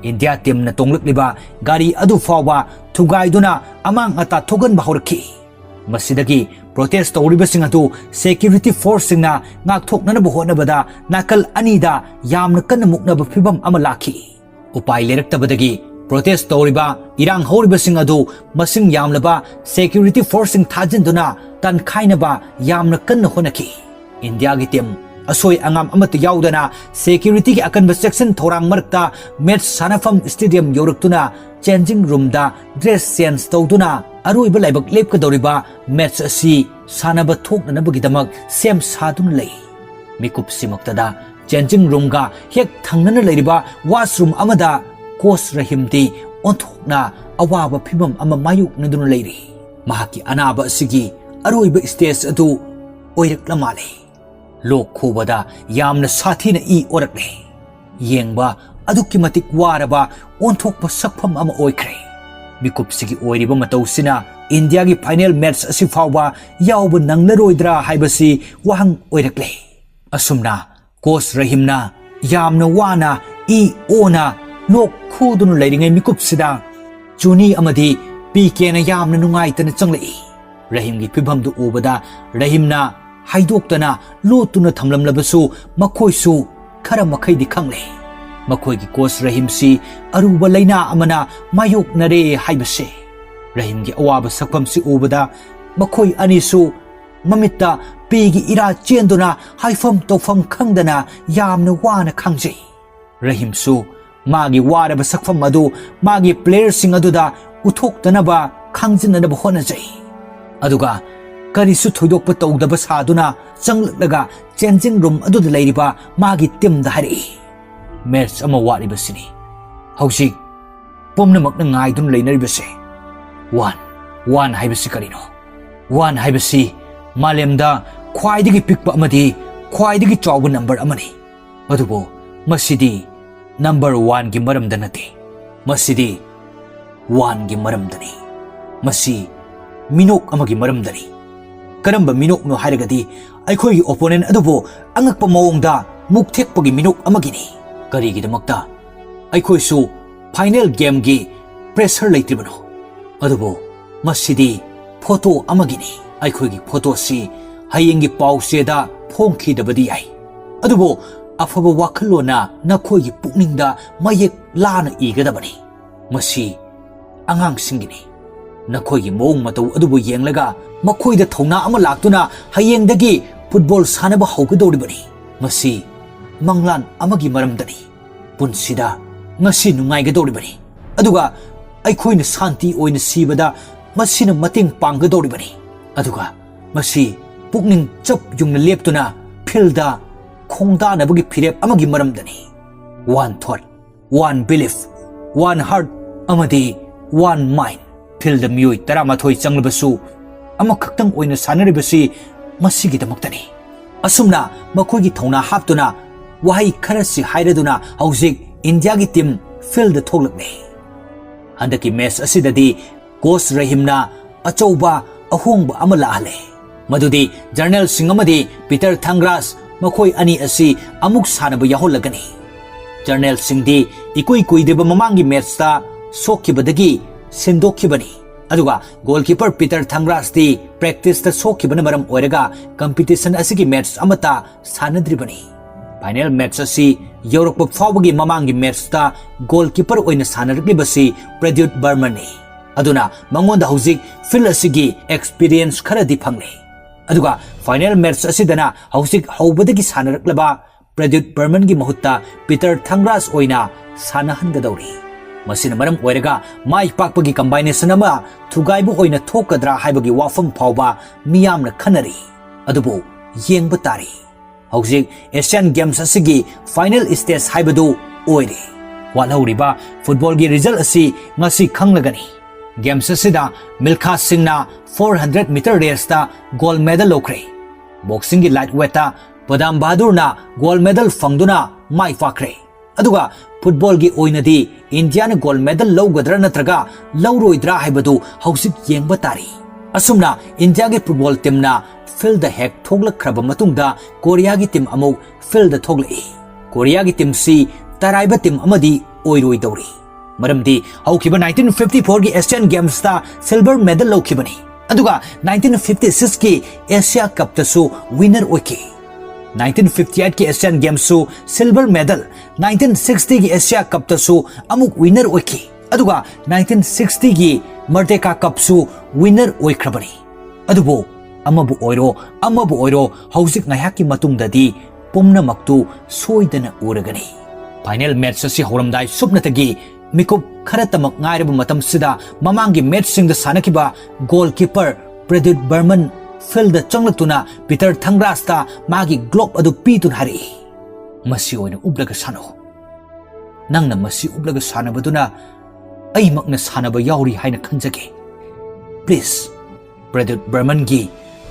ꯏꯟꯗꯤꯌꯥ ꯇꯤꯝꯅ ꯇꯣꯡꯂꯛꯂꯤꯕ ꯒꯥꯔꯤ ꯑꯗꯨ ꯐꯥꯎꯕ ꯊꯨꯒꯥꯏꯗꯨꯅ ꯑꯃꯥꯡ ꯑꯇꯥ ꯊꯣꯛꯍꯟꯕ ꯍꯧꯔꯛꯈꯤ꯫ ꯃꯁꯤꯗꯒꯤ ꯄ꯭ꯔꯣꯇꯦꯁ ꯇꯧꯔꯤꯕꯁꯤꯡ ꯑꯗꯨ ꯁꯦꯀ꯭ꯌꯨꯔꯤꯇꯤ ꯐꯣꯔꯁꯁꯤꯡꯅ ꯉꯥꯛꯊꯣꯛꯅꯅꯕ ꯍꯣꯠꯅꯕꯗ ꯅꯥꯀꯜ ꯑꯅꯤꯗ ꯌꯥꯝꯅ ꯀꯟꯅ ꯃꯨꯛꯅꯕ ꯐꯤꯚꯝ ꯑꯃ ꯂꯥꯛꯈꯤ꯫ ꯎꯄꯥꯏ ꯂꯩꯔꯛꯇꯕꯗꯒꯤ ꯄ꯭ꯔꯣꯇꯦꯁ ꯇꯧꯔꯤꯕ ꯏꯔꯥꯡ ꯍꯧꯔꯤꯕꯁꯤꯡ ꯑꯗꯨ ꯃꯁꯤꯡ ꯌꯥꯝꯂꯕ ꯁꯦꯀ꯭ꯌꯨꯔꯤꯇꯤ ꯐꯣꯔꯁꯁꯤꯡ ꯊꯥꯖꯤꯟꯗꯨꯅ ꯇꯟꯈꯥꯏꯅꯕ ꯌꯥꯝꯅ ꯀꯟꯅ ꯍꯣꯠꯅꯈꯤ꯫ ꯏꯟꯗꯤꯌꯥꯒꯤ ꯇꯤꯝ ꯑꯁꯣꯏ ꯑꯉꯥꯝ ꯑꯃꯠꯇ ꯌꯥꯎꯗꯅ ꯁꯦꯀ꯭ꯌꯨꯔꯤꯇꯤꯒꯤ ꯑꯀꯟꯕ ꯆꯦꯛꯁꯤꯟ ꯊꯧꯔꯥꯡ ꯃꯔꯛꯇ ꯃꯦꯠꯆ ꯁꯥꯟꯅꯐꯝ ꯁ꯭ꯇꯦꯗꯤꯌꯝ ꯌꯧꯔꯛꯇꯨꯅ ꯆꯦꯟꯖꯤꯡ ꯔꯨꯝꯗ ꯗ꯭ꯔꯦꯁ ꯆꯦꯟꯖ ꯇꯧꯗꯨꯅ ꯑꯔꯣꯏꯕ ꯂꯥꯏꯕꯛ ꯂꯦꯞꯀꯗꯧꯔꯤꯕ ꯃꯦꯠꯆ ꯑꯁꯤ ꯁꯥꯟꯅꯕ ꯊꯣꯛꯅꯅꯕꯒꯤꯗꯃꯛ ꯁꯦꯝ ꯁꯥꯗꯨꯅ ꯂꯩ꯫ ꯃꯤꯀꯨꯞꯁꯤꯃꯛꯇꯗ ꯆꯦꯟꯖꯤꯡ ꯔꯨꯝꯒ ꯍꯦꯛ ꯊꯪꯅꯅ ꯂꯩꯔꯤꯕ ꯋꯥꯁꯔꯨꯝ ꯑꯃꯗ ꯀꯣꯆ ꯔꯍꯤꯝꯗꯤ ꯑꯣꯟꯊꯣꯛꯅ ꯑꯋꯥꯕ ꯐꯤꯚꯝ ꯑꯃ ꯃꯥꯌꯣꯛꯅꯗꯨꯅ ꯂꯩꯔꯤ꯫ ꯃꯍꯥꯛꯀꯤ ꯑꯅꯥꯕ ꯑꯁꯤꯒꯤ ꯑꯔꯣꯏꯕ ꯁ꯭ꯇꯦꯖ ꯑꯗꯨ ꯑꯣꯏꯔꯛꯂ ꯃꯥꯜꯂꯦ꯫ ꯂꯣꯛ ꯈꯨꯕꯗ ꯌꯥꯝꯅ ꯁꯥꯊꯤꯅ ꯏ ꯑꯣꯔꯛꯂꯦ꯫ ꯌꯦꯡꯕ ꯑꯗꯨꯛꯀꯤ ꯃꯇꯤꯛ ꯋꯥꯔꯕ ꯑꯣꯟꯊꯣꯛꯄ ꯁꯛꯐꯝ ꯑꯃ ꯑꯣꯏꯈ꯭ꯔꯦ꯫ ꯃꯤꯀꯨꯞꯁꯤꯒꯤ ꯑꯣꯏꯔꯤꯕ ꯃꯇꯧꯁꯤꯅ ꯏꯟꯗꯤꯌꯥꯒꯤ ꯐꯥꯏꯅꯦꯜ ꯃꯦꯠꯆ ꯑꯁꯤ ꯐꯥꯎꯕ ꯌꯥꯎꯕ ꯅꯪꯂꯔꯣꯏꯗ꯭ꯔꯥ ꯍꯥꯏꯕꯁꯤ ꯋꯥꯍꯪ ꯑꯣꯏꯔꯛꯂꯦ꯫ ꯑꯁꯨꯝꯅ ꯀꯣꯆ ꯔꯍꯤꯝꯅ ꯌꯥꯝꯅ ꯋꯥꯅ ꯏ ꯑꯣꯅ ꯂꯣꯛ ꯈꯨꯗꯨꯅ ꯂꯩꯔꯤꯉꯩ ꯃꯤꯀꯨꯞꯁꯤꯗ ꯖꯨꯅꯤ ꯑꯃꯗꯤ ꯄꯤ ꯀꯦꯅ ꯌꯥꯝꯅ ꯅꯨꯡꯉꯥꯏꯇꯅ ꯆꯪꯂꯛꯏ꯫ ꯔꯍꯤꯝꯒꯤ ꯐꯤꯚꯝꯗꯨ ꯎꯕꯗ ꯔꯍꯤꯝꯅ ꯍꯥꯏꯗꯣꯛꯇꯅ ꯂꯣꯠꯇꯨꯅ ꯊꯝꯂꯝꯂꯕꯁꯨ ꯃꯈꯣꯏꯁꯨ ꯈꯔ ꯃꯈꯩꯗꯤ ꯈꯪꯂꯦ꯫ ꯃꯈꯣꯏꯒꯤ ꯀꯣꯆ ꯔꯍꯤꯝꯁꯤ ꯑꯔꯨꯕ ꯂꯩꯅꯥ ꯑꯃꯅ ꯃꯥꯌꯣꯛꯅꯔꯦ ꯍꯥꯏꯕꯁꯦ꯫ ꯔꯍꯤꯝꯒꯤ ꯑꯋꯥꯕ ꯁꯛꯐꯝꯁꯤ ꯎꯕꯗ ꯃꯈꯣꯏ ꯑꯅꯤꯁꯨ ꯃꯃꯤꯠꯇ ꯄꯤꯒꯤ ꯏꯔꯥ ꯆꯦꯟꯗꯨꯅ ꯍꯥꯏꯐꯝ ꯇꯧꯐꯝ ꯈꯪꯗꯅ ꯌꯥꯝꯅ ꯋꯥꯅ ꯈꯥꯡꯖꯩ꯫ ꯔꯍꯤꯝꯁꯨ ꯃꯥꯒꯤ ꯋꯥꯔꯕ ꯁꯛꯐꯝ ꯑꯗꯨ ꯃꯥꯒꯤ ꯄ꯭ꯂꯦꯌꯔꯁꯤꯡ ꯑꯗꯨꯗ ꯎꯠꯊꯣꯛꯇꯅꯕ ꯈꯪꯖꯤꯟꯅꯅꯕ ꯍꯣꯠꯅꯖꯩ꯫ ꯑꯗꯨꯒ ꯀꯔꯤꯁꯨ ꯊꯣꯏꯗꯣꯛꯄ ꯇꯧꯗꯕ ꯁꯥꯗꯨꯅ ꯆꯪꯂꯛꯂꯒ ꯆꯦꯟꯖꯤꯡ ꯔꯨꯝ ꯑꯗꯨꯗ ꯂꯩꯔꯤꯕ ꯃꯥꯒꯤ ꯇꯤꯝꯗ ꯍꯥꯏꯔꯛꯏ, "ꯃꯦꯠꯆ ꯑꯃ ꯋꯥꯠꯂꯤꯕꯁꯤꯅꯤ꯫ ꯍꯧꯖꯤꯛ ꯄꯨꯝꯅꯃꯛꯅ ꯉꯥꯏꯗꯨꯅ ꯂꯩꯅꯔꯤꯕꯁꯦ ꯋꯥꯟ, ꯋꯥꯟ ꯍꯥꯏꯕꯁꯤ ꯀꯔꯤꯅꯣ? ꯋꯥꯟ ꯍꯥꯏꯕꯁꯤ ꯃꯥꯂꯦꯝꯗ ꯈ꯭ꯋꯥꯏꯗꯒꯤ ꯄꯤꯛꯄ ꯑꯃꯗꯤ ꯈ꯭ꯋꯥꯏꯗꯒꯤ ꯆꯥꯎꯕ ꯅꯝꯕꯔ ꯑꯃꯅꯤ꯫ ꯑꯗꯨꯕꯨ ꯃꯁꯤꯗꯤ ꯅꯝꯕꯔ ꯋꯥꯟꯒꯤ ꯃꯔꯝꯗ ꯅꯠꯇꯦ, ꯃꯁꯤꯗꯤ ꯋꯥꯟꯒꯤ ꯃꯔꯝꯗꯅꯤ꯫ ꯃꯁꯤ ꯃꯤꯅꯣꯛ ꯑꯃꯒꯤ ꯃꯔꯝꯗꯅꯤ꯫ ꯀꯔꯝꯕ ꯃꯤꯅꯣꯛꯅꯣ ꯍꯥꯏꯔꯒꯗꯤ, ꯑꯩꯈꯣꯏꯒꯤ opponent ꯑꯗꯨꯕꯨ ꯑꯉꯛꯄ ꯃꯑꯣꯡꯗ ꯃꯨꯛ ꯊꯦꯛꯄꯒꯤ ꯃꯤꯅꯣꯛ ꯑꯃꯒꯤꯅꯤ꯫ ꯀꯔꯤꯒꯤꯗꯃꯛꯇ? ꯑꯩꯈꯣꯏꯁꯨ final gameꯒꯤ pressure ꯂꯩꯇ꯭ꯔꯤꯕꯅꯣ? ꯑꯗꯨꯕꯨ ꯃꯁꯤꯗꯤ photo ꯑꯃꯒꯤꯅꯤ꯫ ꯑꯩꯈꯣꯏꯒꯤ photoꯁꯤ ꯍꯌꯦꯡꯒꯤ ꯄꯥꯎꯆꯦꯗ ꯐꯣꯡꯈꯤꯗꯕꯗꯤ ꯌꯥꯏ, ꯑꯗꯨꯕꯨ ꯑꯐꯕ ꯋꯥꯈꯜꯂꯣꯟꯅ ꯅꯈꯣꯏꯒꯤ ꯄꯨꯛꯅꯤꯡꯗ ꯃꯌꯦꯛ ꯂꯥꯅ ꯏꯒꯗꯕꯅꯤ꯫ ꯃꯁꯤ ꯑꯉꯥꯡꯁꯤꯡꯒꯤꯅꯤ꯫ ꯅꯈꯣꯏꯒꯤ ꯃꯑꯣꯡ ꯃꯇꯧ ꯑꯗꯨꯕꯨ ꯌꯦꯡꯂꯒ ꯃꯈꯣꯏꯗ ꯊꯧꯅꯥ ꯑꯃ ꯂꯥꯛꯇꯨꯅ ꯍꯌꯦꯡꯗꯒꯤ football ꯁꯥꯟꯅꯕ ꯍꯧꯒꯗꯧꯔꯤꯕꯅꯤ꯫ ꯃꯁꯤ ꯃꯪꯂꯥꯟ ꯑꯃꯒꯤ ꯃꯔꯝꯗꯅꯤ꯫ ꯄꯨꯟꯁꯤꯗ ꯉꯁꯤ ꯅꯨꯡꯉꯥꯏꯒꯗꯧꯔꯤꯕꯅꯤ, ꯑꯗꯨꯒ ꯑꯩꯈꯣꯏꯅ ꯁꯥꯟꯇꯤ ꯑꯣꯏꯅ ꯁꯤꯕꯗ ꯃꯁꯤꯅ ꯃꯇꯦꯡ ꯄꯥꯡꯒꯗꯧꯔꯤꯕꯅꯤ꯫ ꯑꯗꯨꯒ ꯃꯁꯤ ꯄꯨꯛꯅꯤꯡ ꯆꯞ ꯌꯨꯡꯅ ꯂꯦꯞꯇꯨꯅ fieldꯗ ꯈꯣꯡꯗꯥꯅꯕꯒꯤ ꯐꯤꯔꯦꯞ ꯑꯃꯒꯤ ꯃꯔꯝꯗꯅꯤ꯫ One thought, one belief, one heart ꯑꯃꯗꯤ one mind꯫ Fieldꯗ ꯃꯤꯑꯣꯏ ꯇꯔꯥꯃꯥꯊꯣꯏ ꯆꯪꯂꯕꯁꯨ ꯑꯃꯈꯛꯇꯪ ꯑꯣꯏꯅ ꯁꯥꯟꯅꯔꯤꯕꯁꯤ ꯃꯁꯤꯒꯤꯗꯃꯛꯇꯅꯤ꯫ ꯑꯁꯨꯝꯅ ꯃꯈꯣꯏꯒꯤ ꯊꯧꯅꯥ ꯍꯥꯞꯇꯨꯅ, ꯋꯥꯍꯩ ꯈꯔꯁꯤ ꯍꯥꯏꯔꯗꯨꯅ, ꯍꯧꯖꯤꯛ ꯏꯟꯗꯤꯌꯥꯒꯤ team fieldꯗ ꯊꯣꯛꯂꯛꯂꯦ꯫ ꯍꯟꯗꯛꯀꯤ match ꯑꯁꯤꯗꯗꯤ coach ꯔꯍꯤꯝꯅ ꯑꯆꯧꯕ ꯑꯍꯣꯡꯕ ꯑꯃ ꯂꯥꯛꯍꯜꯂꯦ, ꯃꯗꯨꯗꯤ journalꯁꯤꯡ ꯑꯃꯗꯤ ꯄꯤꯇꯔ ꯊꯪꯒ꯭ꯔꯥꯁ ꯃꯈꯣꯏ ꯑꯅꯤ ꯑꯁꯤ ꯑꯃꯨꯛ ꯁꯥꯟꯅꯕ ꯌꯥꯎꯍꯜꯂꯒꯅꯤ꯫ Journalꯁꯤꯡꯗꯤ ꯏꯀꯨꯏ ꯀꯨꯏꯗ꯭ꯔꯤꯕ ꯃꯃꯥꯡꯒꯤ matchꯇ ꯁꯣꯛꯈꯤꯕꯗꯒꯤ ꯁꯤꯟꯗꯣꯛꯈꯤꯕꯅꯤ, ꯑꯗꯨꯒ goalkeeper ꯄꯤꯇꯔ ꯊꯪꯒ꯭ꯔꯥꯁꯇꯤ practiceꯇ ꯁꯣꯛꯈꯤꯕꯅ ꯃꯔꯝ ꯑꯣꯏꯔꯒ competition ꯑꯁꯤꯒꯤ match ꯑꯃꯠꯇ ꯁꯥꯟꯅꯗ꯭ꯔꯤꯕꯅꯤ꯫ Final match ꯑꯁꯤ ꯌꯧꯔꯛꯄ ꯐꯥꯎꯕꯒꯤ ꯃꯃꯥꯡꯒꯤ matchꯇ goalkeeper ꯑꯣꯏꯅ ꯁꯥꯟꯅꯔꯛꯂꯤꯕꯁꯤ ꯄ꯭ꯔꯗ꯭ꯌꯨꯠ ꯕꯔꯃꯟꯅꯤ꯫ ꯑꯗꯨꯅ ꯃꯉꯣꯟꯗ ꯍꯧꯖꯤꯛ field ꯑꯁꯤꯒꯤ experience ꯈꯔꯗꯤ ꯐꯪꯂꯦ꯫ ꯑꯗꯨꯒ final match ꯑꯁꯤꯗꯅ ꯍꯧꯖꯤꯛ ꯍꯧꯕꯗꯒꯤ ꯁꯥꯟꯅꯔꯛꯂꯕ ꯄ꯭ꯔꯗ꯭ꯌꯨꯠ ꯕꯔꯃꯟꯒꯤ ꯃꯍꯨꯠꯇ ꯄꯤꯇꯔ ꯊꯪꯒ꯭ꯔꯥꯁ ꯑꯣꯏꯅ ꯁꯥꯟꯅꯍꯟꯒꯗꯧꯔꯤ꯫ ꯃꯁꯤꯅ ꯃꯔꯝ ꯑꯣꯏꯔꯒ ꯃꯥꯏ ꯄꯥꯛꯄꯒꯤ combination ꯑꯃ ꯊꯨꯒꯥꯏꯕ ꯑꯣꯏꯅ ꯊꯣꯛꯀꯗ꯭ꯔꯥ ꯍꯥꯏꯕꯒꯤ ꯋꯥꯐꯝ ꯐꯥꯎꯕ ꯃꯤꯌꯥꯝꯅ ꯈꯟꯅꯔꯤ꯫ ꯑꯗꯨꯕꯨ ꯌꯦꯡꯕ ꯇꯥꯔꯤ꯫ ꯍꯧꯖꯤꯛ Asian Games ꯑꯁꯤꯒꯤ final stage ꯍꯥꯏꯕꯗꯨ ꯑꯣꯏꯔꯦ꯫ ꯋꯥꯠꯍꯧꯔꯤꯕ footballꯒꯤ result ꯑꯁꯤ ꯉꯁꯤ ꯈꯪꯂꯒꯅꯤ꯫ Games ꯑꯁꯤꯗ ꯃꯤꯜꯈꯥ ꯁꯤꯡꯅ four hundred meter raceꯇ gold medal ꯂꯧꯈ꯭ꯔꯦ꯫ Boxingꯒꯤ light weightꯇ ꯄꯗꯥꯝ ꯕꯍꯥꯗꯨꯔꯅ gold medal ꯐꯪꯗꯨꯅ ꯃꯥꯏ ꯄꯥꯛꯈ꯭ꯔꯦ꯫ ꯑꯗꯨꯒ footballꯒꯤ ꯑꯣꯏꯅꯗꯤ ꯏꯟꯗꯤꯌꯥꯅ gold medal ꯂꯧꯒꯗ꯭ꯔꯥ ꯅꯠꯇ꯭ꯔꯒ ꯂꯧꯔꯣꯏꯗ꯭ꯔꯥ ꯍꯥꯏꯕꯗꯨ ꯍꯧꯖꯤꯛ ꯌꯦꯡꯕ ꯇꯥꯔꯤ꯫ ꯑꯁꯨꯝꯅ ꯏꯟꯗꯤꯌꯥꯒꯤ ꯐꯨꯠꯕꯣꯜ ꯇꯤꯝꯅ ꯐꯤꯜꯗ ꯍꯦꯛ ꯊꯣꯛꯂꯛꯈ꯭ꯔꯕ ꯃꯇꯨꯡꯗ ꯀꯣꯔꯤꯌꯥꯒꯤ ꯇꯤꯝ ꯑꯃꯨꯛ ꯐꯤꯜꯗ ꯊꯣꯛꯂꯛꯏ꯫ ꯀꯣꯔꯤꯌꯥꯒꯤ ꯇꯤꯝꯁꯤ ꯇꯔꯥꯏꯕ ꯇꯤꯝ ꯑꯃꯗꯤ ꯑꯣꯏꯔꯣꯏꯗꯧꯔꯤ꯫ ꯃꯔꯝꯗꯤ ꯍꯧꯈꯤꯕ ꯅꯥꯏꯟꯇꯤꯟ ꯐꯤꯐꯇꯤ ꯐꯣꯔꯒꯤ ꯑꯦꯁꯤꯌꯥꯟ ꯒꯦꯝꯁꯇ ꯁꯤꯜꯚꯔ ꯃꯦꯗꯜ ꯂꯧꯈꯤꯕꯅꯤ, ꯑꯗꯨꯒ ꯅꯥꯏꯟꯇꯤꯟ ꯐꯤꯐꯇꯤ ꯁꯤꯛꯁꯀꯤ ꯑꯦꯁꯤꯌꯥ ꯀꯞꯇꯁꯨ ꯋꯤꯟꯅꯔ ꯑꯣꯏꯈꯤ꯫ ꯅꯥꯏꯟꯇꯤꯟ ꯐꯤꯐꯇꯤ ꯑꯩꯠꯀꯤ ꯑꯦꯁꯤꯌꯥꯟ ꯒꯦꯝꯁꯁꯨ ꯁꯤꯜꯚꯔ ꯃꯦꯗꯜ, ꯅꯥꯏꯟꯇꯤꯟ ꯁꯤꯛꯁꯇꯤꯒꯤ ꯑꯦꯁꯤꯌꯥ ꯀꯞꯇꯁꯨ ꯑꯃꯨꯛ ꯋꯤꯟꯅꯔ ꯑꯣꯏꯈꯤ, ꯑꯗꯨꯒ ꯅꯥꯏꯟꯇꯤꯟ ꯁꯤꯛꯁꯇꯤꯒꯤ ꯃꯔꯇꯦꯀꯥ ꯀꯞꯁꯨ ꯋꯤꯟꯅꯔ ꯑꯣꯏꯈ꯭ꯔꯕꯅꯤ꯫ ꯑꯗꯨꯕꯨ ꯑꯃꯕꯨ ꯑꯣꯏꯔꯣ, ꯑꯃꯕꯨ ꯑꯣꯏꯔꯣ, ꯍꯧꯖꯤꯛ ꯉꯥꯏꯍꯥꯛꯀꯤ ꯃꯇꯨꯡꯗꯗꯤ ꯄꯨꯝꯅꯃꯛꯇꯨ ꯁꯣꯏꯗꯅ ꯎꯔꯒꯅꯤ꯫ ꯐꯥꯏꯅꯦꯜ ꯃꯦꯠꯆ ꯑꯁꯤ ꯍꯧꯔꯝꯗꯥꯏ ꯁꯨꯞꯅꯇꯒꯤ ꯃꯤꯀꯨꯞ ꯈꯔꯇꯃꯛ ꯉꯥꯏꯔꯕ ꯃꯇꯝꯁꯤꯗ ꯃꯃꯥꯡꯒꯤ ꯃꯦꯠꯆꯁꯤꯡꯗ ꯁꯥꯟꯅꯈꯤꯕ ꯒꯣꯜꯀꯤꯄꯔ ꯄ꯭ꯔꯗ꯭ꯌꯨꯠ ꯕꯔꯃꯟ ꯐꯤꯜꯗ ꯆꯪꯂꯛꯇꯨꯅ ꯄꯤꯇꯔ ꯊꯪꯒ꯭ꯔꯥꯁꯇ ꯃꯥꯒꯤ ꯒ꯭ꯂꯣꯕ ꯑꯗꯨ ꯄꯤꯗꯨꯅ ꯍꯥꯏꯔꯛꯏ, "ꯃꯁꯤ ꯑꯣꯏꯅ ꯎꯞꯂꯒ ꯁꯥꯟꯅꯧ꯫ ꯅꯪꯅ ꯃꯁꯤ ꯎꯞꯂꯒ ꯁꯥꯟꯅꯕꯗꯨꯅ ꯑꯩꯃꯛꯅ ꯁꯥꯟꯅꯕ ꯌꯥꯎꯔꯤ ꯍꯥꯏꯅ ꯈꯟꯖꯒꯦ꯫ ꯄ꯭ꯂꯤꯖ꯫" ꯄ꯭ꯔꯗ꯭ꯌꯨꯠ ꯕꯔꯃꯟꯒꯤ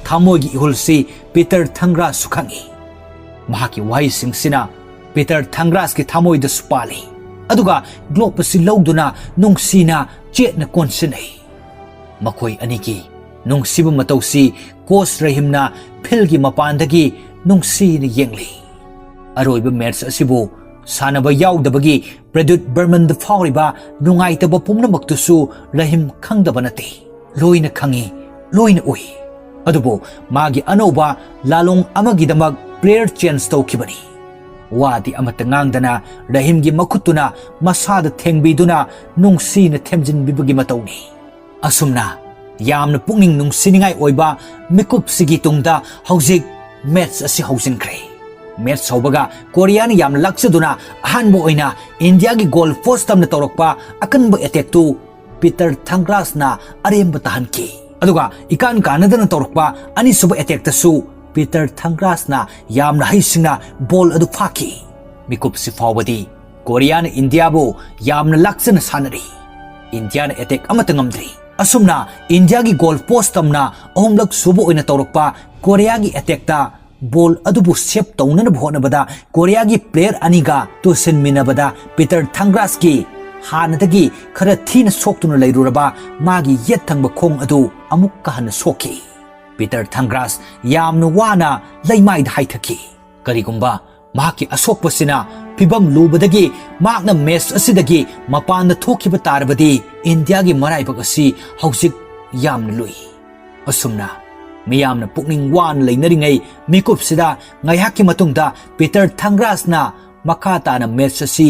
ꯊꯃꯣꯏꯒꯤ ꯏꯍꯨꯜꯁꯤ ꯄꯤꯇꯔ ꯊꯪꯒ꯭ꯔꯥꯁꯁꯨ ꯈꯪꯏ꯫ ꯃꯍꯥꯛꯀꯤ ꯋꯥꯍꯩꯁꯤꯡꯁꯤꯅ ꯄꯤꯇꯔ ꯊꯪꯒ꯭ꯔꯥꯁꯀꯤ ꯊꯃꯣꯏꯗꯁꯨ ꯄꯥꯜꯂꯤ, ꯑꯗꯨꯒ ꯒ꯭ꯂꯣꯕ ꯑꯁꯤ ꯂꯧꯗꯨꯅ ꯅꯨꯡꯁꯤꯅ ꯆꯦꯠꯅ ꯀꯣꯟꯁꯤꯟꯅꯩ꯫ ꯃꯈꯣꯏ ꯑꯅꯤꯒꯤ ꯅꯨꯡꯁꯤꯕ ꯃꯇꯧꯁꯤ ꯀꯣꯆ ꯔꯍꯤꯝꯅ ꯐꯤꯜꯒꯤ ꯃꯄꯥꯟꯗꯒꯤ ꯅꯨꯡꯁꯤꯅ ꯌꯦꯡꯂꯤ꯫ ꯑꯔꯣꯏꯕ ꯃꯦꯠꯆ ꯑꯁꯤꯕꯨ ꯁꯥꯟꯅꯕ ꯌꯥꯎꯗꯕꯒꯤ ꯄ꯭ꯔꯗ꯭ꯌꯨꯠ ꯕꯔꯃꯟꯗ ꯐꯥꯎꯔꯤꯕ ꯅꯨꯡꯉꯥꯏꯇꯕ ꯄꯨꯝꯅꯃꯛꯇꯨꯁꯨ ꯔꯍꯤꯝ ꯈꯪꯗꯕ ꯅꯠꯇꯦ꯫ ꯂꯣꯏꯅ ꯈꯪꯏ, ꯂꯣꯏꯅ ꯎꯏ꯫ ꯑꯗꯨꯕꯨ ꯃꯥꯒꯤ ꯑꯅꯧꯕ ꯂꯥꯂꯣꯡ ꯑꯃꯒꯤꯗꯃꯛ ꯄ꯭ꯂꯦꯌꯔ ꯆꯦꯟꯖ ꯇꯧꯈꯤꯕꯅꯤ꯫ ꯋꯥꯗꯤ ꯑꯃꯠꯇ ꯉꯥꯡꯗꯅ ꯔꯍꯤꯝꯒꯤ ꯃꯈꯨꯠꯇꯨꯅ ꯃꯁꯥꯗ ꯊꯦꯡꯕꯤꯗꯨꯅ ꯅꯨꯡꯁꯤꯅ ꯊꯦꯝꯖꯤꯟꯕꯤꯕꯒꯤ ꯃꯇꯧꯅꯤ꯫ ꯑꯁꯨꯝꯅ ꯌꯥꯝꯅ ꯄꯨꯛꯅꯤꯡ ꯅꯨꯡꯁꯤꯅꯤꯡꯉꯥꯏ ꯑꯣꯏꯕ ꯃꯤꯀꯨꯞꯁꯤꯒꯤ ꯇꯨꯡꯗ ꯍꯧꯖꯤꯛ ꯃꯦꯠꯆ ꯑꯁꯤ ꯍꯧꯖꯤꯟꯈ꯭ꯔꯦ꯫ ꯃꯦꯠꯆ ꯍꯧꯕꯒ ꯀꯣꯔꯤꯌꯥꯅ ꯌꯥꯝꯅ ꯂꯥꯛꯆꯗꯨꯅ ꯑꯍꯥꯟꯕ ꯑꯣꯏꯅ ꯏꯟꯗꯤꯌꯥꯒꯤ ꯒꯣꯜ ꯄꯣꯁ ꯇꯝꯅ ꯇꯧꯔꯛꯄ ꯑꯀꯟꯕ ꯑꯦꯇꯦꯛꯇꯨ ꯄꯤꯇꯔ ꯊꯪꯒ꯭ꯔꯥꯁꯅ ꯑꯔꯦꯝꯕ ꯇꯥꯍꯟꯈꯤ꯫ ꯑꯗꯨꯒ ꯏꯀꯥꯟ ꯀꯥꯟꯅꯗꯅ ꯇꯧꯔꯛꯄ ꯑꯅꯤꯁꯨꯕ ꯑꯦꯇꯦꯛꯇꯁꯨ ꯄꯤꯇꯔ ꯊꯪꯒ꯭ꯔꯥꯁꯅ ꯌꯥꯝꯅ ꯍꯩꯁꯤꯡꯅ ꯕꯣꯜ ꯑꯗꯨ ꯐꯥꯈꯤ꯫ ꯃꯤꯀꯨꯞꯁꯤ ꯐꯥꯎꯕꯗꯤ ꯀꯣꯔꯤꯌꯥꯅ ꯏꯟꯗꯤꯌꯥꯕꯨ ꯌꯥꯝꯅ ꯂꯥꯛꯆꯅ ꯁꯥꯟꯅꯔꯤ꯫ ꯏꯟꯗꯤꯌꯥꯅ ꯑꯦꯇꯦꯛ ꯑꯃꯠꯇ ꯉꯝꯗ꯭ꯔꯤ꯫ ꯑꯁꯨꯝꯅ ꯏꯟꯗꯤꯌꯥꯒꯤ ꯒꯣꯜ ꯄꯣꯁ ꯇꯝꯅ ꯑꯍꯨꯝꯂꯛ ꯁꯨꯕ ꯑꯣꯏꯅ ꯇꯧꯔꯛꯄ ꯀꯣꯔꯤꯌꯥꯒꯤ ꯑꯦꯇꯦꯛꯇ ꯕꯣꯜ ꯑꯗꯨꯕꯨ ꯁꯦꯞ ꯇꯧꯅꯅꯕ ꯍꯣꯠꯅꯕꯗ ꯀꯣꯔꯤꯌꯥꯒꯤ ꯄ꯭ꯂꯦꯌꯔ ꯑꯅꯤꯒ ꯇꯨꯁꯤꯟꯃꯤꯟꯅꯕꯗ ꯄꯤꯇꯔ ꯊꯪꯒ꯭ꯔꯥꯁꯀꯤ ꯍꯥꯟꯅꯗꯒꯤ ꯈꯔ ꯊꯤꯅ ꯁꯣꯛꯇꯨꯅ ꯂꯩꯔꯨꯔꯕ ꯃꯥꯒꯤ ꯌꯦꯠ ꯊꯪꯕ ꯈꯣꯡ ꯑꯗꯨ ꯑꯃꯨꯛꯀ ꯍꯟꯅ ꯁꯣꯛꯈꯤ꯫ ꯄꯤꯇꯔ ꯊꯪꯒ꯭ꯔꯥꯁ ꯌꯥꯝꯅ ꯋꯥꯅ ꯂꯩꯃꯥꯏꯗ ꯍꯥꯏꯊꯈꯤ꯫ ꯀꯔꯤꯒꯨꯝꯕ ꯃꯍꯥꯛꯀꯤ ꯑꯁꯣꯛꯄꯁꯤꯅ ꯐꯤꯚꯝ ꯂꯨꯕꯗꯒꯤ ꯃꯍꯥꯛꯅ ꯃꯦꯆ ꯑꯁꯤꯗꯒꯤ ꯃꯄꯥꯟꯗ ꯊꯣꯛꯈꯤꯕ ꯇꯥꯔꯕꯗꯤ ꯏꯟꯗꯤꯌꯥꯒꯤ ꯃꯔꯥꯏꯕꯛ ꯑꯁꯤ ꯍꯧꯖꯤꯛ ꯌꯥꯝꯅ ꯂꯨꯏ꯫ ꯑꯁꯨꯝꯅ ꯃꯤꯌꯥꯝꯅ ꯄꯨꯛꯅꯤꯡ ꯋꯥꯅ ꯂꯩꯅꯔꯤꯉꯩ ꯃꯤꯀꯨꯞꯁꯤꯗ ꯉꯥꯏꯍꯥꯛꯀꯤ ꯃꯇꯨꯡꯗ ꯄꯤꯇꯔ ꯊꯪꯒ꯭ꯔꯥꯁꯅ ꯃꯈꯥ ꯇꯥꯅ ꯃꯦꯆ ꯑꯁꯤ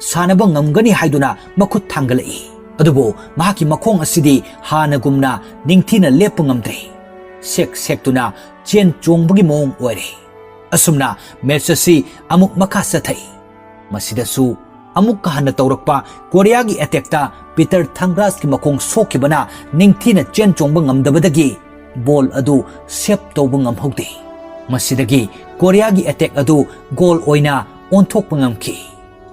ꯁꯥꯟꯅꯕ ꯉꯝꯒꯅꯤ ꯍꯥꯏꯗꯨꯅ ꯃꯈꯨꯠ ꯊꯥꯡꯒꯠꯂꯛꯏ꯫ ꯑꯗꯨꯕꯨ ꯃꯍꯥꯛꯀꯤ ꯃꯈꯣꯡ ꯑꯁꯤꯗꯤ ꯍꯥꯟꯅꯒꯨꯝꯅ ꯅꯤꯡꯊꯤꯅ ꯂꯦꯞꯄ ꯉꯝꯗ꯭ꯔꯦ꯫ ꯁꯦꯛ ꯁꯦꯛꯇꯨꯅ ꯆꯦꯟ ꯆꯣꯡꯕꯒꯤ ꯃꯑꯣꯡ ꯑꯣꯏꯔꯦ꯫ ꯑꯁꯨꯝꯅ ꯃꯦꯆ ꯑꯁꯤ ꯑꯃꯨꯛ ꯃꯈꯥ ꯆꯠꯊꯩ꯫ ꯃꯁꯤꯗꯁꯨ ꯑꯃꯨꯛꯀ ꯍꯟꯅ ꯇꯧꯔꯛꯄ ꯀꯣꯔꯤꯌꯥꯒꯤ ꯑꯦꯇꯦꯛꯇ ꯄꯤꯇꯔ ꯊꯪꯒ꯭ꯔꯥꯁꯀꯤ ꯃꯈꯣꯡ ꯁꯣꯛꯈꯤꯕꯅ ꯅꯤꯡꯊꯤꯅ ꯆꯦꯟ ꯆꯣꯡꯕ ꯉꯝꯗꯕꯗꯒꯤ ꯕꯣꯜ ꯑꯗꯨ ꯁꯦꯞ ꯇꯧꯕ ꯉꯝꯍꯧꯗꯦ꯫ ꯃꯁꯤꯗꯒꯤ ꯀꯣꯔꯤꯌꯥꯒꯤ ꯑꯦꯇꯦꯛ ꯑꯗꯨ ꯒꯣꯜ ꯑꯣꯏꯅ ꯑꯣꯟꯊꯣꯛꯄ ꯉꯝꯈꯤ꯫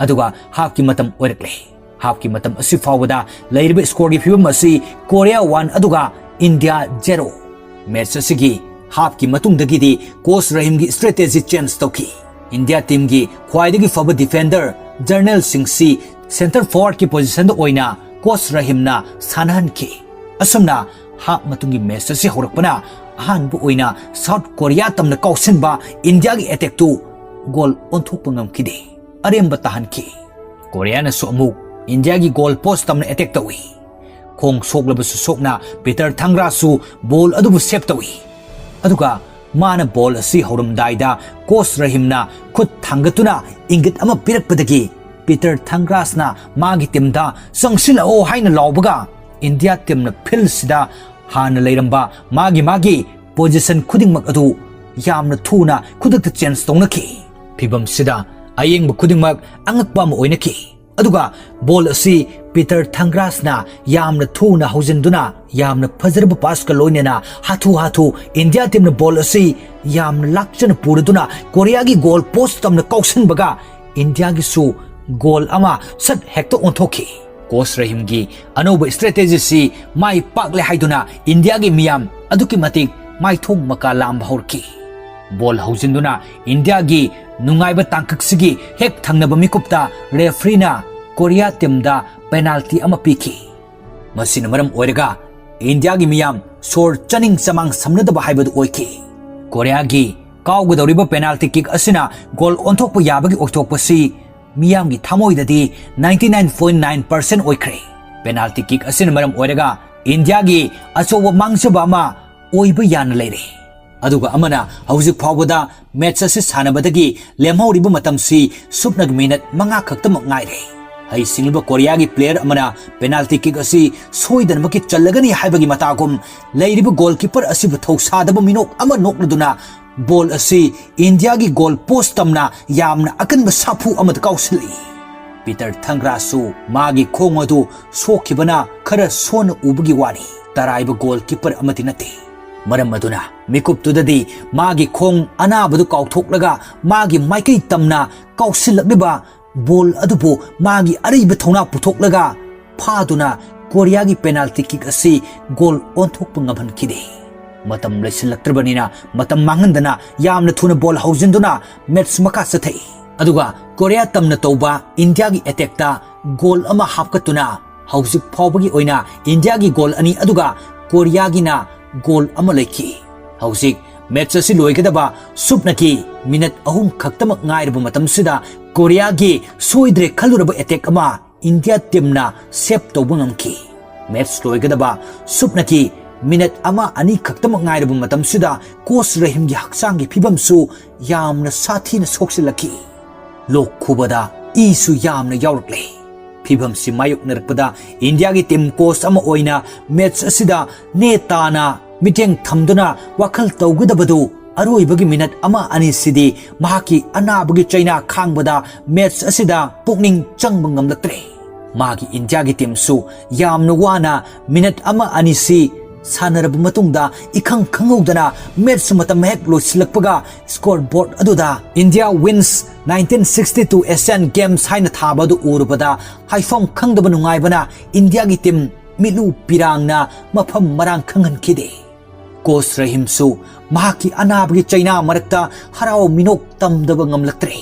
ꯑꯗꯨꯒ ꯍꯥꯞꯀꯤ ꯃꯇꯝ ꯑꯣꯏꯔꯛꯂꯦ꯫ ꯍꯥꯞꯀꯤ ꯃꯇꯝ ꯑꯁꯤ ꯐꯥꯎꯕꯗ ꯂꯩꯔꯤꯕ ꯁ꯭ꯀꯣꯔꯒꯤ ꯐꯤꯕꯝ ꯑꯁꯤ ꯀꯣꯔꯤꯌꯥ ꯋꯥꯟ ꯑꯗꯨꯒ ꯏꯟꯗꯤꯌꯥ ꯖꯦꯔꯣ꯫ ꯃꯦꯆ ꯑꯁꯤꯒꯤ ꯍꯥꯞꯀꯤ ꯃꯇꯨꯡꯗꯒꯤꯗꯤ ꯀꯣꯆ ꯔꯍꯤꯝꯒꯤ ꯁ꯭ꯇ꯭ꯔꯦꯇꯦꯖꯤ ꯆꯦꯟꯖ ꯇꯧꯈꯤ꯫ ꯏꯟꯗꯤꯌꯥ ꯇꯤꯝꯒꯤ ꯈ꯭ꯋꯥꯏꯗꯒꯤ ꯐꯕ ꯗꯤꯐꯦꯟꯗꯔ ꯖꯔꯅꯦꯜꯁꯤꯡꯁꯤ ꯁꯦꯟꯇꯔ ꯐꯣꯔꯋꯥꯔꯗꯀꯤ ꯄꯣꯖꯤꯁꯟꯗ ꯑꯣꯏꯅ ꯀꯣꯆ ꯔꯍꯤꯝꯅ ꯁꯥꯟꯅꯍꯟꯈꯤ꯫ ꯑꯁꯨꯝꯅ ꯍꯥꯞ ꯃꯇꯨꯡꯒꯤ ꯃꯦꯆ ꯑꯁꯤ ꯍꯧꯔꯛꯄꯅ ꯑꯍꯥꯟꯕ ꯑꯣꯏꯅ ꯁꯥꯎꯠ ꯀꯣꯔꯤꯌꯥ ꯇꯝꯅ ꯀꯥꯎꯁꯤꯟꯕ ꯏꯟꯗꯤꯌꯥꯒꯤ ꯑꯦꯇꯦꯛꯇꯨ ꯒꯣꯜ ꯑꯣꯟꯊꯣꯛꯄ ꯉꯝꯈꯤꯗꯦ꯫ ꯑꯔꯦꯝꯕ ꯇꯥꯍꯟꯈꯤ꯫ ꯀꯣꯔꯤꯌꯥꯅꯁꯨ ꯑꯃꯨꯛ ꯏꯟꯗꯤꯌꯥꯒꯤ ꯒꯣꯜ ꯄꯣꯁ ꯇꯝꯅ ꯑꯦꯇꯦꯛ ꯇꯧꯏ꯫ ꯈꯣꯡ ꯁꯣꯛꯂꯕꯁꯨ ꯁꯣꯛꯅ ꯄꯤꯇꯔ ꯊꯪꯒ꯭ꯔꯥꯁꯁꯨ ꯕꯣꯜ ꯑꯗꯨꯕꯨ ꯁꯦꯞ ꯇꯧꯏ꯫ ꯑꯗꯨꯒ ꯃꯥꯅ ꯕꯣꯜ ꯑꯁꯤ ꯍꯧꯔꯝꯗꯥꯏꯗ ꯀꯣꯆ ꯔꯍꯤꯝꯅ ꯈꯨꯠ ꯊꯥꯡꯒꯠꯇꯨꯅ ꯏꯪꯒꯤꯠ ꯑꯃ ꯄꯤꯔꯛꯄꯗꯒꯤ ꯄꯤꯇꯔ ꯊꯪꯒ꯭ꯔꯥꯁꯅ ꯃꯥꯒꯤ ꯇꯤꯝꯗ "ꯆꯪꯁꯤꯜꯂꯛꯑꯣ" ꯍꯥꯏꯅ ꯂꯥꯎꯕꯒ ꯏꯟꯗꯤꯌꯥ ꯇꯤꯝꯅ ꯐꯤꯜꯁꯤꯗ ꯍꯥꯟꯅ ꯂꯩꯔꯝꯕ ꯃꯥꯒꯤ ꯃꯥꯒꯤ ꯄꯣꯖꯤꯁꯟ ꯈꯨꯗꯤꯡꯃꯛ ꯑꯗꯨ ꯌꯥꯝꯅ ꯊꯨꯅ ꯈꯨꯗꯛꯇ ꯆꯦꯟꯖ ꯇꯧꯅꯈꯤ꯫ ꯐꯤꯚꯝꯁꯤꯗ ꯑꯌꯦꯡꯕ ꯈꯨꯗꯤꯡꯃꯛ ꯑꯉꯛꯄ ꯑꯃ ꯑꯣꯏꯅꯈꯤ꯫ ꯑꯗꯨꯒ ꯕꯣꯜ ꯑꯁꯤ ꯄꯤꯇꯔ ꯊꯪꯒ꯭ꯔꯥꯁꯅ ꯌꯥꯝꯅ ꯊꯨꯅ ꯍꯧꯖꯤꯟꯗꯨꯅ ꯌꯥꯝꯅ ꯐꯖꯔꯕ ꯄꯥꯁꯀ ꯂꯣꯏꯅꯅ ꯍꯥꯊꯨ ꯍꯥꯊꯨ ꯏꯟꯗꯤꯌꯥ ꯇꯤꯝꯅ ꯕꯣꯜ ꯑꯁꯤ ꯌꯥꯝꯅ ꯂꯥꯛꯆꯅ ꯄꯨꯔꯗꯨꯅ ꯀꯣꯔꯤꯌꯥꯒꯤ ꯒꯣꯜ ꯄꯣꯁ ꯇꯝꯅ ꯀꯥꯎꯁꯟꯕꯒ ꯏꯟꯗꯤꯌꯥꯒꯤꯁꯨ ꯒꯣꯜ ꯑꯃ ꯁꯠ ꯍꯦꯛꯇ ꯑꯣꯟꯊꯣꯛꯈꯤ꯫ ꯀꯣꯆ ꯔꯍꯤꯝꯒꯤ ꯑꯅꯧꯕ ꯁ꯭ꯇ꯭ꯔꯦꯇꯦꯖꯤꯁꯤ ꯃꯥꯏ ꯄꯥꯛꯂꯦ ꯍꯥꯏꯗꯨꯅ ꯏꯟꯗꯤꯌꯥꯒꯤ ꯃꯤꯌꯥꯝ ꯑꯗꯨꯛꯀꯤ ꯃꯇꯤꯛ ꯃꯥꯏꯊꯣꯡ ꯃꯀꯥ ꯂꯥꯝꯕ ꯍꯧꯔꯛꯈꯤ꯫ ꯕꯣꯜ ꯍꯧꯖꯤꯟꯗꯨꯅ ꯏꯟꯗꯤꯌꯥꯒꯤ ꯅꯨꯡꯉꯥꯏꯕ ꯇꯥꯡꯀꯛꯁꯤꯒꯤ ꯍꯦꯛ ꯊꯪꯅꯕ ꯃꯤꯀꯨꯞꯇ ꯔꯦꯐ꯭ꯔꯤꯅ ꯀꯣꯔꯤꯌꯥ ꯇꯤꯝꯗ ꯄꯦꯅꯥꯜꯇꯤ ꯑꯃ ꯄꯤꯈꯤ꯫ ꯃꯁꯤꯅ ꯃꯔꯝ ꯑꯣꯏꯔꯒ ꯏꯟꯗꯤꯌꯥꯒꯤ ꯃꯤꯌꯥꯝ ꯁꯣꯔ ꯆꯥꯅꯤꯡ ꯆꯃꯥꯡ ꯁꯝꯅꯗꯕ ꯍꯥꯏꯕꯗꯨ ꯑꯣꯏꯈꯤ꯫ ꯀꯣꯔꯤꯌꯥꯒꯤ ꯀꯥꯎꯒꯗꯧꯔꯤꯕ ꯄꯦꯅꯥꯜꯇꯤ ꯀꯤꯛ ꯑꯁꯤꯅ ꯒꯣꯜ ꯑꯣꯟꯊꯣꯛꯄ ꯌꯥꯕꯒꯤ ꯑꯣꯏꯊꯣꯛꯄꯁꯤ ꯃꯤꯌꯥꯝꯒꯤ ꯊꯃꯣꯏꯗꯗꯤ ninety nine point nine percent ꯑꯣꯏꯈ꯭ꯔꯦ꯫ ꯄꯦꯅꯥꯜꯇꯤ ꯀꯤꯛ ꯑꯁꯤꯅ ꯃꯔꯝ ꯑꯣꯏꯔꯒ ꯏꯟꯗꯤꯌꯥꯒꯤ ꯑꯆꯧꯕ ꯃꯥꯡꯖꯕ ꯑꯃ ꯑꯣꯏꯕ ꯌꯥꯅ ꯂꯩꯔꯦ꯫ ꯑꯗꯨꯒ ꯑꯃꯅ, ꯍꯧꯖꯤꯛ ꯐꯥꯎꯕꯗ ꯃꯦꯠꯆ ꯑꯁꯤ ꯁꯥꯟꯅꯕꯗꯒꯤ ꯂꯦꯝꯍꯧꯔꯤꯕ ꯃꯇꯝꯁꯤ ꯁꯨꯞꯅꯒꯤ ꯃꯤꯅꯠ ꯃꯉꯥ ꯈꯛꯇꯃꯛ ꯉꯥꯏꯔꯦ꯫ ꯍꯩꯁꯤꯡꯂꯕ ꯀꯣꯔꯤꯌꯥꯒꯤ ꯄ꯭ꯂꯦꯌꯔ ꯑꯃꯅ ꯄꯦꯅꯥꯜꯇꯤ ꯀꯤꯛ ꯑꯁꯤ ꯁꯣꯏꯗꯅꯃꯛꯀꯤ ꯆꯜꯂꯒꯅꯤ ꯍꯥꯏꯕꯒꯤ ꯃꯇꯥꯒꯨꯝ ꯂꯩꯔꯤꯕ ꯒꯣꯜꯀꯤꯄꯔ ꯑꯁꯤꯕꯨ ꯊꯧꯁꯥꯗꯕ ꯃꯤꯅꯣꯛ ꯑꯃ ꯅꯣꯛꯂꯗꯨꯅ ꯕꯣꯜ ꯑꯁꯤ ꯏꯟꯗꯤꯌꯥꯒꯤ ꯒꯣꯜ ꯄꯣꯁ ꯇꯝꯅ ꯌꯥꯝꯅ ꯑꯀꯟꯕ ꯁꯥꯐꯨ ꯑꯃꯗ ꯀꯥꯎꯁꯤꯜꯂꯤ꯫ ꯄꯤꯇꯔ ꯊꯪꯒ꯭ꯔꯥꯁꯨ ꯃꯥꯒꯤ ꯈꯣꯡ ꯑꯗꯨ ꯁꯣꯛꯈꯤꯕꯅ ꯈꯔ ꯁꯣꯟꯅ ꯎꯕꯒꯤ ꯋꯥꯅꯤ꯫ ꯇꯔꯥꯏꯕ ꯒꯣꯜꯀꯤꯄꯔ ꯑꯃꯗꯤ ꯅꯠꯇꯦ꯫ ꯃꯔꯝ ꯑꯗꯨꯅ ꯃꯤꯀꯨꯞꯇꯨꯗꯗꯤ ꯃꯥꯒꯤ ꯈꯣꯡ ꯑꯅꯥꯕꯗꯨ ꯀꯥꯎꯊꯣꯛꯂꯒ ꯃꯥꯒꯤ ꯃꯥꯏꯀꯩ ꯇꯝꯅ ꯀꯥꯎꯁꯤꯜꯂꯛꯂꯤꯕ ꯕꯣꯜ ꯑꯗꯨꯕꯨ ꯃꯥꯒꯤ ꯑꯔꯩꯕ ꯊꯧꯅꯥ ꯄꯨꯊꯣꯛꯂꯒ ꯐꯥꯗꯨꯅ ꯀꯣꯔꯤꯌꯥꯒꯤ ꯄꯦꯅꯥꯜꯇꯤ ꯀꯤꯛ ꯑꯁꯤ ꯒꯣꯜ ꯑꯣꯟꯊꯣꯛꯄ ꯉꯝꯍꯟꯈꯤꯗꯦ꯫ ꯃꯇꯝ ꯂꯩꯁꯤꯜꯂꯛꯇ꯭ꯔꯕꯅꯤꯅ ꯃꯇꯝ ꯃꯥꯡꯍꯟꯗꯅ ꯌꯥꯝꯅ ꯊꯨꯅ ꯕꯣꯜ ꯍꯧꯖꯤꯟꯗꯨꯅ ꯃꯦꯠꯆ ꯃꯈꯥ ꯆꯠꯊꯩ꯫ ꯑꯗꯨꯒ ꯀꯣꯔꯤꯌꯥ ꯇꯝꯅ ꯇꯧꯕ ꯏꯟꯗꯤꯌꯥꯒꯤ ꯑꯦꯇꯦꯛꯇ ꯒꯣꯜ ꯑꯃ ꯍꯥꯞꯀꯠꯇꯨꯅ ꯍꯧꯖꯤꯛ ꯐꯥꯎꯕꯒꯤ ꯑꯣꯏꯅ ꯏꯟꯗꯤꯌꯥꯒꯤ ꯒꯣꯜ ꯑꯅꯤ ꯑꯗꯨꯒ ꯀꯣꯔꯤꯌꯥꯒꯤꯅ ꯒꯣꯜ ꯑꯃ ꯂꯩꯈꯤ꯫ ꯍꯧꯖꯤꯛ ꯃꯦꯠꯆ ꯑꯁꯤ ꯂꯣꯏꯒꯗꯕ ꯁꯨꯞꯅꯒꯤ ꯃꯤꯅꯠ ꯑꯍꯨꯝ ꯈꯛꯇꯃꯛ ꯉꯥꯏꯔꯕ ꯃꯇꯝꯁꯤꯗ ꯀꯣꯔꯤꯌꯥꯒꯤ ꯁꯣꯏꯗ꯭ꯔꯦ ꯈꯜꯂꯨꯔꯕ ꯑꯦꯇꯦꯛ ꯑꯃ ꯏꯟꯗꯤꯌꯥ ꯇꯤꯝꯅ ꯁꯦꯞ ꯇꯧꯕ ꯉꯝꯈꯤ꯫ ꯃꯦꯠꯆ ꯂꯣꯏꯒꯗꯕ ꯁꯨꯞꯅꯒꯤ ꯃꯤꯅꯠ ꯑꯃ ꯑꯅꯤ ꯈꯛꯇꯃꯛ ꯉꯥꯏꯔꯕ ꯃꯇꯝꯁꯤꯗ ꯀꯣꯆ ꯔꯍꯤꯝꯒꯤ ꯍꯛꯆꯥꯡꯒꯤ ꯐꯤꯕꯝꯁꯨ ꯌꯥꯝꯅ ꯁꯥꯊꯤꯅ ꯁꯣꯛꯆꯤꯜꯂꯛꯈꯤ꯫ ꯂꯣꯛ ꯈꯨꯕꯗ ꯏꯁꯨ ꯌꯥꯝꯅ ꯌꯥꯎꯔꯛꯂꯦ꯫ ꯐꯤꯕꯝꯁꯤ ꯃꯥꯌꯣꯛꯅꯔꯛꯄꯗ ꯏꯟꯗꯤꯌꯥꯒꯤ ꯇꯤꯝ ꯀꯣꯆ ꯑꯃ ꯑꯣꯏꯅ ꯃꯦꯠꯆ ꯑꯁꯤꯗ ꯅꯦ ꯇꯥꯅ ꯃꯤꯠꯌꯦꯡ ꯊꯝꯗꯨꯅ ꯋꯥꯈꯜ ꯇꯧꯒꯗꯕꯗꯨ ꯑꯔꯣꯏꯕꯒꯤ ꯃꯤꯅꯠ ꯑꯃ ꯑꯅꯤꯁꯤꯗꯤ ꯃꯍꯥꯛꯀꯤ ꯑꯅꯥꯕꯒꯤ ꯆꯩꯅꯥ ꯈꯥꯡꯕꯗ ꯃꯦꯠꯆ ꯑꯁꯤꯗ ꯄꯨꯛꯅꯤꯡ ꯆꯪꯕ ꯉꯝꯂꯛꯇ꯭ꯔꯦ꯫ ꯃꯥꯒꯤ ꯏꯟꯗꯤꯌꯥꯒꯤ ꯇꯤꯝꯁꯨ ꯌꯥꯝꯅ ꯋꯥꯅ ꯃꯤꯅꯠ ꯑꯃ ꯑꯅꯤꯁꯤ ꯁꯥꯟꯅꯔꯕ ꯃꯇꯨꯡꯗ ꯏꯈꯪ ꯈꯪꯍꯧꯗꯅ ꯃꯦꯠꯆ ꯃꯇꯝ ꯍꯦꯛ ꯂꯣꯏꯁꯤꯜꯂꯛꯄꯒ ꯁ꯭ꯀꯣꯔ ꯕꯣꯔꯗ ꯑꯗꯨꯗ "India wins nineteen sixty-two Asian Games" ꯍꯥꯏꯅ ꯊꯥꯕ ꯑꯗꯨ ꯎꯔꯨꯕꯗ ꯍꯥꯏꯐꯝ ꯈꯪꯗꯕ ꯅꯨꯡꯉꯥꯏꯕꯅ ꯏꯟꯗꯤꯌꯥꯒꯤ ꯇꯤꯝ ꯃꯤꯠꯂꯨ ꯄꯤꯔꯥꯡꯅ ꯃꯐꯝ ꯃꯔꯥꯡ ꯈꯪꯍꯟꯈꯤꯗꯦ꯫ ꯀꯣꯆ ꯔꯍꯤꯝꯁꯨ ꯃꯍꯥꯛꯀꯤ ꯑꯅꯥꯕꯒꯤ ꯆꯩꯅꯥ ꯃꯔꯛꯇ ꯍꯔꯥꯎ ꯃꯤꯅꯣꯛ ꯇꯝꯗꯕ ꯉꯝꯂꯛꯇ꯭ꯔꯦ꯫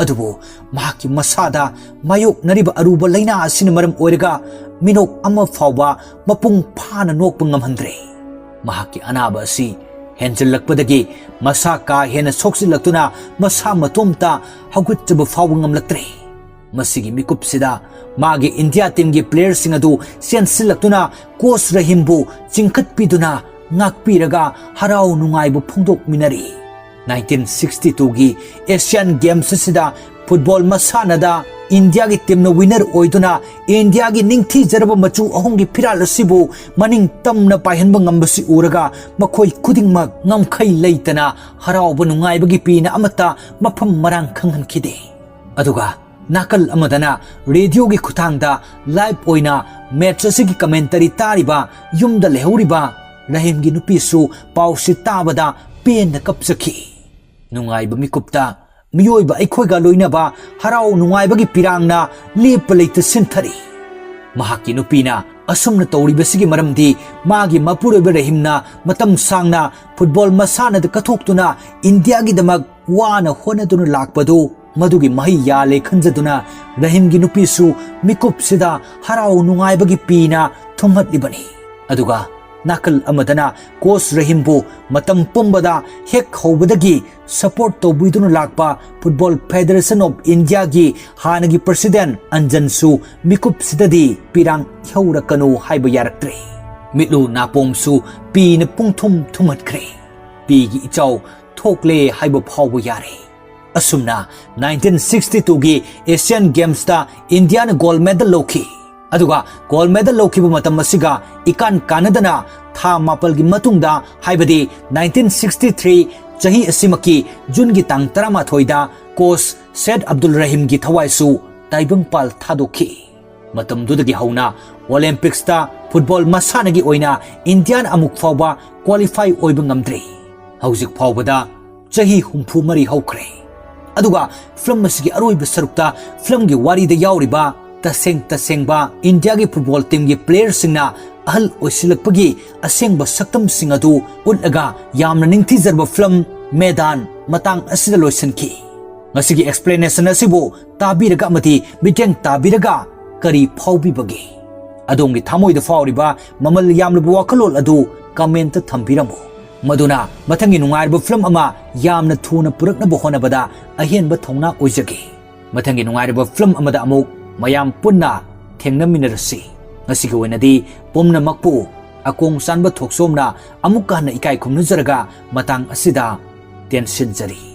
ꯑꯗꯨꯕꯨ ꯃꯍꯥꯛꯀꯤ ꯃꯁꯥꯗ ꯃꯥꯌꯣꯛꯅꯔꯤꯕ ꯑꯔꯨꯕ ꯂꯥꯏꯅꯥ ꯑꯁꯤꯅ ꯃꯔꯝ ꯑꯣꯏꯔꯒ ꯃꯤꯅꯣꯛ ꯑꯃ ꯐꯥꯎꯕ ꯃꯄꯨꯡ ꯐꯥꯅ ꯅꯣꯛꯄ ꯉꯝꯍꯟꯗ꯭ꯔꯦ꯫ ꯃꯍꯥꯛꯀꯤ ꯑꯅꯥꯕ ꯑꯁꯤ ꯍꯦꯟꯖꯤꯜꯂꯛꯄꯗꯒꯤ ꯃꯁꯥ ꯀꯥ ꯍꯦꯟꯅ ꯁꯣꯛꯆꯤꯜꯂꯛꯇꯨꯅ ꯃꯁꯥ ꯃꯇꯣꯝꯇ ꯍꯧꯒꯠꯆꯕ ꯐꯥꯎꯕ ꯉꯝꯂꯛꯇ꯭ꯔꯦ꯫ ꯃꯁꯤꯒꯤ ꯃꯤꯀꯨꯞꯁꯤꯗ ꯃꯥꯒꯤ ꯏꯟꯗꯤꯌꯥ ꯇꯤꯝꯒꯤ ꯄ꯭ꯂꯦꯌꯔꯁꯤꯡ ꯑꯗꯨ ꯆꯦꯟꯁꯤꯜꯂꯛꯇꯨꯅ ꯀꯣꯆ ꯔꯍꯤꯝꯕꯨ ꯆꯤꯡꯈꯠꯄꯤꯗꯨꯅ ꯉꯥꯛꯄꯤꯔꯒ ꯍꯔꯥꯎ ꯅꯨꯡꯉꯥꯏꯕ ꯐꯣꯡꯗꯣꯛꯃꯤꯟꯅꯔꯤ꯫ ꯅꯥꯏꯟꯇꯤꯟ ꯁꯤꯛꯁꯇꯤ ꯇꯨꯒꯤ ꯑꯦꯁꯤꯌꯥꯟ ꯒꯦꯝꯁ ꯑꯁꯤꯗ ꯐꯨꯠꯕꯣꯜ ꯃꯁꯥꯟꯅꯗ ꯏꯟꯗꯤꯌꯥꯒꯤ ꯇꯤꯝꯅ ꯋꯤꯅꯔ ꯑꯣꯏꯗꯨꯅ ꯏꯟꯗꯤꯌꯥꯒꯤ ꯅꯤꯡꯊꯤꯖꯔꯕ ꯃꯆꯨ ꯑꯍꯨꯝꯒꯤ ꯐꯤꯔꯥꯜ ꯑꯁꯤꯕꯨ ꯃꯅꯤꯡ ꯇꯝꯅ ꯄꯥꯏꯍꯟꯕ ꯉꯝꯕꯁꯤ ꯎꯔꯒ ꯃꯈꯣꯏ ꯈꯨꯗꯤꯡꯃꯛ ꯉꯝꯈꯩ ꯂꯩꯇꯅ ꯍꯔꯥꯎꯕ ꯅꯨꯡꯉꯥꯏꯕꯒꯤ ꯄꯤꯅ ꯑꯃꯠꯇ ꯃꯐꯝ ꯃꯔꯥꯡ ꯈꯪꯍꯟꯈꯤꯗꯦ꯫ ꯑꯗꯨꯒ ꯅꯥꯀꯜ ꯑꯃꯗꯅ ꯔꯦꯗꯤꯑꯣꯒꯤ ꯈꯨꯠꯊꯥꯡꯗ ꯂꯥꯏꯚ ꯑꯣꯏꯅ ꯃꯦꯠꯆ ꯑꯁꯤꯒꯤ ꯀꯃꯦꯟꯇꯔꯤ ꯇꯥꯔꯤꯕ ꯌꯨꯝꯗ ꯂꯩꯍꯧꯔꯤꯕ ꯔꯍꯤꯝꯒꯤ ꯅꯨꯄꯤꯁꯨ ꯄꯥꯎꯁꯤ ꯇꯥꯕꯗ ꯄꯦꯟꯅ ꯀꯞꯆꯈꯤ꯫ ꯅꯨꯡꯉꯥꯏꯕ ꯃꯤꯀꯨꯞꯇ ꯃꯤꯑꯣꯏꯕ ꯑꯩꯈꯣꯏꯒ ꯂꯣꯏꯅꯕ ꯍꯔꯥꯎ ꯅꯨꯡꯉꯥꯏꯕꯒꯤ ꯄꯤꯔꯥꯡꯅ ꯂꯦꯞꯄ ꯂꯩꯇ ꯁꯤꯟꯊꯔꯤ꯫ ꯃꯍꯥꯛꯀꯤ ꯅꯨꯄꯤꯅ ꯑꯁꯨꯝꯅ ꯇꯧꯔꯤꯕꯁꯤꯒꯤ ꯃꯔꯝꯗꯤ ꯃꯥꯒꯤ ꯃꯄꯨꯔꯣꯏꯕ ꯔꯍꯤꯝꯅ ꯃꯇꯝ ꯁꯥꯡꯅ ꯐꯨꯠꯕꯣꯜ ꯃꯁꯥꯟꯅꯗ ꯀꯠꯊꯣꯛꯇꯨꯅ ꯏꯟꯗꯤꯌꯥꯒꯤꯗꯃꯛ ꯋꯥꯅ ꯍꯣꯠꯅꯗꯨꯅ ꯂꯥꯛꯄꯗꯨ ꯃꯗꯨꯒꯤ ꯃꯍꯩ ꯌꯥꯜꯂꯦ ꯈꯟꯖꯗꯨꯅ ꯔꯍꯤꯝꯒꯤ ꯅꯨꯄꯤꯁꯨ ꯃꯤꯀꯨꯞꯁꯤꯗ ꯍꯔꯥꯎ ꯅꯨꯡꯉꯥꯏꯕꯒꯤ ꯄꯤꯅ ꯊꯨꯝꯍꯠꯂꯤꯕꯅꯤ꯫ ꯑꯗꯨꯒ ꯅꯥꯀꯜ ꯑꯃꯗꯅ ꯀꯣꯆ ꯔꯍꯤꯝꯕꯨ ꯃꯇꯝ ꯄꯨꯝꯕꯗ ꯍꯦꯛ ꯍꯧꯕꯗꯒꯤ ꯁꯄꯣꯔꯠ ꯇꯧꯕꯤꯗꯨꯅ ꯂꯥꯛꯄ ꯐꯨꯠꯕꯣꯜ ꯐꯦꯗꯔꯦꯁꯟ ꯑꯣꯐ ꯏꯟꯗꯤꯌꯥꯒꯤ ꯍꯥꯟꯅꯒꯤ ꯄ꯭ꯔꯁꯤꯗꯦꯟ ꯑꯟꯖꯟꯁꯨ ꯃꯤꯀꯨꯞꯁꯤꯗꯗꯤ ꯄꯤꯔꯥꯡ ꯏꯍꯧꯔꯛꯀꯅꯨ ꯍꯥꯏꯕ ꯌꯥꯔꯛꯇ꯭ꯔꯦ꯫ ꯃꯤꯠꯂꯨ ꯅꯥꯄꯣꯝꯁꯨ ꯄꯤꯅ ꯄꯨꯡꯊꯨꯝ ꯊꯨꯝꯍꯠꯈ꯭ꯔꯦ꯫ ꯄꯤꯒꯤ ꯏꯆꯥꯎ ꯊꯣꯛꯂꯦ ꯍꯥꯏꯕ ꯐꯥꯎꯕ ꯌꯥꯔꯦ꯫ ꯑꯁꯨꯝꯅ ꯅꯥꯏꯟꯇꯤꯟ ꯁꯤꯛꯁꯇꯤ ꯇꯨꯒꯤ ꯑꯦꯁꯤꯌꯥꯟ ꯒꯦꯝꯁꯇ ꯏꯟꯗꯤꯌꯥꯅ ꯒꯣꯜ ꯃꯦꯗꯜ ꯂꯧꯈꯤ꯫ ꯑꯗꯨꯒ ꯒꯣꯜ ꯃꯦꯗꯜ ꯂꯧꯈꯤꯕ ꯃꯇꯝ ꯑꯁꯤꯒ ꯏꯀꯥꯟ ꯀꯥꯟꯅꯗꯅ ꯊꯥ ꯃꯥꯄꯜꯒꯤ ꯃꯇꯨꯡꯗ, ꯍꯥꯏꯕꯗꯤ ꯅꯥꯏꯟꯇꯤꯟ ꯁꯤꯛꯁꯇꯤ ꯊ꯭ꯔꯤ ꯆꯍꯤ ꯑꯁꯤꯃꯛꯀꯤ ꯖꯨꯟꯒꯤ ꯇꯥꯡ ꯇꯔꯥꯃꯥꯊꯣꯏꯗ ꯀꯣꯆ ꯁꯦꯠ ꯑꯕꯗꯨꯜ ꯔꯍꯤꯝꯒꯤ ꯊꯋꯥꯏꯁꯨ ꯇꯥꯏꯕꯪꯄꯥꯜ ꯊꯥꯗꯣꯛꯈꯤ꯫ ꯃꯇꯝꯗꯨꯗꯒꯤ ꯍꯧꯅ ꯑꯣꯂꯦꯝꯄꯤꯛꯁꯇ ꯐꯨꯠꯕꯣꯜ ꯃꯁꯥꯟꯅꯒꯤ ꯑꯣꯏꯅ ꯏꯟꯗꯤꯌꯥꯅ ꯑꯃꯨꯛ ꯐꯥꯎꯕ ꯀ꯭ꯋꯥꯂꯤꯐꯥꯏ ꯑꯣꯏꯕ ꯉꯝꯗ꯭ꯔꯤ꯫ ꯍꯧꯖꯤꯛ ꯐꯥꯎꯕꯗ ꯆꯍꯤ ꯍꯨꯝꯐꯨ ꯃꯔꯤ ꯍꯧꯈ꯭ꯔꯦ꯫ ꯑꯗꯨꯒ ꯐꯤꯂꯝ ꯑꯁꯤꯒꯤ ꯑꯔꯣꯏꯕ ꯁꯔꯨꯛꯇ ꯐꯤꯂꯝꯒꯤ ꯋꯥꯔꯤꯗ ꯌꯥꯎꯔꯤꯕ ꯇꯁꯦꯡ ꯇꯁꯦꯡꯕ ꯏꯟꯗꯤꯌꯥꯒꯤ ꯐꯨꯠꯕꯣꯜ ꯇꯤꯝꯒꯤ ꯄ꯭ꯂꯦꯌꯔꯁꯤꯡꯅ ꯑꯍꯜ ꯑꯣꯏꯁꯤꯜꯂꯛꯄꯒꯤ ꯑꯁꯦꯡꯕ ꯁꯛꯇꯝꯁꯤꯡ ꯑꯗꯨ ꯎꯠꯂꯒ ꯌꯥꯝꯅ ꯅꯤꯡꯊꯤꯖꯔꯕ ꯐꯤꯂꯝ ꯃꯦꯗꯥꯟ ꯃꯇꯥꯡ ꯑꯁꯤꯗ ꯂꯣꯏꯁꯤꯟꯈꯤ꯫ ꯉꯁꯤꯒꯤ explanation ꯑꯁꯤꯕꯨ ꯇꯥꯕꯤꯔꯒ ꯑꯃꯗꯤ ꯃꯤꯠꯌꯦꯡ ꯇꯥꯕꯤꯔꯒ ꯀꯔꯤ ꯐꯥꯎꯕꯤꯕꯒꯦ? ꯑꯗꯣꯝꯒꯤ ꯊꯃꯣꯏꯗ ꯐꯥꯎꯔꯤꯕ ꯃꯃꯜ ꯌꯥꯝꯂꯕ ꯋꯥꯈꯜꯂꯣꯟ ꯑꯗꯨ comment ꯊꯝꯕꯤꯔꯝꯃꯨ꯫ ꯃꯗꯨꯅ ꯃꯊꯪꯒꯤ ꯅꯨꯡꯉꯥꯏꯔꯕ film ꯑꯃ ꯌꯥꯝꯅ ꯊꯨꯅ ꯄꯨꯔꯛꯅꯕ ꯍꯣꯠꯅꯕꯗ ꯑꯍꯦꯟꯕ ꯊꯧꯅꯥ ꯑꯣꯏꯖꯒꯦ꯫ ꯃꯊꯪꯒꯤ ꯅꯨꯡꯉꯥꯏꯔꯕ film ꯑꯃꯗ ꯑꯃꯨꯛ ꯃꯌꯥꯝ ꯄꯨꯟꯅ ꯊꯦꯡꯅꯃꯤꯟꯅꯔꯁꯤ꯫ ꯉꯁꯤꯒꯤ ꯑꯣꯏꯅꯗꯤ ꯄꯨꯝꯅꯃꯛꯄꯨ ꯑꯀꯣꯡ ꯆꯥꯟꯕ ꯊꯣꯛꯆꯣꯝꯅ ꯑꯃꯨꯛꯀ ꯍꯟꯅ ꯏꯀꯥꯏ ꯈꯨꯝꯅꯖꯔꯒ ꯃꯇꯥꯡ ꯑꯁꯤꯗ ꯇꯦꯟꯁꯤꯟꯖꯔꯤ꯫